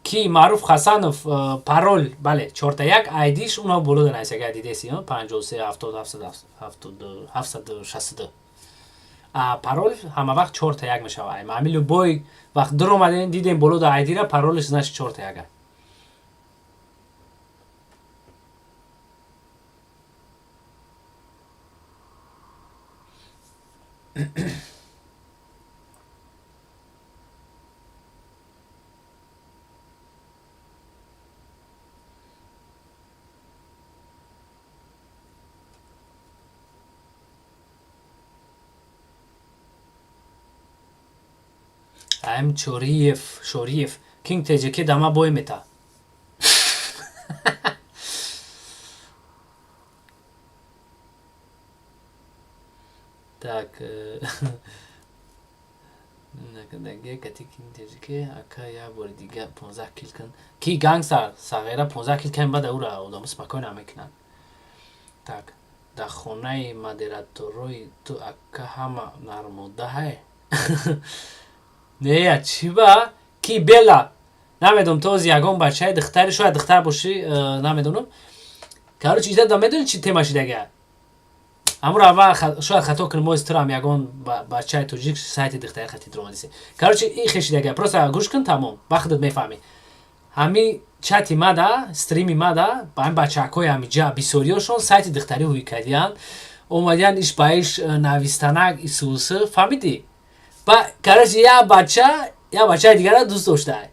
Ки Маъруф Хасанов парол, бале, чорта як, айдиш уно боло да найс, агар дидеси, 53 70 772 762. А парол ҳама вақт чорта як мешавад. Ҳами любой вақт дур омадем, дидем боло да айдира, паролш значит чорта як. Ам Чориев, Шориев, Кинг ТЖК дама бой мета. Так, таҷике ака, як бори дига 15 кил кун. Ки гангстер сағира 15 кил кан, баъд ура одамо спокойно мекунанд. Так, дар хонаи модераторои ту, ака, ҳама нармодаҳай? Не, чӣ ба ки бела намедонам, то ози ягон бачаи духтари, шояд духтар бошӣ, намедонам. Короче, ида медонӣ чӣ тема шидага? Амуро аввал шояд хато кунем, мози турам ягон бачаи тоҷик сайти духтари хати дуромадисе. Короче, ин хешидага, просто гӯш кун, тамом, ба худат мефаҳмӣ. Ҳами чати мада, стрими мада, ба ҳами бачаҳакҳои ҳамиҷа бисёриёшон сайти духтарӣ ҳуй кардиянд, омадиян иш ба иш навистанак, исусы, фаҳмидӣ? Ба короче, як бача як бачаи дигарро дӯст доштаа,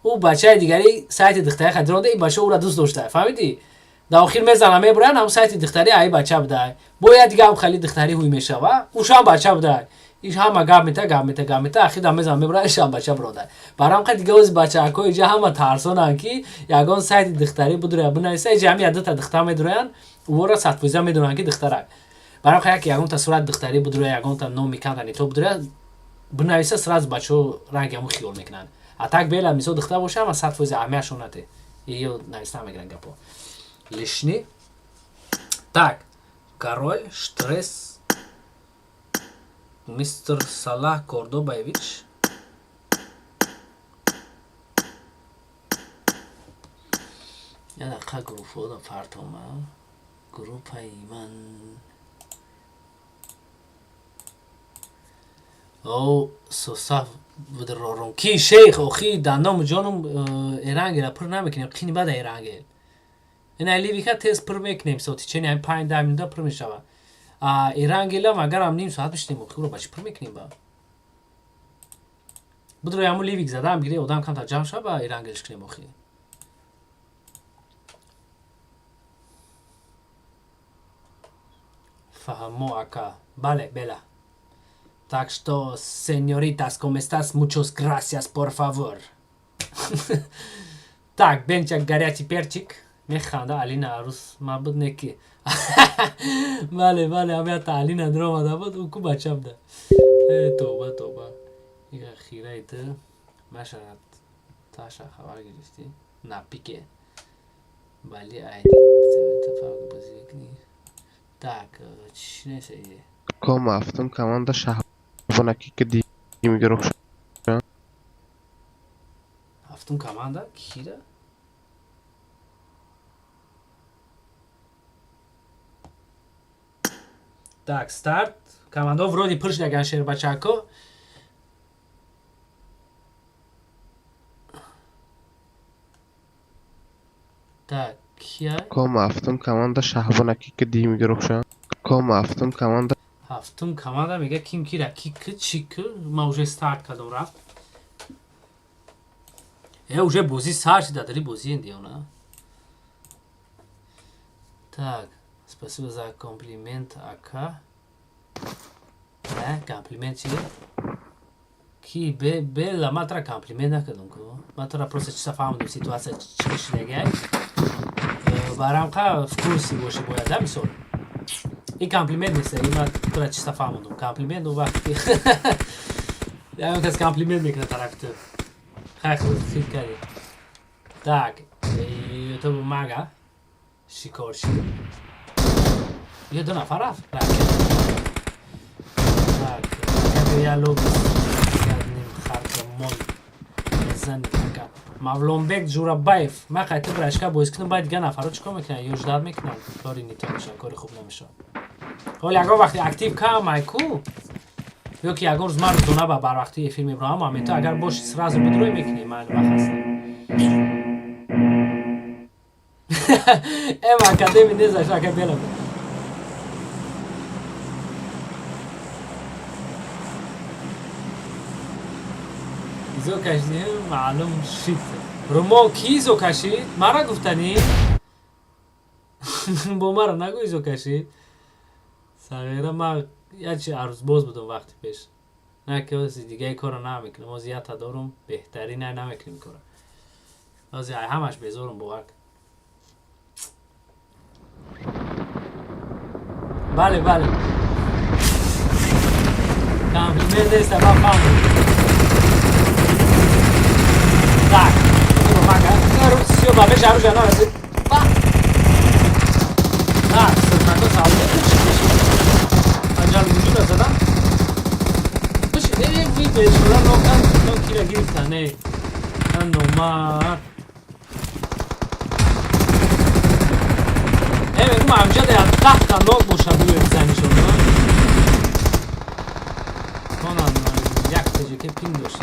ӯ бачаи дигари сайти духтари хати дуромада, ин бача ӯро дӯст доштаа, фаҳмидӣ? Дар охир мезана, мебуранд, ҳам сайти духтари аи бача будай. Бо як дига ҳам хеле духтари ҳуй мешава, ӯшам бача будай. Иш ҳама гап мета, гап мета, гап мета, ахир дар мезана, мебурад, ишам бача буродай. Барам қа дига ози бачаҳакҳо иҷа ҳама тарсонанд, ки ягон сайти духтарӣ будуря бинависа. Иҷа ҳами як дута духтар медуроянд, ӯро 100% медонанд, ки духтарак. Барам қа як ягонта сурат духтарӣ будуроя, ягонта номи камта нито будуроя бинависа, сразу бачаҳо ранги ҳамун хиёл мекунанд. А так бела, мисол, духтар боша, ҳама 100% аҳамиятшон нате, ё нависта мегиранд гапо лишний. Так, король штресс, мистер Салах Кордобаевич. Я дақиқа группҳоро партома, группаи ман. О, состав будрорум ки шейх. Охи, дандому ҷонум, эрангера пур намекунем, қини бада эрангел. Ина ливика тез пур мекунем, соати чени ҳами 5-10 минута пур мешавад. Эрангелам агарам ним соат бишинем, охи, уро ба чӣ пур мекунем? Ба будро ҳамун ливик задаам гире, одам камтар ҷамъ шава, ба эрангелш кунем, охи. Фаҳмо, ака, бале, бела. Так что, señoritas, ¿cómo estás? Muchas gracias, por favor. Так, бенчак, горячий перчик. Механда Алина арус мабуд неки. Бале, бале, ҳамята Алина дуромада буд, ӯ ку бача буда. Э, тоба, тоба. Ига хираи ту машарат таша хабар гирифтӣ? На пике. Бали айди бозӣ мекунӣ. Так, чӣ неса? Ком ҳафтум команда шаҳбонаки ки дим гирифт. Ҳафтум команда кира? Так, старт. Командо вроде пур шудаган, шербачако. Так, кия? Ком ҳафтум команда шаҳбонаки ки дим гирифт. Ком ҳафтум команда. Ҳафтум команда мега ким кира, ки ки чӣ ки. Ма уже старт кардам, рафт. Э, уже бозӣ сар шида, дари бозӣ индиона. Так, спасибо за комплимент, ака. Э, комплимент чи? Ки бела, ма тра комплимент накардам ку. Ма тра просто чиса фаҳмидам, ситуация чӣ шидагай. Барам қа в курсе боши бояд, да, мисол. Ин комплимент нест, ин ма тра чиса фаҳмидам. Комплимент он вақти ягон кас комплимент мекунад тарафи ту. Хай, хит кардӣ. Так, ютуб мага шикорчи. Ё ду нафар рафт. Так, я лобис ним харка мол мезани ака. Мавлонбек Ҷурабаев, ман қайта брашка боз кунам, баъд дигар нафарро чӣ кор мекунанд? Ё ждать мекунанд? Кори нито мешавад, кори хуб намешавад. Ҳоли ягон вақти актив кам ку, ё ки ягон рӯз ман рӯзона ба барвақтии эфир мебурам, моментҳо агар боши, сразу бидурӯй мекунӣ, ман вақт ҳастам. Эм академи незаш, ака бела. Изо кашидем, маълум шид. Румо ки изо кашид? Мара гуфтанӣ? Бо мара нагӯ изо кашид. Сағира, ма ячи арӯзбоз будам вақти пеш. На ки ози дигаи корро намекунам. Ози ята дорум, беҳтарин най намекунем корро. Ози ай ҳамаш безорум, бовар кун. Бале, бале. Комплимент неста, ман фаҳмидам. Так, всё, ба пеши оружия нарасид. Так, сирнако салде, аҷал вуҷуда задан. Э, ви бечора нокан, нокира гирифта, не. Номард. Э, мегум амҷа да 10 та нок бошад, бизанишон. Онам як таҷике пин дошт.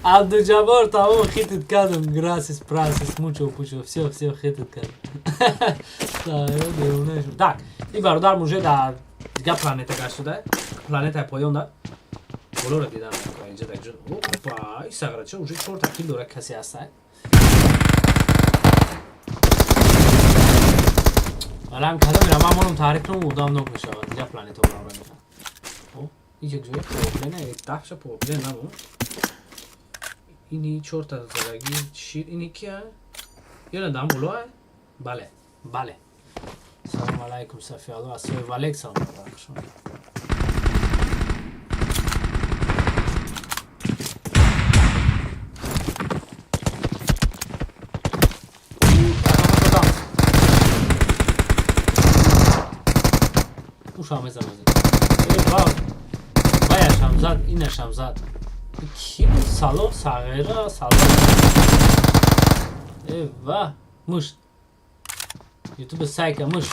Абдуҷаббор, тамом, хитит кардам. Gracias, прасис, mucho, пучо. Всё, всё, хитит кардам. Так, ин бародар муже дар дигар планета гашт шуда. Планетаи поён да. Болоро дидам инҷа дар ҷо. Опа, ин сағрача уже чорта кил дора, касе ҳаста. Валам кадом мера ман монум таъриф кунам, одам нок мешавад. Дигар планета болоро мешавад. О, ин як ҷои проблема, даҳша проблема набу. Ини чорта задаги шир, ини кия? Ёна дам боло? Бале, бале. Салом алайкум, Сафиалло, асои валек салом алайкум. Уша мезанад. Э, вау. Ваяшам зад, инашам зад. Ки буд? Сало, сағира, сало. Э, ва, муш. Ютуб сайка муш.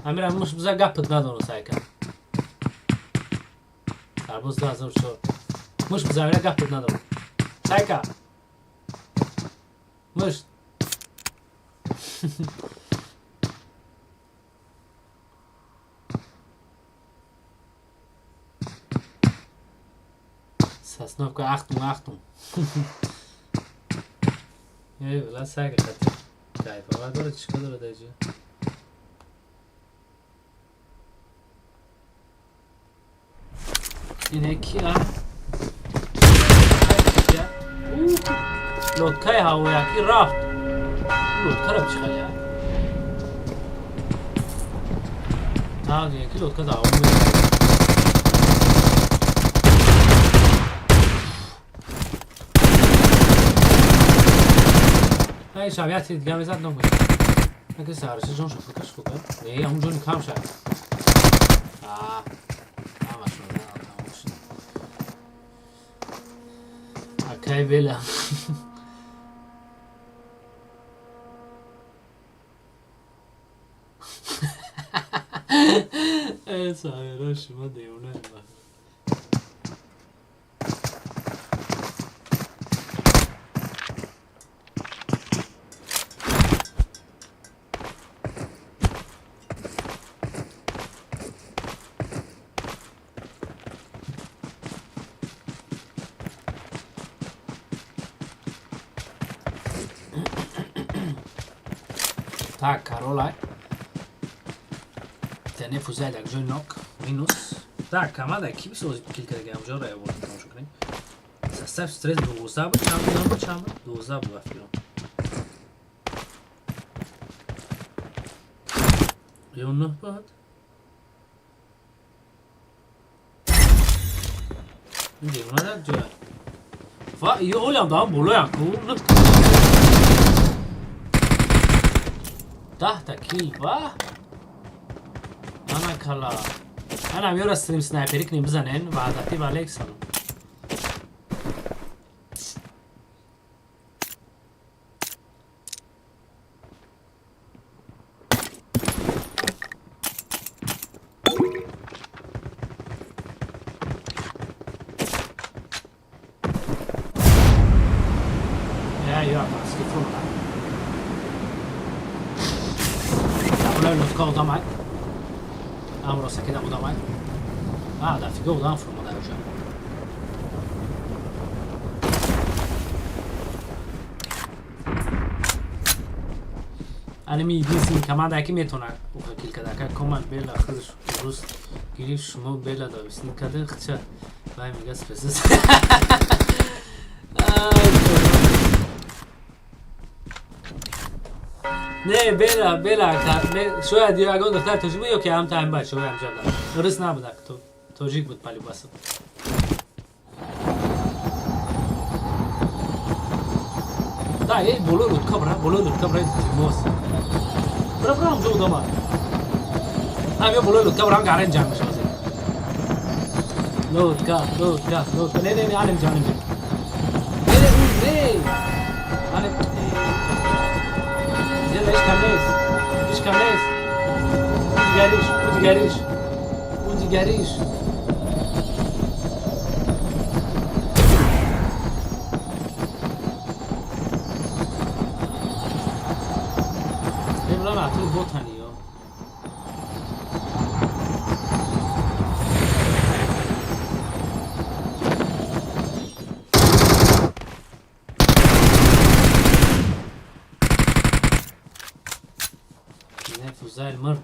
Амира муш биза гапит надону сайка. Сарбоз 2004. Муш биза амира гапит надону. Сайка. Муш. Сосновка, Achtung, Achtung. Ey, вала сайка хати. Кайф, дора чикор дора даҷа? Ине ки а? Лодкаи ҳавоякӣ рафт. Лодкара бичихали а? На, яки лодка да ҳаво мезанад. Ай, шабияти дига мезад нок мешад. Ака сарша ҷон шуд, фука шуд, не, ҳамун ҷони кам шад. А, ҳамашон тамом шуд. Акай бела. Э, саҳира шумо девона. Так, Каролай. Тене фузай дар ҷои нок минус. Так, команда ки бисозид кил кардаги ҳамҷо ра явор тамошо кунем. Состав стресс 12 буд, чанд буд, буд, чанд буд? 12 буд филм. Ё 9 буд? Ин девона дар ҷоя. Ва ё олям даам болоям ку. 10 та кил, ва ана кала. Ана ёра стрим снайпери кунем, бизанен ваҳдатӣ ва алейк салом. Я, я, маски фурмада. Лодка одамай. Амро сакида одамай. А, да фига одам фурмада уже. Анеми единственный команда ки метавонад уха кил карда. Ака команд бела худаш дуруст гирифт, шумо бела добисни карда, хча вай мега спесис. Не, бела, бела, шояд ягон духтар тоҷик буд ё ки ҳам таим бачаҳои ҳамҷа буданд. Рус набуд, тоҷик буд по-любасу. Да, эй, болои лутка бра, болои лутка бра, илтимос. Бра, бра, ҳамҷо одама. Ҳам ё болои лутка бра, гарен ҷанг мешавад. Лутка, лутка, лутка. Не, не, не, анем ҷо, анем ҷо. Не, не, не. Анем. Ҳеҷ кам нест. Ҳеҷ кам нест. Дигариш, дигариш. Дигариш. Небрана, ту ботани ё. Не, Фузайл мурд.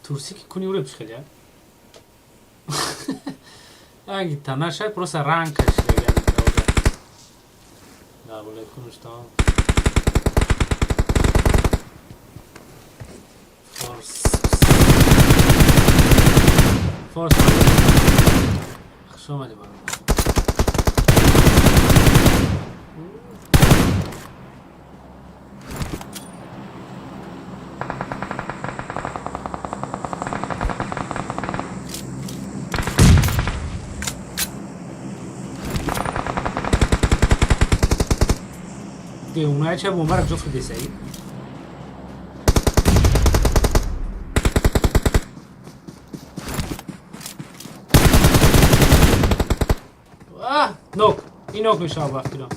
Турси ки куни уреб хеле. Аги танашай просто ранг кашида. Да, боле кунуштан. Форс. Форс. Хуш омадӣ бародар. Девонаи ча бомбара ҷо хӯрдесаи? Нок, ин нок мешавад ба фикрам.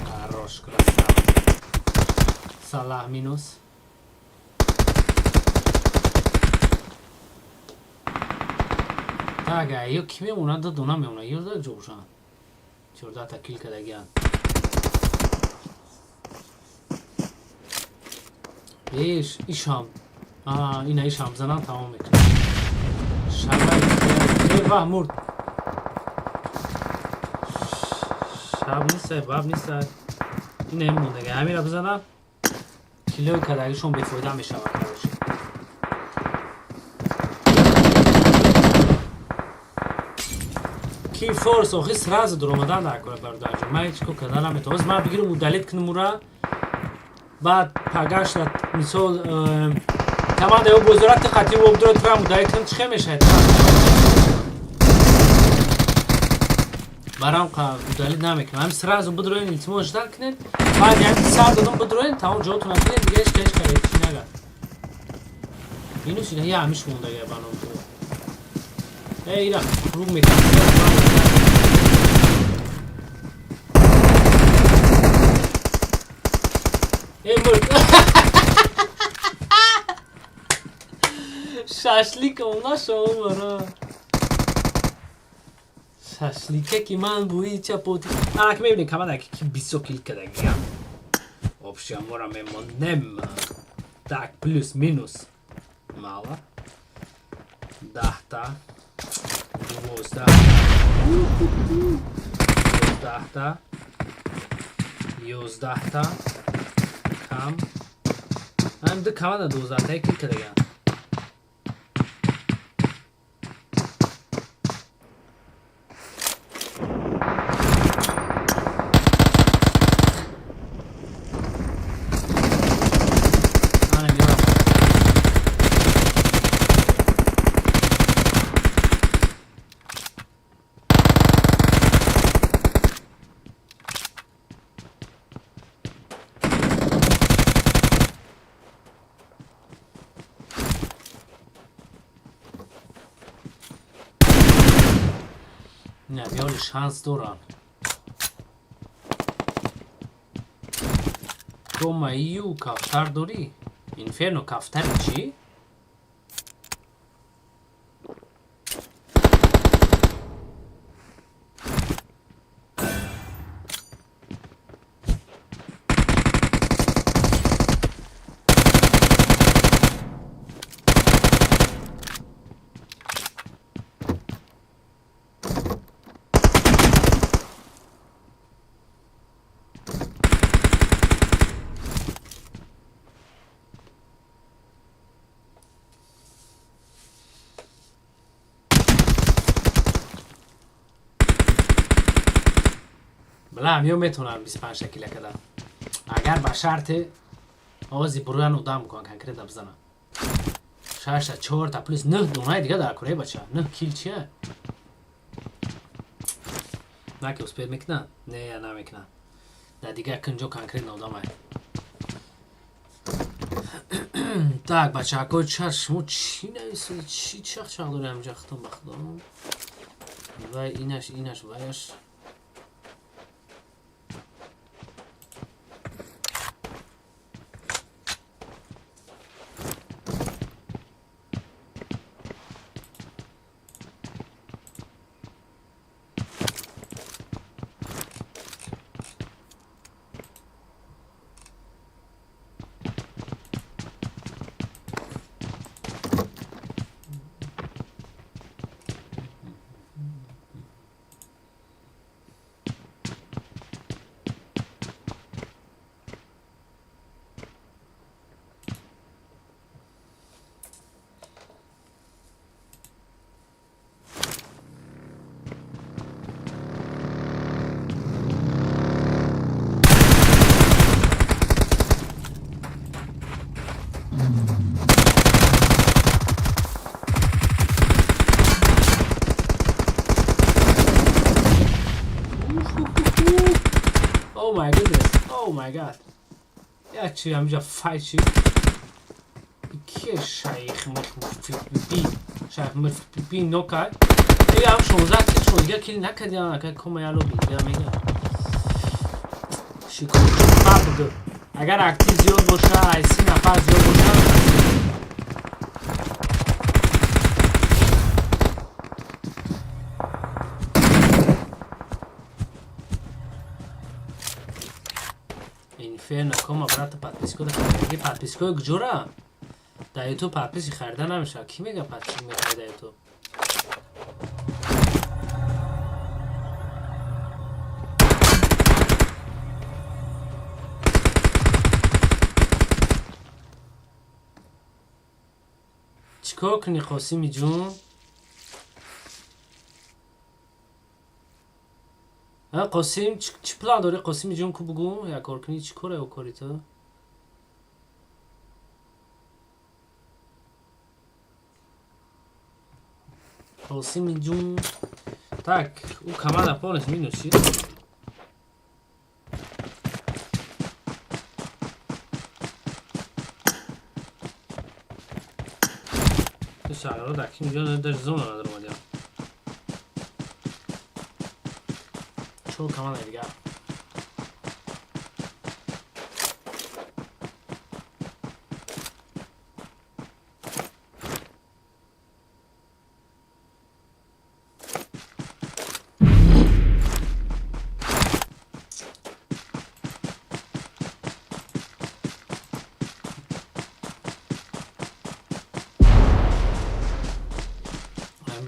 Хорош, красава. Салах минус. Так, ё ки мемонад, ду дона мемонад, ё да ҷо бошанд. 14 та кил кардагианд. Иш, ишам. Ина ишам занам тамом мекунад. Шабай, ваҳ мурд. Шаб нистай, баб нистай. Ина мемондага. Ҳамира бизанам. Килои кардагишон бефоида мешавад, короче. Ки форс охи сразу дуромадан дар кора бародарҷон. Ман ҳеҷ кор карда наметавонам. Ҳозир ман бигирам удалить кунам ура. Баъд пагашла мисол команда ё бозора ти қатъи обдуро тура удалить кунам чӣ хел мешавад? Барам удалить намекунам. Ҳамин сразу бидроен, илтимос ждать кунед. Баъд як сар додам бидроен, тамом ҷоатон кунед, дига ҳеҷ ҳеҷ каре чӣ нагар. Минус ина я ҳамиш мондага ба ном ту. Эй, ира круг мекунам. Эй, мурд. Шашликам нашав бара. Шашлике ки ман бӯи чапоти. Ана ки мебинем команда ки бисёр кил кардагиам. Вообще мора мемонем. Так, плюс минус. Мало. 10 та. 12. 12 та. 11 та. Кам. Ҳам ду команда 12 таи кил кардагиам. Не, миёли шанс дорам. Кома ию кафтар дорӣ? Инферно, кафтари чӣ? Бла, ё метавонам 25 кила када. Агар ба шарте овози буруян удам кун, конкретно бизанам. Шашта, чорта плюс нӯҳ донаи дига дар кураи бача. Нӯҳ кил чия? На ки успед мекунад? Не, я намекунад. Дар дигар кунҷо конкретно одамай. Так, бачаҳако, ча шумо чӣ нависед? Чӣ чақ-чақ дорем ҳамҷа худам ба худо? Вай инаш, инаш, ваяш. Oh my goodness. Oh my god. Як чи ҳамҷа fight чи. Ки шайх мурфи шайх мурфи нока. Эй ҳам 16 кил шуд. Дига кил накардиам, ака кома яло би. Дига мега. Шикор фарқ. Агар актив зиёд боша, ай 30 нафар зиёд боша. Инферно, кома брата подписку да харидаги, подпискаи куҷора? Дар ютуб подписки харида намешавад. Кӣ мега подписка мехарид дар ютуб? Чикор кунӣ, Қосими ҷун? Қосим, чӣ план дорӣ, Қосими ҷун, ку бугӯ, як кор кунӣ, чӣ коре кори ту? Қосими ҷун. Так, ӯ команда полностью минус шид. Сагро дар ким ҷо дар зона надаромадям. Чор команда дигар.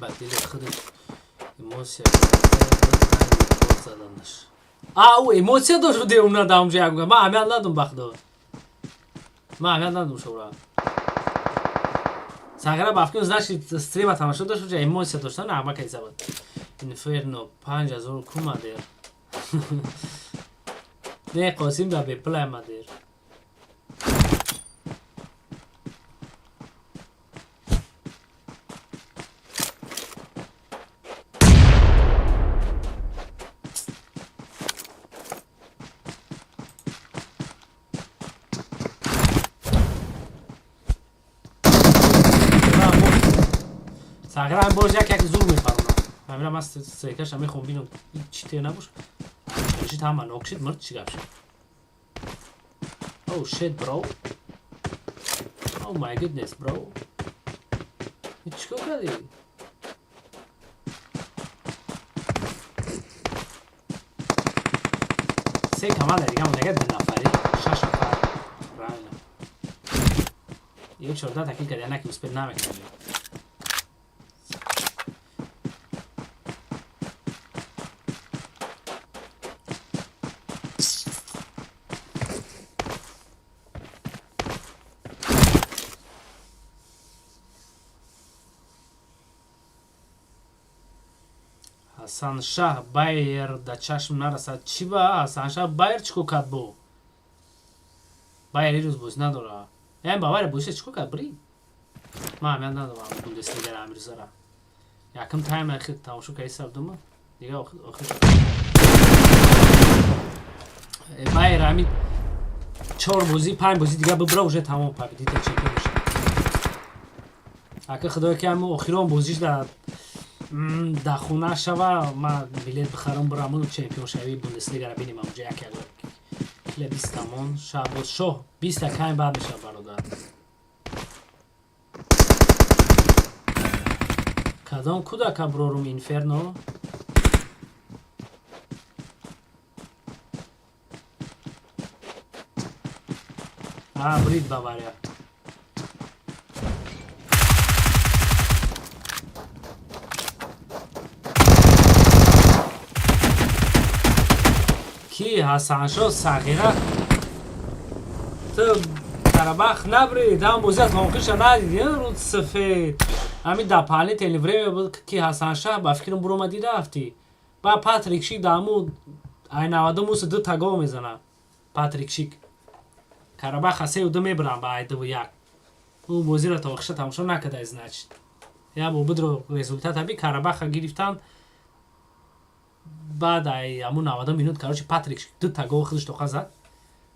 Ба дили худаш эмоция заданаш. А, ӯ эмоция дошт девона дар онҷо як ман аҳамият надум, ба худо. Ман аҳамият надум шура. Сагра бафкин, значит, стрима тамошо дошт, уҷа эмоция дошта, нағма кайса буд. Инферно 5000 кумадер. Не, Қосим да беплай мадер. Сагра боз як як зур мефармонад. Ҳамира ман секаша мехоҳам бинам, чӣ те набош. Шит ҳама нок шид, мурд, чӣ гап шид? Oh shit, bro. Oh my goodness, bro. Чӣ кор кардӣ? Се команда дига мондага, ду нафарӣ, шаш нафар. Правильно. Ё 14 такил кард, яна ки успеть намекардем. Ҳасаншаҳ Байер да чашм нарасад. Чӣ ба Ҳасаншаҳ Байер чӣ кор кард бо? Байер ирӯз бозӣ надора. Яъне Бавария бозиша чӣ кор кард, бри? Ман аҳамият надорам Бундеслигара амирӯзара. Якум тайм ахир тамошо кардӣ сабдума? Дига охир. Байер ҳамин чор бозӣ, панҷ бозӣ дига бибра, уже тамом, победитель чемпион мешавад. Ака худое ки ҳамин охирон бозиш дар хона шава, ман билет бихарам, бираму чемпионшавии Бундеслигара бинем амҷа як як кила 20 тамон. Шаҳбозшоҳ, 20-та кайм баъд мешавад, бародар. Кадом кӯдака брорум инферно? А, брид Бавария. Ки Ҳасаншоҳ сағира, ту Карабах набрид, ҳам бозиат ҳонқиша надидӣ, руд сафед. Ҳамин дополнительный время буд, ки Ҳасаншаҳ ба фикрам буромадӣ, рафтӣ. Баъд Патрик Шик дааму ай 90 муси ду та гол мезана. Патрик Шик. Карабаха 3-2 мебарам ба ай 2-1. Ӯ бозиро то охиша тамошо накарда, значит. Я бо будро результат аби Карабаха гирифтан, баъд ай ҳамун 90 минут, короче, Патрик ду та гол худаш тоқа зад,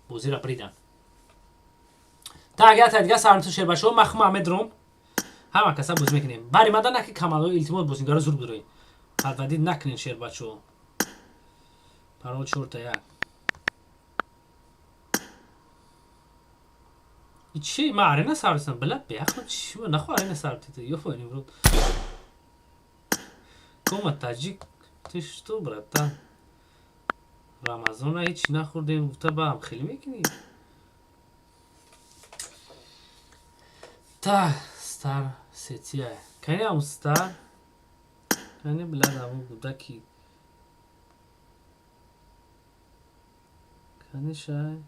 бозиро бридан. Та агар та дига сармту шербашо махма медром. Ҳама каса бозӣ мекунем. Бари мада наки камало, илтимос, бозигаро зур бидроед. Подводить накунем, шербачо. Парол 4-1. Чи ма арена сарсам, била беахл чи нахо арена сартите. Ёфони в рот. Кома таҷик, ты что, братан? Рамазона ҳеч нахӯрдем, гуфта ба ҳам хеле мекунӣ? Та стар сетия. Кани ам стар? Кани блядь аму гудаки. Кани шай?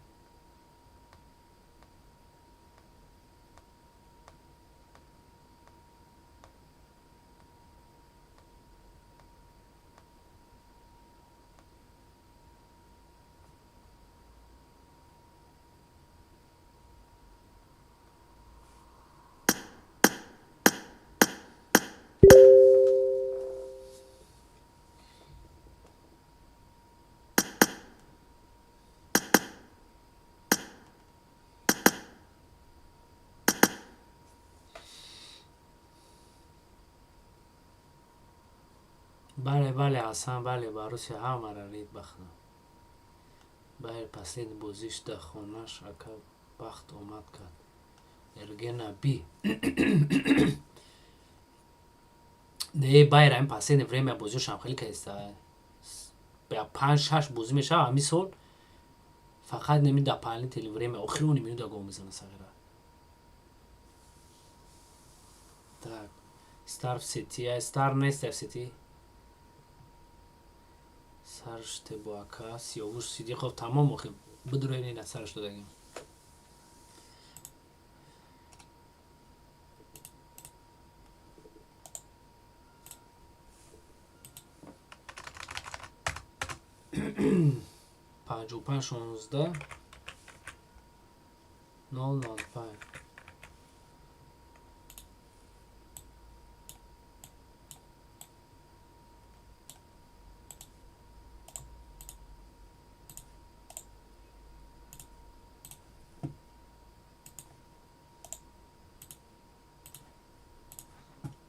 Бале, бале, Ҳасан, бале, Барусия ҳамаро рид бахна. Байер последний бозиш дар хонаш ака бахт омад кард. Эргена би. Не, Байер ҳамин последнее время бозиошам хеле каиста. Панҷ шаш бозӣ мешава ҳамин сол. Фақат неми дополнительный время охирони минута гол мезана сағира. Так, Стар в сети, Стар нест в сети. Сарште бо ака Сиёвуш Сидиқов тамом охи бидроени на сараш додагим. 55 16 005.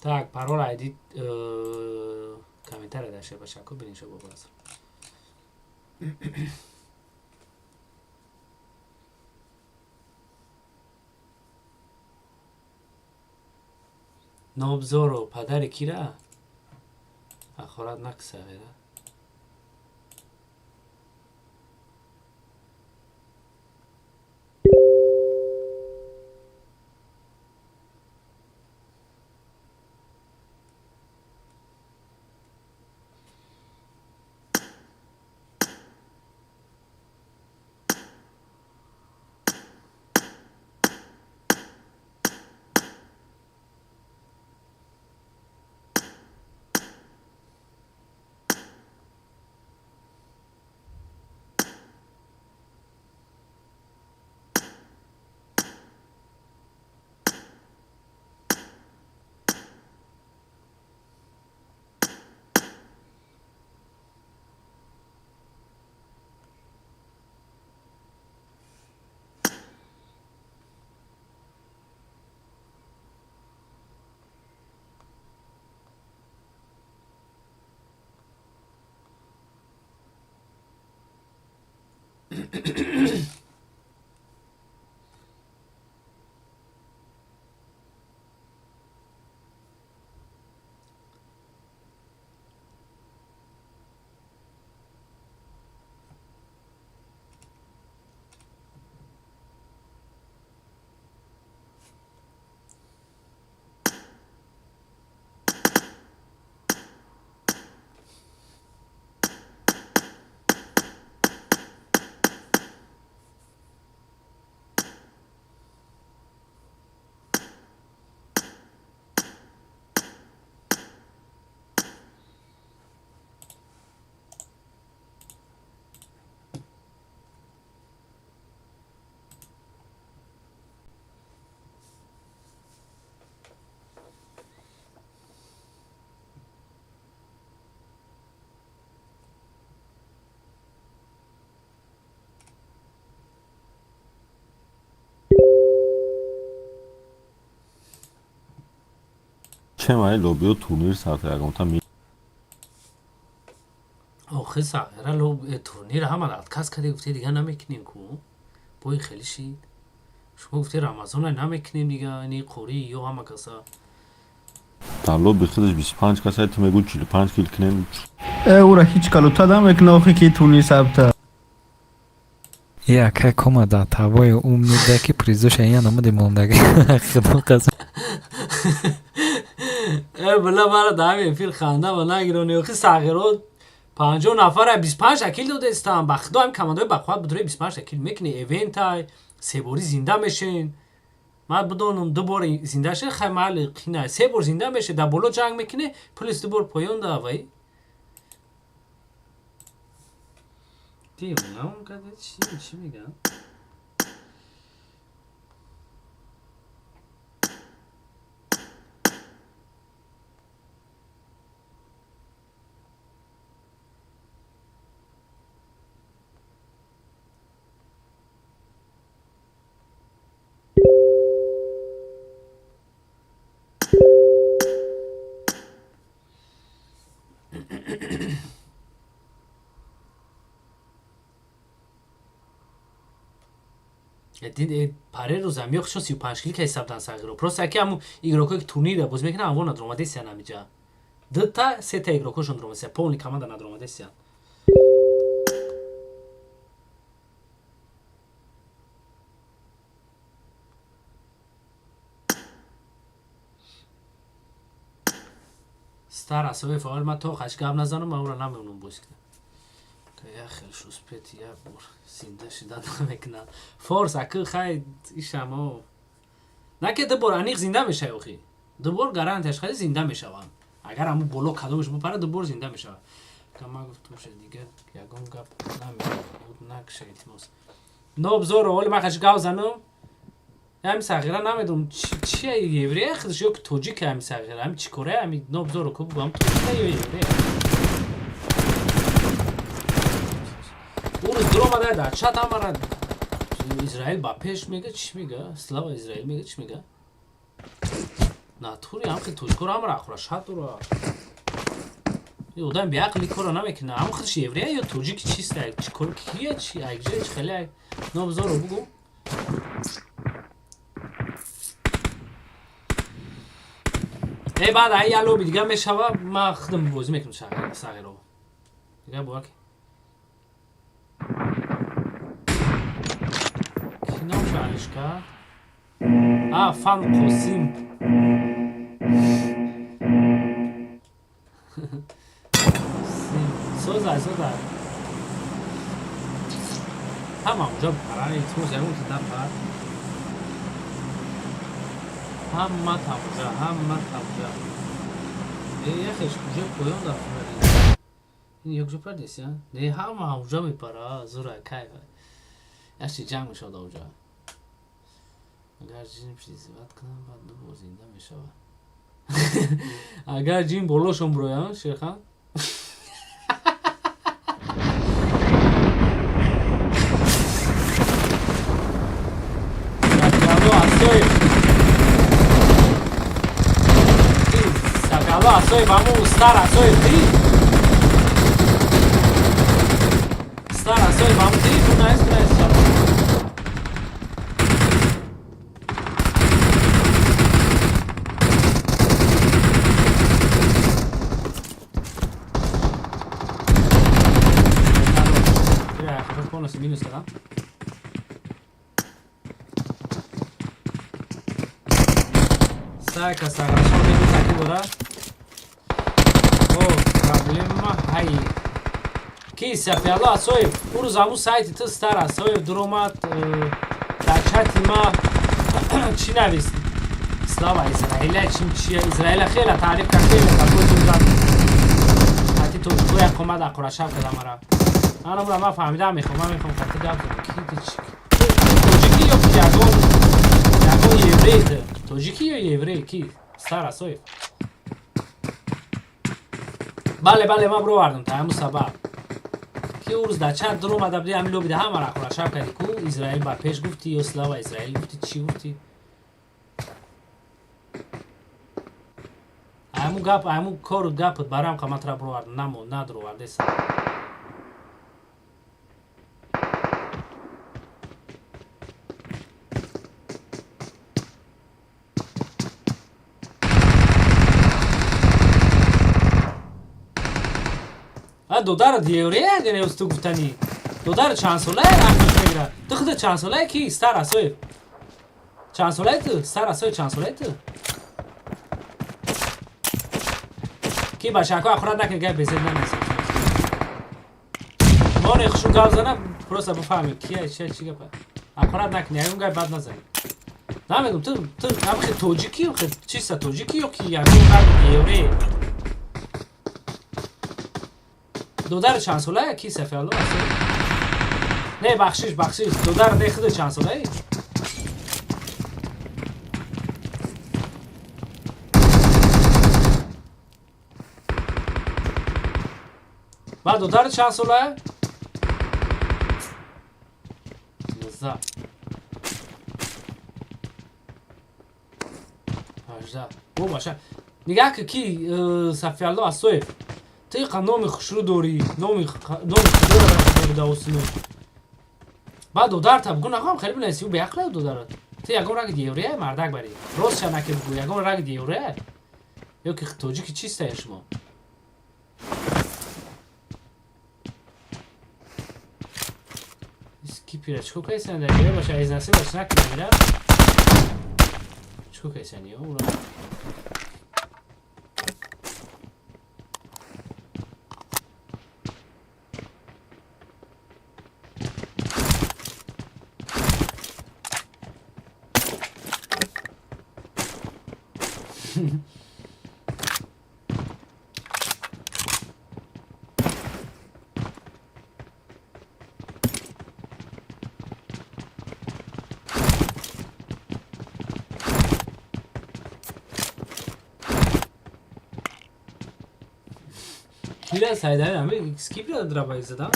Так, парол айди. Комментария дар шербачако бинеша бобоаз. Нобзоро падари кира? Ахорат накса вера. Ჩემ აი ლობიო ტურნირ სართე ягонта ми охи сағира лоб турнир ҳама отказ каде, гуфте дига намекунем ку. Бои хеле шид. Шумо гуфте Рамазона намекунем дига, ини қори ё ҳама каса. Дар лоби худаш 25 каса, ту мегӯ 45 кил кунем. Э, ура ҳеҷ калута намекуна охи, ки турнир сабта. Яка кома да тавои умнида ки призоша я намуди мондаги. Худо қасам. Э, била мара дар ҳамин эфир ханда ва нагирони. Охи сағиро 50 нафара 25 та кил додестам. Ба худо, ҳамин командаҳои бақувват будрои 25 та кил мекунӣ, эвентай се борӣ зинда мешен. Ман бидонам, ду бор зинда шед, хай маҳалли қина, се бор зинда меше, дар боло ҷанг мекунӣ, плюс ду бор поён да вай. Девонаам када, чӣ чӣ мегӯям? Паре рӯзам ё хушон 35 кил ка ҳисабдан сағиро. Просто яке ҳамун игрокое ки турнирда бозӣ мекунанд, ҳамон надромадесиян ҳамиҷа. Дута, сета игрокошон дромадесиян, полный команда надромадесиян. Стар асоби фаъол ман то қаш гап назанам, ман ӯро намемонам бозӣ кунам. Як хел шуспет як бор зинда шида намекунад. Форс акы хай ишамо. На ки ду бор аниқ зинда мешавӣ охи. Ду бор гарантияш хай зинда мешаванд. Агар ҳамун боло кадомаш бипара, ду бор зинда мешавад. Ка ман гуфтум ше дига ягон гап намешавад. Накша, илтимос. Нобзоро оли ман қаш гап занам. Ҳами сағира намедонам чи еврея худаш ё ки тоҷика, ҳами сағира, ҳами чӣ кора, ҳами нобзоро ку бугам, тоҷика ё еврея. Ӯ рӯз дуромада дар чат, ҳамара Израил ба пеш мега, чӣ мега, слава Израил мега, чӣ мега. Натури ҳам хел тоҷикоро ҳамара ахура шат дора. Одам беақли корро намекунад. Ҳам худш еврея ё тоҷики чист? Чи кор кия чи айҷа чи хеле нобзоро бугу. Э баъд ай я лоби дига мешава, ман худам бозӣ мекунам сағиро. Дига бовар ки. Ки номшо алиш кард? А, Фан Қосим. Созай, созай. Ҳама онҷо пара, илтимос, ягон та пар. Ҳама тамоша, ҳама тамоша. Э, яхеш куҷо поён рафт? Ин як ҷо пардеси, а? Не, ҳама онҷо мепара, зура, кайф. Яхши ҷанг мешавад онҷо. Агар ҷин призывать кунам, баъд ду бор зинда мешавад. Агар ҷин болошон бирояд, Шерхан? Сафиалло Асоев. Сафиалло Асоев, ҳамун Стар Асоев ти? Стар Асоев ҳамун ти? Кунаес, кунаес. Полностью минус, да? Сака, сака, шо минус акибора? О, проблема ҳай. Ки Сафиалло Асоев, урӯз ҳамун сайти ту Стар Асоев дуромад, дар чати ма чӣ навист? Слава Израиля, чим чи Израиля хела таъриф кард, хела такой зуд. Хати тоҷико як омад ақурашав карда мара. Ана ман фаҳмидам, мехоҳам, ман мехоҳам хати гап занам. Ки ту чи? Тоҷикӣ ё ки ягон еврей ту? Тоҷикӣ ё еврей ки? Стар Асоев. Бале, бале, ман бировардам та ҳамун сабаб. Ки урӯз дар чат дуромада буди, ҳамин лобида ҳамаро ақурашав кардӣ ку Израил ба пеш гуфтӣ ё слава Израил гуфтӣ, чӣ гуфтӣ? Ҳамун гап, ҳамун кору гапат барам қа ман тура бировардам, намо, надуровардеса. Додарат еврея агар ту гуфтанӣ. Додар чанд солае ақлш мегирад? Ту худат чанд солае ки Стар Асоев? Чанд солае ту? Стар Асоев чанд солае ту? Ки бачако ақурат накунед, гап безед нанасед. Моне хушу гап зана, просто бифаҳмед кия, чия, чӣ гапа. Ақурат накунед, ягон гап бад назанед. Намедонам, ту ҳам хе тоҷикӣ, хе чиста тоҷикӣ ё ки ягон гап еврей? Додар чанд солае ки Сафиалло Асоев? Не, бахшиш, бахшиш. Додар не худ чанд солае? Баъд додар чанд солае? 19. 18. О, баша. Нигаҳ ки Сафиалло Асоев. Ту иқа номи хушрӯ дорӣ, номи худоро дорӣ дар осино. Баъд додарта бугӯ нахоҳам хеле бинависӣ, ӯ беақле додарат. Ту ягон раги еврея мардак барӣ. Ростша наки бугӯ, ягон раги еврея? Ё ки тоҷики чистае шумо? Скипира чӣ кор кардисен дар ҷоя баша, аз насибаш накунам, чӣ кор кардисен ё ура? Кира сайдари ами скипира драбай зада.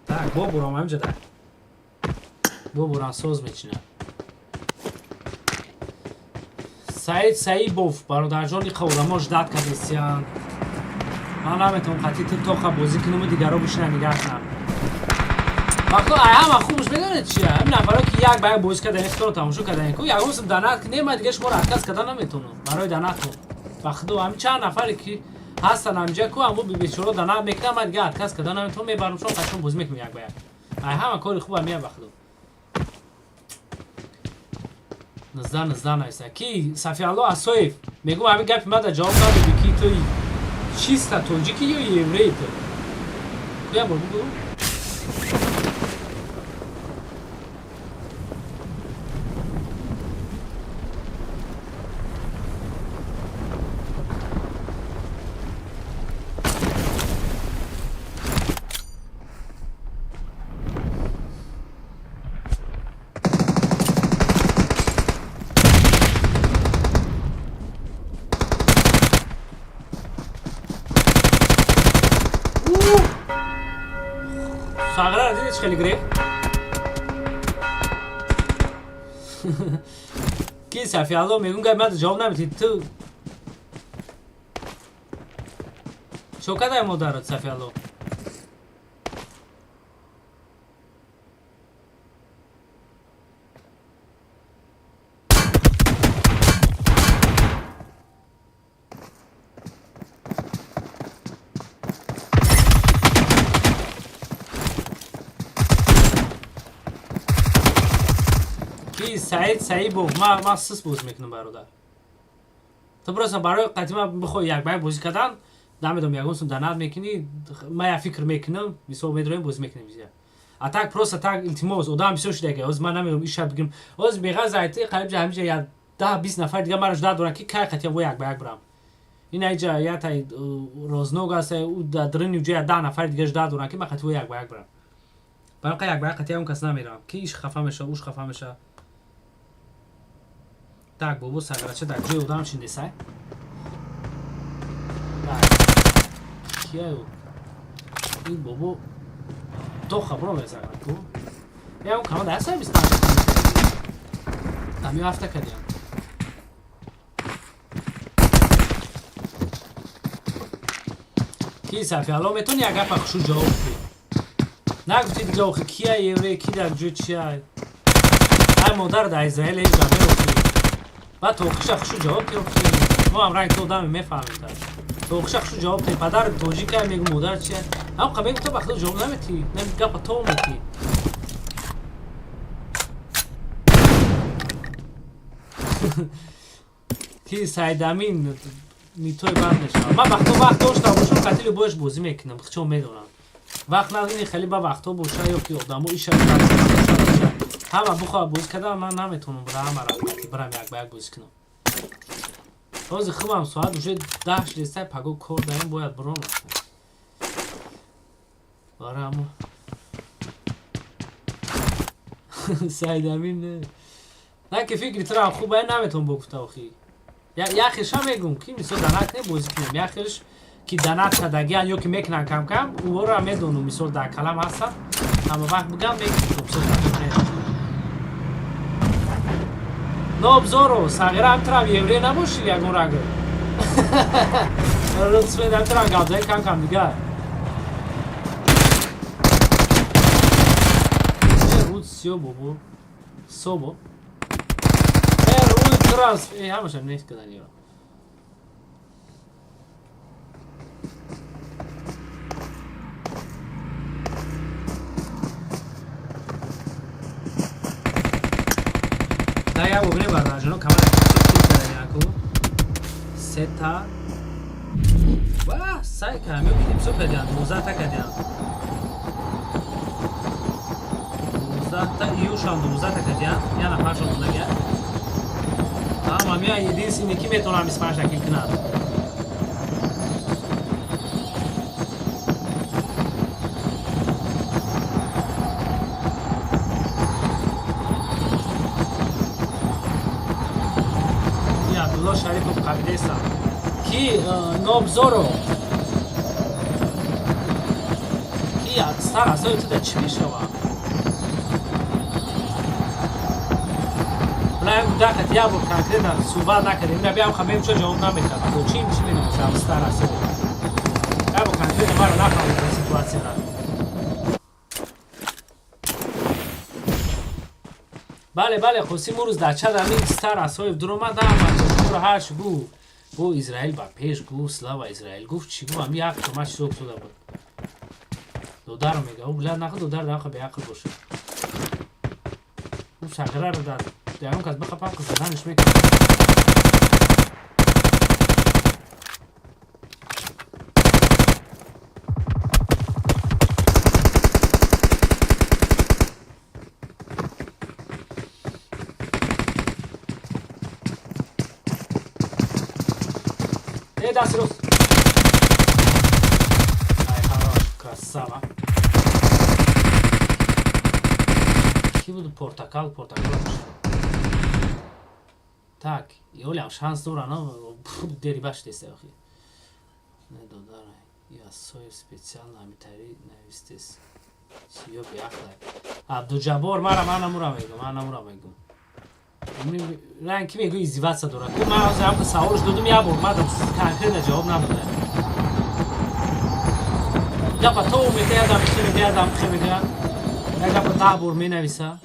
Так, бо бурам ҳамҷа да. Бо бурам соз мечина. Саид Саибов, бародарҷони одамо ждать кардестиян. Ман наметавонам қатъи ту тоқа бозӣ кунаму дигаро бишинан нигаҳ кунам. Вақто ай ҳама хубш медонед чия? Ҳамин нафаро ки як ба як бозӣ кардани, худро тамошо кардани, ку ягон сум донат ки не, ман дига шуморо отказ кардан наметавонам барои донатон. Ба худо ҳамин чанд нафаре ки ҳастан ҳаминҷа ку ҳамун бечоро донат мекунам, ман дига отказ кардан наметавонам, мебарам шумо қачон бозӣ мекунем як ба як. Ай ҳама кори хуб ҳамия, ба худо. 19 19 нависа. Ки Сафиалло Асоев, мегӯм, ҳамин гапи мада ҷавоб надоди, ки ту чиста, тоҷики ё еврей ту? Ку як бор бугӯ. Сағира дидиш, хеле гирифт. Ки Сафиалло, мегӯм, гап мада ҷавоб намедиҳӣ ту. Чо кадай модарат, Сафиалло? Ки Саид Саибов, ма сис бозӣ мекунам, бародар. Ту просто барои қадима бихоҳӣ як ба як бозӣ кардан, намедонам, ягон сум донат мекунӣ, ман як фикр мекунам, мисол медроем, бозӣ мекунем бизя. А так просто так, илтимос, одам бисёр шуда, ҳозир ман намедонам, иш шаб бигирам. Ҳозир беғарз айти қариб ҷа ҳамиҷа як 10-20 нафар дига маро ждать доранд, ки кай қатия во як ба як бирам. Ин айҷа як тай розног аст, ӯ дар даруни ҷо як 10 нафари дига ждать доранд, ки ман қатия во як ба як бирам. Барои як ба як қатия он кас намеравам, ки иш хафа мешава, уш хафа мешава. Так, бобо саграча дар ҷои одам шиндесай. Так. Кияю? Ин бобо то хабро мезанад ку. Я он камада ҳаста 25. Ами ҳафта кардиам. Ки Сафиалло, метавони як гапа хушу ҷавоб диҳӣ? Нагуфти дига охи кия еврей, ки дар ҷои чия? Ай модар дар Израил ҳеҷ гап мерохӣ. Баъд тоқиша хушу ҷавоб диҳ охи. Мо ҳам ранг ту одаме мефаҳмем та. Тоқиша хушу ҷавоб диҳ. Падар тоҷика, мегӯ, модар чия? Ҳам қа мегӯ, ту ба худо ҷавоб наметиҳӣ. Нами гапа то метиҳӣ. Ки Саидамин, нитой бад мешавад. Ман ба худо вақт дошта бошам, қатъи любоиш бозӣ мекунам, хичо медонам. Вақт надини, хеле ба вақтҳо боша ё ки одамо иша ҳама бухоҳад бозӣ кардан, ман наметавонам бира ҳамаро бирам як ба як бозӣ кунам. Ҳозир хубам, соат уже 10 шудестай, паго кор дарем, бояд биром. Бара ҳамо Саидамин не ки фикри тураам хуб ай наметавон богуфта охи. Як хелша мегӯм, ки мисол донат не бозӣ кунем, як хелш ки донат кардагиан ё ки мекунан кам-кам, ӯҳоро медонам, мисол дар калам ҳастанд, ҳама вақт бигам мекунам, мисол Нобзоро, сағира ҳам турам еврей набошӣ ягон ранг. Рутсмен ҳам турам гап зани кам-кам дигар. Рутсиё бобо. Собо. Э, рӯи туранс, э, ҳамаша нест кардани ё. Да, як бубинем, бародарҷоно, камара кардани сета ва сай кардам, ё ки бисёр кардиан, 12 та кардиан, 12 та, июшам 12 та кардиан, як нафаршон мондагия. Ама мия единственный ки метавонам 25 та кил кунад. Абдулло Шарипов қабидеста. Ки Нобзоро? Ки сар асои ту да чӣ мешавад? ҳам гудакат як бор конкретно суҳбат накардем. Ина биям хамем чо ҷавоб наметад. Бо чим чӣ менависам стар Асоев. Як бор конкретно маро нафаҳмидам ситуатсияра. Бале, бале, Қосим урӯз дар чат ҳамин стар Асоев дуромад, ҳама ҳарчи гуфт. Бо Израил ба пеш гуфт, слава Израил гуфт, чӣ гуфт, ҳамин як тома чизо гуфтода буд. Додаро мега, ӯ била нахӯ додар дахо беақл боша. Ӯ сағираро дар ягон кас бихапам заданаш мекунад. Э, дасти рост. Ай, хорош, красава. Ки буд портакал, портакал. Так, ёлям шанс дора, но дери баш деста охи. Не додар, я соев специально амитари навистес. Чиё беақлай. Абдуҷаббор мара ман намура мегум, ман намура мегум. Ранг ки мегӯ издеваться дорад. Ку ман ҳозир ҳамта саволш додум як бор, ман конкретно ҷавоб надодам. Гапа то мега, ядам хе мега, ядам хе мега. Як гапа 10 бор менависа.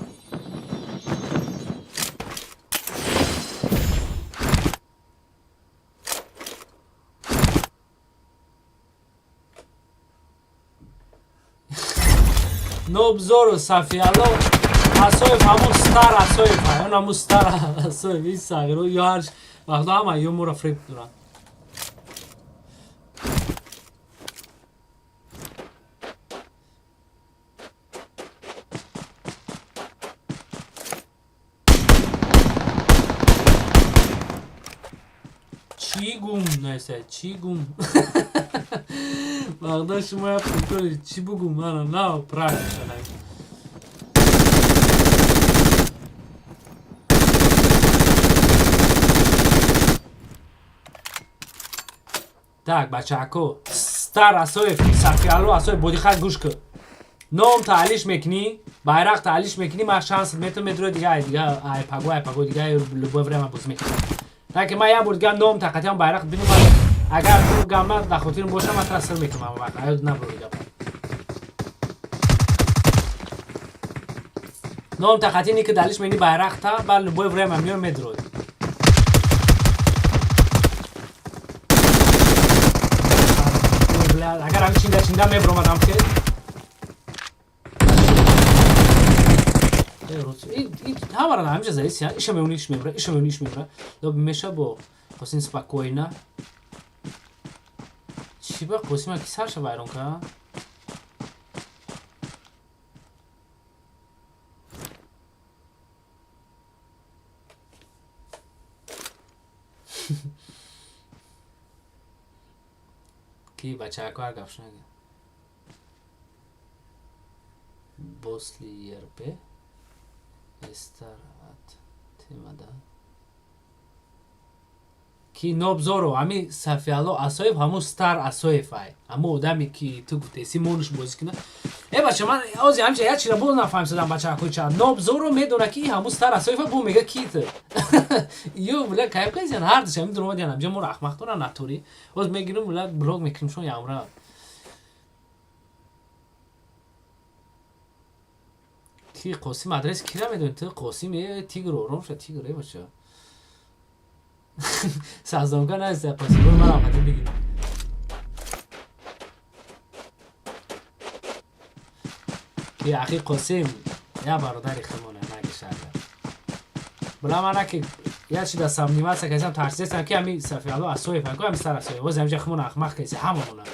Нобзору Сафиало Асоев ҳамун стар Асоев, он ҳамун стар Асоев, ин сағиро ё ҳар вақто ҳама ё моро фреб доранд. Чӣ гум неса, чӣ гум? Вақто шумо я приколи, чӣ бугум, мана на правильно шадай. Так, бачако, стар Асоев, Сафиало Асоев, бодиққат гӯш кун. Ном таълиш мекунӣ, байрақ таълиш мекунӣ, ман шанс метам метро дига, дига, ай паго, ай паго, дига, любое время боз мекунам. Так, ман як бор дига ном тақатиам байрақ бинам, агар ту гама дар хотирам боша, ман тра сир мекунам вақт, аёд набури гапа. Ном тақати ни ки далиш мени байрақ та, ба любое время миём медрод. Агар ҳамин чинда чинда мебромадам ки ҳамара ҳамиша заиси, иша меуни, иш мебра, иша меуни, иш мебра. Лоб меша бо Қосим спокойно. Чӣ ба Қосима ки сарша вайрон ка? Ки бачако ҳар гап шунага. Босли ЕРП Эстар ат темада. Ки Нобзоро, ҳами Сафиало Асоев, ҳамун стар Асоев ай. Ҳамун одаме ки ту гуфтеси монуш бозӣ кунад. Э бача, ман ҳозир ҳамча як чизро боз нафаҳмисадам бачако ча. Нобзоро медона ки ҳамун стар Асоев бу мега ки ту. Ё бля кайф кайзян ҳар душам дуромад ян ҳамҷа моро ахмақ доран натури. Ҳоз мегирим бля блог мекунем шон ямра. Ки Қосим адрес кира медонӣ ту? Қосим э тигр ором ша тигр э бача. Саздонка наеста Қосим, бо ман омадем бигирем. Ки ахи Қосим я бародари химона нагишада. Бла мана ки я чи да сомневаться касам тарсесам ки ҳами Сафиало Асоев ҳаку ҳами стар Асоев. Боз ҳамҷа химона ахмақ каси ҳамамона.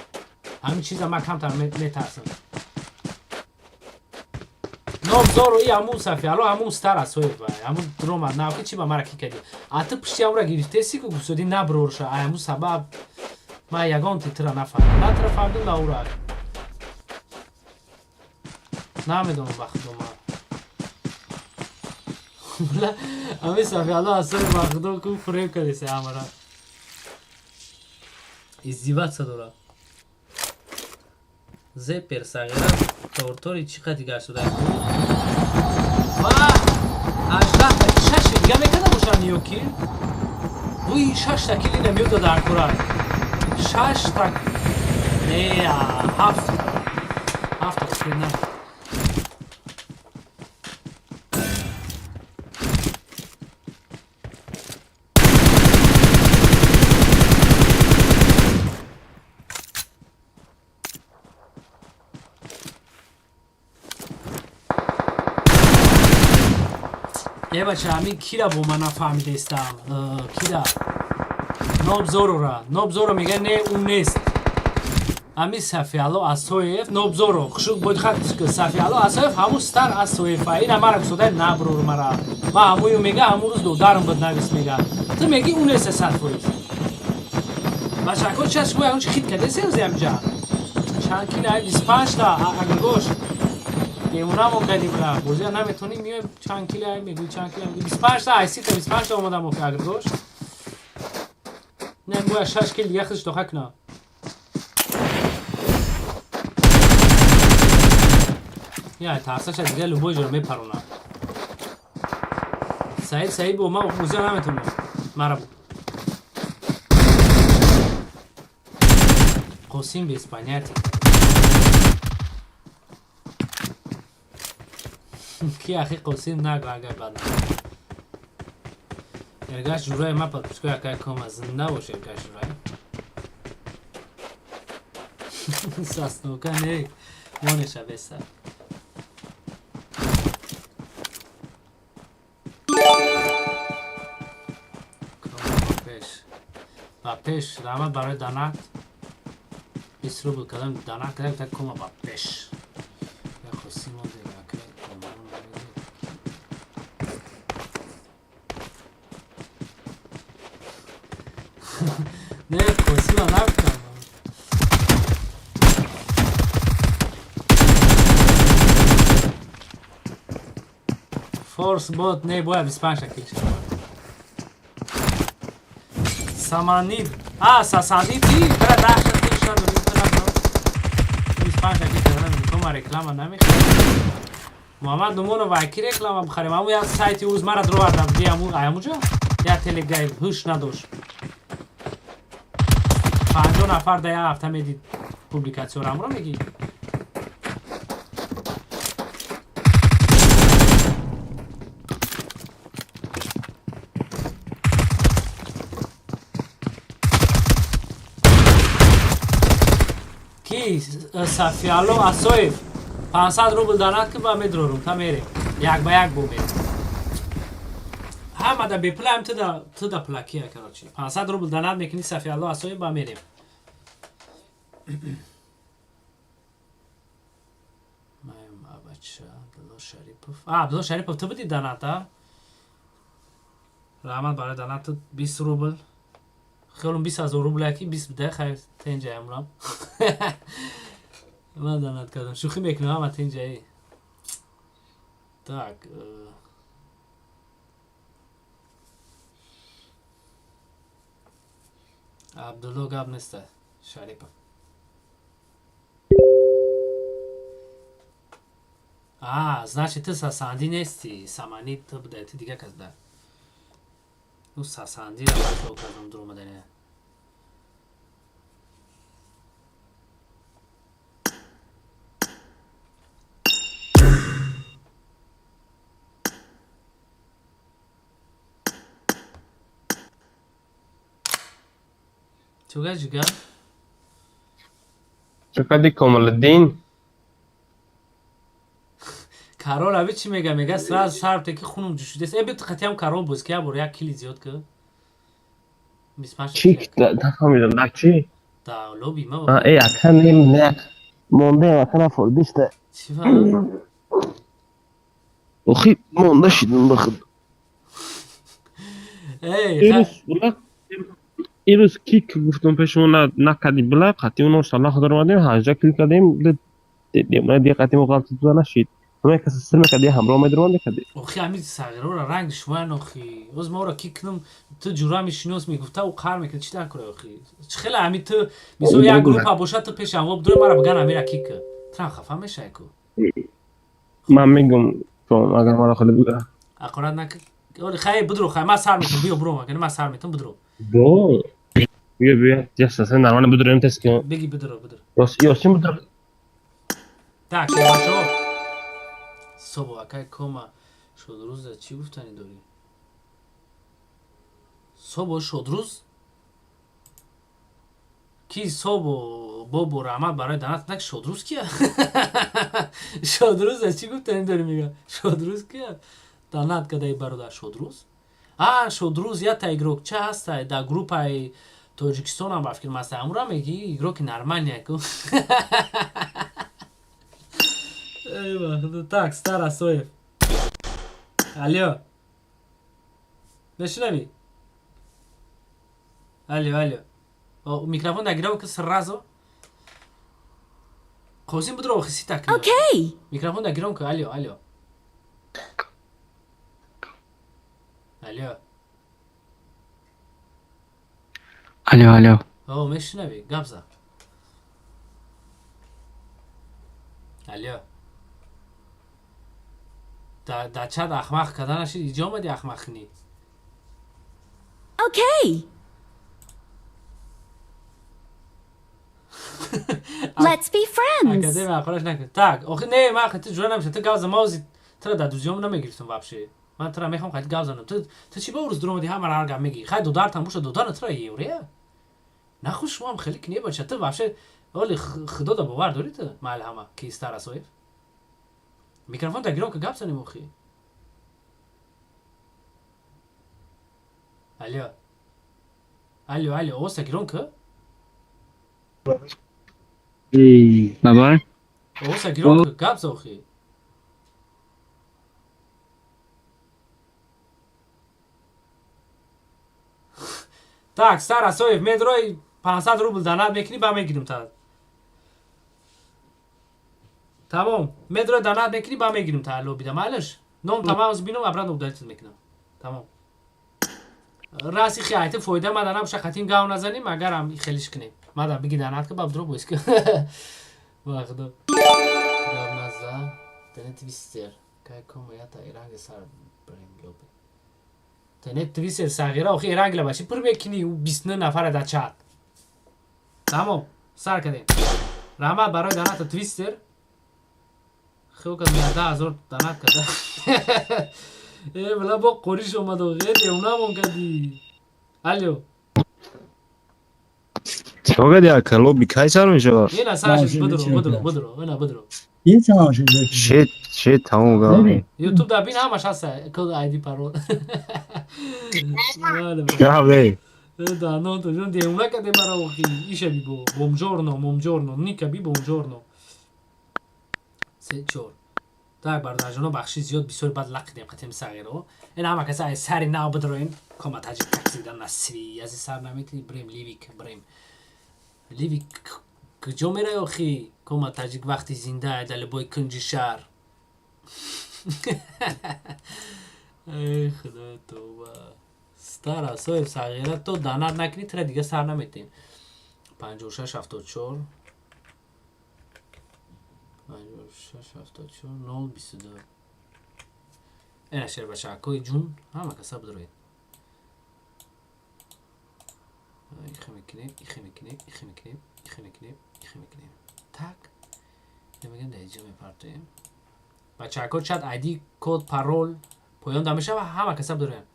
Ҳамин чиза ман камтар метарсам. Нобзоро и ҳамун Сафиало ҳамун стар Асоев ай. Ҳамун дромад нав ки чӣ ба мара ки кардӣ. А ту пушти ҳамура гирифтеси ку гуфтодӣ наброрша. Ай ҳамун сабаб ман ягон титра нафаҳмидам. На тра фаҳмидам на ура. Намедонам ба худо ман. Ҳамин Сафиало Асоев ба худо ку фреб кардеси ҳамара. Издеваться дора. Зепер сағира тортори чӣ қадр дигар шуда? Ва! 18 шаш дига мекарда бошанд ё ки вуи шашта кил ина меёда дар кора. Шашта не, ҳафт, ҳафта на. Е, бача, ҳамин кира бо ман нафаҳмидестам, кира Нобзорора. Нобзоро мега, не, ӯ нест. Ҳамин Сафиалло Асоев Нобзоро хушук бодихат. Сафиалло Асоев ҳамун стар Асоева. Ина мара кусодай набрур мара. Ма ҳамую мега, ҳамун рӯз додарам буд, навис мега. Ту меги ӯ нест 100%. Бачако, ча шумо ягон чи хит кардеси рӯзи ҳамҷа? Чанд кила? 25 та агргош девонамо кардӣ, бра. Бозия наметонӣ, миёй, чанд кила мегӯй, чанд кила мегӯй. 25 та, айсита 25 та омадам охи агргош. Не, бояд шаш кил дига худш тоха кунам. Я тарсаша дига любой ҷоро мепаронам. Саид, Саид, бо ман бозия наметонам. Мара бу. Қосим без понятия. Ки ахи Қосим нагу, агар бад. Эргаш Журай ма подписка акай кома, зинда бош Эргаш Журай. Саснока не, монеша беса. Пеш. Ба пеш, раҳмат барои донат. 20 рубл кардам донат кардам, так кома ба пеш. Я Қосим монде акай кома. Не, Қосима нагуфтам. Форс бот не, бояд 25 кил шавад. Саманид. А, Сасанид, ти бра даҳта кил шавад, 25 кил кардам, кома реклама намехарем. Муҳаммад Нумонов, ки реклама бихарем? Ҳамун як сайти рӯз мара дровардам, ди ҳамун ҳамунҷо? Як телеграм ҳуш надошт. 50 нафар дар як ҳафта медид публикатсияро, ҳамро мегӣ? Ки Сафиалло Асоев 500 рубл донат ки ба медрорум, та мерем. Як ба як бо мерем. Ҳама да бепулаем, ту да пулакия, короче. 500 рубл донат мекунӣ Сафиалло Асоев, ба мерем. Бача, Абдулло Шарипов. А, Абдулло Шарипов, ту будӣ донат, а? Раҳмат барои донат 20 рубл. Хелум 20 ҳазор рубл яки 20 буда, хайр, тенҷаям рам. Ман донат кардам. Шӯхӣ мекунам, ҳама тенҷаи. Так. Абдулло гап неста. Шарипов. А, значит, ту сасандӣ нести. Саманӣ ту буда, ту дига кас да. Ну, сасандиро хато кардам дуромадани. Чуга ҷуга? Чукади Комалиддин. Карол аби чӣ мега? Мега сразу сарбте ки хунум ҷӯшидест. Э, бит қатиам Карол боз ки як бор як кили зиёд ки. 25 Чӣ нафаҳмидам, на чӣ? Да лоби ма. А, э, ака не, не, мондаем, ака нафордиста. Чӣ ва? Охи монда шидам ба худ. Эй, Ирӯз була, ирӯз кик гуфтам пеши мо накардӣ була, қатъи оно саллах даромадем, 18 кил кардем, ди қатъи мо ғалт туда нашид. Ҳама кас сир мекард, ҳамроҳ медаромад мекарди. Охи ҳамин сағирора ранги шумоян охи. Оз ма ора ки кунам, ту ҷура мешинос мегуфта, ӯ қар мекунад, чӣ дар кора охи? Чӣ хеле ҳамин ту мисол як группа бошад, ту пеши ҳамво бидури мара биган ҳамира ки ки. Трам хафа мешавӣ ку. Ман мегум, агар мара хеле буга. Ҳақорат нак. Хай, бидро, хай, ман сар метам, биё, бро, макани ман сар метам, бидро. Бо. Биё, биё, яса, сен нормально бидроем тест ки. Беги, бидро, бидро. Ёсин бидро. Так, бачаҳо. Собо, акай Кома, Шодрӯза чӣ гуфтанӣ дорӣ? Собо Шодрӯз? Ки Собо, бобо, раҳмат барои донат. Так, Шодрӯз кия? Шодрӯза чӣ гуфтанӣ дорӣ, мега? Шодрӯз кия? Донат кадаи бародар Шодрӯз? А, Шодрӯз ята игрокча ҳаста, дар группаи Тоҷикистонам ба фикр маста. Амура меги, игроки нормальный ку. Эй, ба Так, Стар Асоев. Алло. Мешунавӣ? Алло, алло. О, микрофон нагирав ки сразу. Қосим, будро, хиси так. Окей. Микрофон нагирам ки, алло, алло. Алло. Алло, алло. О, мешунавӣ? Гап зан. Алло. Да чат ахмақ карданаши иҷо омади ахмақ кунӣ. Okay. Let's be friends. Академия ақораш накун. Так, охи не, ман хати ҷура намешам. Ту гап зан, ма ози тура дар дузиём намегирифтам вообще. Ман тура мехоҳам хати гап занам. Ту чӣ ба урӯз дур омадӣ, ҳамара ҳар гап мегӣ? Хай, додаратам боша, додарна тура еврея? Нахуй шумоам хеле ки небача. Ту вообще оли худода бовар дорӣ ту? Майли ҳама, ки Стар Асоев? Микрофон да гиром ки гап занем охи. Алло. Алло, алло, оса гиром ки? Давай. Оса гиром ки гап за охи. Так, Стар Асоев, медрои 500 рубл донат мекунӣ, ба мегирим та. Тамом, медрои донат мекунӣ, ба мегирим та лобида, майлаш? Ном тамам бинам, обратно удалить мекунам. Тамом. Раси хи фоида мада набоша, хатим гав назанем, агарам хелиш кунем. Мада биги донат ка, ба дро бойс ка. Ба худо. Гав наза. Тене твистер. Кай комо ята иранг сар брем лоби. Тене твистер сағира, охи ирангла баши пур мекунӣ ӯ 29 нафара дар чат. Тамом, сар кардем. Раҳмат барои доната, Твистер. Хел кад 10,000 донат карда. Э, бла бо қориш омад, охи девонамон кардӣ. Алло. Чо кади, ака, лоби кай сар мешавад? Ина сар шуд, бидро, бидро, бидро, ина бидро. Шет, шет, тамом гап. Ютуб да бин, ҳамаш ҳаста, код, айди, парол. Гап не. Да, но то жон девона каде мара охи. Иша би бо. Buongiorno, buongiorno, ника би buongiorno. Се чор. Так, бародарҷоно, бахши зиёд, бисёр бад лақидем қатем сағиро. Ин ҳама каса ай сари нав бидроем. Кома таҷик таксида насри. Ази сар наметини, брем ливик, брем. Ливик куҷо мерай охи? Кома таҷик вақти зинда дар либои кунҷи шаҳр. Эй худо, тоба. Стар Асоев, сағира, то донат накунӣ, тура дига сар наметем. 56 74 56 74 0 22. Ина шербачакҳои ҷун, ҳама каса бидроед. Ихе мекунем, ихе мекунем, ихе мекунем, ихе мекунем, ихе мекунем. Так. Мегӯям, дар инҷо мепартоем. Бачаҳако, чат, айди, код, парол поён да мешава, ҳама каса бидроянд.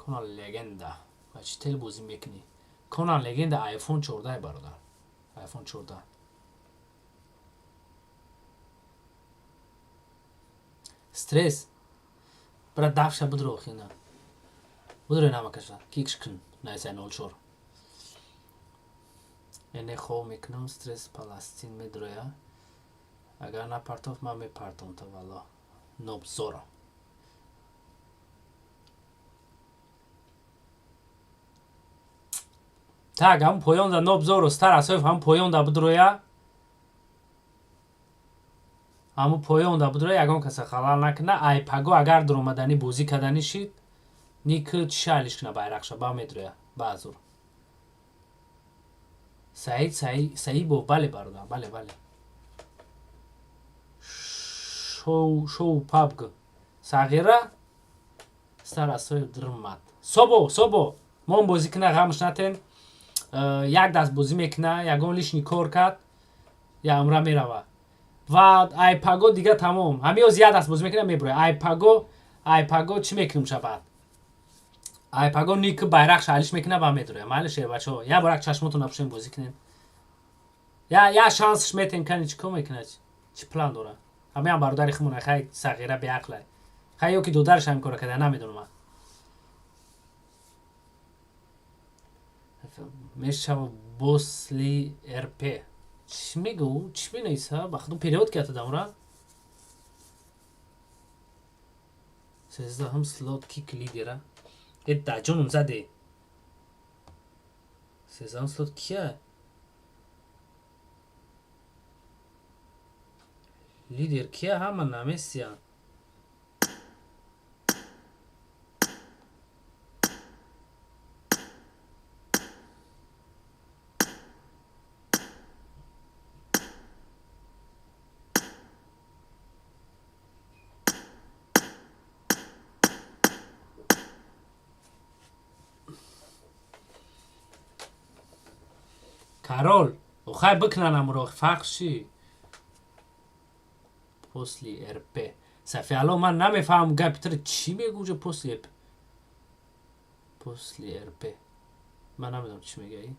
Кона легенда. Ва чӣ тел бозӣ мекунӣ? Кона легенда iPhone 14, бародар. iPhone 14. Стресс. Бра давша бидро хина. Бидро намакаша. Кикш кун. Найсай 04. Эне хов мекунам, стресс Паластин медроя. Агар напартоф, ман мепартом та валло. Нобзоро. Так, ҳам поён да Нобзоро, Стар Асоев ҳам поён да бидроя. Ҳаму поён да бидроя, ягон каса халал накуна. Ай паго агар дуромаданӣ бозӣ карданӣ шид, ник чишалиш куна байрақша, ба медроя. Баъзур. Саид Саибов, бале бародар, бале, бале. Шоу шоу пабг сағира стар асои дрмат. Собо, собо. Мон бозӣ кина, ғамш натен. Як даст бозӣ мекуна, ягон лишний кор кард, я умра мерава. Ва айпаго дига тамом. Ҳамин оз як даст бозӣ мекуна, мебуроя. Айпаго, айпаго чӣ мекунем шабад? Айпаго ник байрақ шалиш мекуна ва медуроя. Майли, шербачаҳо, як борак чашмотон напушем, бозӣ кунем. Я шансш метем, кани чӣ кор мекунад? Чӣ план дора? Ҳамин бародари хумона, хай, сағира беақлай. Хай, ё ки додараш ҳамин кора карда, намедонам ман. Мешава босли РП. Чӣ мегӯ? Чӣ менависа? Ба худо, перевод карда дамра? 13-ум слот кик лидера. Э, даҷонум заде. 13-ум слот кия? Лидер кия, ҳама намесиянд. Карол, охай, бикунан амро, фарқ чӣ? После РП. Сафи ало, ман намефаҳмам гапи туро, чӣ мегӯ после РП? После РП. Ман намедонам чӣ мегаӣ.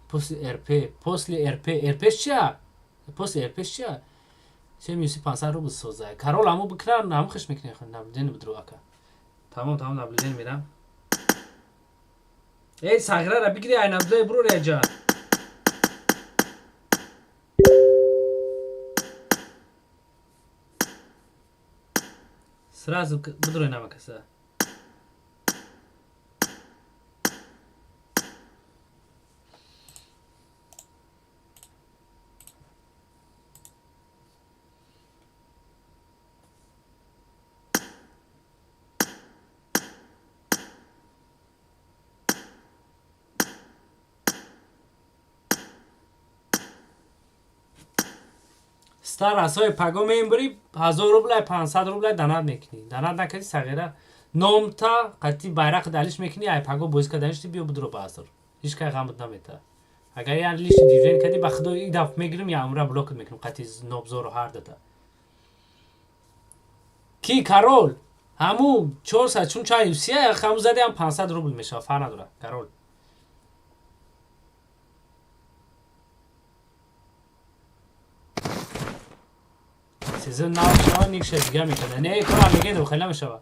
После РП, после РП, РП чия? После РП чия? Чем юси 500 рубл соза. Карол, аму бикунан, ҳаму хиш мекунӣ, наблюдение бидро ака. Тамом, тамом, наблюдение мерам. Эй, сағирара бигири, ай наблюдение буро реҷа. Сразу бидрои намакаса. Стар асои паго мембурӣ, 1000 рублай, 500 рублай донат мекунӣ. Донат накардӣ, сағира, номта қатъи байрақ далиш мекунӣ, ай паго бозӣ карданишти, биё будро ба 1000. Ҳеҷ кай ғамат намета. Агар я лишний движение кардӣ, ба худо, и даф мегирим, я умра блокат мекунем қатъи нобзору ҳар дата. Ки корол? Ҳаму 400 чун чай юсия, ҳаму зади ҳам 500 рубл мешава, фарқ надорад. Корол. Сезон нав шава, никша дига мекунад. Не, кора мегедо, хеле намешава.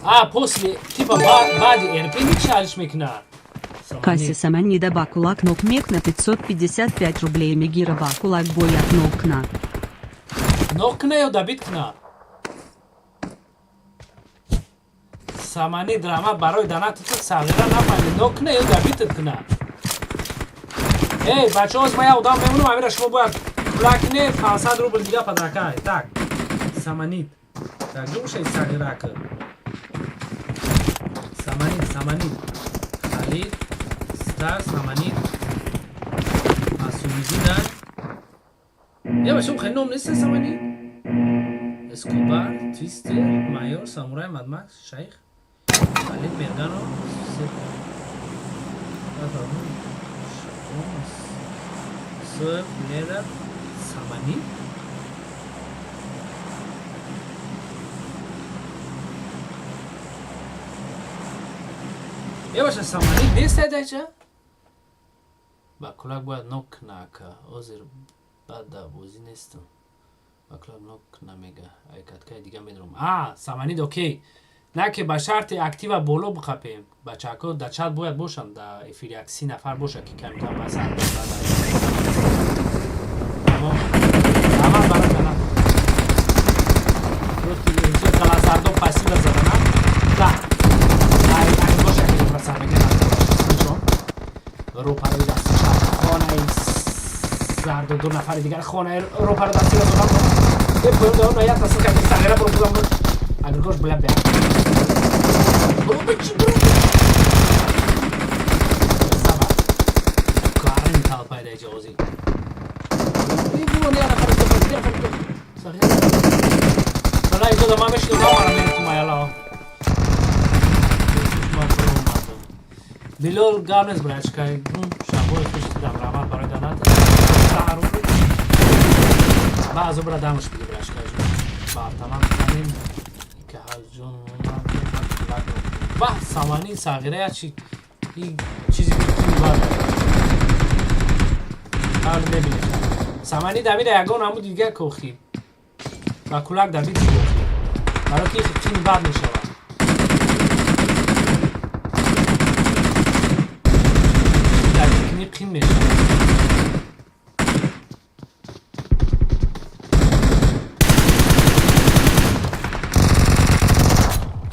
А, после, типа, баъди РП никша алиш мекунад. Касси Саманида Бакулак нок мекна 555 рублей, Мегира Бакулак боят нокна. Нокна ё добить кна? Саманид, раҳмат барои донатат, сағира, нафаҳмид. Нокна ё добить кна? Эй, бачаҳо, оз ман як одам мемонам, амира шумо бояд пула кунед, 500 рубл дига подарка. Так, Саманид. Так, ҷо сағира ка. Саманид, Саманид. Халид, Стар, Саманид. Масумидина. Я бачаҳо, хеле ном нест Саманид? Эскобар, Твистер, Майор, Самурай, Мадмакс, Шайх, Халид, Мергано, Соеб, Лера, Саманид. Я баша, Саманид нест айдача? Ба кулак бояд нок кна, ака. Озир бада бозӣ нестам. Ба кулак нок намега. Ай каткаи дига медорам. А, Саманид, окей. На ки ба шарти актива боло биқапем. Бачаҳако дар чат бояд бошанд, дар эфири як 30 нафар бошад, ки камтар ба сар. Тамом. Аввал барои донат. Қалазардо, спасибо за донат. Да. Ай, ай боша ки просто мегӯям. Рӯпарои дасти чап хонаи зарду, ду нафари дигар хонаи рӯпаро дасти ро додам. Е, поён дорам, як тасвир кард, сағира, буро, буро, буро. Агргош бля бя. Буро, бичи, буро. Сава. Ҷози. Салай года ма мешино мара меритума яла. Билол гап нест, братишка. Шабои хуш дидам, раҳмат барои донат. Ба азо бира дамаш биди, братишка. Ба автомат бизанем. Ки ҳалҷон ба самани сағира я чи чизи бад. Ҳал мебинеш. Самани давида ягон ҳаму дига кохи. Ба кулак давид кохи. Барои ки қин бад мешавад. Давид кини қин мешавад.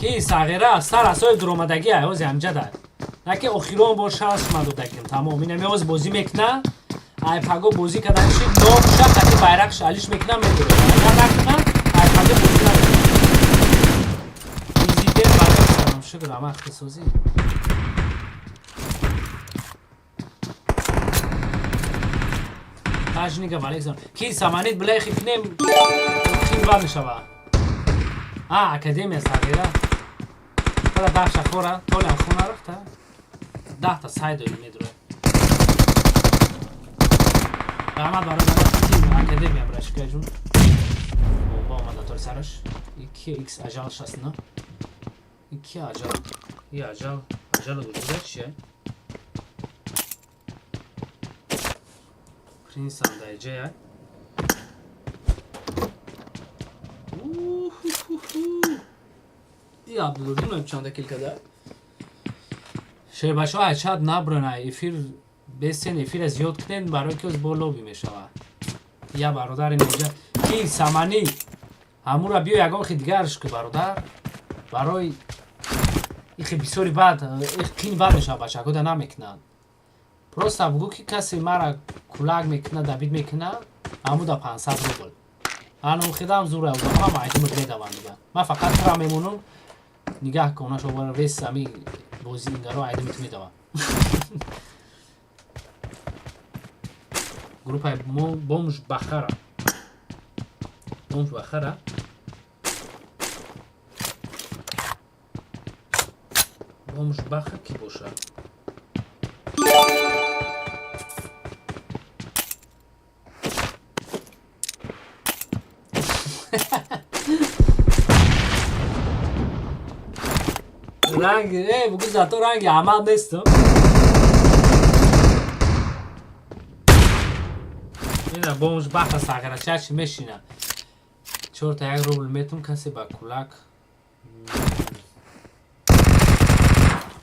Ки сағира сар асои дуромадагӣ ҳози ҳамҷада. На ки охирон бор шанс шума додагим. Тамом. Инами ҳози бозӣ мекуна. Ай паго бозӣ кардан шид, номша қати байрақш алиш мекуна, медура. Агар накуна, ай паго бозӣ намекуна. Президент барои салом шукр, ама ихтисосӣ. Тажнига валейкум. Ки саманит билайхи кунем, қин бад мешава. А, академия сағира. Ҳала даҳша хора, толям хона рафта. 10 та сай дори медура. Раҳмат барои академия, брашкаҷун. Бомба омада тори сараш. 2 х ажал 69. 2 ажал. И ажал, ажал вуҷуда чия? Принц ам даиҷая. И Абдуллоҷон чанда кил када? Шербачаҳо, айчад наброна эфир бесен, эфира зиёд кунен, барои ки оз бо лоби мешавад. Я бародари меҷа ки саманӣ ҳамура биё ягон хи дигарш ки бародар барои ихи бисёри бад қин бад мешавад, бачакода намекунанд. Просто бугӯ ки касе мара кулак мекунад, дабид мекунад, ҳамуда 500 рубл. Ану хидам зура ҳама айтимот медаванд дига. Ман фақат тура мемонам нигаҳ кун, шо вес ами бози ингаро айдимит медавам. Группаи бомж бахара. Бомж бахара. Бомж баха ки боша? Ранги, бугӯ зато ранги амал нестам. Ина бомж баха сағирача чи мешина. Чорта як рубл метум касе ба кулак.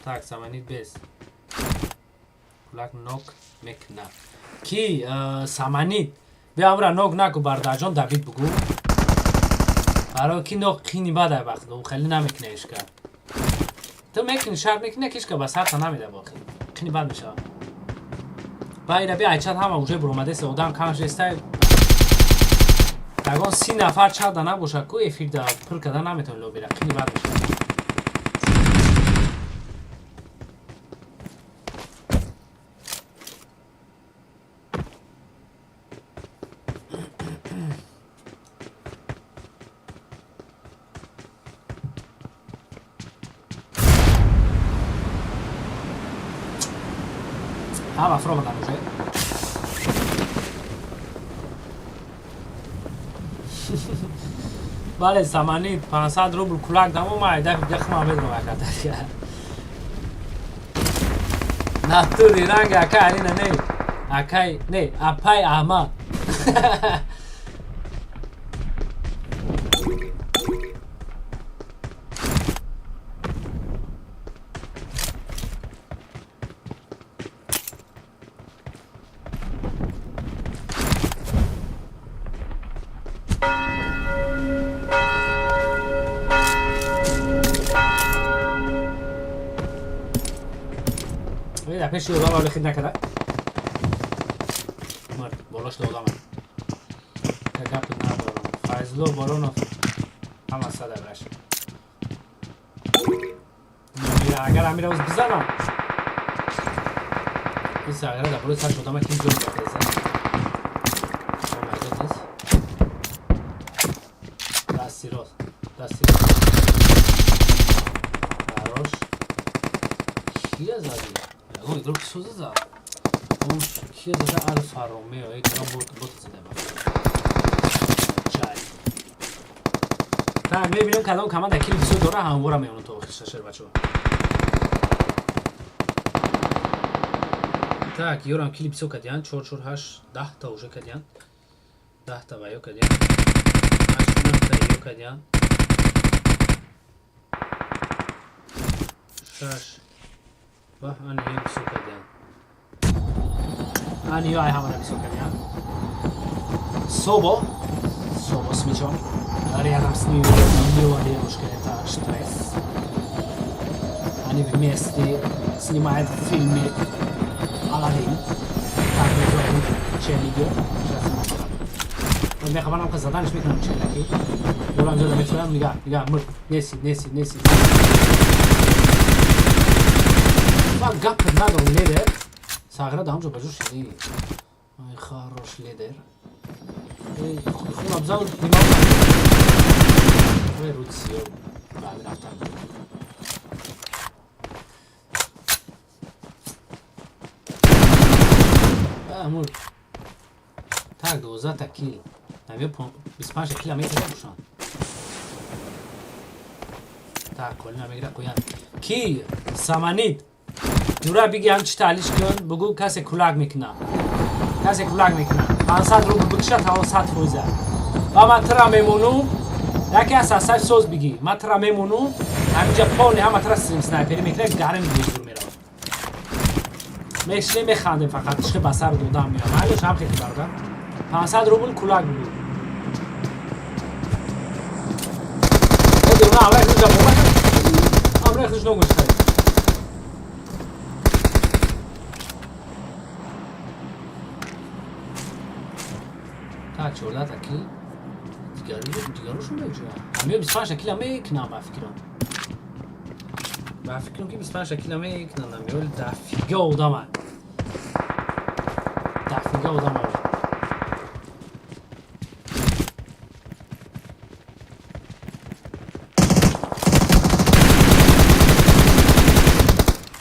Так, саманит без. Кулак нок мекна. Ки саманит биё амра нок наку, бардарҷон, давид бугӯ. Барои ки нок қини бадай вақт, хеле намекуна ишка. Ту мекунӣ, шарт мекунӣ, кишка ба сарта намеда боқӣ. Қини бад мешавад. Ба ина би айчад ҳама уже буромадеса, одам кам шестай. Ягон 30 нафар чада набошад ку эфирда пур карда наметавонӣ лобира. Қини бад мешавад. Ҳама фуромадан уже. Бале, самани 500 рубл кулак дамо ма айда яхма медром аката. Натури ранг ака алина не. Акай не, апай Аҳмад. Пеши одам вале хид накарда. Мард, болош одам. Гап надорам. Файзулло Боронов ҳама сада браш. Агар амира оз бизанам. Ин сағира дар болои сарш одама ки ҷо мегардеза. Майдон нест. Дасти рост. Дасти рост. Хорош. Кия зади? Ягон игрок соза зад. Он кия зада? Алфа Ромео. Эй, бот бот зада. Чай. Так, мебинем кадом команда кил бисёр дора, ҳамвора мемонад то охир, шашер бачаҳо. Так, ёрам кили бисёр кардиян, 4 4 8 10 та уже кардиян. 10 та ваё кардиян. 8 9 та ё кардиян. 6 ва ани ё бисёр кардиян. Ани ё ай ҳамара бисёр кардиян. Собо, Собо с мячом. Рядом с ним милая девушка, это стресс. Они вместе снимают в фильме Аладдин. Так называют челиги. Сейчас мехоҳам ки заданаш мекунам челаки. Бурам зада мефурам, нигаҳ, нигаҳ, мурд. Неси, неси, неси. Ва гап надорам, лидер. Сағира да ҳамҷо баҷо шидӣ. Ай, хорош лидер. Эй, хун абзал нима. Ой, Руцио. Ба рафтан. Амур. Так, 12 та кил. Навё 25 кил мекунам бошанд. Так, қолина мегира қоян. Ки Саманид. Нура биги ҳам чи таҳлиш кун, бугу касе кулак мекуна. Касе кулак мекуна. 500 рубл бикша таво 100 фоиза. Ва ман тира мемонум. Яке аз асаф соз биги. Ман тира мемонум. Ҳаминҷа полни ҳама тира снайпери мекунад, гарм бузур меравад. Мешне механдем фақат, ишқи ба сар додам меоям. Айлош ҳам хеле бародар. 500 рубл кулак бугу. Эди, уна амрах нуҷа бомба. Амрах нуҷ ногӯш харид. Так, 14 та кил. Дигарушон меҷоя. Ҳамиё 25 та кила мекунам, ба фикрам. Ба фикрам ки 25 та кила мекунам, ҳамиё дафига одама. Дафига одама.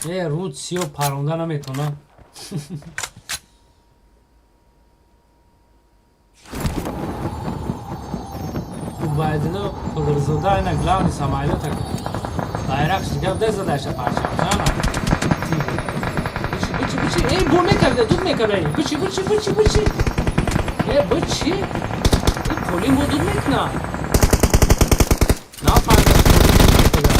Э, Руцио паронда наметона. Убайдулло Қудурзода ина главный самолёта байрақ шигав де задаша парчам жана. Бучи, бучи, бучи, эй, бу мекарда, дуд мекарда, бучи, бучи, бучи, бучи. Э, бучи. Эй, қолин бу дуд мекна. Нафаҳмидам, қолин дуд мекарда.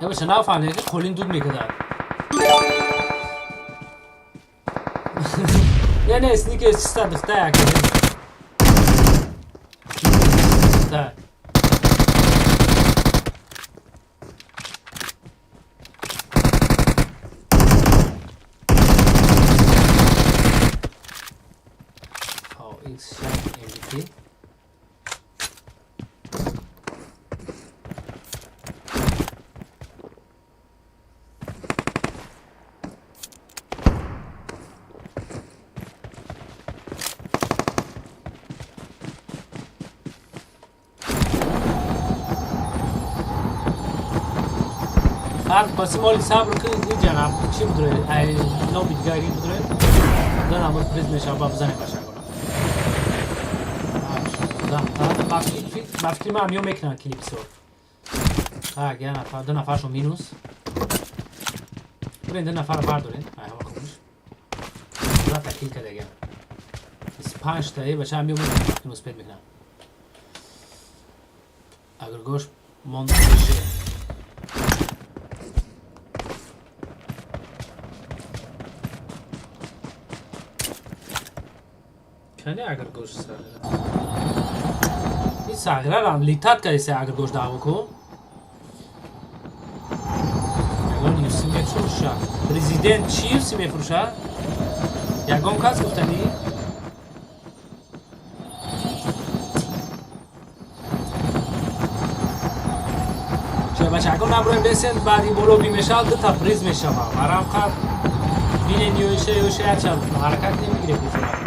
Э, бача, нафаҳмидам, ки қолин дуд мекарда. Не, не, сникерс чиста духта як. Так. VX MVP. Фарқ пасимоли сабр ки ҷанаб чӣ будре? Ай номи дигари будре? Дан амр приз мешава, бизанем башагона. Ба фикри ман ё мекунанд клипсо. Так, я нафар, ду нафаршо минус. Бурен ду нафарро бардорен. Ай ҳама хубиш. Да такил кардаган. 25 та бача ҳам ё мекунанд, успеть мекунанд. Агар гош монда меше. Кане агар гош сағира. Ин сағирарам литат кардеса агар гош даъво кун. Ягон юси мефурӯша. Президент чӣ юси мефурӯша? Ягон кас гуфтанӣ? Чӣ Бача, ако наброем бесен, баъди боло би мешавад, дута приз мешава. Барам қад бинен ёиша ёиша яча ҳаракат намегире бизора.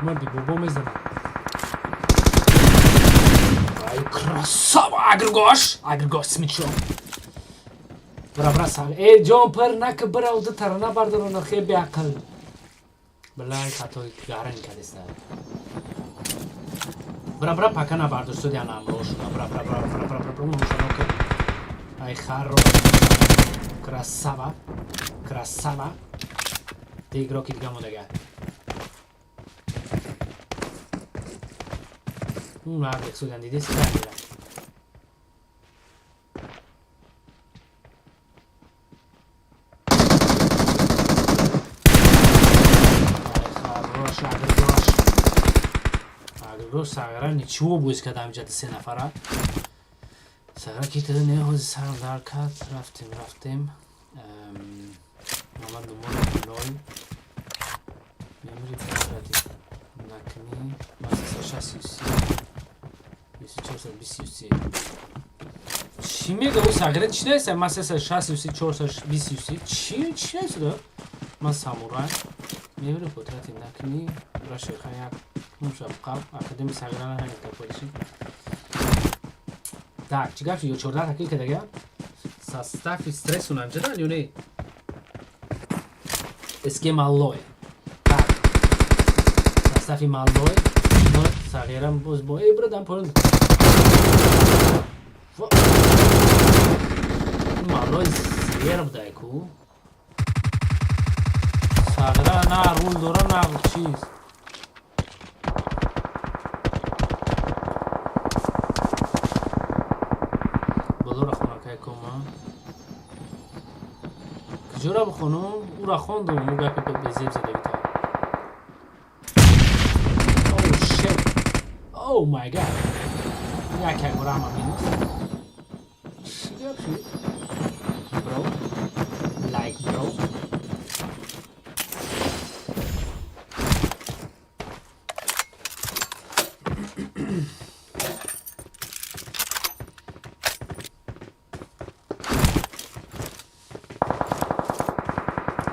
Марди бобо мезанад. Ай, красава! Агргош! Агргош с мечом. Бра, бра, саг. Эй, ҷон, пар нака, бра, уда тарана бардорона, хе беақл. Блай, хатои гаран кадеста. Бра, бра, пака набардошт, суди ана амрошуна. Бра, бра, бра, бра, бра, бра, бра, мушанока. Ай, харо. Красава. Красава. Ти игроки дига модага. Un судан диди скамера. Хорош, агргош. Агргош сагра ничего будет, когда амҷад се нафара. Сагра ки тада не ҳози сарам дар кард. Рафтем, рафтем. Мамад думор лой. Мемри фотрати. Накни. Маса 63. 423. Чӣ мега ӯ сағира чӣ нест? Ман 363 423. Чӣ чӣ нест да? Ман самурай. Мемри фотрати накни. Раша хаяк. Нумша қаб академи сағира на ҳамин капориши. Так, чӣ гап шуд? Ё 14 такил кардага? Состави стресс унам ҷадан ё не? СК Маллой. Так. Состави Маллой. Сағирам боз бо эй брадан поён. Маллой зер будай ку. Сағира на рул дора на чиз. Болора хонакай кома. Куҷора бихонум? Ура хондум, ӯ гапи безеб задагита. Oh shit. Oh my god. Як як бора ҳама минус. Чӣ гап шуд? Bro. Like bro.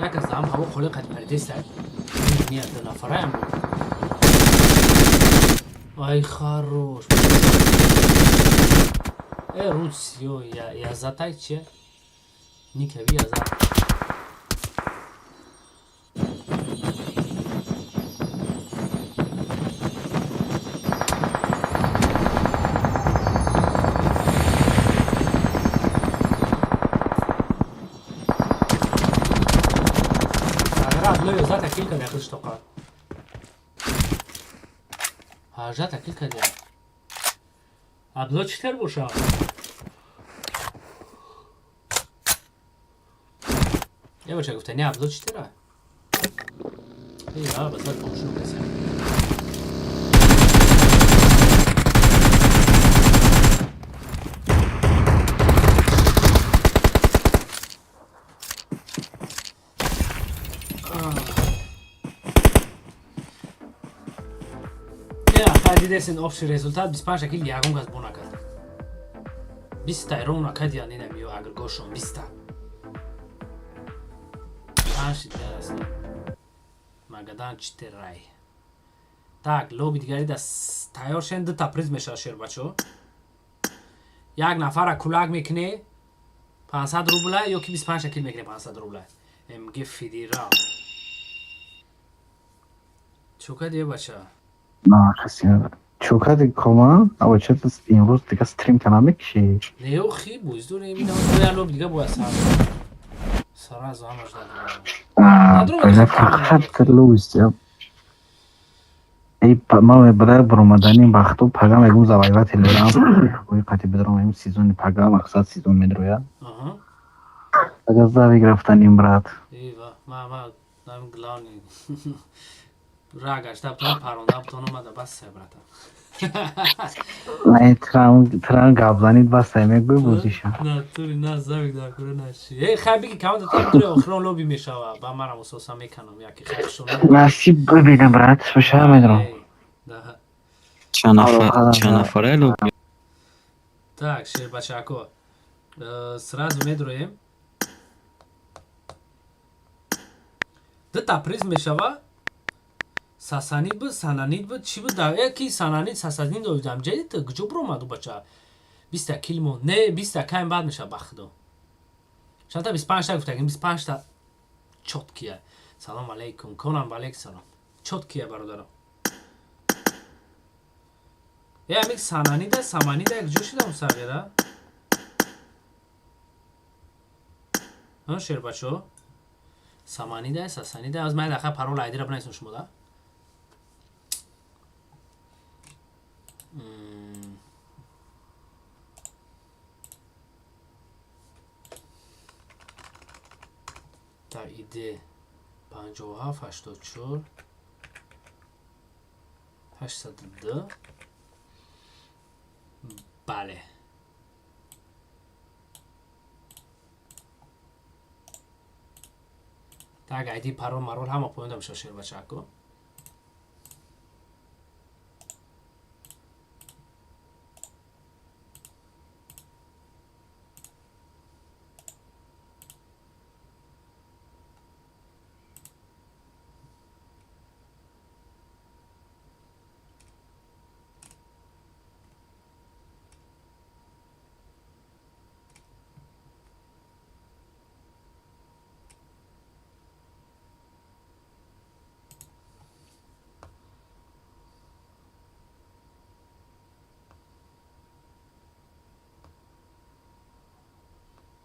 Як аз ҳам ҳаво холӣ қад паридеста. Не, ду нафараям буд. Ай, хорош. Руцио, я затай че? Никави я за. Агра, зата килка да хиш тоқа. Ҳажата килка да. Абдулло чӣ тер боша? Е бача гуфта, не Абдулло чӣ тера? Эй, а, басар помшун каса. Дидесен общий результат 25 кил ягон кас бо накард. 20 та ровно кадия нинам ё агргошон 20 та. 5 дарас. Магадан 4 рай. Так, лоби дигари да тайёр шен ду та приз мешава шербачо. Як нафара кулак мекне 500 рубла ё ки 25 кил мекне 500 рубла. МГ Федерал. Чо кадия бача? На, хасина. Чо кади кома? Ава чета имрӯз дига стрим ка намекиши? Не, охи, буздур имина боя лоб дига боя сар. Сара замаш дадам. Фақат лӯз. Эй, ман барои баромадани вақту пага мегум завоевать лерам. Ой, қати бидаром им сезони пага мақсад сезон медроя. Ага зави графтаним брат. Ива, ма нам главный. Ра гашта бутон паронда бутон омада бас сай братан. Не, трам гап занид бас сай мегӯй бозиша. На тури на завик дар кура на чи. Эй, хай биги камада та тури охирон лоби мешава. Ба марам асоса меканам яки хай шуна. Насиб бибинам брат, баша медром. Чанд нафаре лоби? Так, шербачако. Сразу медроем. Дута приз мешава. Сасанид буд, сананид буд, чӣ буд? Ки сананид, сасанид овидам. Ҷадид куҷо буромад ӯ бача? 20 килмо. Не, 20 кайм баъд мешава ба худо. Чандта 25 та гуфтагим, 25 та чоткия. Салом алейкум. Конам алейк салом. Чоткия бародарам. Е, амик сананида, саманида куҷо шидам сағира? Ҳа, шербачо? Саманида, сасанида. Аз ман даха парол айдира бинависам шумо да? Так, иде 57 84 802. Бале. Так, айди парол марол ҳама поён мешава шербачако.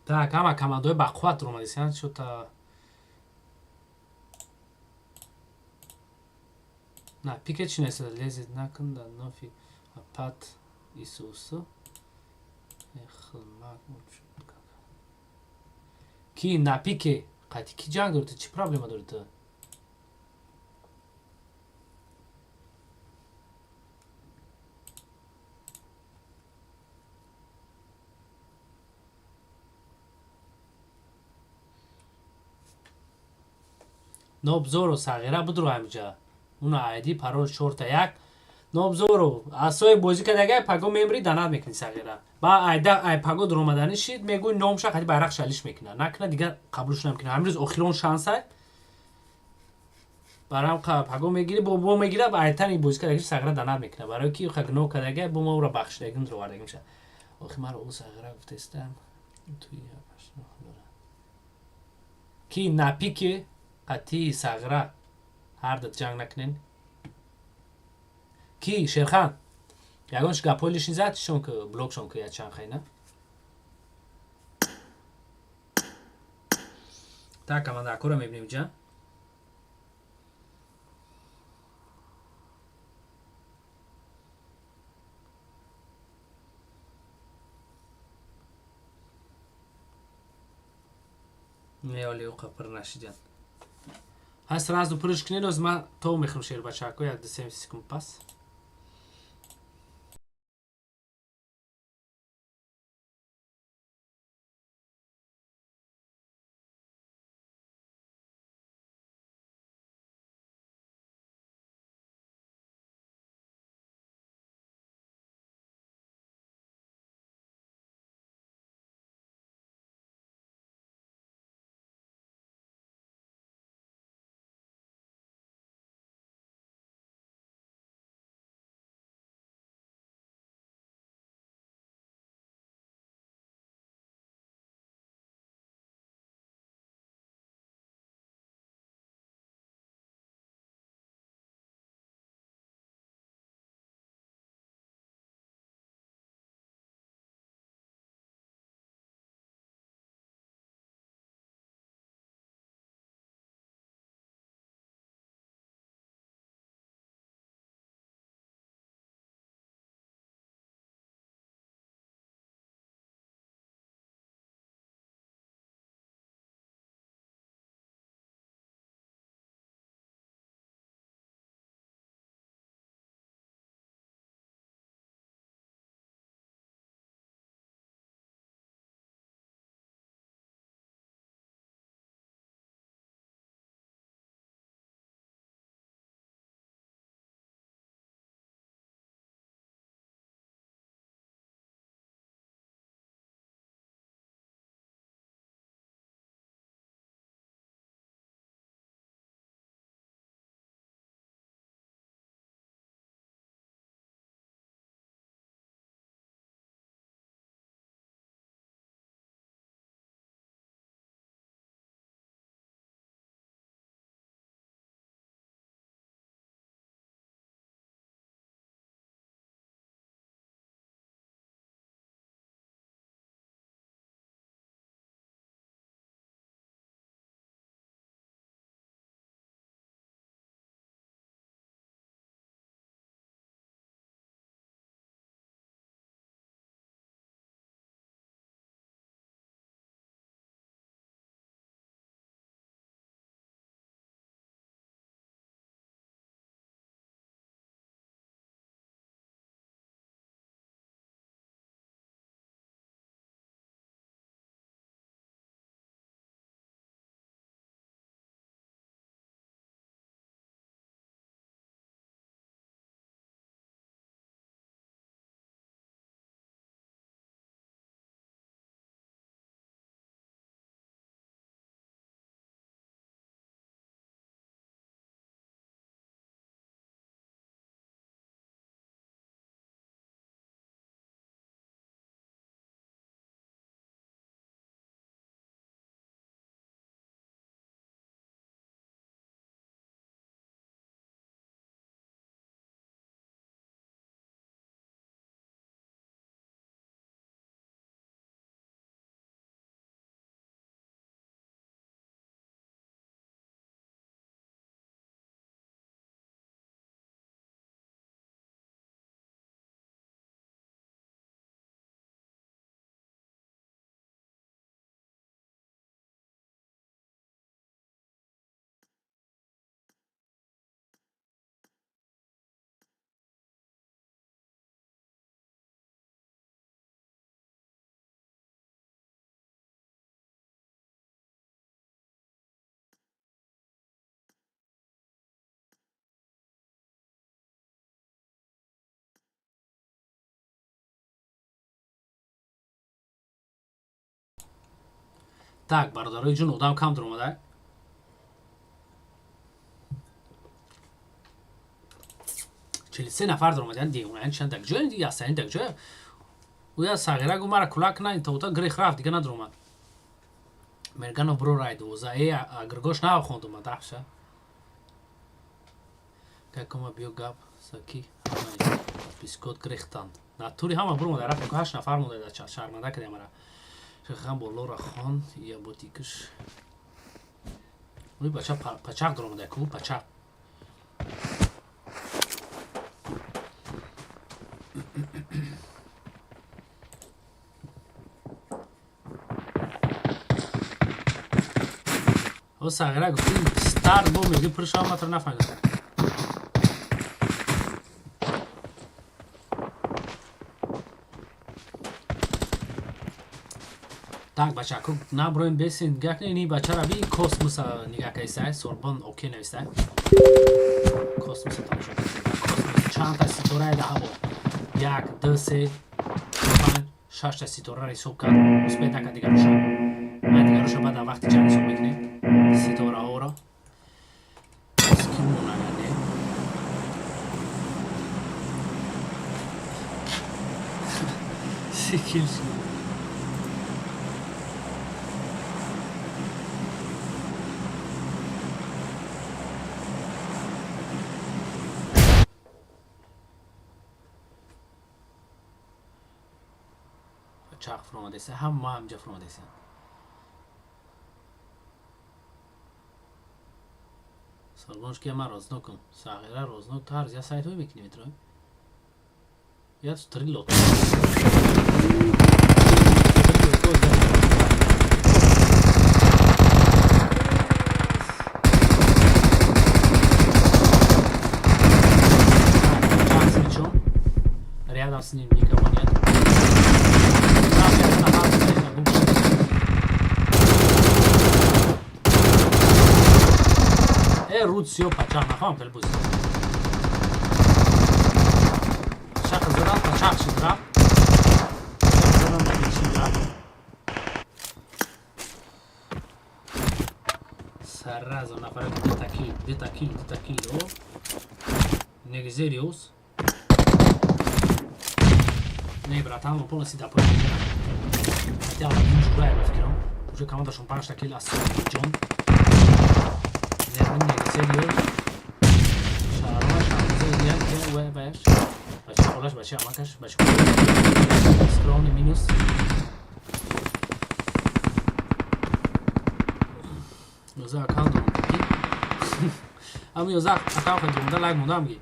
Так, ҳама командаҳои бақувват омадисиянд, чота на пике чи неста лезет накун да нофи апат исусу ки на пике қати ки ҷанг доред, чӣ проблема доред? Нобзоро сағира будро ҳамиҷа. Уна айди парол 4-1. Нобзоро асои бозӣ кардагай паго мемри данат мекунӣ сағира. Ба айда ай паго дуромадани шид мегӯй номша қади байрақ шалиш мекуна. Накуна дигар қабулш намекуна. Ҳамин рӯз охирон шансай. Барам паго мегири бо мегира ба айтани бозӣ кардагиш сағира данат мекуна. Барои ки гуноҳ кардагай бо ма ӯро бахшидагим дуровардагим ша. Охи маро ӯ сағира гуфтестам. Туи ки напике қатъи сағира ҳар дат ҷанг накунен. Ки Шерхан ягон гапҳои лишний зад шон ки блокшон ки ячанд хайна. Так, команда акора мебинем ҷа. Не, оли уқа пир нашидян. Ҳаст сразу пирш кунед, оз ман то мехӯрам шербачако як ду секунд пас. Так, бародарои ҷун, одам кам дуромада. 43 нафар дуромада, девона чанд так ҷоя дига астани так ҷоя. Уя сағира гу мара кулак на интоута грех рафт, дига надуромад. Мерганов бро рай 12. Э, гиргош нав хондума дахша. Какома биё гап саки бискот грехтанд. Натури ҳама буромада рафт, ҳашт нафар монда дар чат, шарманда кардем мара. Шехан болора хон я ботикш. Уй бача пачақ дуромада ку пачақ. О сағира гуфтим старт бо меги пурша матр нафаҳмидам. Так, бачаку наброем бесин нигаҳ кунед, ини бачара би космоса нигаҳ кардисай, сорбон окей навистай. Космоса тамошо кардисай. Космос чандта ситорае дар ҳаво. Як, ду, се, панҷ, шашта ситораро ҳисоб кард. Успед накард дигароша. Ман дигароша баъд дар вақти ҷанг ҳисоб мекунем. Ситораҳоро. Скимонагане. Сикил шуд. Чақ фуромадеса, ҳама ҳамҷа фуромадеса. Сорбонш ки ман рознокум. Сағира рознок тарз я сайтҳое мекунӣ метро. Я три лот. Чақ с мячом. Рядом с ним никого нет. Руцио пачақ нахоҳам хеле бозӣ. Пачақ задам, пачақ шид рафт. Задам, шид рафт. Сразу нафаре дета кил, дета кил, дета кил. О. Негзериус. Не, братан, он полностью да понял. Хотя он журае ба фикрам. Уже командашон панҷта кил аз ҷон. Негзериус. Шарома шарома як ва баш. Бача холаш, бача амакаш, бача скромный минус. Ёза аккаунт дорам. Ами ёза аккаунт дорам, лайк мондам ги.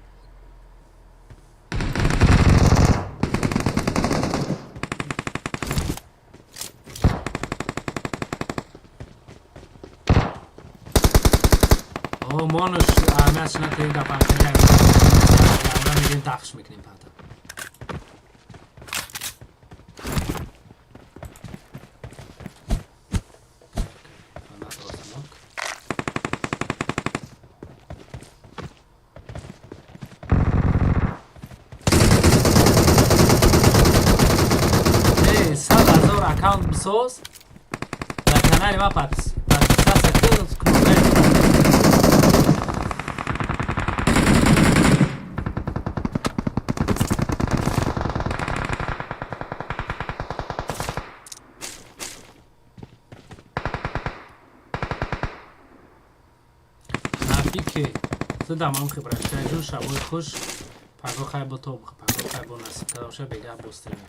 О, монош аҳамиятш натаи гапам мегирем, дафш мекунем пата. Эй, 100 000 аккаунт бисоз дар канали ма подписаться кнопкаи. Нафике задам хибрашаҷун, шабои хуш, паго хай бо то, паго хай бо насиб кадамша бегаҳ бо стрим.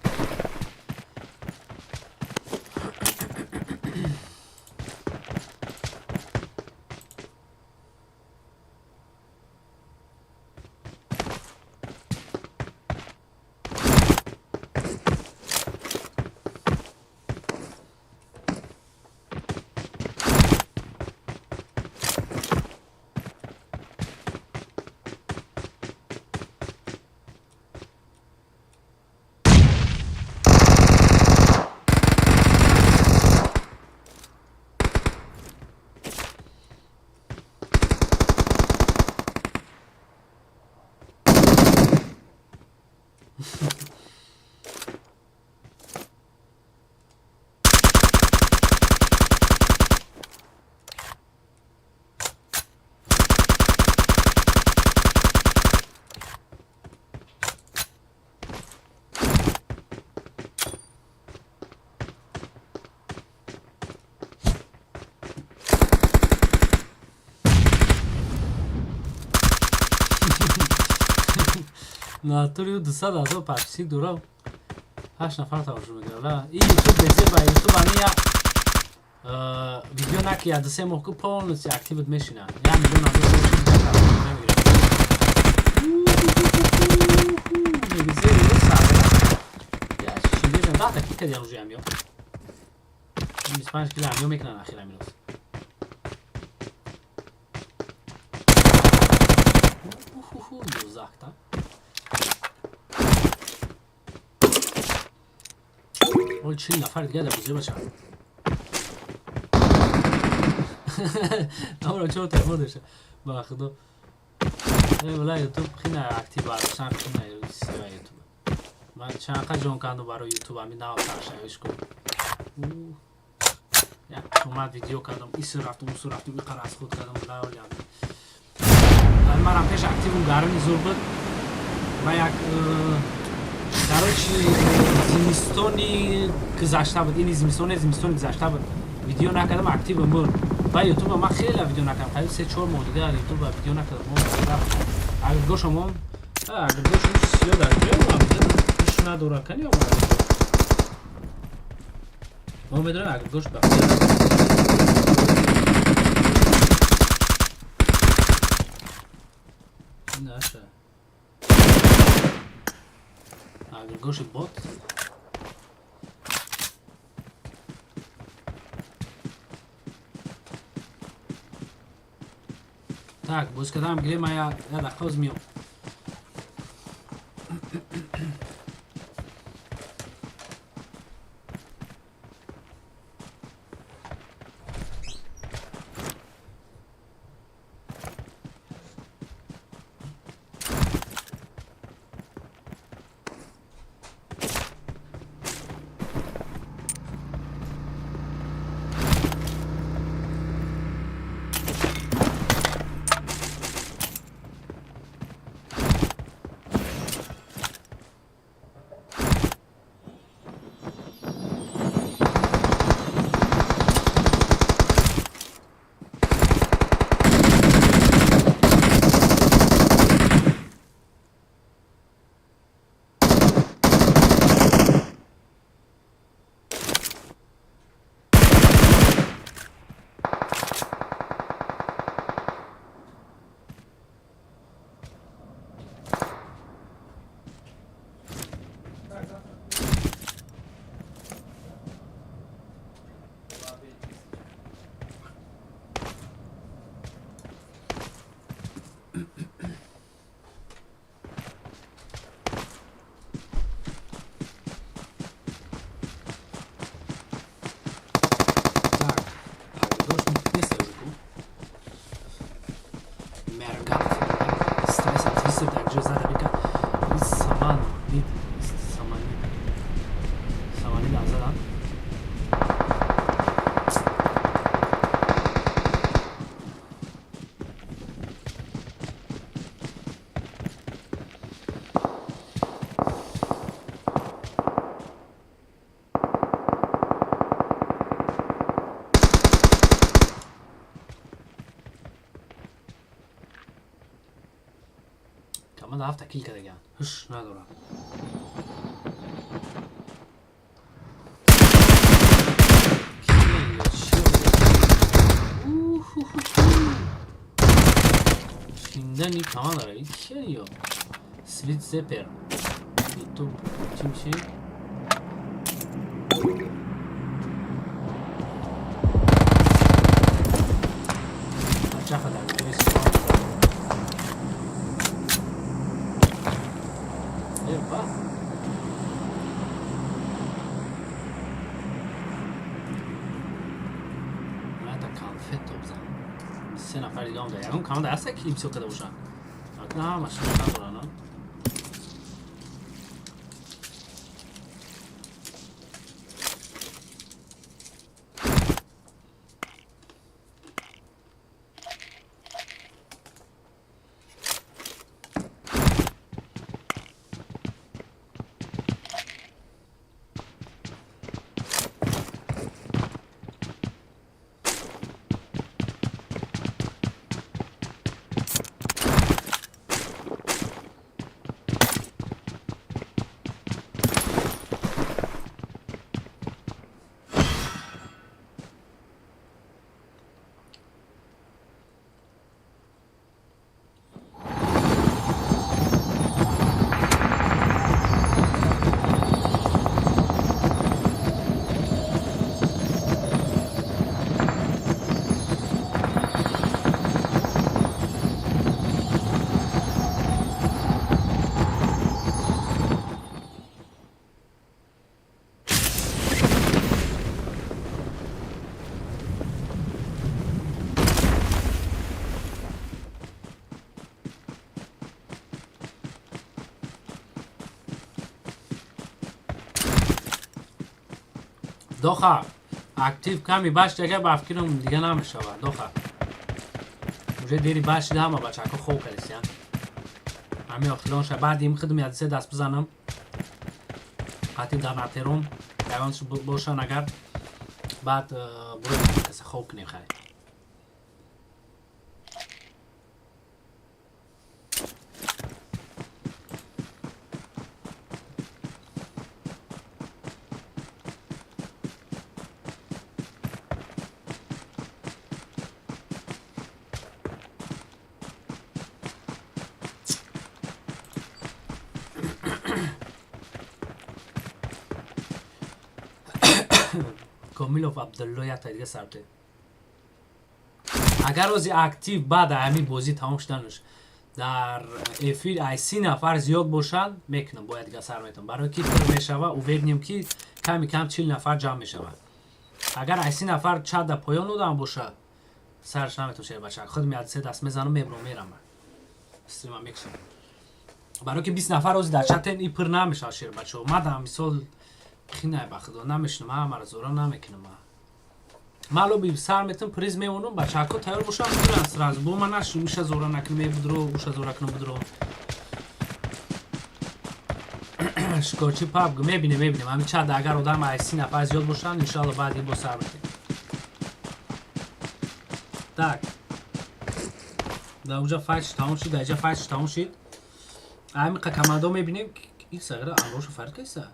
Натури 200 000 подписчик дора, ҳашт нафар тамошо мекунад. И ютуб безеба, ютуб ами я видео наки я 2-3 моҳ ку полностью активат мешина. 1 миллион намегирад. 10 та кил кардиам уже амиё. 25 кило амиё мекунанд ахир амирӯз. 19 та. Ол 40 нафар дига дар бозӣ бача. Амро чор телефон дошта. Ба худо. Э, вала ютуб хина актив бароштан хина система ютуб. Ман чанд ҷон кандум барои ютуб, ами нав саршавиш кун. Як омад видео кардам, ису рафтум, усу рафтум, иқара аз худ кардам, лаолям. Манам пеш активум гарми зур буд. Ма як, короче, зимистони гузашта буд, ини зимистон не, зимистони гузашта буд. Видео накардам, активам буд. Ба ютуба ман хеле видео накардам, қариб 3-4 моҳ дига ютуба видео накардам. Агар гошамон, агар гошам сиё дар ҷо иш надора, кани омада. Мо медонем агар гош ба наша. Агар гоши бот. Так, боз кардам гирем, я дақиқа оз миём. Так, дождь нест ку. Мергат. Стресс от дар ҷо зада бика. Саман нид самани. Самани дар задан. Команда ҳафта кил кардаган. Ҳуш надорам. Шиндани командара кия? Свит Зепер. Ютуб чимши. Чаха дар Epa. Мата конфет обзан. Се нафар дига омда. Ягон команда ҳаста ки имсо карда бошанд. На, ҳамаш надоранд. Доха актив ками баш дига ба фикрам дига намешавад. Доха уже дери баш шида, ҳама бачаҳо хоб кардисиян. Ҳами охирон ша баъди им хидм ядисе даст бизанам. Қатъи дар натером ягон бошан, агар баъд буроем, каса хоб кунем. Хай, Комилов Абдулло якта дига сарте. Агар рози актив баъд ҳамин бозӣ тамом шуданаш дар эфир ай 30 нафар зиёд бошанд, мекунам, бояд дига сар метам, барои ки пур мешава. Уверенем, ки ками кам 40 нафар ҷамъ мешавад. Агар ай 30 нафар чат да поён одам бошад, сарш наметон. Шербачак худ меяд, се даст мезанам, мебурам, мерам, стрима мекушам, барои ки 20 нафар рози дар чатен и пур намешавад. Шербачо, мадам мисол хинай, ба худо намешинам, ҳамаро зора намекунам. Ман лоби сар метам, приз мемонам, бачаҳако тайёр бошам, мегиранд сразу. Бо ман нашин, уша зора накунам, мебудро, уша зора кунам, будро. Шикорчи пабг мебинем, мебинем. Ҳамин чанд агар одам ай 30 нафар зиёд бошанд, иншоалло, баъди бо сар метем. Так, дар уҷа файч тамом шид, дар иҷа файч тамом шид. Ҳамин қа командо мебинем. Ин сағира амроша фарқ кайса.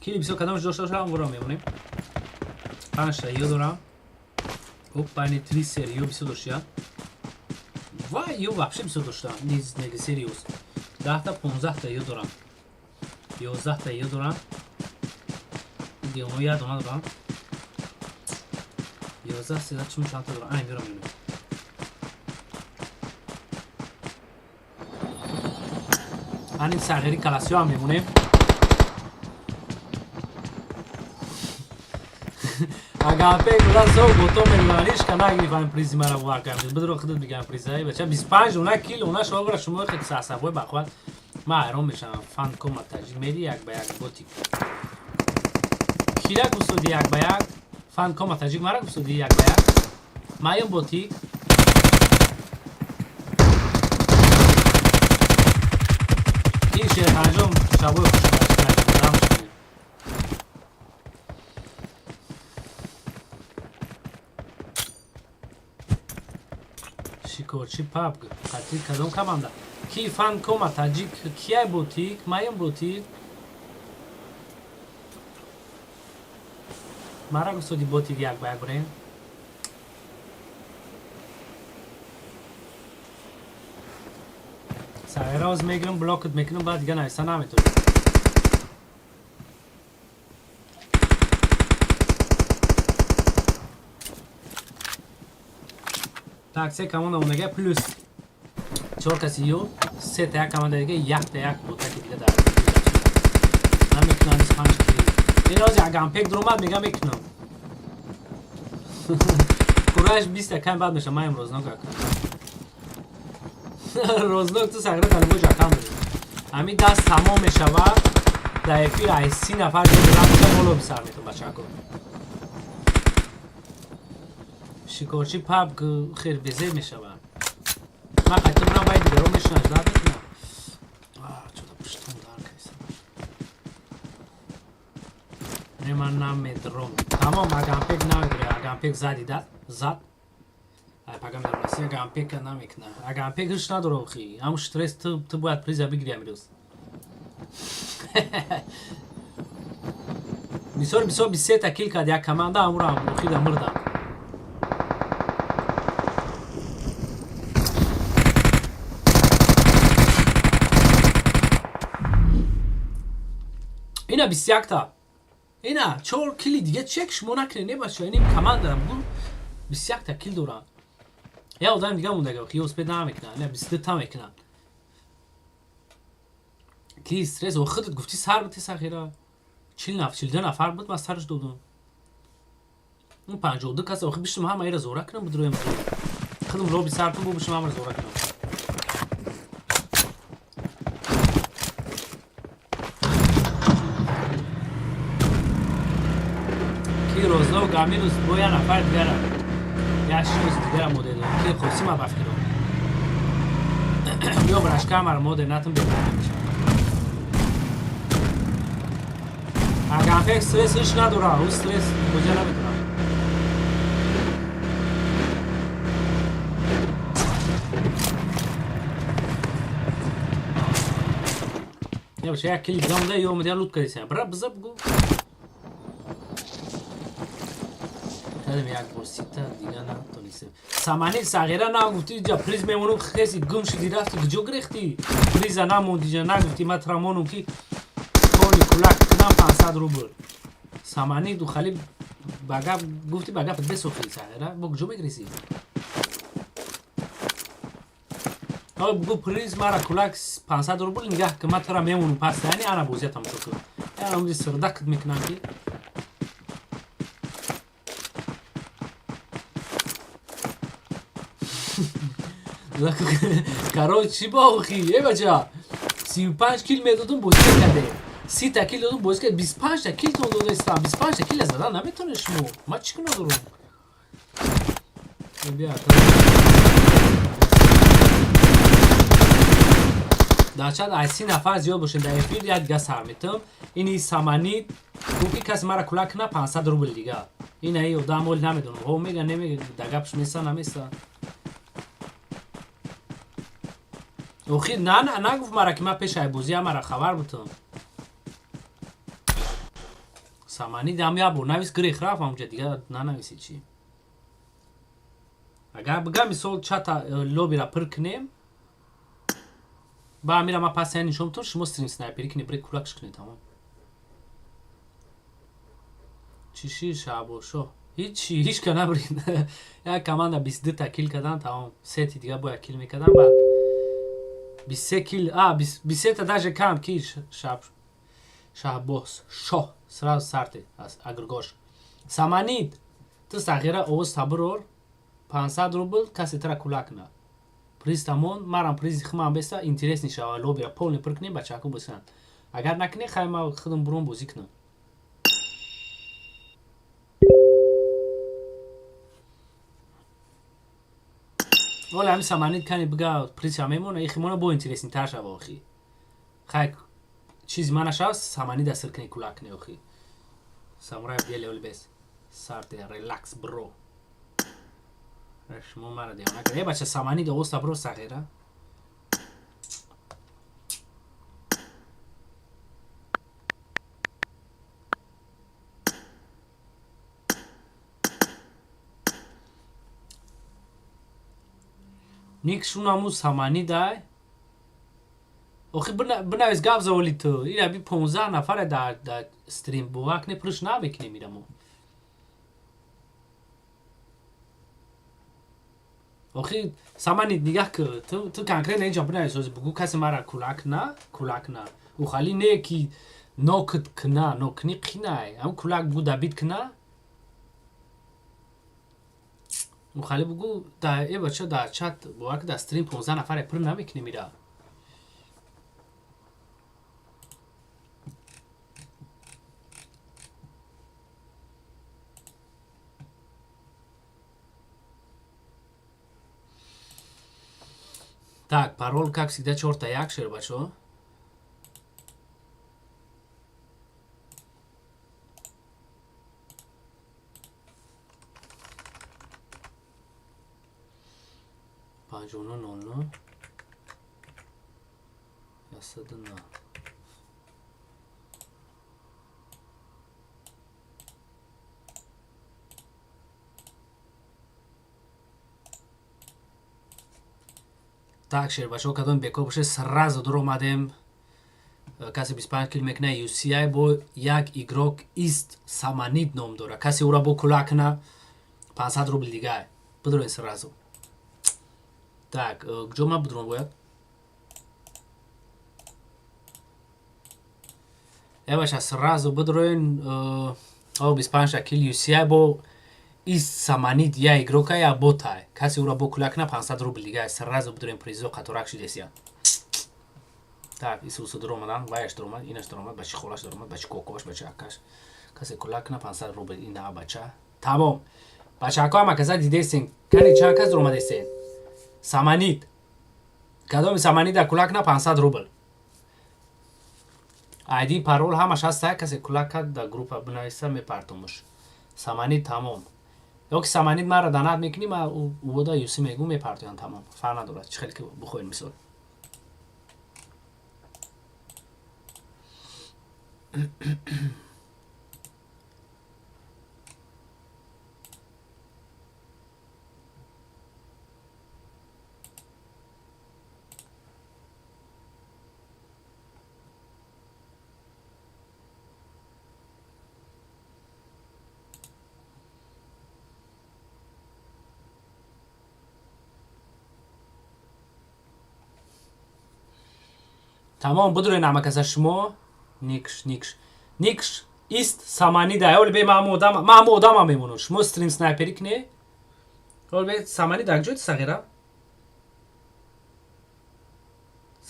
Кили бисёр кадомаш дошта бошам, ҳамонро мемонем. Панҷта ё дорам. Оп, байни три сери ё бисёр доштия. Вай, ё вообще бисёр доштам. Низ неги сериус. 10-та, 15-та ё дорам. 11-та ё дорам. Дионо як дона дорам. 11, 13, чун чандта дорам. Ай, мирам мемонем. Ани сағири каласиё ҳам мемонем. Агар пек будан со бото мемониш ка нагирифам призи мара бовар кардем. Бидро худат бигам призаи бача 25 дона кил она шогра шумо хеле сасабой бахват. Ман ҳайрон мешавам. Фан кома таҷик мери як ба як ботик. Кира гусоди як ба як? Фан кома таҷик мара гусоди як ба як. Маём ботик. Ин шер панҷум шабои хушбахт. Шикорчи пабг қатъи кадом команда? Ки фан кома таҷик кияй ботик? Маём ботик. Мара гусоди ботик як ба як бурем. Сароз мегирам, блокат мекунам, баъд дига нависа наметонам. Так, се команда онага плюс чор каси ё сета як команда дига якта як ботаки дига дар намекунам. 25 кили. Ин рози агампек дуромад, мега мекунам. Кураш 20 кам бад меша. Маем рознок ака. Рознок ту сагра талибо ҷакам дорӣ. Ҳамин даст тамом мешавад, дар эфир ай 30 нафар ҷо боша, боло бисар метон бачако. Шикорчи пабг хел безеб мешавад. Ман қайта бирам, вай дигаро мешинам, ждат мекунам. Чода пуштон дар кайса. Не, ман намедром. Тамом, агампек намегире, агампек зади дад, зад. Ай пага медонам, агампека намекуна. Агампек ҳуш надора охи. Ҳамун стресс ту бояд приза бигири амирӯз. Бисёр бисёр 23-та кил кард як команда, ҳамуро охида мурдам. Ина 21-та. Ина чор кили дига чек шумо накунед, не бача, ин команда бу 21-та кил доранд. Я одам дига мондага, ки успед намекунад, не 22-та мекунад. Ки стресс, о худат гуфти сар бити сахира. 40 нафар, 42 нафар буд, ман сарш додам. Он 52 кас охи бишум ҳама ира зора кунам, бидроем. Худам лоби сар кун, бу бишум ҳама зора кунам. И Розо Гамирус бо я нафар дигара. Я шинос дигара моде дорам. Ки Қосима ба фикрам. Ё брашка мара моде натам бекор мешавад. Агар стрессш надора, ӯ стресс бозия наметавонад. Я як кили дига монда, ё омада лут кардисем. Бра биза бугу. Кадем як бор сита дига натонистем. Самани сағира нагуфти иҷа приз мемонум, хеси гум шуди, рафти, куҷо гирехти? Приза намонди иҷа, нагуфти ма трамонум ки кони кулак кунам 500 рубл. Самани ду хали ба гап гуфти, ба гапат бесохи сағира, бо куҷо мегиреси? Ҳо бугу приз мара кулак 500 рубл нигаҳ ки ма тара мемонум пас, яъне ана бозия тамошо кун. Яъне онҷи сирдакт мекунам ки короче чӣ бохи? Э бача, 35 кил медодум, бозӣ мекардем. 30 та кил додум, бозӣ кард, 25 та килтон додастам, 25 та кил задан наметавонед шумо. Ман чӣ куна дорум? Бия, дар чат ай 30 нафар зиёд бошем дар эфир, як дига сар метам. Ини Саманид гуфт ки касе мара кулак куна 500 рубл дига. Ин аи одам оли намедонам. Ҳо мега, немега, да гапш меса, намеса. Охир на нагуфт мара ки ман пеш ай бозия мара хабар бутам. Саманид ҳам як бор навис, гирех рафт ҳамҷа, дига нанависи чӣ. Агар бига мисол чата лобира пир кунем, ба амира ман пас нишон бутам, шумо стрим снайперӣ кунед, биред кулакш кунед, тамом. Чӣ ши Шаҳбозшоҳ? Ҳичи, ҳичка набиред. Як команда 22 та кил кардан, тамом. Сети дига бояд кил мекардан, баъд 23 кил, а 23 та даже кам кил Шаҳбоз шоҳ сразу сарте аз агргош. Саманид, ту сағира овоз табирор, 500 рубл касе тара кулак на. Приз тамон, марам призи химам беста, интерес нишава, лобира полный пир кунем, бачаҳако бозӣ кунанд. Агар накунем, хай ма худам буром бозӣ кунам. Ола ҳами Саманид кани бига призша мемона, ихи мона бо интереснитар шава охи. Хай чизи ма нашава, Саманида сир кунӣ, кулак кунӣ охи. Самурай деле оли бес. Сарте релакс бро. Шумо мара девона кард. Э бача, Саманид овоз табро сағира. Ник шунаму Саманидай. Охи бинавис гап заволи ту. Ира би 15 нафаре дар стрим бовар кунӣ пурш намекунем ира мо. Охи Саманид нигаҳ ки ту конкретно инҷа бинавис, ҳозир бугӯ касе мара кулак на, кулак на. Ӯ хали не ки нокит кна, нокни қинай. Ҳам кулак бугӯ дабит кна. Ӯ хали бугӯ да э бача дар чат бовар ки дар стрим 15 нафаре пур намекунем ира. Так, парол, как всегда, чорта як шер, бачо. 59 00 109. Так, шербачо, кадом бекор боше, сразу дуромадем. Касе 25 кил мекуна UCI бо як игрок ист Саманид ном дора. Касе ӯра бо кулак куна 500 рубл дига. Бидроен сразу. Так, куҷо ман бидром бояд? Э баша, сразу бидроен о 25 кил UCI бо ист Саманид я игрока я ботай. Касе ӯра бо кулак куна 500 рубл дига. Сразу бидроен, призо қаторак шидесия. Так, исусу дуромадан, ваяш дуромад, инаш дуромад, бачи холаш дуромад, бачи кокош, бачи акаш. Касе кулак кна, 500 рубл. Ина, бача, тамом. Бачаҳако, ҳама каса дидесен. Кани, чанд кас омадесен? Саманид, кадоми саманида кулак на, 500 рубл. Айди, парол ҳамаш ҳаста. Касе кулак кард, дар группа бинависа, мепартумуш. Саманид, тамом. Ё ки саманид маро донат мекунӣ, ма увода юси мегӯ, мепартоям, тамом. Фарқ надорад, чӣ хеле ки бихоҳед. Мисол, тамом, бидурен ҳамакаса шумо. Никш, никш, никш ист саманида. Оли бе, маҳаму одам, маҳаму одама мемонам. Шумо стрим снайперӣ кне. Оли бе, самани дар ҷой ту, сағира?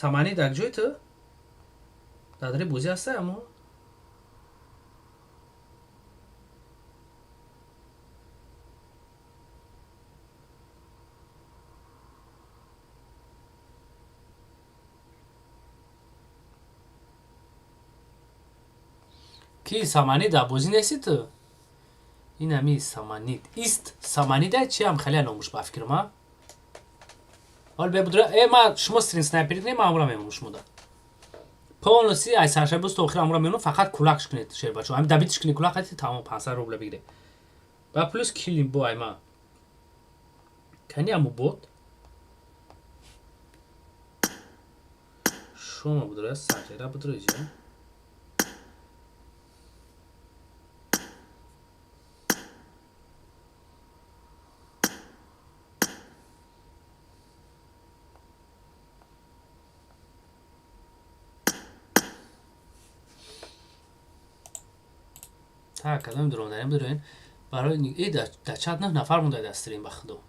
Самани дар ҷой ту, дар бозӣ ҳаста амо? Ки, саманид, дар бозӣ нести ту? Инами саманид ист, саманида чиам хеле номуш ба фикрама. Ҳол бе, будра э, ма шумо стрим снайперӣ не, ма амра мемонам шумода полностью, ай саршабӯз то охир амра мемонам. Фақат кулакш кунед, шербачо, ами добить ш кунед, кулак ҳати, тамом, 500 рубла бигире ба плюс килим бо ай ма. Кани аму бот шумо будра, сағира будра иҷа. Так, кадоми дуромадарем, бидурен барои э, дар чат нӯҳ нафар монда дар стрим. Ба худо,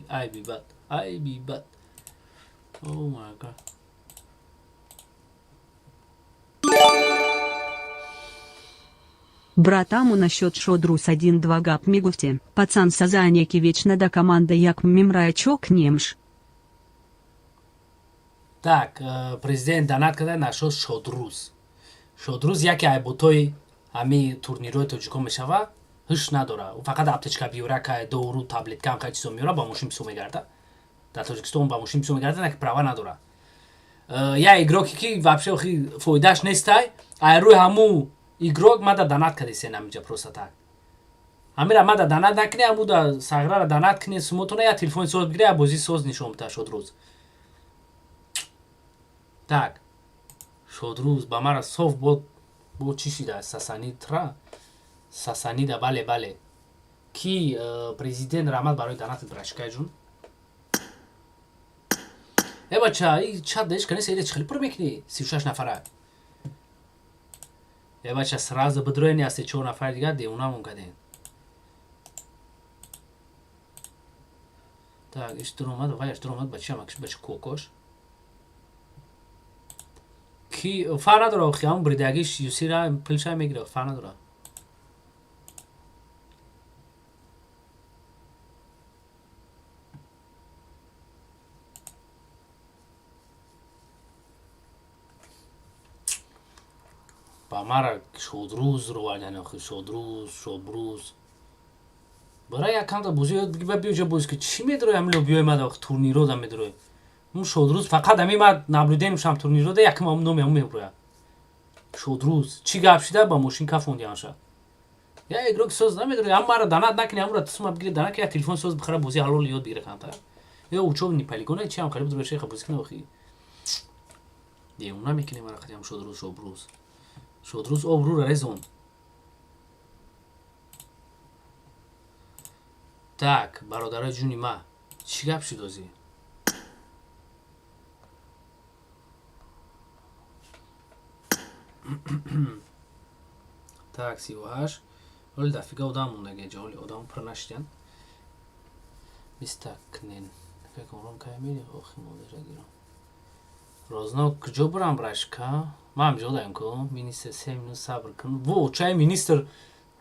айби бад, айби бад. Oh my God. Братаму насчет шодрус 1-2 гап мигуфте. Пацан сазанеки вечно да команда як мимраячок немш. Так, президент донат карда нашуд. Шодрӯз, шодрӯз яке айботои ҳами турнирҳои тоҷикон мешава. Ҳуш надора, фақат аптечка биёра, ка дору, таблетка, ҳам чизо меёра, ба мошин писо мегарда. Дар Тоҷикистон ба мошин писо мегарда, наки права надора. Я игроке ки вообще охи фоидааш нестай, ай рӯи ҳаму игрок мада донат кардесен ҳамиҷа. Просто так ҳамира мада донат накунӣ, ҳамуда сағрара донат кунӣ, сумотона я телефони соз бигирӣ, я бозии соз нишон бита. Шодрӯз, так, шодрӯз ба мара соф бод. Бо чӣ шида? Сасанидра, сасанида, бале, бале. Ки президент, раҳмат барои донатат, брашкай ҷун. Э, бача, и чат деш кани сейде, чӣ хеле пур мекунӣ? 36 нафара. Э, бача, сразу бидроени, ҳасте чор нафари дигар, девонамон кардем. Так, иш дуромад, ваяш дуромад. Бача, макш, бача, кокош ки фарқ надора. Охи, ҳамн бридагиш юсира пилша мегира, фарқ надора. Ба мара шодрӯз ровардан. Охи, шодрӯз, шобрӯз, бара якамда бозӣ ёд бигир, ба биёҷа бозӣ ки. Чӣ медрои ҳамин лобиёи мада? Охи, турнирода медрои ун шодрӯз. Фақат ҳамин ма наблюдение мешавам турнирода, якам ҳам номи ҳамун меброяд. Шодрӯз чӣ гап шида, ба мошин кафонди ҳамша. Я игрок соз намедрои, ҳам мара донат накунӣ, ҳамура тусума бигири, донат ки, я телефон соз бихара, бозӣ ҳалол ёд бигира камтар. Ё учёбный полигона чи ҳам қариб дура шеха бозӣ кунӣ. Охи, девона мекунӣ мара қадям. Шодрӯз, шобрӯз, шодрӯз обрӯра резон. Так, бародарои ҷуни ма, чӣ гап шуд озӣ? Так, 38. Оли дафига одам мондаги ҷо, оли одамо пур нашиданд. Биста кнен ром кай мери. Охи, модера гирам. Розно куҷо бурам, брашка? Ман ҳамҷо даем ку. Министр, 3 минут сабр кун. Во, чай министр,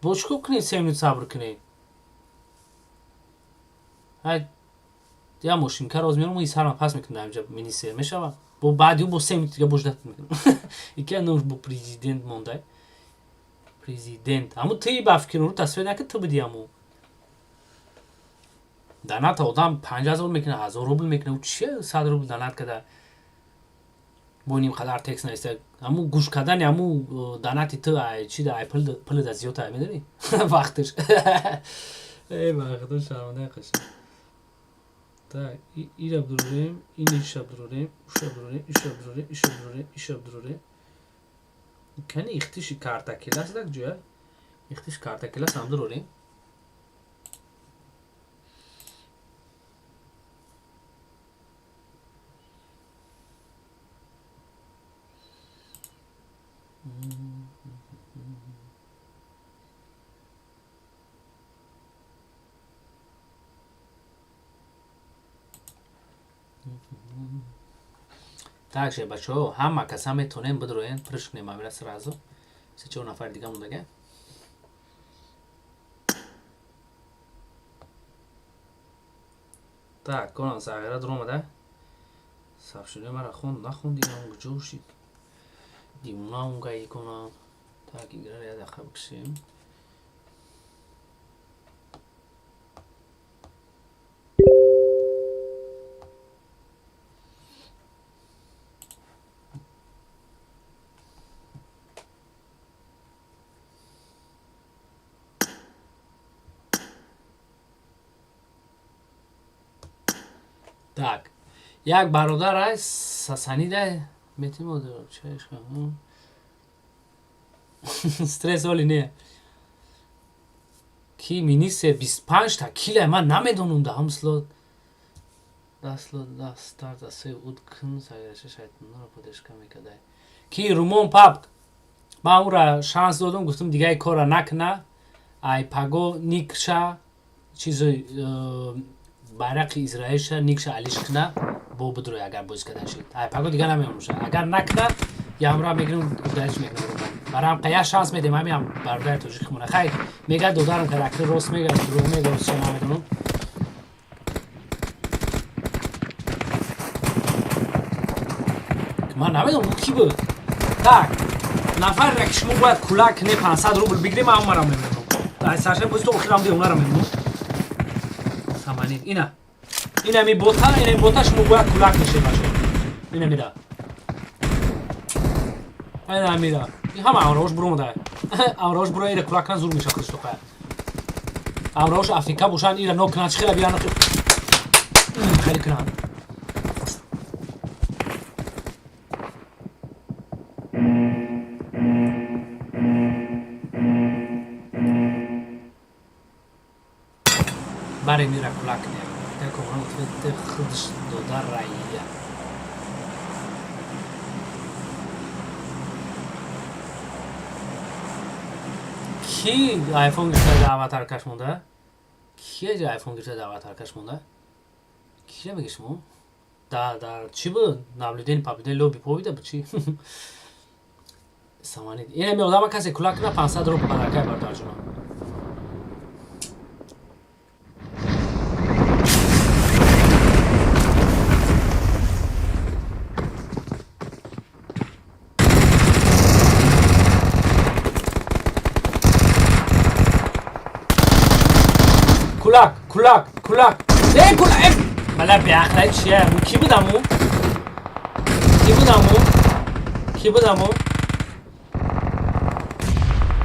бо чӣ кор кунед, 3 минут сабр кунед? Ай, я мошинка роз меёрам, и сарма пас мекунам ҳамҷа, министр мешава. Бо баъди ӯ бо 3 минут дига бо ждать мекунам. Ика номш бо президент мондай. Президент. Ҳаму ти ба фикр ру тасвир накард, ту буди ҳаму. Доната одам 5000 мекунад, 1000 рубл мекунад, ӯ чия 100 рубл донат када? Бо ним қадар текст нависта. Ҳаму гӯш кардани ҳаму донати ту ай чи да ай пули да зиёд ай, медонӣ? Вақташ. Эй, ба худо, шармандаи қашан. Так, ира бдурорем, ин иша бдурорем, уша бдурорем, иша бдурорем, иша бдурорем, иша бдурорем. Кани ихтиши карта келас дак ҷоя? Ихтиш карта келас ҳам дурорем. Так, ше бачаҳо, ҳама каса метонем бидроен, пурш кунем амира сразу. Се чор нафари дига мондага. Так, конам сағира дуромада. Сабшуди мара хонд, нахонд, дигам куҷо шид? Димона унга иконам. Так, играра як дақиқа бикшем. Так, як бародар аст, сасанида метимо. Стресс оли не. Ки министр 25 та килай, ман намедонам да ҳамсло дасло да старт асе уд кун сагираша шайтонро подешка мекардай. Ки румон пап, ман ура шанс додум, гуфтум дигаи корра накуна, ай паго никша чизи байрақи Израилша никша алиш куна, бо бидрои, агар боз кардан шид. Ай паго дига намемонша. Агар накуна, ямра мегирим, удалить мекунам румон. Барам я шанс медем ҳамиам бародари тоҷикимона. Хай, мега додарам каракти рост мега, дурӯғ мега, ростша намедонам. Ман намедонам ки буд. Так, нафаре ки шумо бояд кулак кунед, 500 рубл бигирем, ман омарам мемонам. Ай сарша боз то охирам ди онара мемонам. Саманид ина. Ина ми бота, ина ми бота шумо бояд кулак мешед, бачо. Ина мира. Ина мира. Ҳама амрош буромада. Амрош буро ира кулак кунад, зур меша худш тоқая. Амрош Африка бошанд, ира нок кунанд, хела биён хеле кунанд. Баре мира кулак кунед. Худш дода рая. Ки айфон гирифта дар аватаркаш монда? Ки айфон гирифта дар аватаркаш монда? Кира меги шумо? Дар чӣ буд? Наблюдение, поблюдение, лоби повида буд чӣ? Саманид. Ина ми одама касе кулак куна, 500 рубл подаркай, бародарҷонам. Кулак, кулак, кулак. Эй, кулак, эй! Бала беақлай чия? Ки будаму? Ки будаму? Ки будаму?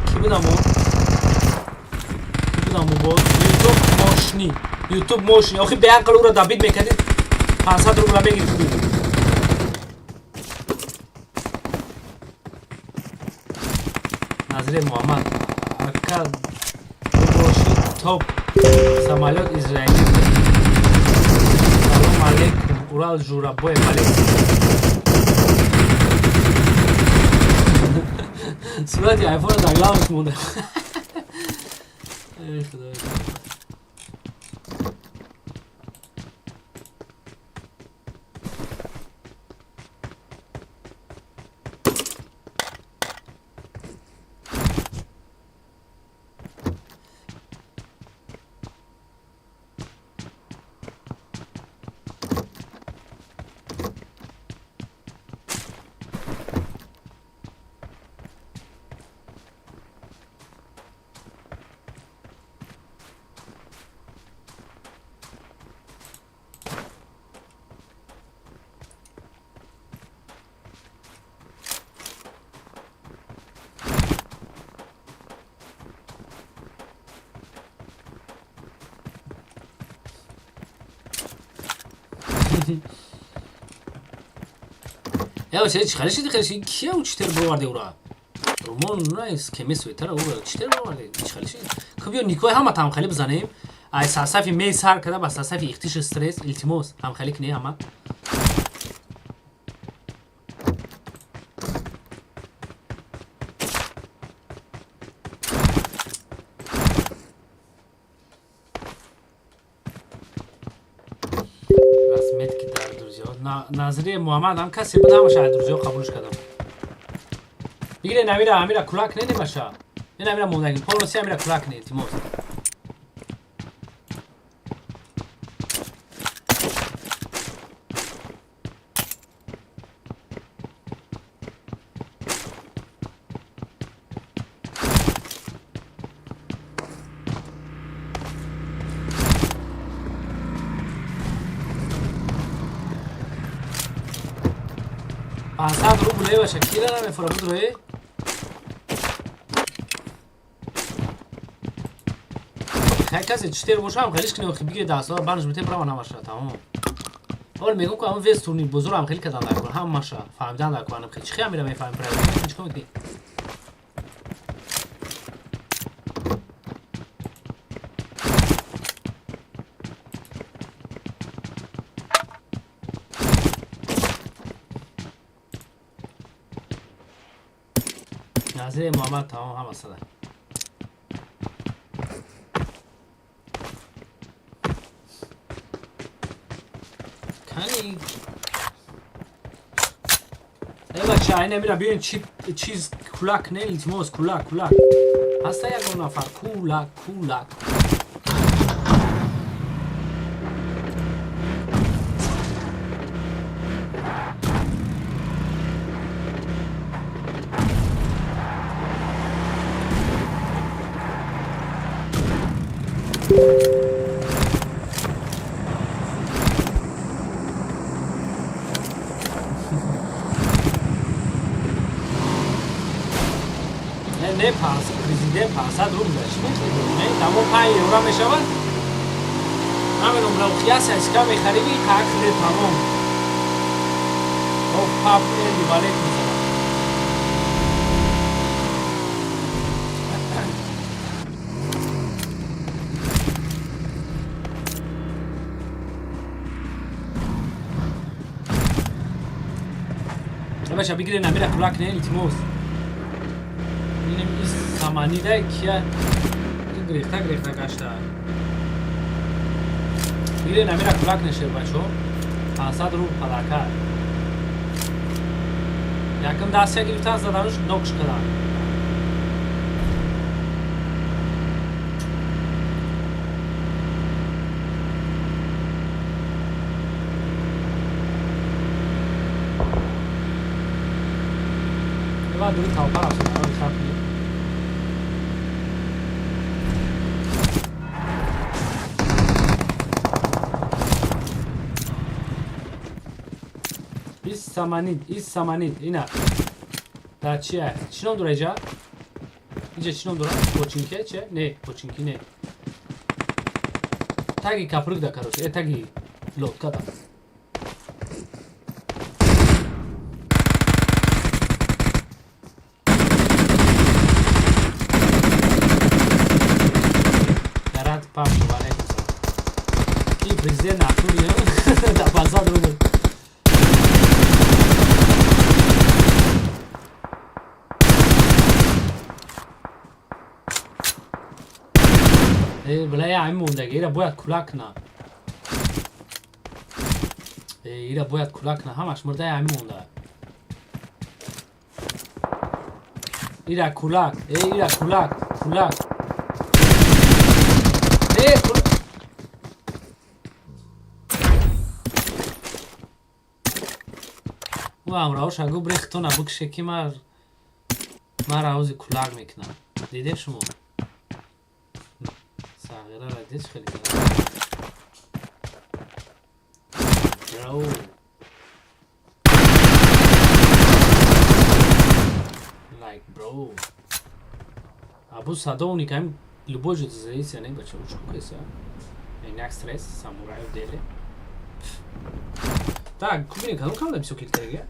Ки будаму? Ки будаму бо? YouTube мошни. YouTube мошни. Охи беақл ура добить мекардид, 500 рубла мегирифтӣ. Назри Муҳаммад. Ака боши топ. Самолет израили. Салом алейкум. Урал Журабоев алейкум. Сурати айфона дар главаш монда. Эй, худоё. Э, бача, чӣ хеле шиди, хеле шиди? Кия ӯ читер боварде ура? Румон найс кемес ветара ура читер боварде? Чӣ хеле шиди? Ку биё никои ҳама там хеле бизанем. Ай сарсафи мей сар када ба сарсафи ихтиш стресс, илтимос, ҳам хеле кунӣ ҳама. Расметки дар друзья. Назри Муҳаммад ҳам касе буд, ҳамаша друзья қабулш кардам. Бигире намира, амира кулак не немаша. Не намира мондаги. Полностью амира кулак не, илтимос. 500 рубл е баша, кира намефура буд рое? Хай касе читер бошам, хелиш кини охи бигире дастҳо банш бите брава намаша тамом. Ҳол мегӯм ку ҳамон вес турнир бозор ҳам хеле кадан дар кор ҳамаша фаҳмидан дар кор хеле чӣ хел мера мефаҳмем правила чӣ кор мекунӣ? Назири Муҳаммад тамом ҳама сада. Кани Эй бача, ай намира биён чи чиз кулак не, илтимос, кулак, кулак. Ҳаста ягон нафар кулак, кулак. Не, не, президент 500 рубл чӣ мехӯрӣ? Не, тамом 5 евро мешавад? Намедонам, равхияс аска мехариди, как хеле тамом. Оф, пап, эди, валек мезанад. Бача, бигире намира кулак не, илтимос. Бинем ис саманида кия гирехта гирехта гашта. Бигире намира кулак нешер бачо. 500 рубл подарка. Якм дастя гирифтан задануш нокш кадан. Ва дури талпа рафтан, хапни. Ис саманид, ис саманид, ина. Да чия? Чӣ ном дора иҷа? Иҷа чӣ ном дора? Починке че? Не, починки не. Таги капрык да, короче, э таги лодка да. Гарант пап, валейкум салом. И президент натури, да 500 рубл. Э, бля, я мондаги, ира бояд кулак кунам. Э, ира бояд кулак кунам, ҳамаш мурда ами монда. Ира кулак, э, ира кулак, кулак. Э, кулак. Ӯ ҳамроҳоша гуфт рехтона бикше ки мара ҳози кулак мекунам. Диде шумо? Сағирара дид хеле Bro. Like bro. Абу садовник ам любой же зависит, не бача учку кеса. Инак стресс, самурай в деле. Так, кубини кадом команда бисёр кил кардаги?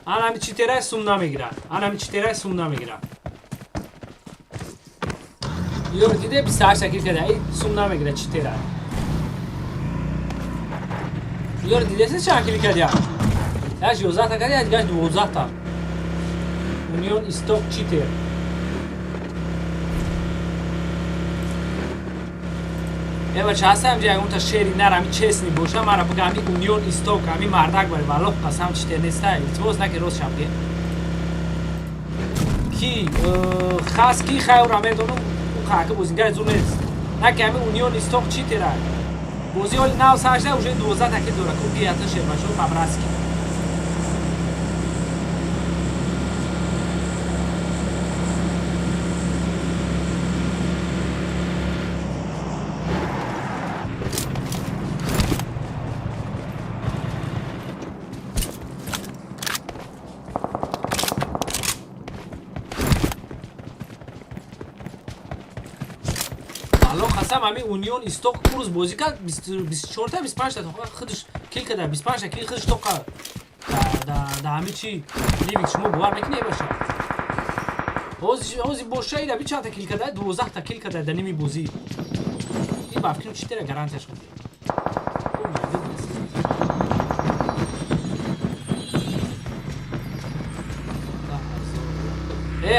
Анами читерай сум намегира. Анами читерай сум намегира. Ёр диде 28 кил карда. Ай сум намегира читерай. Ёр дидеси чанд кил карда? Яш 11 та карда, яш 12 та. Унион Исток читер. Эва часам ҷа ягонта шери нар ами честни боша, мара буга ами Унион Исток, ами мардак бари валлоҳ қасам читер неста. Илтимос наки рост шаб ге. Ки хас ки хайра медонам, ӯ хака бозингари зур нест. Наки ами Унион Исток читера. Бозӣ ҳоли нав сар шуда, уже 12 та кил дора. Ку гията шербачо по-братски. Қасам ами Унион Исток курс бозӣ кард 24 та 25 та худаш кил карда 25 та кил худаш тоқа да ами чи ливик шумо бовар мекунед баша ҳози боша ира би чанд та кил карда 12 та кил карда дар ними бозӣ ин ба фикрам читера гарантияш қадия.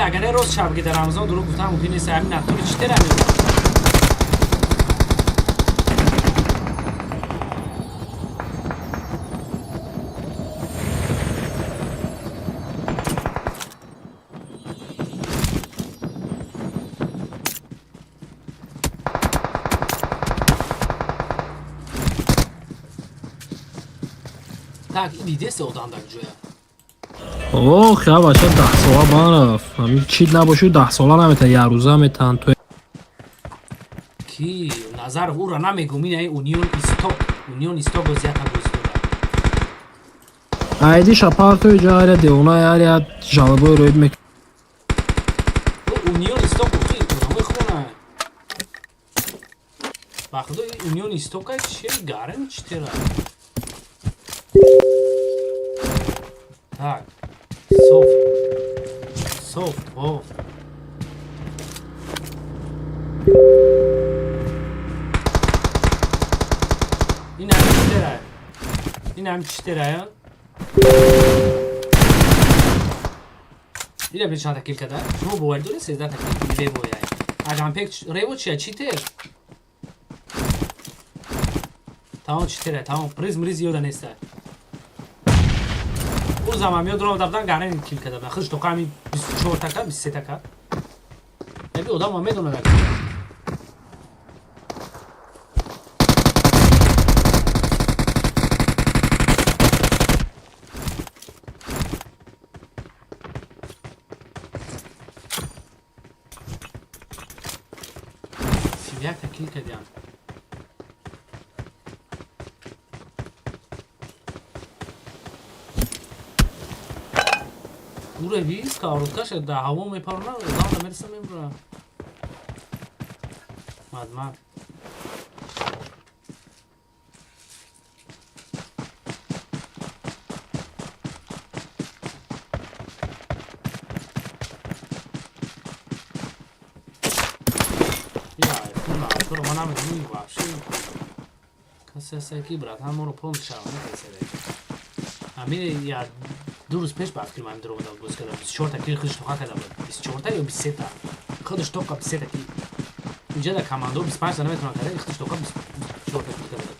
Агар не рост шаб ки дар Рамазон дурӯғ гуфтан мумкин нест ами натури читера мегӯям. Так, дидест одам дар ҷоя. О, хя бача 10 сола бан рафт. Ҳамин чит набоши 10 сола наметан, як рӯза метан. То Ки Назаров ура намегум, ин ай Унион Исток, Унион Исток бозията бозӣ дорад. Айди шапарто ҷо аря девона аря жалобой роид мек. Унион Исток охи одамои хона. Ба худо Унион Исток ай че гарем читера. Так, софт. Софт, о. Ин ҳам читера. Ин ҳам читера. Ира бе чанд та кил карда? Шумо боварӣ доред 13 та кил рево яй. Агампек рево чия читер? Тамом читера, тамом приз мриз ёда неста. Ӯ заман меёд ром дафтан гарен кил карда. Худш тоқа ами 24 та 23 та ка. Эби одам медонад. Якта кил кардиам. Ура виз кавруткаша да ҳаво мепарона, одам да мереса мебура. Мадмад. Туро ман намедонам вообще. Касе ҳаста ки братан моро пол шавона касе. Ами я 2 рӯз пеш ба фикри ман дурӯғ дод боз кардам. 24 та кил худаш тоқа карда буд. 24 та ё 23 та. Худаш тоқа 23 та кил. Инҷа дар командо 25 та наметавонад карда, худаш тоқа 24 та кил карда буд.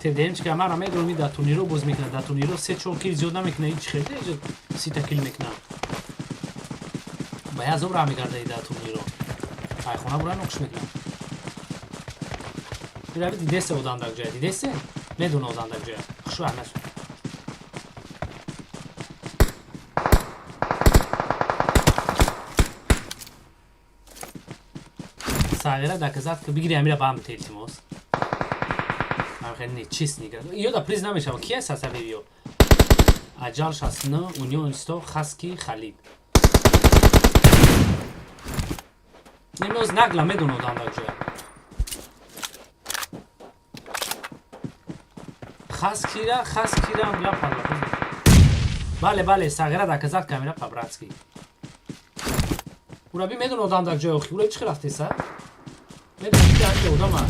ТДМ ки мара медонам дар турниро боз мекунад, дар турниро 3-4 кил зиёд намекунад, ҳеҷ хеле иҷо 30 та кил мекунад. Ба як зоб раҳ мегарда дар турниро. Айхона бура ноқш мекунад. Бирави дидесе одам дар ҷоя, дидесе? Медона одам дар ҷоя. Хушу аҳмад. Сағира доказать ки бигири амира ба ҳам илтимос. Ман хеле нечестный игра. Ё да приз намешава. Ки аст асаби ё? Аҷал 69, Унион Исток, Хаски, Халид. Немоз нагла медон одам дар ҷоя. Хаскира, Хаскира, бля падла. Бале, бале, сағира доказать камера по-братски. Ураби медон одам дар ҷоя охи. Ураби чӣ рафтеса? Медон ки ҳамин одама.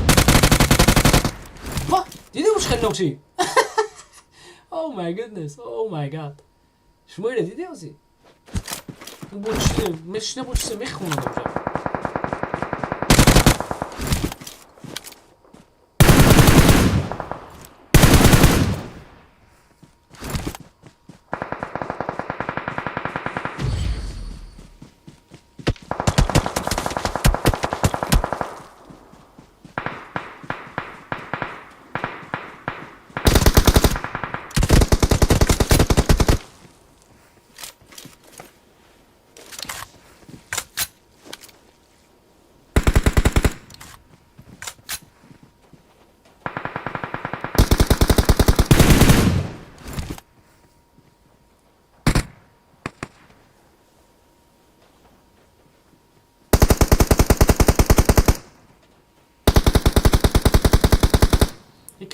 Ва, диди уш хеле нокши. Oh my goodness, oh my god. Шумо ире диди ози? Бо чи мешина, бо чизе мехонад онҷа.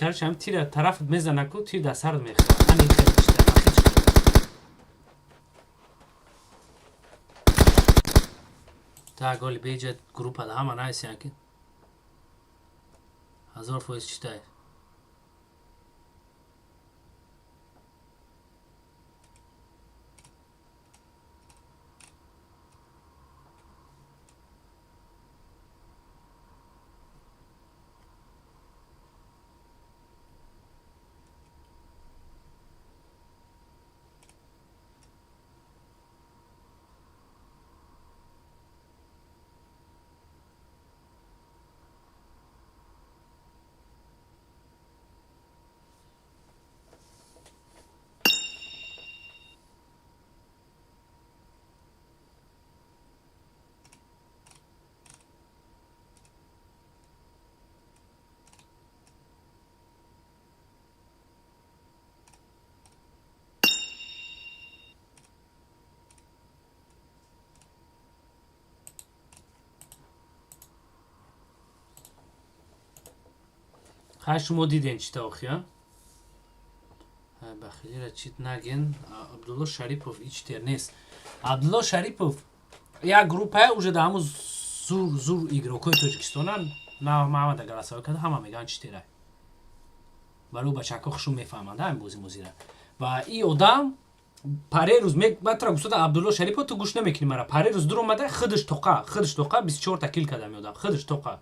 Короче, ҳам тира тараф мезанаку, тир дар сарат мехӯрад. Ани хеле чита, ахи чита. Так, оли беҷа группа да ҳама наисян ки 1000% читай. Хай, шумо диден чита охи, а? Бахилира чит наген. Абдулло Шарипов ичтер нест. Абдулло Шарипов як группа уже да ҳаму зур зур игрокои Тоҷикистонан на маҳамада голосовой карда, ҳама мегӯянд читера. Барои бачаҳо хушум мефаҳманд ҳамин бози мозира. Ва и одам паре рӯз ман тура гуфтодам, Абдулло Шарипов, ту гӯш намекунӣ мара. Паре рӯз дур омада, худаш тоқа, худаш тоқа 24 та кил карда меодам, худаш тоқа.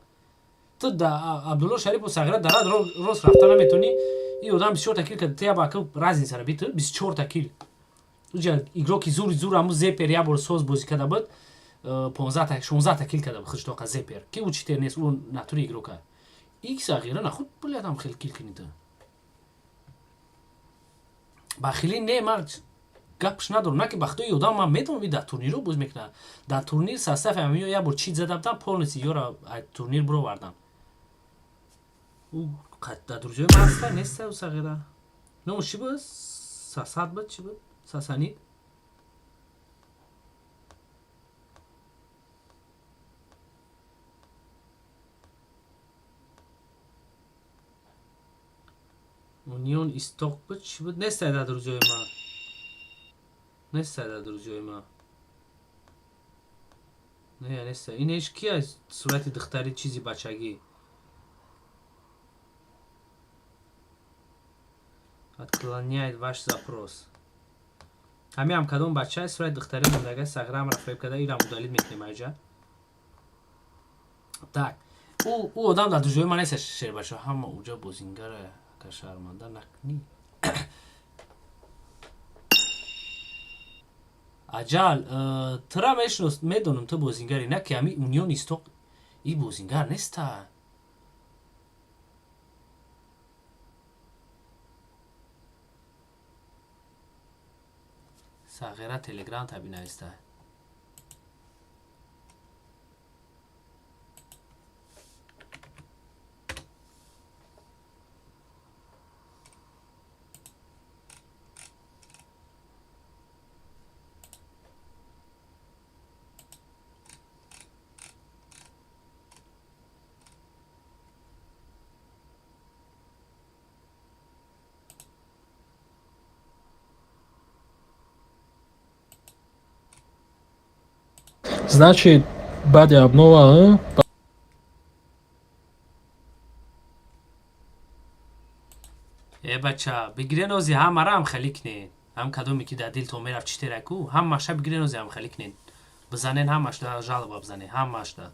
Ту да Абдулло Шарипов сағира дарад рост рафта наметонӣ. И одам 24 та кил карда, ту я ба разницара би ту 24 та кил. Уҷа игроки зури зур ҳаму Зепер як бор соз бозӣ карда буд, 15 та 16 та кил карда буд худаш тоқа Зепер. Ки ӯ читер нест, ӯ натури игрока. Ик сағира нахуд блядам хел кил кунӣ ту. Бахилӣ не, ман гапш надорам, на ки бахтои одам ман медонам, и дар турниро боз мекунад. Дар турнир состави ҳамиё як бор чит зада будам, полностью ёра аз турнир бировардам. Ӯ дар друзьяи ман ҳаста, неста ӯ сағира. Номаш чӣ буд? Сасад буд, чӣ буд? Сасанид? Унион Исток буд, чӣ буд? Неста дар друзьяи ман. Неста дар друзьяи ман. Не, неста. Ин ҳеч ки аст? Сурати духтари чизи бачагӣ. Отклоняет ваш запрос. Ҳамин ҳам кадом бача сурати духтари мондага сағираам рафоиб карда, ирам удалить мекунем айҷа. Так, ӯ одам дар друзьяи ман нест, шербача, ҳама уҷа бозингара ка шарманда накунӣ. Аҷал, тура мешинос, медонам ту бозингари, на ки ҳами Унион Исток и бозингар неста. Сағира Телеграм таби нависта. Значит, баъди обнова, а? Э бача, бигирен ози ҳамара ҳам хелӣ кунед. Ҳам кадоме ки дар дилтон мерафт читераку, ҳамаша бигирен ози ҳам хелӣ кунед. Бизанен ҳамашда жалоба бизанен, ҳамашда.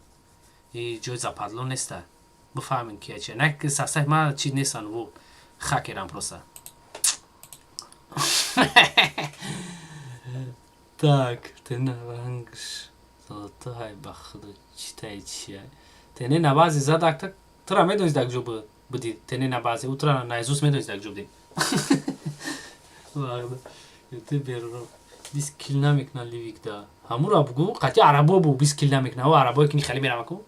И ҷои западло неста. Бифаҳмем ки чия. На ки сасай ма чи нестан во хакерам просто. Так, тена рангш золотой ба худо читай чия. Тене набази задакта тура медонӣ дар куҷо будӣ тене набази утра наизус медонӣ дар куҷо будӣ. Ты беруро 20 кил намекуна ливикда. Ҳамура бугу қати арабо бу 20 кил намекуна. О арабое ки хеле мераваку.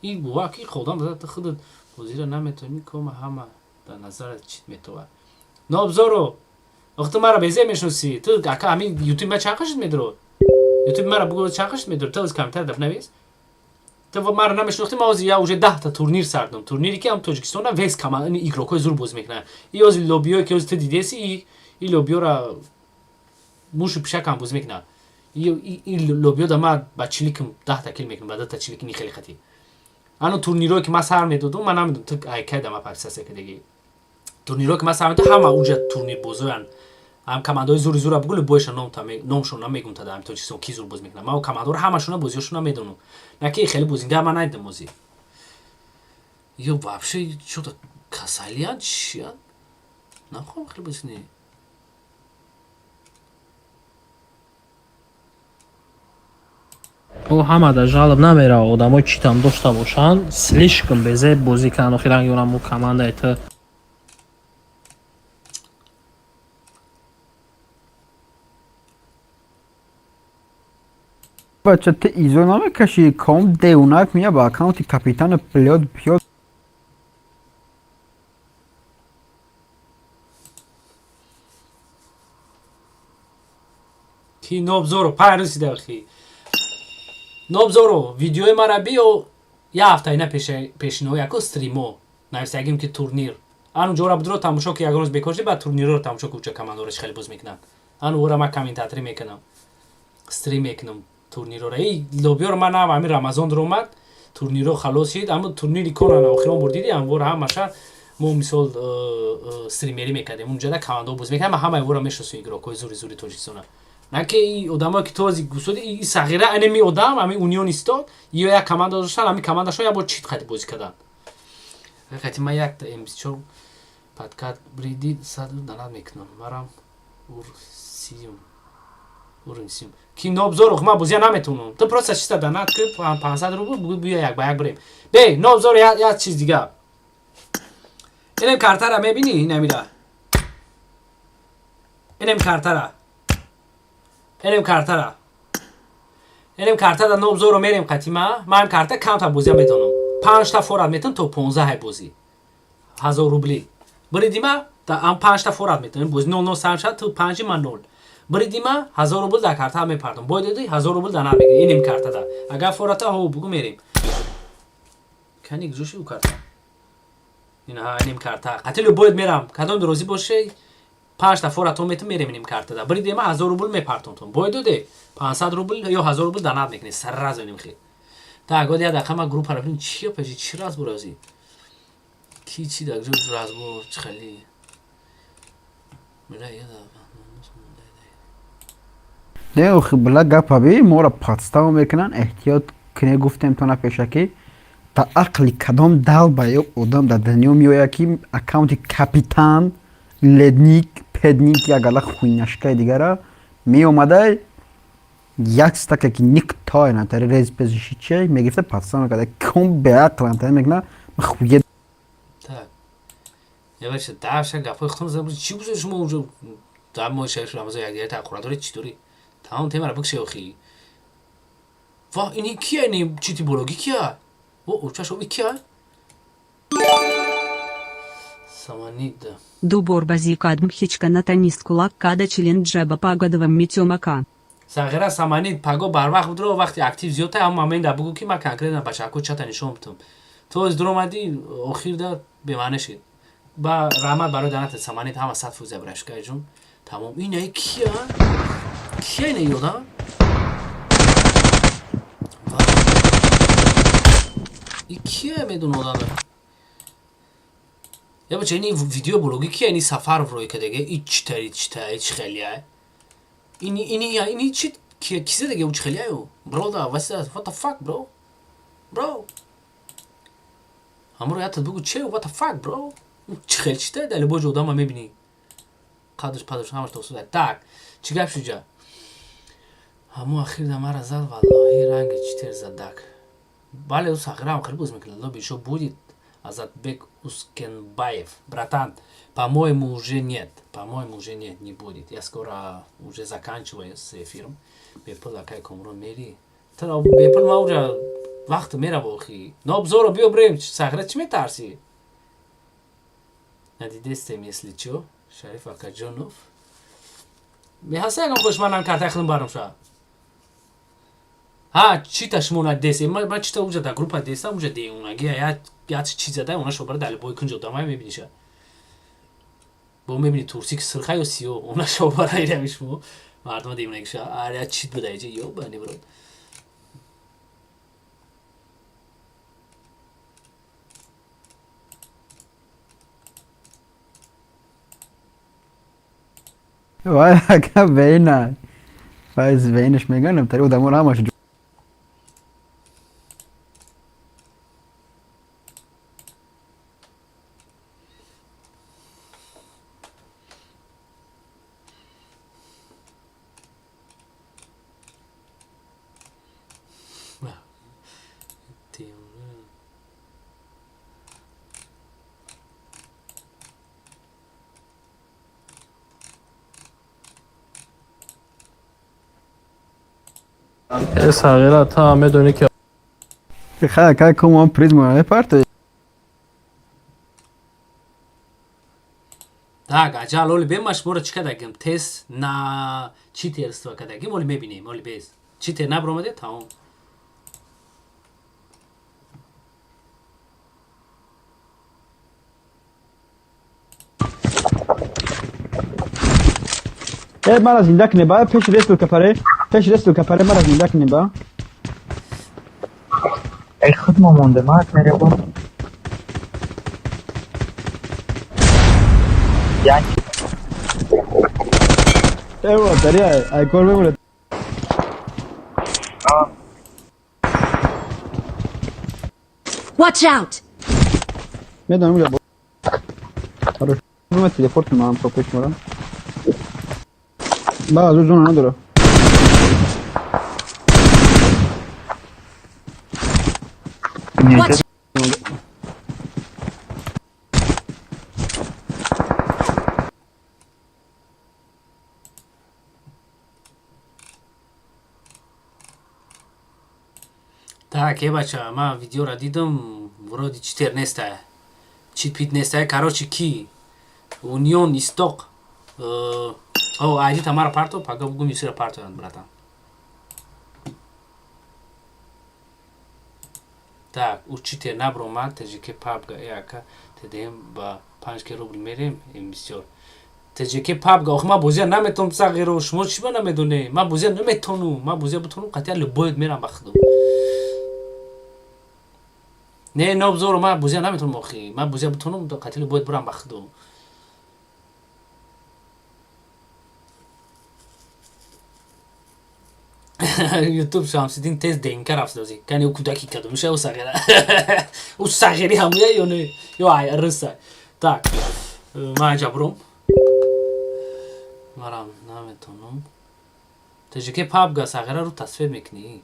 И бува ки худам зад худат бозиро наметонӣ кома ҳама дар назарат чит метова. Нобзоро вақти мара безе мешносӣ. Ту ака ҳамин ютуб ма чанд қашт медро? Ютуб мара бугу чанд қашт медро? Ту аз комментар даб навис. Ту мара намешнохтӣ, ма ҳозир я уже 10-та турнир сардам. Турнире ки ҳам Тоҷикистона вес кама игрокҳои зур бозӣ мекунанд. И ҳозир лобиое ки ҳозир ту дидеси, и лобиёра мушу пишакам бозӣ мекунанд. И лобиё да ма ба чиликм 10-та кил мекунам, ба 2-та чилик ни хеле хати. Ано турнирое ки ман сар медодум, ман намедонам ту ай кай да ма подписация кардагӣ. Турнирое ки ман сар медодум, ҳама уҷа турнирбозоянд. Ҳам командаҳои зури зура бугу любойша номшон намегум та дар Тоҷикистон ки зур бозӣ мекунад. Ман командаҳоро ҳамашона бозиҳошона медонам. На ки хеле бозингар ман надидам бозӣ. Ё вообще чё-то касалиянд чиянд? Нахоҳам хеле бозӣ кунӣ. О ҳама да жалоб намера, одамои читам дошта бошанд, слишком безеб бозӣ карданд, охи ранги онам командаи ту. Бача, ты изо намекаши, ком деунак мия ба аккаунти капитана плёд пёд. Ки Нобзоро пайрусида хи. Нобзоро видеои мара биё я ҳафта ина пешино яко стримо нависагим ки турнир. Ану ҷора будро тамошо ки ягон рӯз бекор шди, баъд турнирро тамошо ки уча командораш хеле боз мекунанд. Ану ора ман комментаторӣ мекунам. Стрим мекунам турнирора. И лобиёро ман нав ҳамин Рамазон омад, турниро халос шид, аммо турнири конана охирон бор диди, амвора ҳамаша мо мисол стримерӣ мекардем. Унҷада командаҳо боз мекардем, ман ҳамаи вора мешиносам игрокҳои зури зури Тоҷикистона. На ки и одамое ки то гусоди и сағира анеми одам, ҳамин унион истод, ё як команда доштан, ҳамин командашон як бор чит қати бозӣ карданд. Ҳақиқати ман якта М24 подкат бриди саду донат мекунам. Марам урсиюм. Урсиюм. Ки Нобзоро ман бозия наметавонам. Ту просто чиста донат ки 500 рубл бугу бия як ба як бирем. Бе, Нобзоро як чиз дига. Инем картара мебини, инамира. Инем картара. Инем картара. Инем картада Нобзоро мерем қатима. Ман карта камта бозия метавонам. 5 та форат метавонам то 15 ҳай бозӣ. 1000 рубли. Биридима, ам 5 та форат метавонам. Бозӣ 0 0 сар шад, ту 5 ман 0. Биридима 1000 рубл дар карта мепардом. Бой додӣ 1000 рубл донат мекунӣ. Инем картада. Агар фората ҳо бугу мерем. Кани куҷо шуд карта? Инаҳа инем карта. Қатили бояд мерам. Кадом розӣ боше 5 та форатон метум мерем инем картада. Биридима 1000 рубл мепартонтон. Бой доде 500 рубл ё 1000 рубл донат мекунӣ. Сразу инем хел. Так, вот я дақиқа ман группаро бинем чия пеши чи разбор озӣ? Ки чи дар ҷо разбор чи хеле? Бля, я да. Не, охи била гапа би, моро подстава мекунанд, эҳтиёт кине гуфтем то на пешакӣ. Та ақли кадом далба ё одам дар дунё меояд ки аккаунти капитан, ледник, педник як гала хуйняшкаи дигара меомадай як стака ки никто натари рез пезиши че мегирифта подстава мекарда ком беақлам та мекна хуе. Так. Я вообще даша гапои худтон забуд чӣ гузошт шумо унҷо дар моҳи шариф Рамазон якдигар тақурат доред чӣ доред? Тамом темаро бикше охи. Ва ини кия ини чити бологи кия? О, очашо и кия? Саманид. Дубор базика дмхичка натанист кулак када челленджеба пагодовым метёмака. Сағира Саманид паго барвақт будро вақти актив зиёдта ҳам момента бугу ки ман конкретно бачако чата нишон бутум. То аз дуромадӣ охирда бемаъне шид. Ба раҳмат барои донат Саманид ҳама 100 фоиза брашкай ҷун. Тамом. Инаи кия? Кия ина ёдам? И кия медуна одаме? Я бача, ини видео блоги кия, ини Сафаров рӯй кадаге, и читари чита, и чи хелия? Ини ини я ини чи кия кизе деге у чи хелия ю? Бро да, what's that? What the fuck, bro? Bro. Ҳамро ятад бугу че what the fuck, bro? У чи хел чита дали боҷ одама мебини. Қадаш падаш ҳамаш тосуда. Так, чӣ гап шуҷа? Ҳамо ахир да мара зад, валлоҳи ранги читер задак. Бале, ӯ сағирам хеле боз мекунад. Лоби ещё будет Азатбек Ускенбаев. Братан, по-моему, уже нет. По-моему, уже нет, не будет. Я скоро уже заканчиваю с эфиром. Бепул акай Комрон мери. Тара бепул ма уже вақт мерава охи. Но обзора биё брем, сағира чӣ метарсӣ? Надидестем, если чё. Шариф Акаҷонов. Меҳаса ягон хушманам карта худам барам ша. Ҳа, чита шумо надидесем? Ман чита уҷа дар группа дестам, уҷа деунаги я чиз зада, она шобара дар бой кунҷо дамай мебиниша. Бо мебини турси ки сирха ё сиё, она шобара ирами шумо. Мардума деунагиша. Аре я чит буда иҷа, ёбани брод. Вай, ака вейна. Вай, вейнаш меганам, тари одамон ҳамаш. Э, сағира, та медонӣ ки Ха, ака комон приз мо мепарто. Так, аҷал, оли бе ма шуморо чӣ кардагим? Тест на читерство кардагим, оли мебинем, оли без. Читер набаромаде, тамом. Э, мара зинда кне ба, пеши ресту капаре, пеши ресту капаре мара зинда кне ба. Эй, худ мо монде, мак меребон. Як Э, во, дария, ай кор мемоне. Watch out! Медонам уҷа. Хорош. Ма телепорт ман то пеш морам. Ба, аз зона надора. Watch Так, е бача, ман видеоро дидам, вроде читер нестая. Чит пит нестая. Короче, ки? Унион Исток. О, айди тамара парто, пага бугум юсира парто, братан. Так, у читер набромад, ТЖК пабга, э ака, ТДМ ба 5 ке рубл мерем, ин бисёр. ТЖК пабга, ох, ман бозия наметонам сағиро, шумо чӣ ба намедоне? Ман бозия наметонум, ман бозия бутонум, қатъия любоед мерам ба худо. Не, нобзоро, ман бозия наметонам охи. Ман бозия бутонум, қатъия любоед бурам ба худо. Ютуб Шамсиддин тез ДНК рафт дози. Кани ӯ кӯдаки кадом ша ӯ сағира. Ӯ сағири ҳамуя ё не? Ё ай рыса. Так, ман ҷабром. Марам наметонам. ТЖК пабга сағира рӯ тасвир мекунӣ.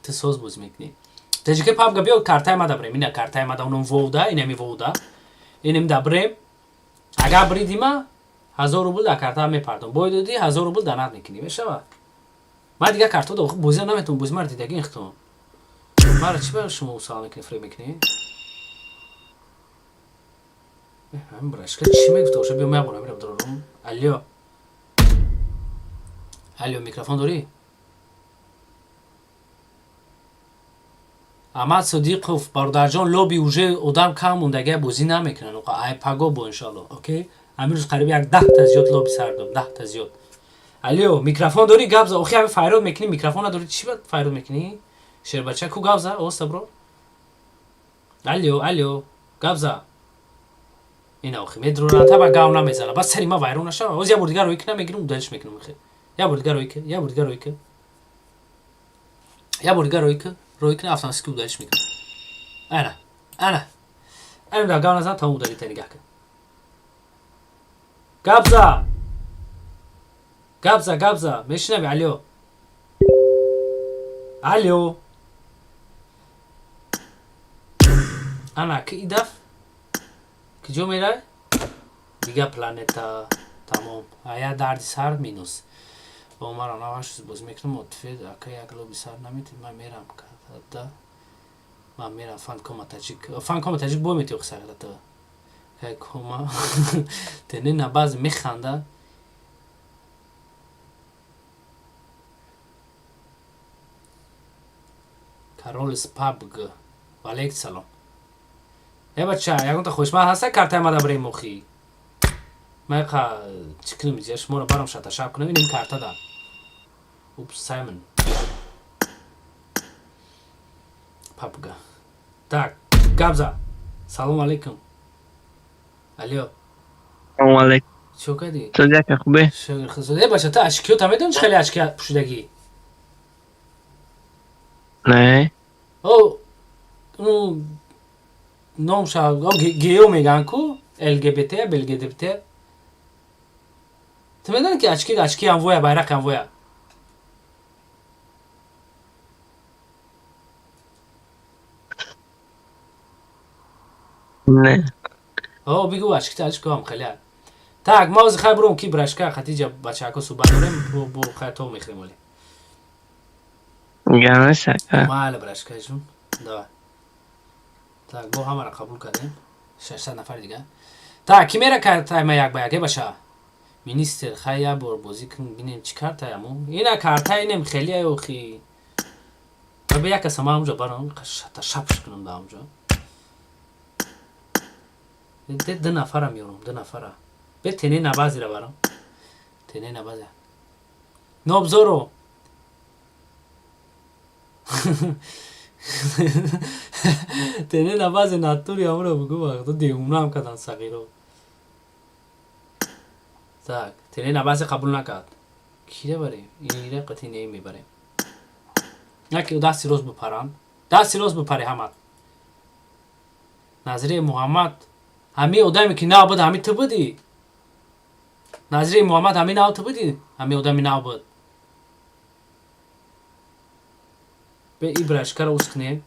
Ту соз боз мекунӣ. ТЖК пабга биё картаи ма дабрем. Ина картаи ма да унам вовда, инами вовда. Инем дабрем. Агар бриди ма 1000 рубл дар карта мепардом. Бой додӣ 1000 рубл донат мекунӣ. Мешава? Ман дигар карто да бозия наметавонам, бози мара дидаги ихтон. Мара чӣ ба шумо усал мекунӣ, фреб мекунӣ? Ҳамин брашка чӣ мегуфта боша? Биё мебурам, мирам дорорум. Алло. Алло, микрофон дорӣ? Аҳмад Содиқов, бародарҷон, лоби уже одам кам мондагия, бозӣ намекунанд. Оқа, ай паго бо иншалло. Окей? Ҳамин рӯз қариб як 10 та зиёд лоби сар дом, 10 та зиёд. Алло, микрофон дорӣ, гап за. Охи ҳами файрод мекунӣ, микрофон надорӣ, чӣ ба файрод мекунӣ? Шербача ку гап за, оста бро. Алё, алё, гап за. Ина охи медрона таба гав намезана. Бас сари ма вайрон нашава. Оз я бор дигар рӯй кина мегирам, удалиш мекунам охи. Я бор дигар рӯй ки, я бор дигар рӯй ки. Я бор дигар рӯй ки, рӯй кина автоматически удалиш мекунам. Ана, ана. Ана да гав назан тамом удалита нигаҳ кун. Гап за. Гап за, гап за. Мешунавӣ, алё. Алё. Ана ки идаф киҷо мерай? Дига планета тамом. Ая дарди сар минус. Бо мара наваш боз мекунам ответ ака як лоби сар наметид ман мерам када. Ман мерам фан кома таҷик. Фан кома таҷик бой метиёх саграта. Кай кома. Тене на баъзе механда. Каролис Пабг. Валейк салом. Э бача, ягонта хушман ҳаста картаи мада бирем охи. Ман қа чӣ кунем иҷа шуморо барам шаташаб кунам инем карта да. Упс, Саймон. Пабга. Так, гап за. Салом алейкум. Алё. Салом алейкум. Чӣ кардӣ? Чӣ яка хубе? Шукр хизо. Э бача, ту ашкиёта медонӣ чӣ хеле ашки пӯшидагӣ? Не. О, ну номша гео меган ку ЛГБТ, БЛГБТ. Ту медонӣ ки очки очки амвоя, байрақ амвоя. Не. О, бигӯ очки та очки ам хеле. Так, ма ози хай буром ки брашка Хатиҷа бачако суҳбат дорем, бо хай то мехӯрем оле. Ганаш ака. Майли брашка ҷун. Давай. Так, бо ҳамаро қабул кардем. 600 нафари дига. Так, ки мера картаи ма як ба як, э бача? Министр, хай як бор бозӣ кун бинем чӣ картаяму. Ина карта инем хеле охи. Ба як каса ма ҳамҷо барам, шапш кунам да ҳамҷо. Де ду нафара меёрам, ду нафара. Бе тене набазира барам. Тене набаза. Нобзоро. Тене набазе натури амро бугу вақто девунаам кадан сағиро. Так, тене набазе қабул накард. Кира барем? Инира қати не мебарем. Яки дасти рост бипарам. Дасти рост бипаре ҳамат. Назири Муҳаммад ҳами одаме ки нав буд, ҳами ту будӣ? Назири Муҳаммад ҳами нав ту будӣ? Ҳами одами нав буд. Бе ибрашкаро ус кунем.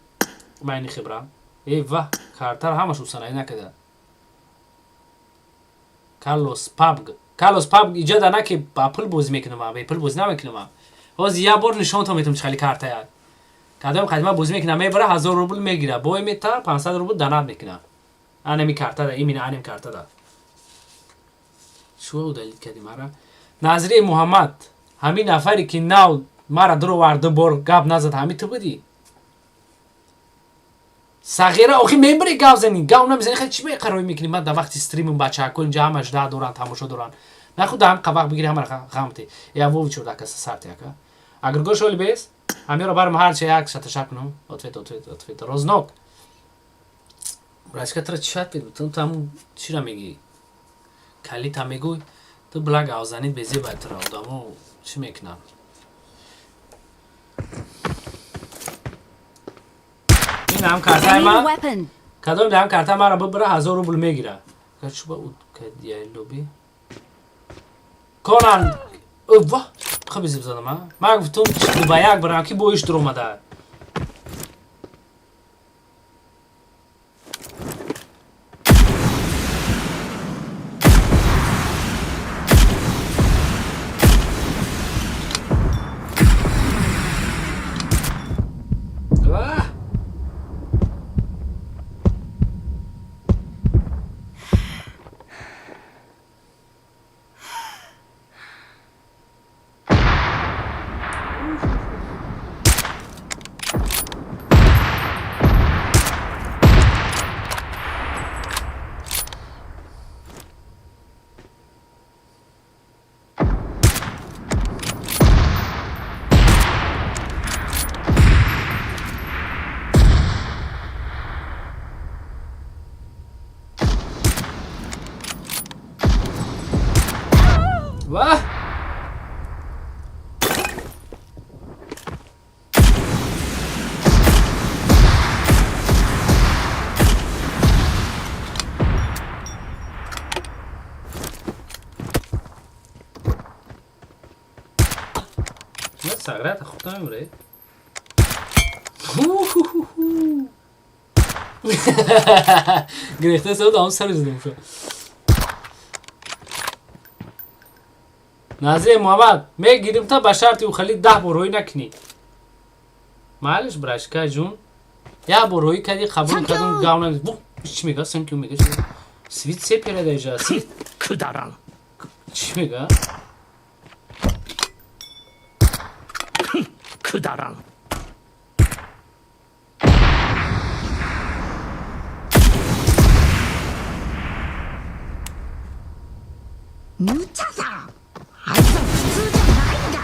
Майни хибра. Э ваҳ, картаро ҳамаш усанаи накарда. Карлос Пабг. Карлос Пабг иҷода на ки ба пул бозӣ мекунам, бе пул бозӣ намекунам. Ҳозир як бор нишонтон метавонам чӣ хеле картая. Кадом қадима бозӣ мекунам, мебара 1000 рубл мегира, бой мета 500 рубл донат мекуна. Анами картада, именно анам картада. Чӯ удалит кардӣ мара? Назири Муҳаммад, ҳамин нафаре ки нав мара дуровард ду бор гап назад, ҳами ту будӣ? Сағира охи мебари гап зани, гап намезани, хеле чӣ беқарорӣ мекунӣ? Ман дар вақти стримам бачаҳако инҷа ҳамаш да доранд, тамошо доранд. Нахуд ҳам қабақ бигири ҳамара ғамти. Я вович шуда каса сарти ака. Агар гош оли бес, ҳамеро барам ҳарчи як шаташак кунам. Ответ, ответ, ответ. Рознок. Брачка тра чат бед, ту там чира мегӣ? Калита мегӯй, ту благ авзанит безеба тура одамо чӣ мекунанд? Ин ҳам картаи ма. Кадом ҳам карта мара бибара 1000 рубл мегира. Чуба кадияй лоби? Конан, ва, хуб зиб задам, а? Ман гуфтум ба як барам ки боиш дуромада. Саграта хуб намемуре. Гирехта сад ам сар задам шо. Назир Муҳаммад, мегирим та ба шарти ухали 10 бор рӯй накунӣ. Майлиш брашка ҷун. Як бор рӯй кардӣ қабул кардам гав на. Бу чӣ мега? Сен ки мега? Свит се переда свит. Кударан. Чӣ мега? Кударан. 無茶さあいつは普通じゃないんだ。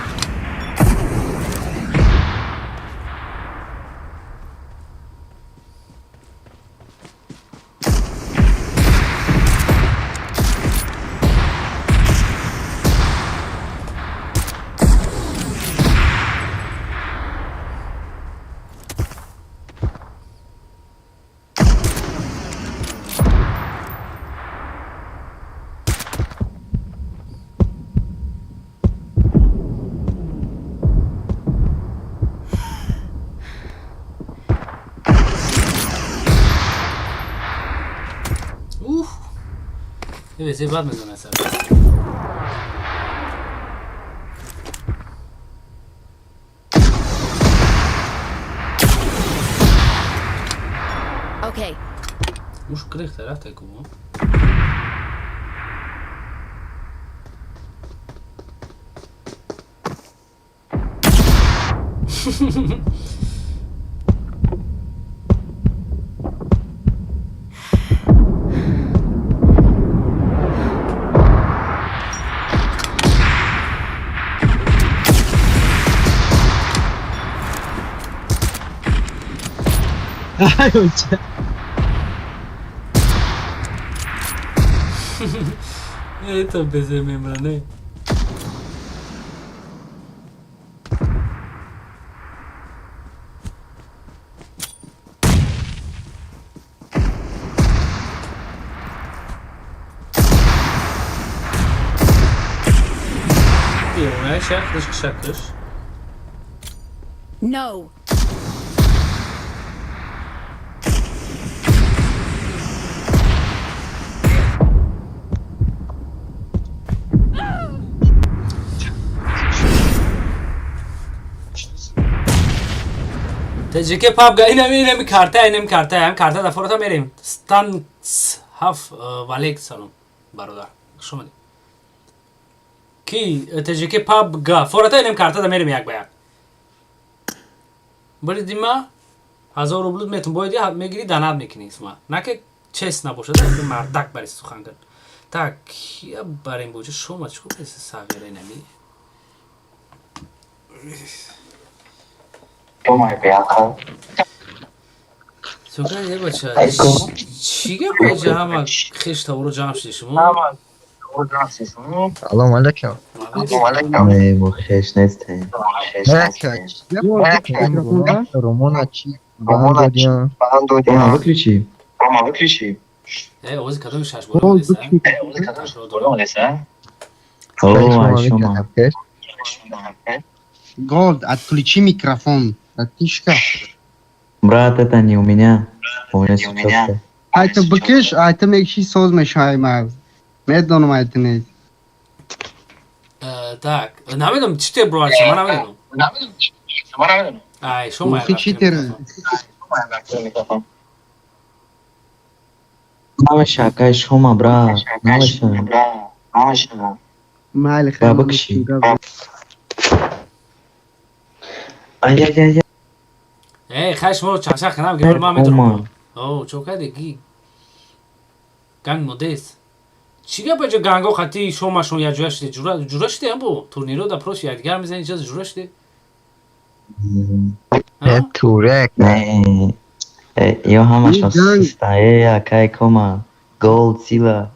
Везе бад мезанад сар. Okay. Муш гирехта рафта кубо. Это безмембране. Шакыш. No. ТЖК пабга инами карта, инами карта, ҳам карта да форота мерем. Станс ҳаф валек салом бародар. Хуш омадед. Ки ТЖК пабга форота инами карта да мерем як ба як. Биридима 1000 рубл метун боиди мегири данат мекунӣ исма. На ки чест набошад, мардак бари сухан кун. Так, я барем боча шома чӣ кор сағира инами. Сухан е бача. Чӣ гап бача ҳама хеш таворо ҷамъ шуди шумо? Салом алейкум. Не, мо хеш нестем. Романа чӣ? Ба Рома, выключи. Рома, выключи. Э, ози кадоми шаш бора будеса? О, шумо. Голд, отключи микрофон, братишка. Брат, это не у меня. У меня всё чётко. Айта бикиш, айта мекши соз мешай маз. Медонам айта нест. Так, намедонам чӣ тер броварча, ман намедонам. Ай, шумо Охи чӣ тер? Намеша, акай шума, брат. Намеша. Майли Ба, бикши. Ай-яй-яй. Эй, хай шумо чақчақ кунам, гир ман метавонам. О, чо кардӣ ги? Ганг модес. Чӣ гап аҷа ганго хати шомашон якҷоя шуде? Ҷура шуде ам бо? Турниро да просто якдигар мезанед, чиз ҷура шуде? Турек. Не. Ё ҳамашон систа. Э, акай кома. Голд сила.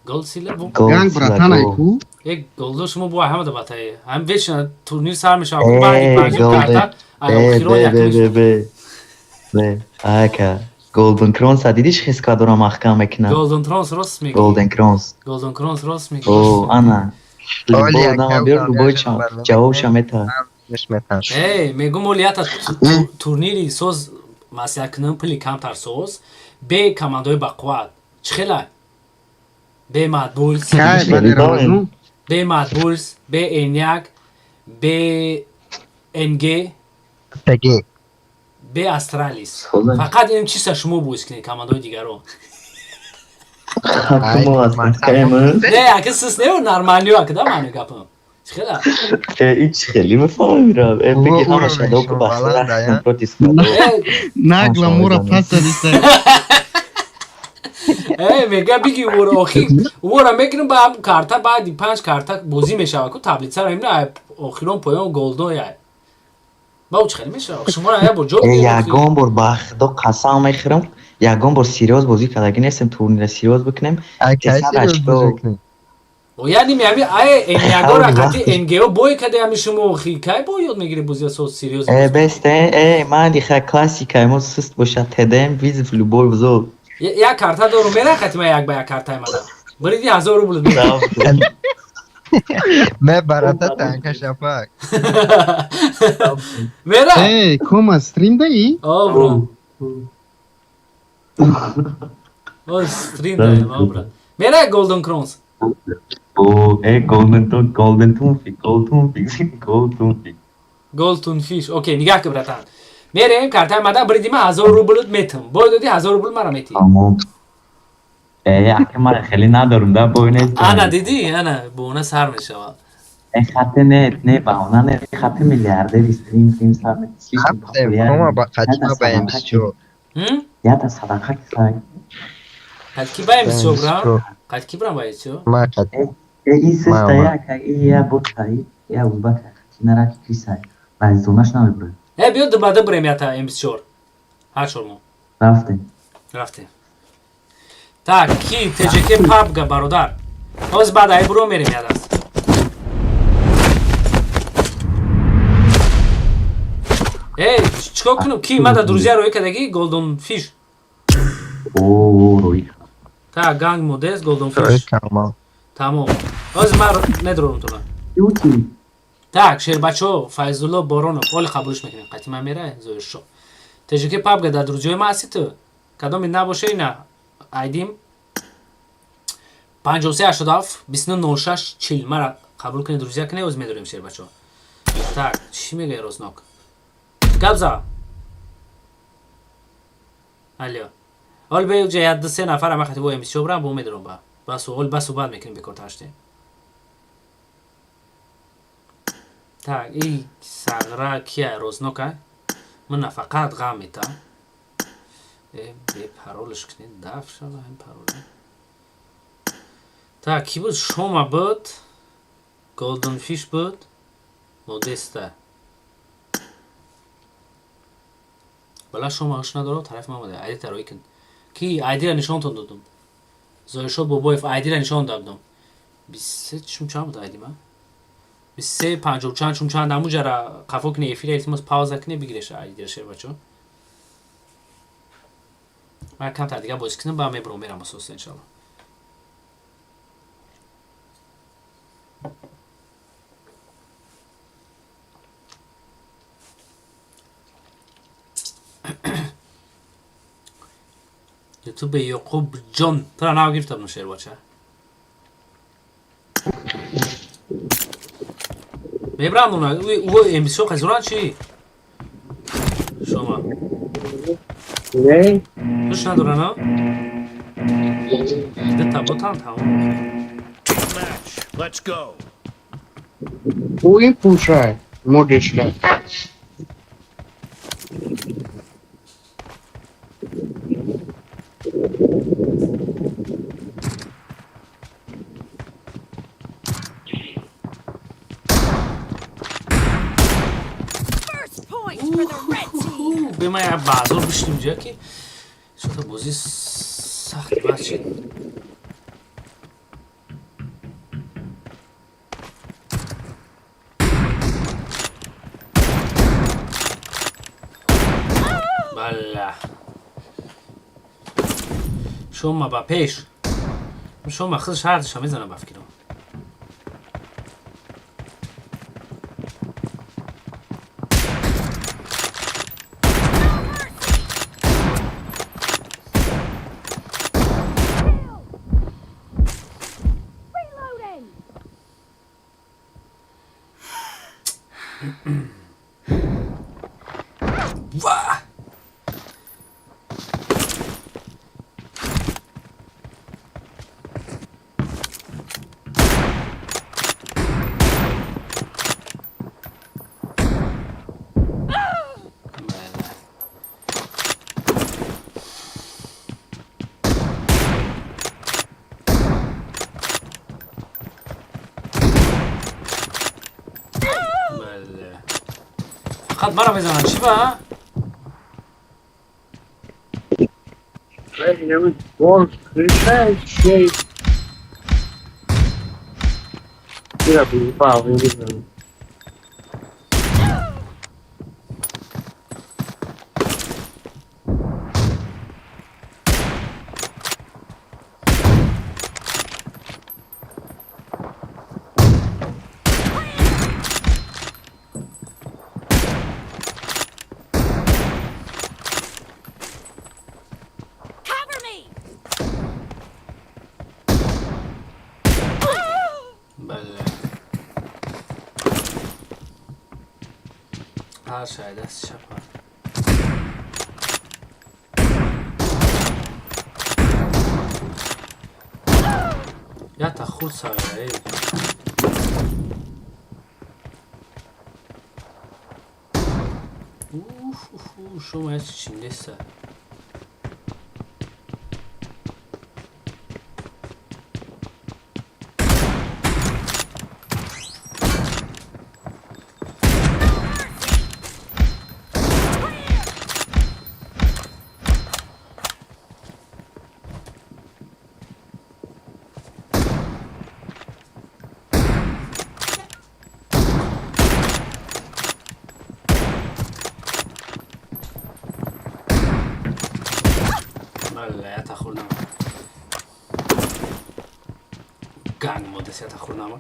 Голд сила бу? Ганг братан айку? Э, голдо шумо бо ҳама да батае. Ҳам вечно турнир сар мешавад. Баъди панҷ карта, ай охиро Бе, як бе, бе, бе. Бе, ака. Голден Кронс дидиш хиска дора маҳкам мекунад. Голден Тронс рост мегӣ. Голден Кронс. Голден Кронс рост мегӣ. О, ана. Оли, Любой одама ака, биёр, любой барномаи ҷавобша мета. Э, мегум оли ята турнири соз маслиҳат кунам, пули камтар соз, бе командаҳои бақувват. Чӣ хела? Бе Мадбулс, бе Мадбулс, бе Эняк, бе НГ, бе Астралис. Фақат ин чиса шумо боз кунед, командаҳои дигаро. Не, ака сис не, нормалиё ака да маънои гапам. Чӣ хела? Ин чӣ хеле мефаҳмирам. Беги ҳама шадо ку бахта против складо. Нагла мура пасадиса. Э, мега биги ура охи. Ура мекунем ба карта, баъди панҷ карта бозӣ мешавад ку таблицаро имна охирон поён голдо я. Ба чӣ хеле мешавад? Шуморо я бо ҷо Ягон бор ба худо қасам мехӯрам, ягон бор серьёз бозӣ кардагӣ нестем, турнира серьёз бикунем. Яъне меами ай Энягора қати НГО бой каде ами шумо охи кай бой ёд мегири бозия соз серьёз. Э, бесте, э, ман диха классика, мо суст бошад ТДМ визов любой взор. Як карта дорум, мера қати ма як ба як картаи мана. Бириди 1000 рубл. Ме барата танка шапак. Мера? Эй, кома стрим даи? О, бро. О, стрим даи, о, брат. Мера Golden Crowns. О, э, Golden Tooth, Golden Toothpick, Gold Toothpick, Gold Toothpick. Gold Toothfish. Окей, нигаҳ кун, братан. Мерем картаи мада, бириди ма 1000 рубл метам. Бой доди 1000 рубл мара мети. Тамом. Э, ака ман хеле надорум да, бой нест. Ана диди, ана бона сар мешавад. Э, хати не, не баҳона не, хати миллиардери стрим стрим сар мешавад. Кома ба қачма ба МСЧ. Ята садақа кисай. Қад ки ба МСЧ брам? Қад ки брам ба МСЧ? Ма қад. Э, ин сеста яка, и я ботай, я узбака, кинараки кисай. Ба зонаш намебурад. Э, биё дубада бурем ята МС4. Ҳар чор мо. Рафтем. Рафтем. Так, ки ТЖК пабга бародар. Ҳоз баъд ай буро мерем ядаст. Э, чикор кунам? Ки мада друзья рӯй кадаги Golden Fish. О, рӯй. Так, ганг модес Golden Fish. Тамом. Ҳоз ман медорам тура. Юти. Так, Шербачо, Файзулло Боронов, оли қабулш мекунем. Қати ман мера Зоиршо. ТЖК пабга дар друзьяи ма ҳасти ту? Кадоми набоша ина айдим 5387 2906 40 мара қабул кунед, друзья кунед, оз медорем Шербачо. Так, чӣ мегӯяй Рознок? Гап за. Алло. Ҳол бе ҷа як ду се нафар ама қати бо МСЧ брам, бо медорам ба. Бас ҳол бас суҳбат мекунем бекортар штем. Так, и сағра кия Рознока? Ман фақат ғам мета. Э, бе паролш кунед, даф шава ин парола. Так, ки буд? Шома буд. Golden Fish буд. Модеста. Бала шома ҳуш надорам, тарафи ман буда. Айди тарои кун. Ки айдира нишонтон додум. Зоиршо Бобоев айдира нишон додум. 23 чум чанд буд айди ман? 23 50 чанд чум чанд амуҷара қафо куни эфира илтимос пауза куни бигиреша айдира Шербачо. Ман камтар дига бозӣ кунам, ба мебурам мерам асоса иншалло. Ютубе Ёқуб ҷон тура нав гирифтам Шербача. Мебрам уна, ӯ МСО қазуран чи? Шома. Не. Хуш надора, на? Дита ботан тамом. Let's go. Ӯ пушай, модешла. First point for the red team. Бе ма як баъзор биштим ҷа ки шота бозӣ сахт бад шид. Балла. Шома ба пеш. Шома худаш ҳардуша мезана ба фикрам. Фақат мара мезананд, чӣ ба? Cover me! Бале. Ҳар шай дасти чапа. Якта хурд сағира, эй. Уф, уф, уф, шумо як чи чиндеста. Бале, якта хурдам. Ганг модес якта хурдама.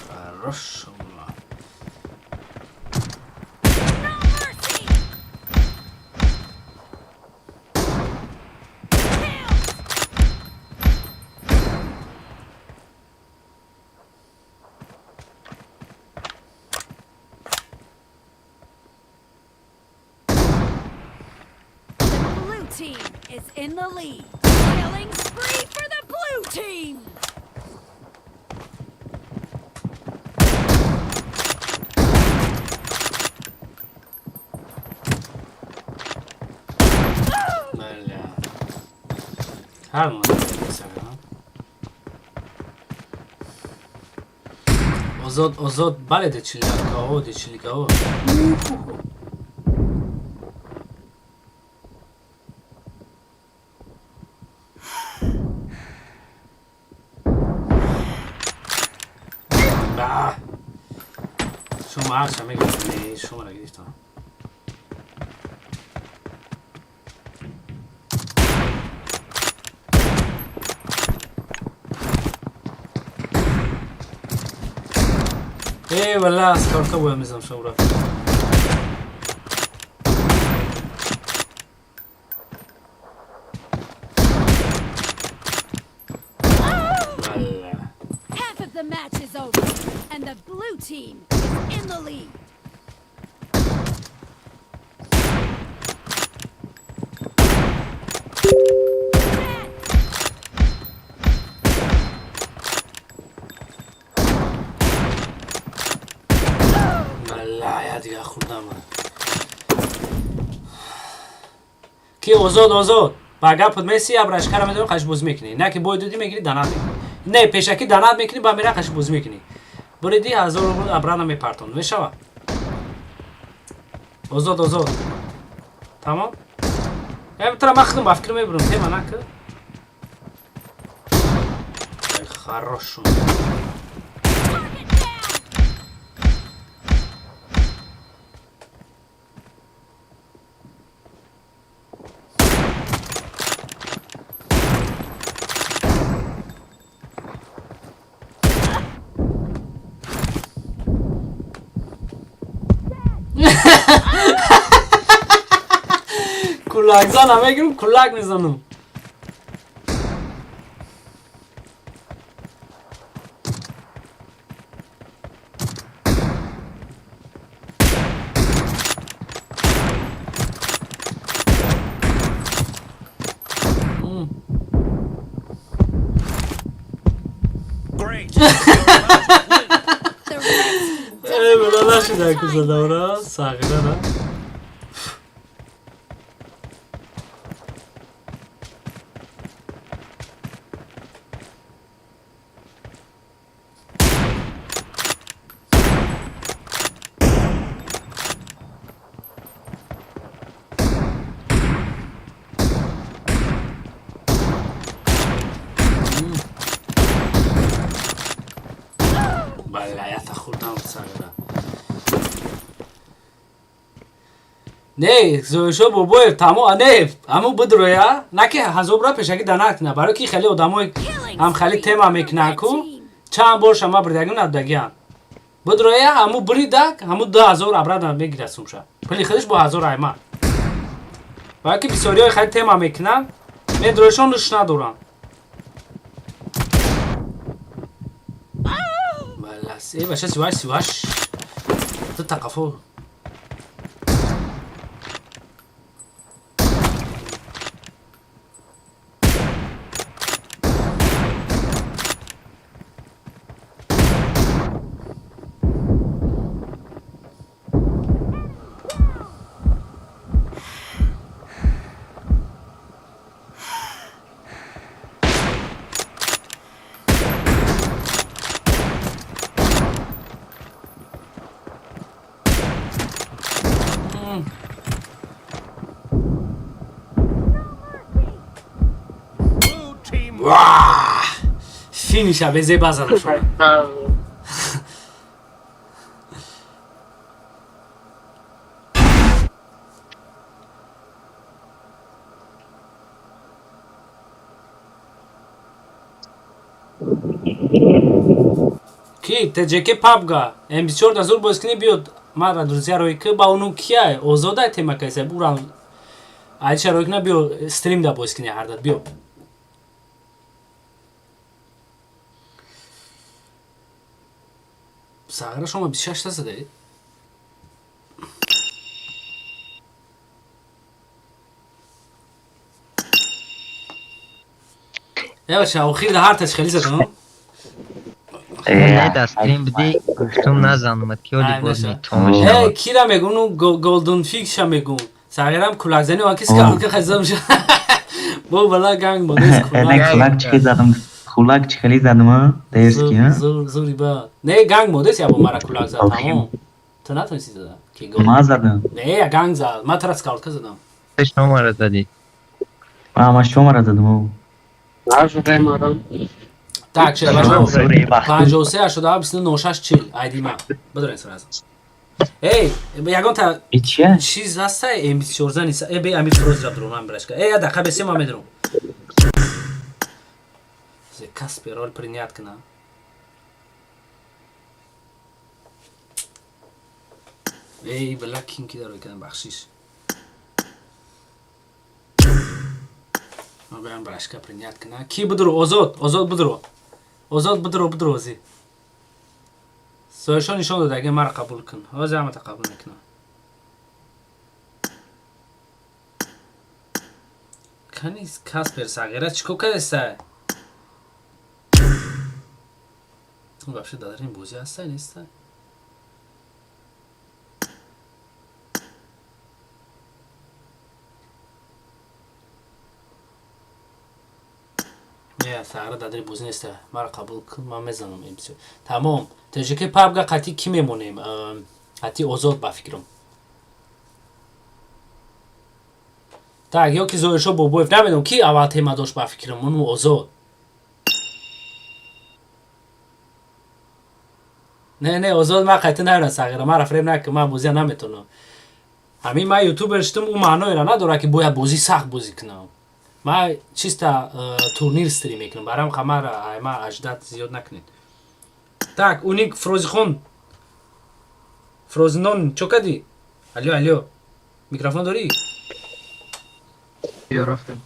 Хорошо. No mercy! The blue team is in the lead. Killing spree for the blue team! Бале. Ҳар модес сағира. Озод, озод, бале, дечиликао, дечиликао. Ба. Шумо ҳарша мегирифтем, шуморо гирифтам. Э, валла, аз карта бояд мезанам шуморо. Бале. Half of the match is over, and the blue team is in the lead. Бале, я дига хурдам. Ки озод, озод. Ба гапат меси, абрашкара медонам, қаш бозӣ мекунӣ. На ки бой додӣ мегирӣ, данат мекунӣ. Не, пешакӣ данат мекунӣ, ба мера қаш бозӣ мекунӣ. Буриди 1000 рубл обратно мепартон. Мешава? Озод, озод. Тамом? Э, тра ман худам ба фикр мебурам, тема нака. Ай, хорошо. Target down! Кулакзана мегирам, кулак мезанам. Great. You're about to win. The red team Э, бада нашид. Даку задавра, сағира. Балаята хурдам сағира. Не, зоишо бобоев тамо не, аму бидроя, на ки ҳазобра пешаки данак на, барои ки хеле одамои ҳам хеле тема мекунаку, чанд бор шама бридагим надагиам. Бидроя, аму бридак, аму 2000 абрада мегирад сумша. Пули худиш бо 1000 айма. Барои ки бисёриҳои хеле тема мекунанд, медроишон нуш надоранд. Балас, э баша сиваш сиваш. Ту тақафо. Финиша безе база нашона. Ки ТЖК пабга М24 да зур боз кини биёд мара друзья рой ки ба уну кия озода тема кайса буран айша рой кина биё стрим да боз кини ҳардат биё. Сағира шумо 26 та задаед? Э, охир ҳар таш хеле задам. Не, да стрим биди, гуфтум назанумад, ки оли боз метавон. Э, кира мегум, ну голден фикша мегум. Сағирам кулакзани ва кис калка хазам ша. Бо бала ганг модес кулак. Кулак чӣ задам? Кулак чӣ хеле задам, а? Дерски, а? Зур, зури ба. Не, ганг модес я бо мара кулак зад, тамом. Ту натонисти зада? Ки гол? Ма задам. Не, я ганг зад. Ма тара скалка задам. Шумо мара задӣ. А, ма шумо мара задам. Так, шербачо. 53 87 29 6 40 айди ма. Бидорен сразу. Эй, ягон та чиз ҳаста М24 нист. Э, бе ами фроз ра дурум брашка. Э, я дақа бесе ма медурум. Зе Каспер роль принят кна. Эй, бла кинки дарой кна бахшиш. Ма беам брашка принят кна. Ки бидуру озод, озод бидуру. Озод бидуру бидуру ози. Соишон нишон дод, агар маро қабул кун. Ҳозир ҳамата қабул мекунам. Кани Каспер сағира чӣ кор кардеста? Вообще дар ин бозӣ ҳаста неста? Не, сағира дар бозӣ неста. Маро қабул кун, ман мезанам МС. Тамом. ТЖК пабга қатъи кӣ мемонем? Қатъи озод ба фикрам. Так, ё ки Зоиршо Бобоев, намедонам ки аввал тема дошт ба фикрам, уну озод. Не, не, озод ман қатъи намедонам сағира, мара фиреб накун, ман бозия наметонам. Ҳамин ман ютубер шудам, ӯ маъноеро надорад ки бояд бозӣ сахт бозӣ кунам. Ман чиста турнир стрим мекунам, барам қа мара ма аждат зиёд накунед. Так, уник Фрозихон. Фрозинон, чо кардӣ? Алё, алё. Микрофон дорӣ? Ё рафтем.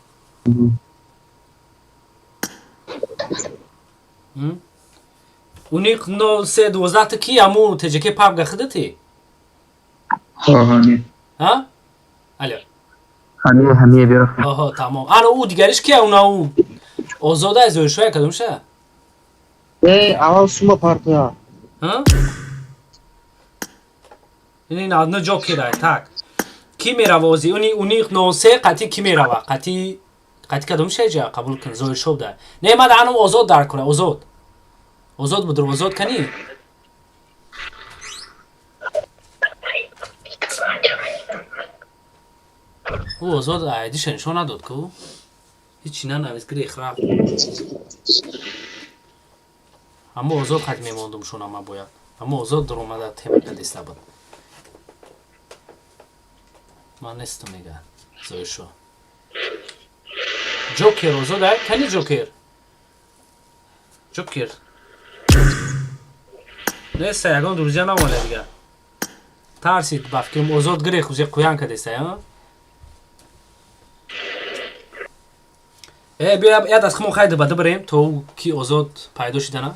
Уник 0312 ту ки аму ТЖК пабга худати? Ҳа, Ҳа? Алё. ҳамие, ҳамие биё. Оҳо, тамом. Ана ӯ дигариш кия? Уна ӯ озода зоишоя кадомша? Э, аввал шумо партия. Ҳа? Ини 99 Ҷокерай. Так. Ки мерава ози? Уни уни 93 қати ки мерава? Қати қати кадом шайҷа қабул кун? Зоҳир шоб да. Не, ма данум озод дар кура, озод. Озод будур, озод кани? Ӯ озод айдиша нишон надод ку? Ҳичи нанавис, гирех рафт. Аммо озод қати мемондум шуна ма бояд. Аммо озод дуромада тема кадиста буд. Ман нестам мега. Зоҳиршо. Ҷокер озод ай? Кани Ҷокер? Ҷокер. Неста, ягон друзья намонда дига. Тарсид ба фикрам озод гирех узе қуян кадеста, а? Э, биё яд аз хумон хайда бада барем то ки озод пайдо шидана.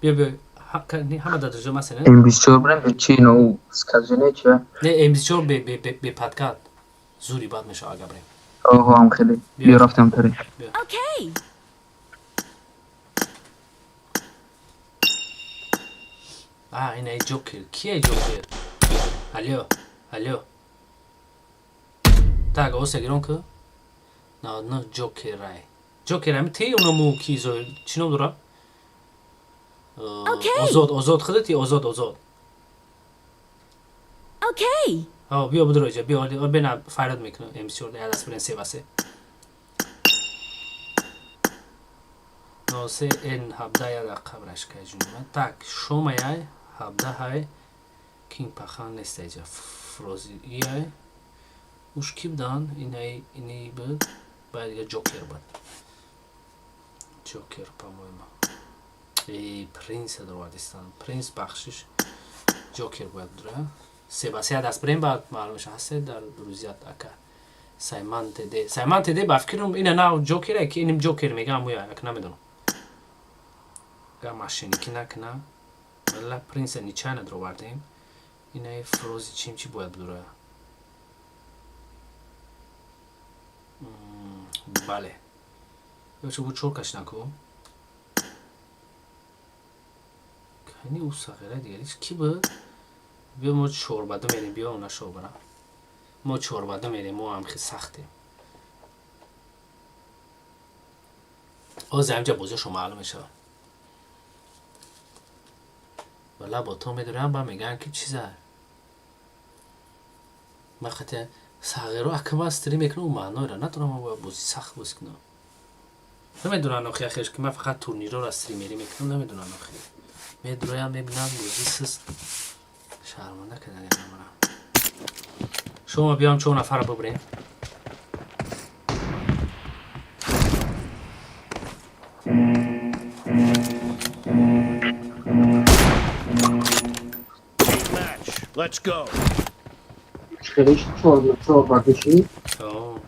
Биё биё ҳама дар друзья масена. М24 брем бе чи но скажи чи? Не, М24 бе бе бе бе подкат. Зури бад мешава ага брем. Оҳо, ам хеле. Биё рафтам тари. Okay. А, ин ай Ҷокер. Ки ай Ҷокер? Алё, алё. Так, оса гирон ку? 99 Ҷокер ай. Ҷокер ами ти уному ки зоҳир чӣ ном дора? Okay. Озод, озод худати, озод, озод. Okay. Ҳо, биё будуро иҷа, биё, оли, бена файрод мекунам М24 яд аст брен се ба се. 03 Н 17 яд қабраш кай ҷунима. Так, шомаяй 17 ҳай кинг пахан нест иҷа. Фрози ияй. Уш ки будан? Инай ини буд. Баъд дига Ҷокер буд. Ҷокер, по-моему. Эй, принса даровардистан. Принс бахшиш. Ҷокер бояд будра. Се ба се даст брем баъд маълум мешава. Ҳасте дар друзьят ака. Сайман ТД. Сайман ТД ба фикрам ина нав Ҷокер ки иним Ҷокер мега амуя, як намедонам. Га мошенникӣ накуна. Валла принса нечаянно даровардем. Инаи фрози чим чи бояд будура. Бале. Ё бу чор каш наку. Кани ӯ сағира дигариш ки буд? Биё мо чорбада мерем, биё она шобара. Мо чорбада мерем, мо ҳам хел сахтем. Ози ҳамҷа бозиҳошо маълум мешавад. Валла бо то медурам ба мегӯянд ки чиза. Ман хати сағиро акама стрим мекунам, маъноеро надорам, ман бояд бози сахт бозӣ кунам. Намедонанд охи ахирш ки ман фақат турнирҳоро стримерӣ мекунам, намедонанд охи. Медуроям, мебинам бозӣ сист. Шарманда кардани ҳамаро. Шумо биём чор нафарро бубурем. Let's go. Хеле чор чор бардоши. О.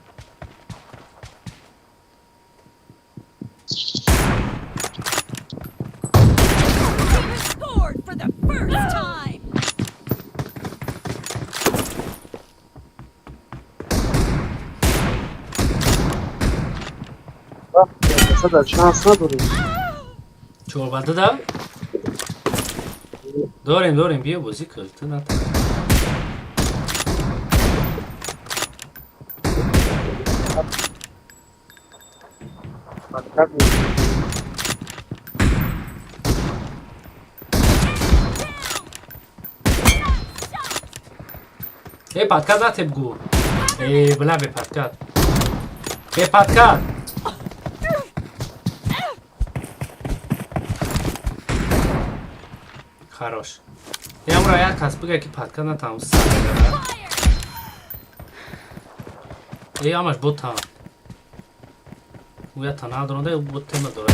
Team has scored for the first time. Дар шанс надорем. Чорбада да? Дорем, дорем, биё бозӣ кун, ту натарс. Подкат. Э, подкат натеб гу. Э, бла бе подкат. Бе подкат. Хорош. Ямро як кас бига ки подкат натам. Э, амаш ботан. Уя тана дронда бот тема дорад.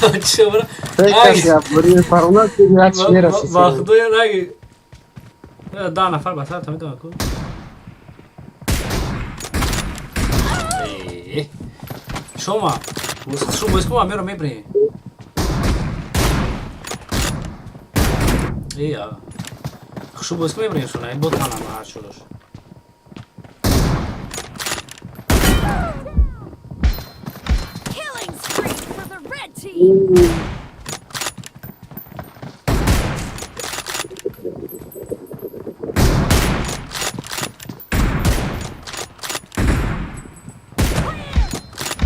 Чё, бахудоя раги. Да нафар ба сар тамидам ку. Шома, шу боз ку амеро мебри. Ия. Шу боз ку мебри шуна, ин бот хана ма шудаш. Killing spree for the red team.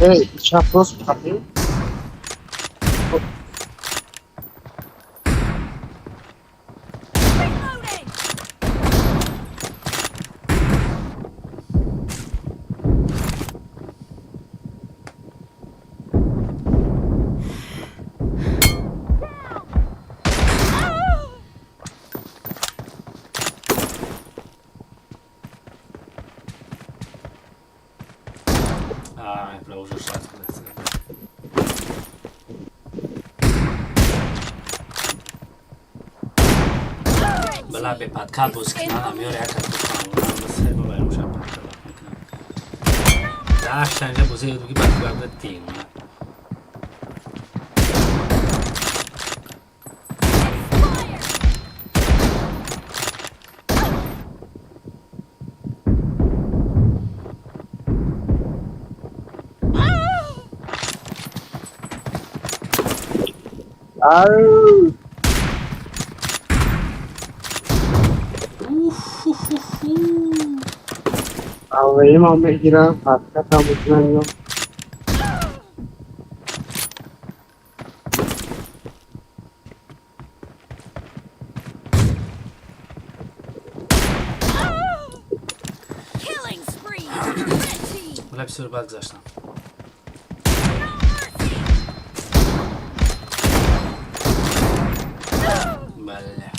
Эй, чап рост қапи. Reloading. Ай, бля, уже шанс кудас. Бла бе подкат боз кунам, амёр як кас бикунам. Бо байрам шаб подкат мекунам. Дашта инҷа бози дуги бад бад тим. Ау! Аваимам мегирам, подкатам мекунам. Killing spree for the red team. Бла бисёр бад гузаштам. Бале.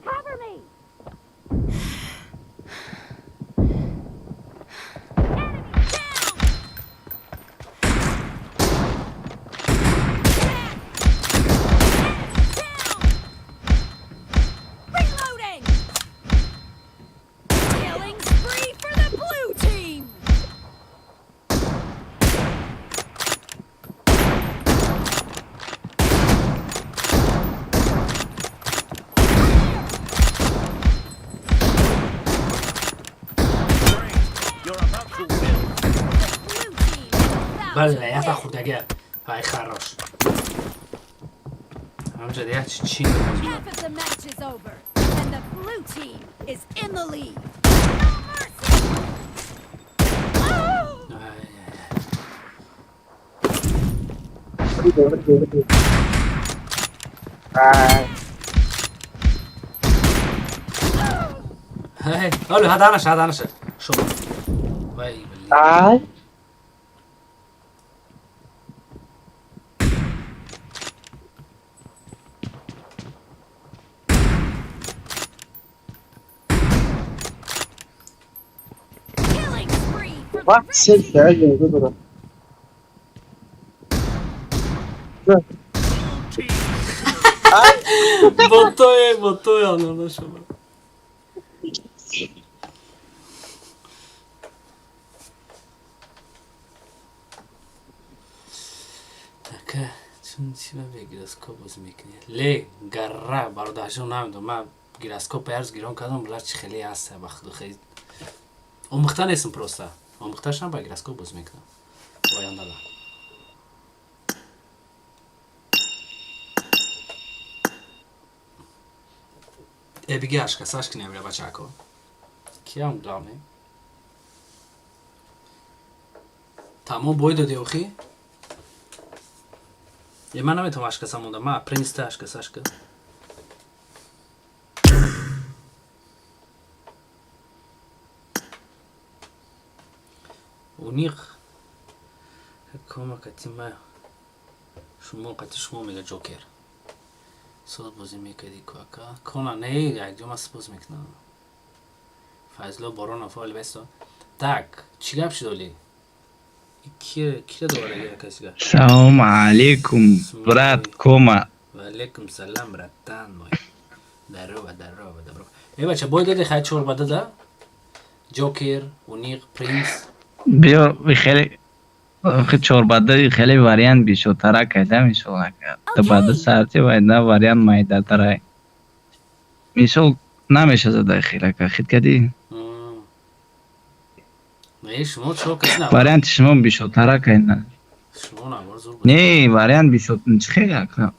Cover me. Reloading. Killing spree for the blue team. You're about to win. Blue team is about Бале, якта хурдага. Ай хорош. Ҳамҷа як чи боз Half of the match is over, and the blue team is in the lead. No mercy. Ай. Эй, оле, ҳаданаша, ҳаданаша. Шо. Вай, блин. Ай. Killing spree for the Вақт red сел team. шаяд дорам. Ботое, ботое, анаша. Така, чун чи ба бе гироскоп боз мекунӣ? Ле, гарра, бародаршон намедонам. Ман гироскоп ярз гирон кардам, бла чи хеле ҳаст, ба худу хеле. Омӯхта нестам просто. Омӯхташам ба гироскоп боз мекунам. Ояндада. Э, биги ашкасаш кунем бля бачако. Киам главный? Тамом бой доди охи? Е, ман наметавонам ашкаса монда. Ма принесте ашкасаш ка. У них Кома кати ма шумо қати шумо мега Ҷокер. Соз бозӣ мекардӣ ку ака? Кона не, якҷо ман боз мекунам. Файзулло Боронов оли бесто. Так, чӣ гап шуд оли? Кира довараги касига? Салом алейкум, брат Кома. Ва алейкум салам, братан мой. Здорово, здорово, здорово. Э, бача, бой доди хай чор ба дада? Ҷокер, Униқ, Принц. Биё, хеле чорбада хеле вариант бисёртара кайда мисол дубада сарти вайда вариант майдатарай. Мисол намеша зада хелака хит кади. Не, шумо чо каси на. Варианти шумо бисёртара кайна. Шумо навор зур. Не, вариант бисёр чихе ака.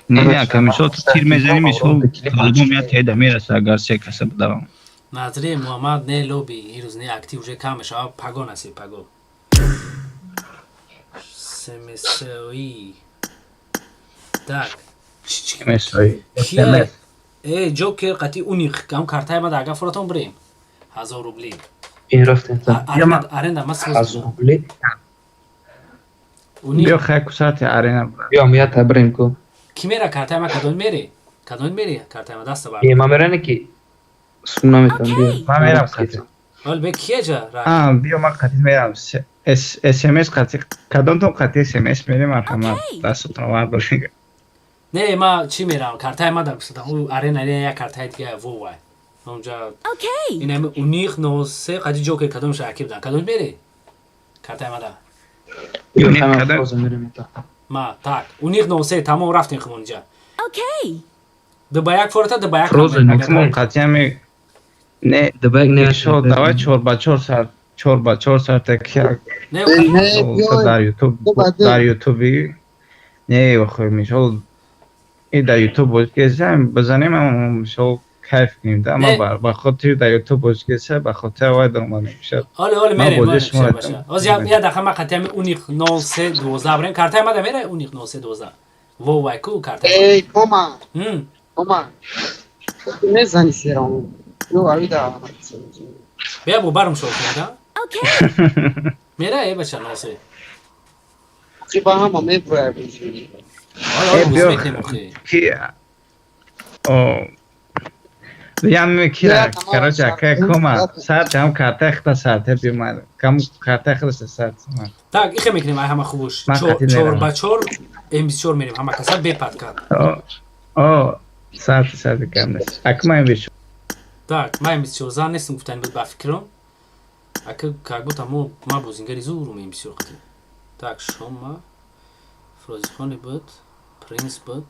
Не, не, ака мисол тир мезани мисол албом я теда мераса агар се каса будавам. Назри Муҳаммад не лоби ирӯз не актив уже кам мешава паго насиб паго. СМСОи. Так. МСОи. Кия? Э, Ҷокер қати Униқ, кам картаи ма ага фуратон бирем. 1000 рубли. Ин рафтем. Аренда мас. 1000 рубли. Биё хай кусати арена. Биё мия та бирем ку. Ки мера картаи ма кадом мере? Кадом мере картаи ма даста бар. Е, ма меране ки сум наметавонам биё. Ман мерам қати. Вал бе кия ҷа? А, биё ман қати мерам. СМС қати кадомтон қати СМС мерем марҳамат. Дастатон вардоред. Не, ма чӣ мерам? Картаи ма дар густадам. Ӯ арена як картаи дига вовай. Онҷа ин ами Униқ 03 қади Ҷокер кадомша акиб дан. Кадом мере? Картаи ма да. Ма так, Униқ 03 тамом рафтем хумон инҷа. Ду ба як фората, ду ба як. Фрозен қати ами Не, ду ба як не. Шо, давай 4 ба 4 сар, 4 ба 4 сар так як. Не, дар YouTube, дар YouTube не, охир мисол и дар YouTube боз кезам, бизанем мисол кайф кунем да, ма ба хотир дар YouTube боз кеза, ба хотир вай даромад мешад. Оле, оле мерем, баша. Оз я дақа ма қати ами Униқ 03 12 бирем. Картаи ма да мере Униқ 03 12. Во вай ку картаи. Эй, кома. Кома. Мезани серам. Ё авида. Бия бо барм шо кунда. Мера э бача 03. Чи ба ҳама меброя. Оле, оле, мекунем охи. Ки о Ям кира, короче, акай кома, сар ҳам карта хта сар те бима, кам карта хта сар. Так, ихе мекунем ай ҳама хубуш. 4 ба 4 М24 мерем ҳама каса бе подкат. О, сар сар кам нест. Ак ма М24. Так, ма М24 зан нестам гуфтани буд ба фикрам. Ака как будто мо ма бозингари зурум М24 қати. Так, шома Фрозихони буд, Принц буд,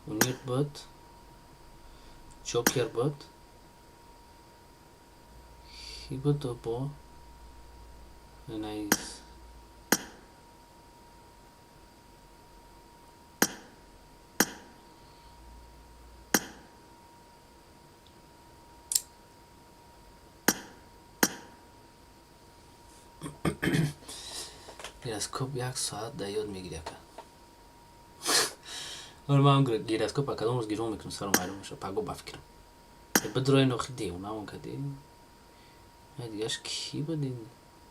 Униқ буд, Ҷокер буд. Ки буд бо? Найс. Гироскоп як соат дар ёд мегири ака. Оле ман гироскоп кадом рӯз гирон мекунам сарам айрон мешавад паго ба фикрам. Бидрои нохи девонамон кади. Дигаш ки буд ин?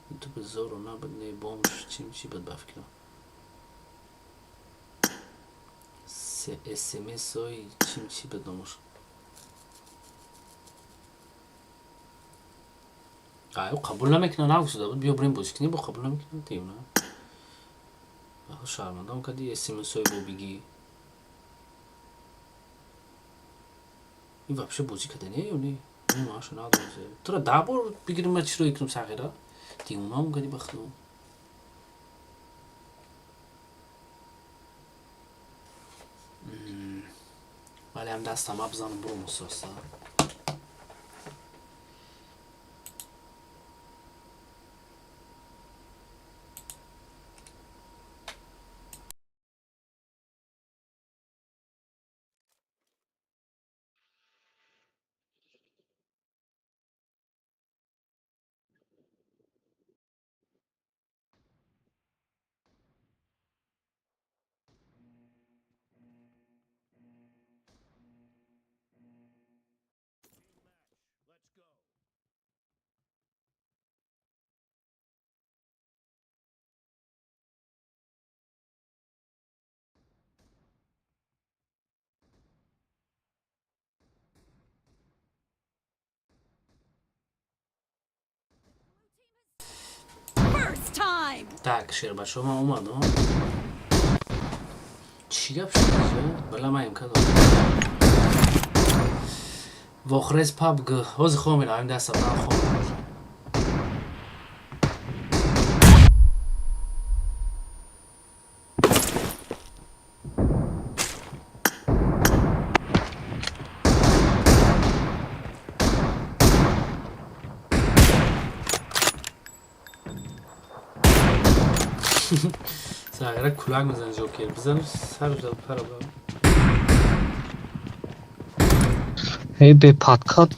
Ютуб зоро набуд, не бомж чим чи буд ба фикрам. СМС-ои чим чи буд номуш. Ай, қабул намекунад, нагуфтада буд, биё бирем бозӣ кунем, бо қабул намекунад девона. Шармандам кади СМС-ои бо бигӣ. Ин вообще бозӣ кардание ё не? Маша надорам. Тура 10 бор бигирим ма чиро икунам сағира? Девонаам кади ба худо. Вале ҳам дастама бизанам бурум устоста. Так, шербачо, ман омадам. Чӣ гап шуд? Бала ман имкон дорам. Вохрез пабг. Ҳозир хом меравем, даста бирам хом меравем. Сагара кулак мезан Ҷокер. Бизан сар пара. Эй бе подкат,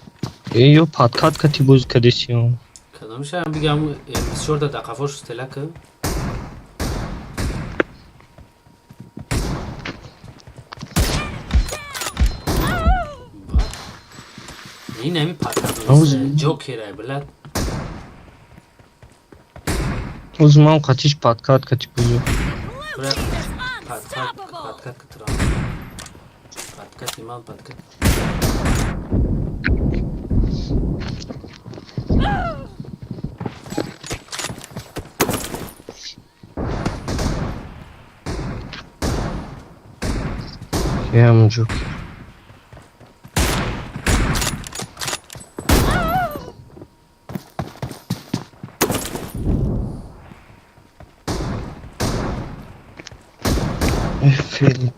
эй ё подкат кати боз кадесиё. Кадом шаҳр бигам 24 та дақафош стелака. Ин ҳами подкат Ҷокер ай блад. Оз ман қатиш подкат кати бозё. Подкат подкат катра. Подкат иман подкат. Кем Ҷокер. Филип.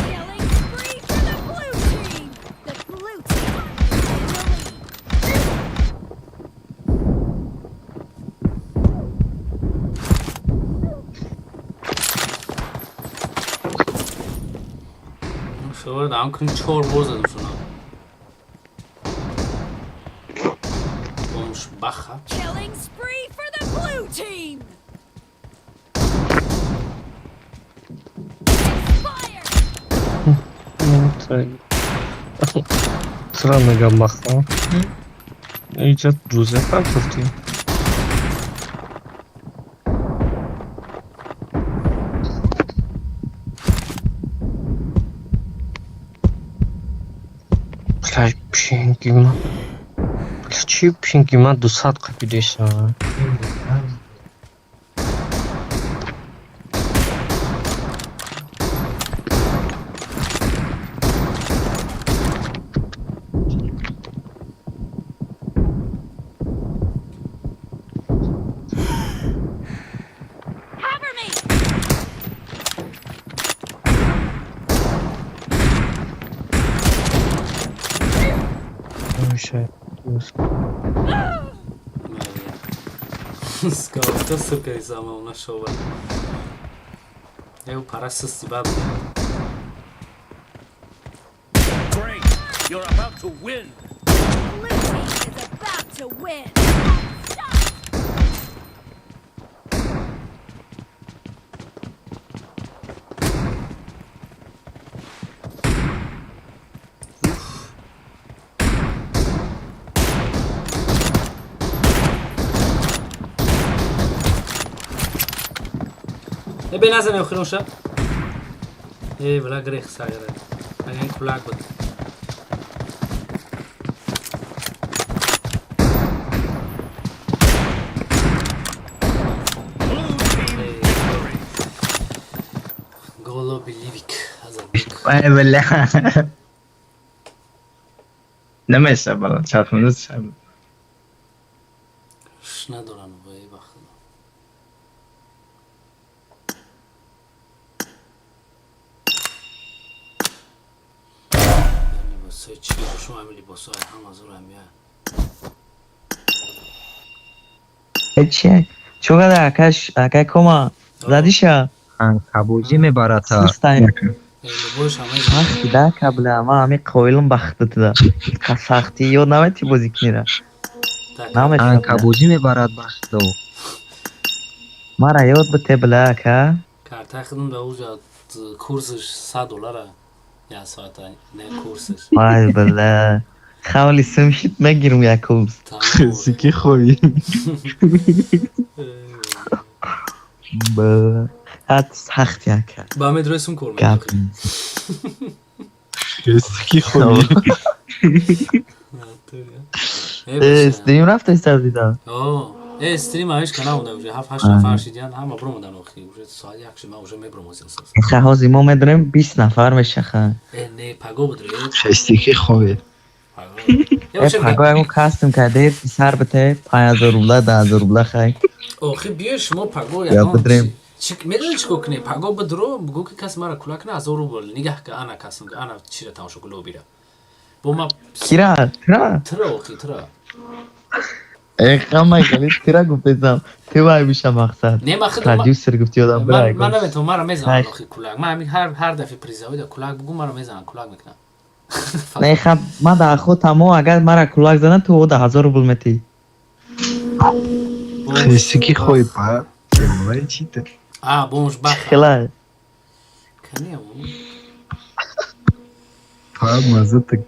Killing spree for the blue team. The blue team is in the lead. Шовар дам кун чор бор задам шуна. Бомш баха. Killing spree for the blue team. Чаро мегам бахта? Иҷа ҷузе партофтӣ. Бля, пинги ма. Бля, чи пинги ма 200 қапидеса. Cover me. Скалка сука изама на шова. Ев пара сусти баб. Great. You're about to win. Blue team is about to win. Stop. Э бе назане охироша. Э бла грех сагара. Айн кулак буд. Голо Биливик. Азадбек. Ай бля. Намеша бала, чатмонда чам. Ш надорам вай бахт. Либосои чӣ бошум ҳами либосои ҳама зур ҳамия. Чӣ? Чо када акаш акай кома задиша? Анкабозӣ мебарата. Либош ҳамаи Вақти да кабла ма ҳами қоилам бахтатда. Сахтӣ ёд намети бозӣ кунира. Намешавад. Анкабозӣ мебарад бахто. Мара ёд бите бла ака. Картаи худам да уҷа курсиш 100 доллара як соата, не курсиш. Вай, бля. Хавли сум шит мегирм як курс. Сики хоҳӣ. Ба хат сахт як. Ба медрои сум кор Гап. мекунӣ. Сики хоҳӣ. Э, стрим рафта истад дида. О, э, стрим ҳамиш ка намонда уже ҳафт ҳашт нафар шидиян, ҳама бромадан охи. Уже соат 1 шид, ман уже мебром озил саз. Ха, ҳозир мо медонем 20 нафар меша ха. Э, не, паго будро. Сики хоҳӣ. Э, паго ягон кастом карде, писар бите, 5000 рубла, 10,000 рубла хай. Охи биё шумо паго Я ягон бидрем. Чи медони чӣ кор кунӣ? Паго бидро, бугӯ ки кас мара кулак на 1000 рубл нигаҳ ка, ана касм, ана чира тамошо ку лобира. Бо ма Кира, тира. Тира охи, тира. Э, хама гали тира гуфтесам. Ти вай биша мақсад. Не, ма худам- Продюсер гуфти ёдам бира. Ман наметавонам, мара мезанам Хай. охи кулак. Ман ҳамин ҳар дафъи призовой да кулак бугӯ, мара мезанам, кулак мекунам. Не, хаб, ма дар худ тамо агар мара кулак занад, ту 10,000 рубл метӣ. Сики хоҳӣ па. Вай чита. А, бомж баха. Хела. Кани Па маза так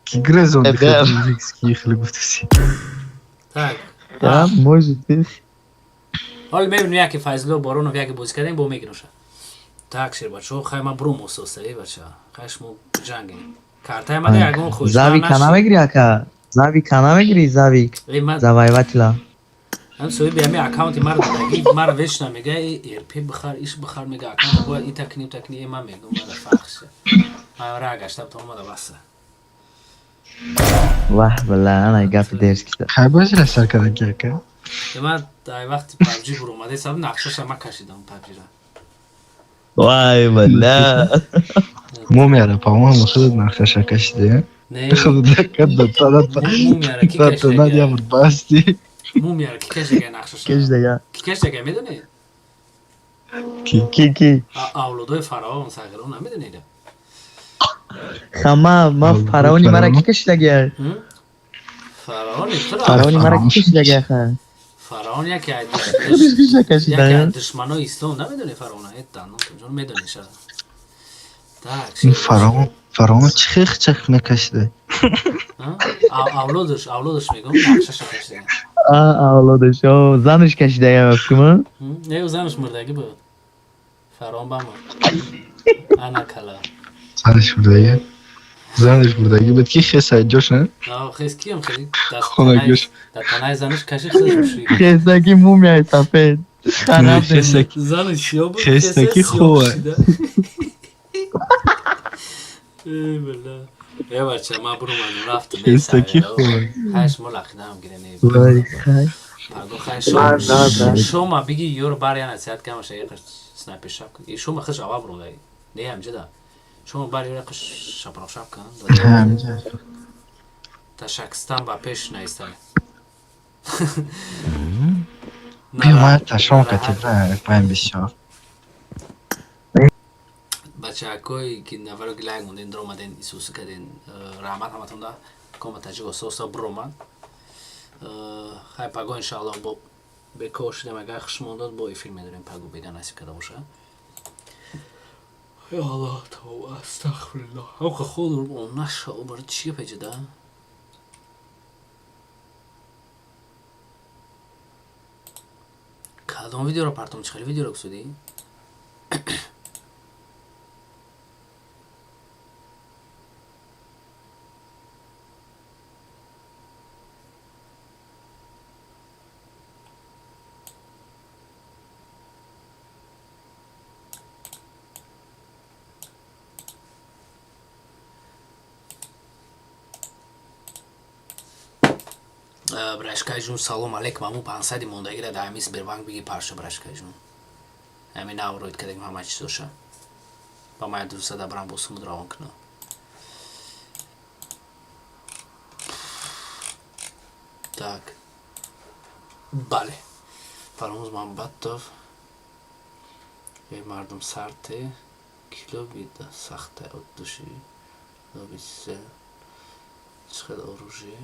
ки грезон Э, да. ки хеле гуфтаси. Так. Да, может быть. Ҳол мебинем яке Файзулло Боронов яке бозӣ кардем, бо мегиноша. Так, шербачо, хай ман бром ососта, э бача. Хай шумо ҷангин. Картаи мада ягон хоҳиш. Завика намегири ака? Завика намегири, завик? Э, ман Завоевателя. ҳам соҳиби ҳами аккаунти мара додагӣ, мара вечно мега, э, РП бихар, иш бихар, мега, аккаунт бояд ита кунӣ, ута кунӣ, э, ман мегӯм, мара фарқ ша. Ман ра гашта бутам омада баста. Ваҳ, бала, ана гапи дерскида. Хай бозира сар кардаги ака. Э, ман ай вақти PUBG буромаде, саб нақшаша ман кашидам PUBG-ра. Вай, бала. Мумияра, по-моему, худат нақшаша кашиди. Не. Худат кадда Мумияра ки та кашидага? надя басти. Мумияра ки кашидага нақшаша? Кашидага. Ки кашидага медонӣ? Ки ки ки? Авлодои фараон сағирон намедонӣ? Хама, ма фараони мара ки кашидага? Фараони тура. Фараони мара ки кашидага ха? Фараон яке аз Худиш киша кашида, яке я? аз душманои ислом намедонӣ фараона? Э, данон ҷон медонӣ ша. Так, Фараон, фараон чӣ хехчах мекашида? Авлодаш мегӯм, нақшаша кашидага. А, авлодаш, о, занаш кашидага фикрам. Не, ӯ занаш мурдагӣ буд. Фараон бамурд. Ана кала. Занаш мурдаги. Занаш мурдаги буд ки хеса ҷош на? А, хес киям хели Хонагиш. дар танаи занаш каши худаш мушрик. Хесаки мумияи сафед. Хараб. Хесаки. Занаш сиёҳ буд. Хесаки хеса сиёҳ хуб. пӯшида. Эй, бала. Э, бача, ман буромадам, рафтам. Хесаки хуб. Хай шумо лақидаам гирен. Вай, хай. Паго хай На, на, шом на. шома биги ёро бар яна сият камаша яқаш снайпер шап кун. Э, шома хиш ава буромадаги. Не, ҳамҷа да. Шома бар ёро яқаш шапароқ шап кун. Ҳамҷа. Ташакстан ба пеш наистан. Биё ман ташом катибра паем бисёр. Бачаҳакое ки нафаро ки лайк монден, даромаден, исуси карден, раҳмат ҳаматонда. Кома таҷик ососа буромад. Хай паго иншаалло бо бекор шудем, агар хуш мондод, бо эфир медорем паго, бега насиб карда боша. Ё Аллоҳ, тавба, астағфируллоҳ. Охе худ наша бар чӣ пеҷида? Кадом видеоро партом, чӣ хеле видеоро кусудӣ? Брашкайҷун, салом алейкум. Аму 500-и мондагира дар ҳамин Сбербанк биги парша, брашкайҷун. Ҳамин нав роид кардагим ҳама чизоша. Ба ман 200 брам бо сумуд равон кунам. Так. Бале. Фаромӯз Мамбатов. Эй мардум сарте. Кило бида сахта от души. Лобисе. Чӣ хел оружие.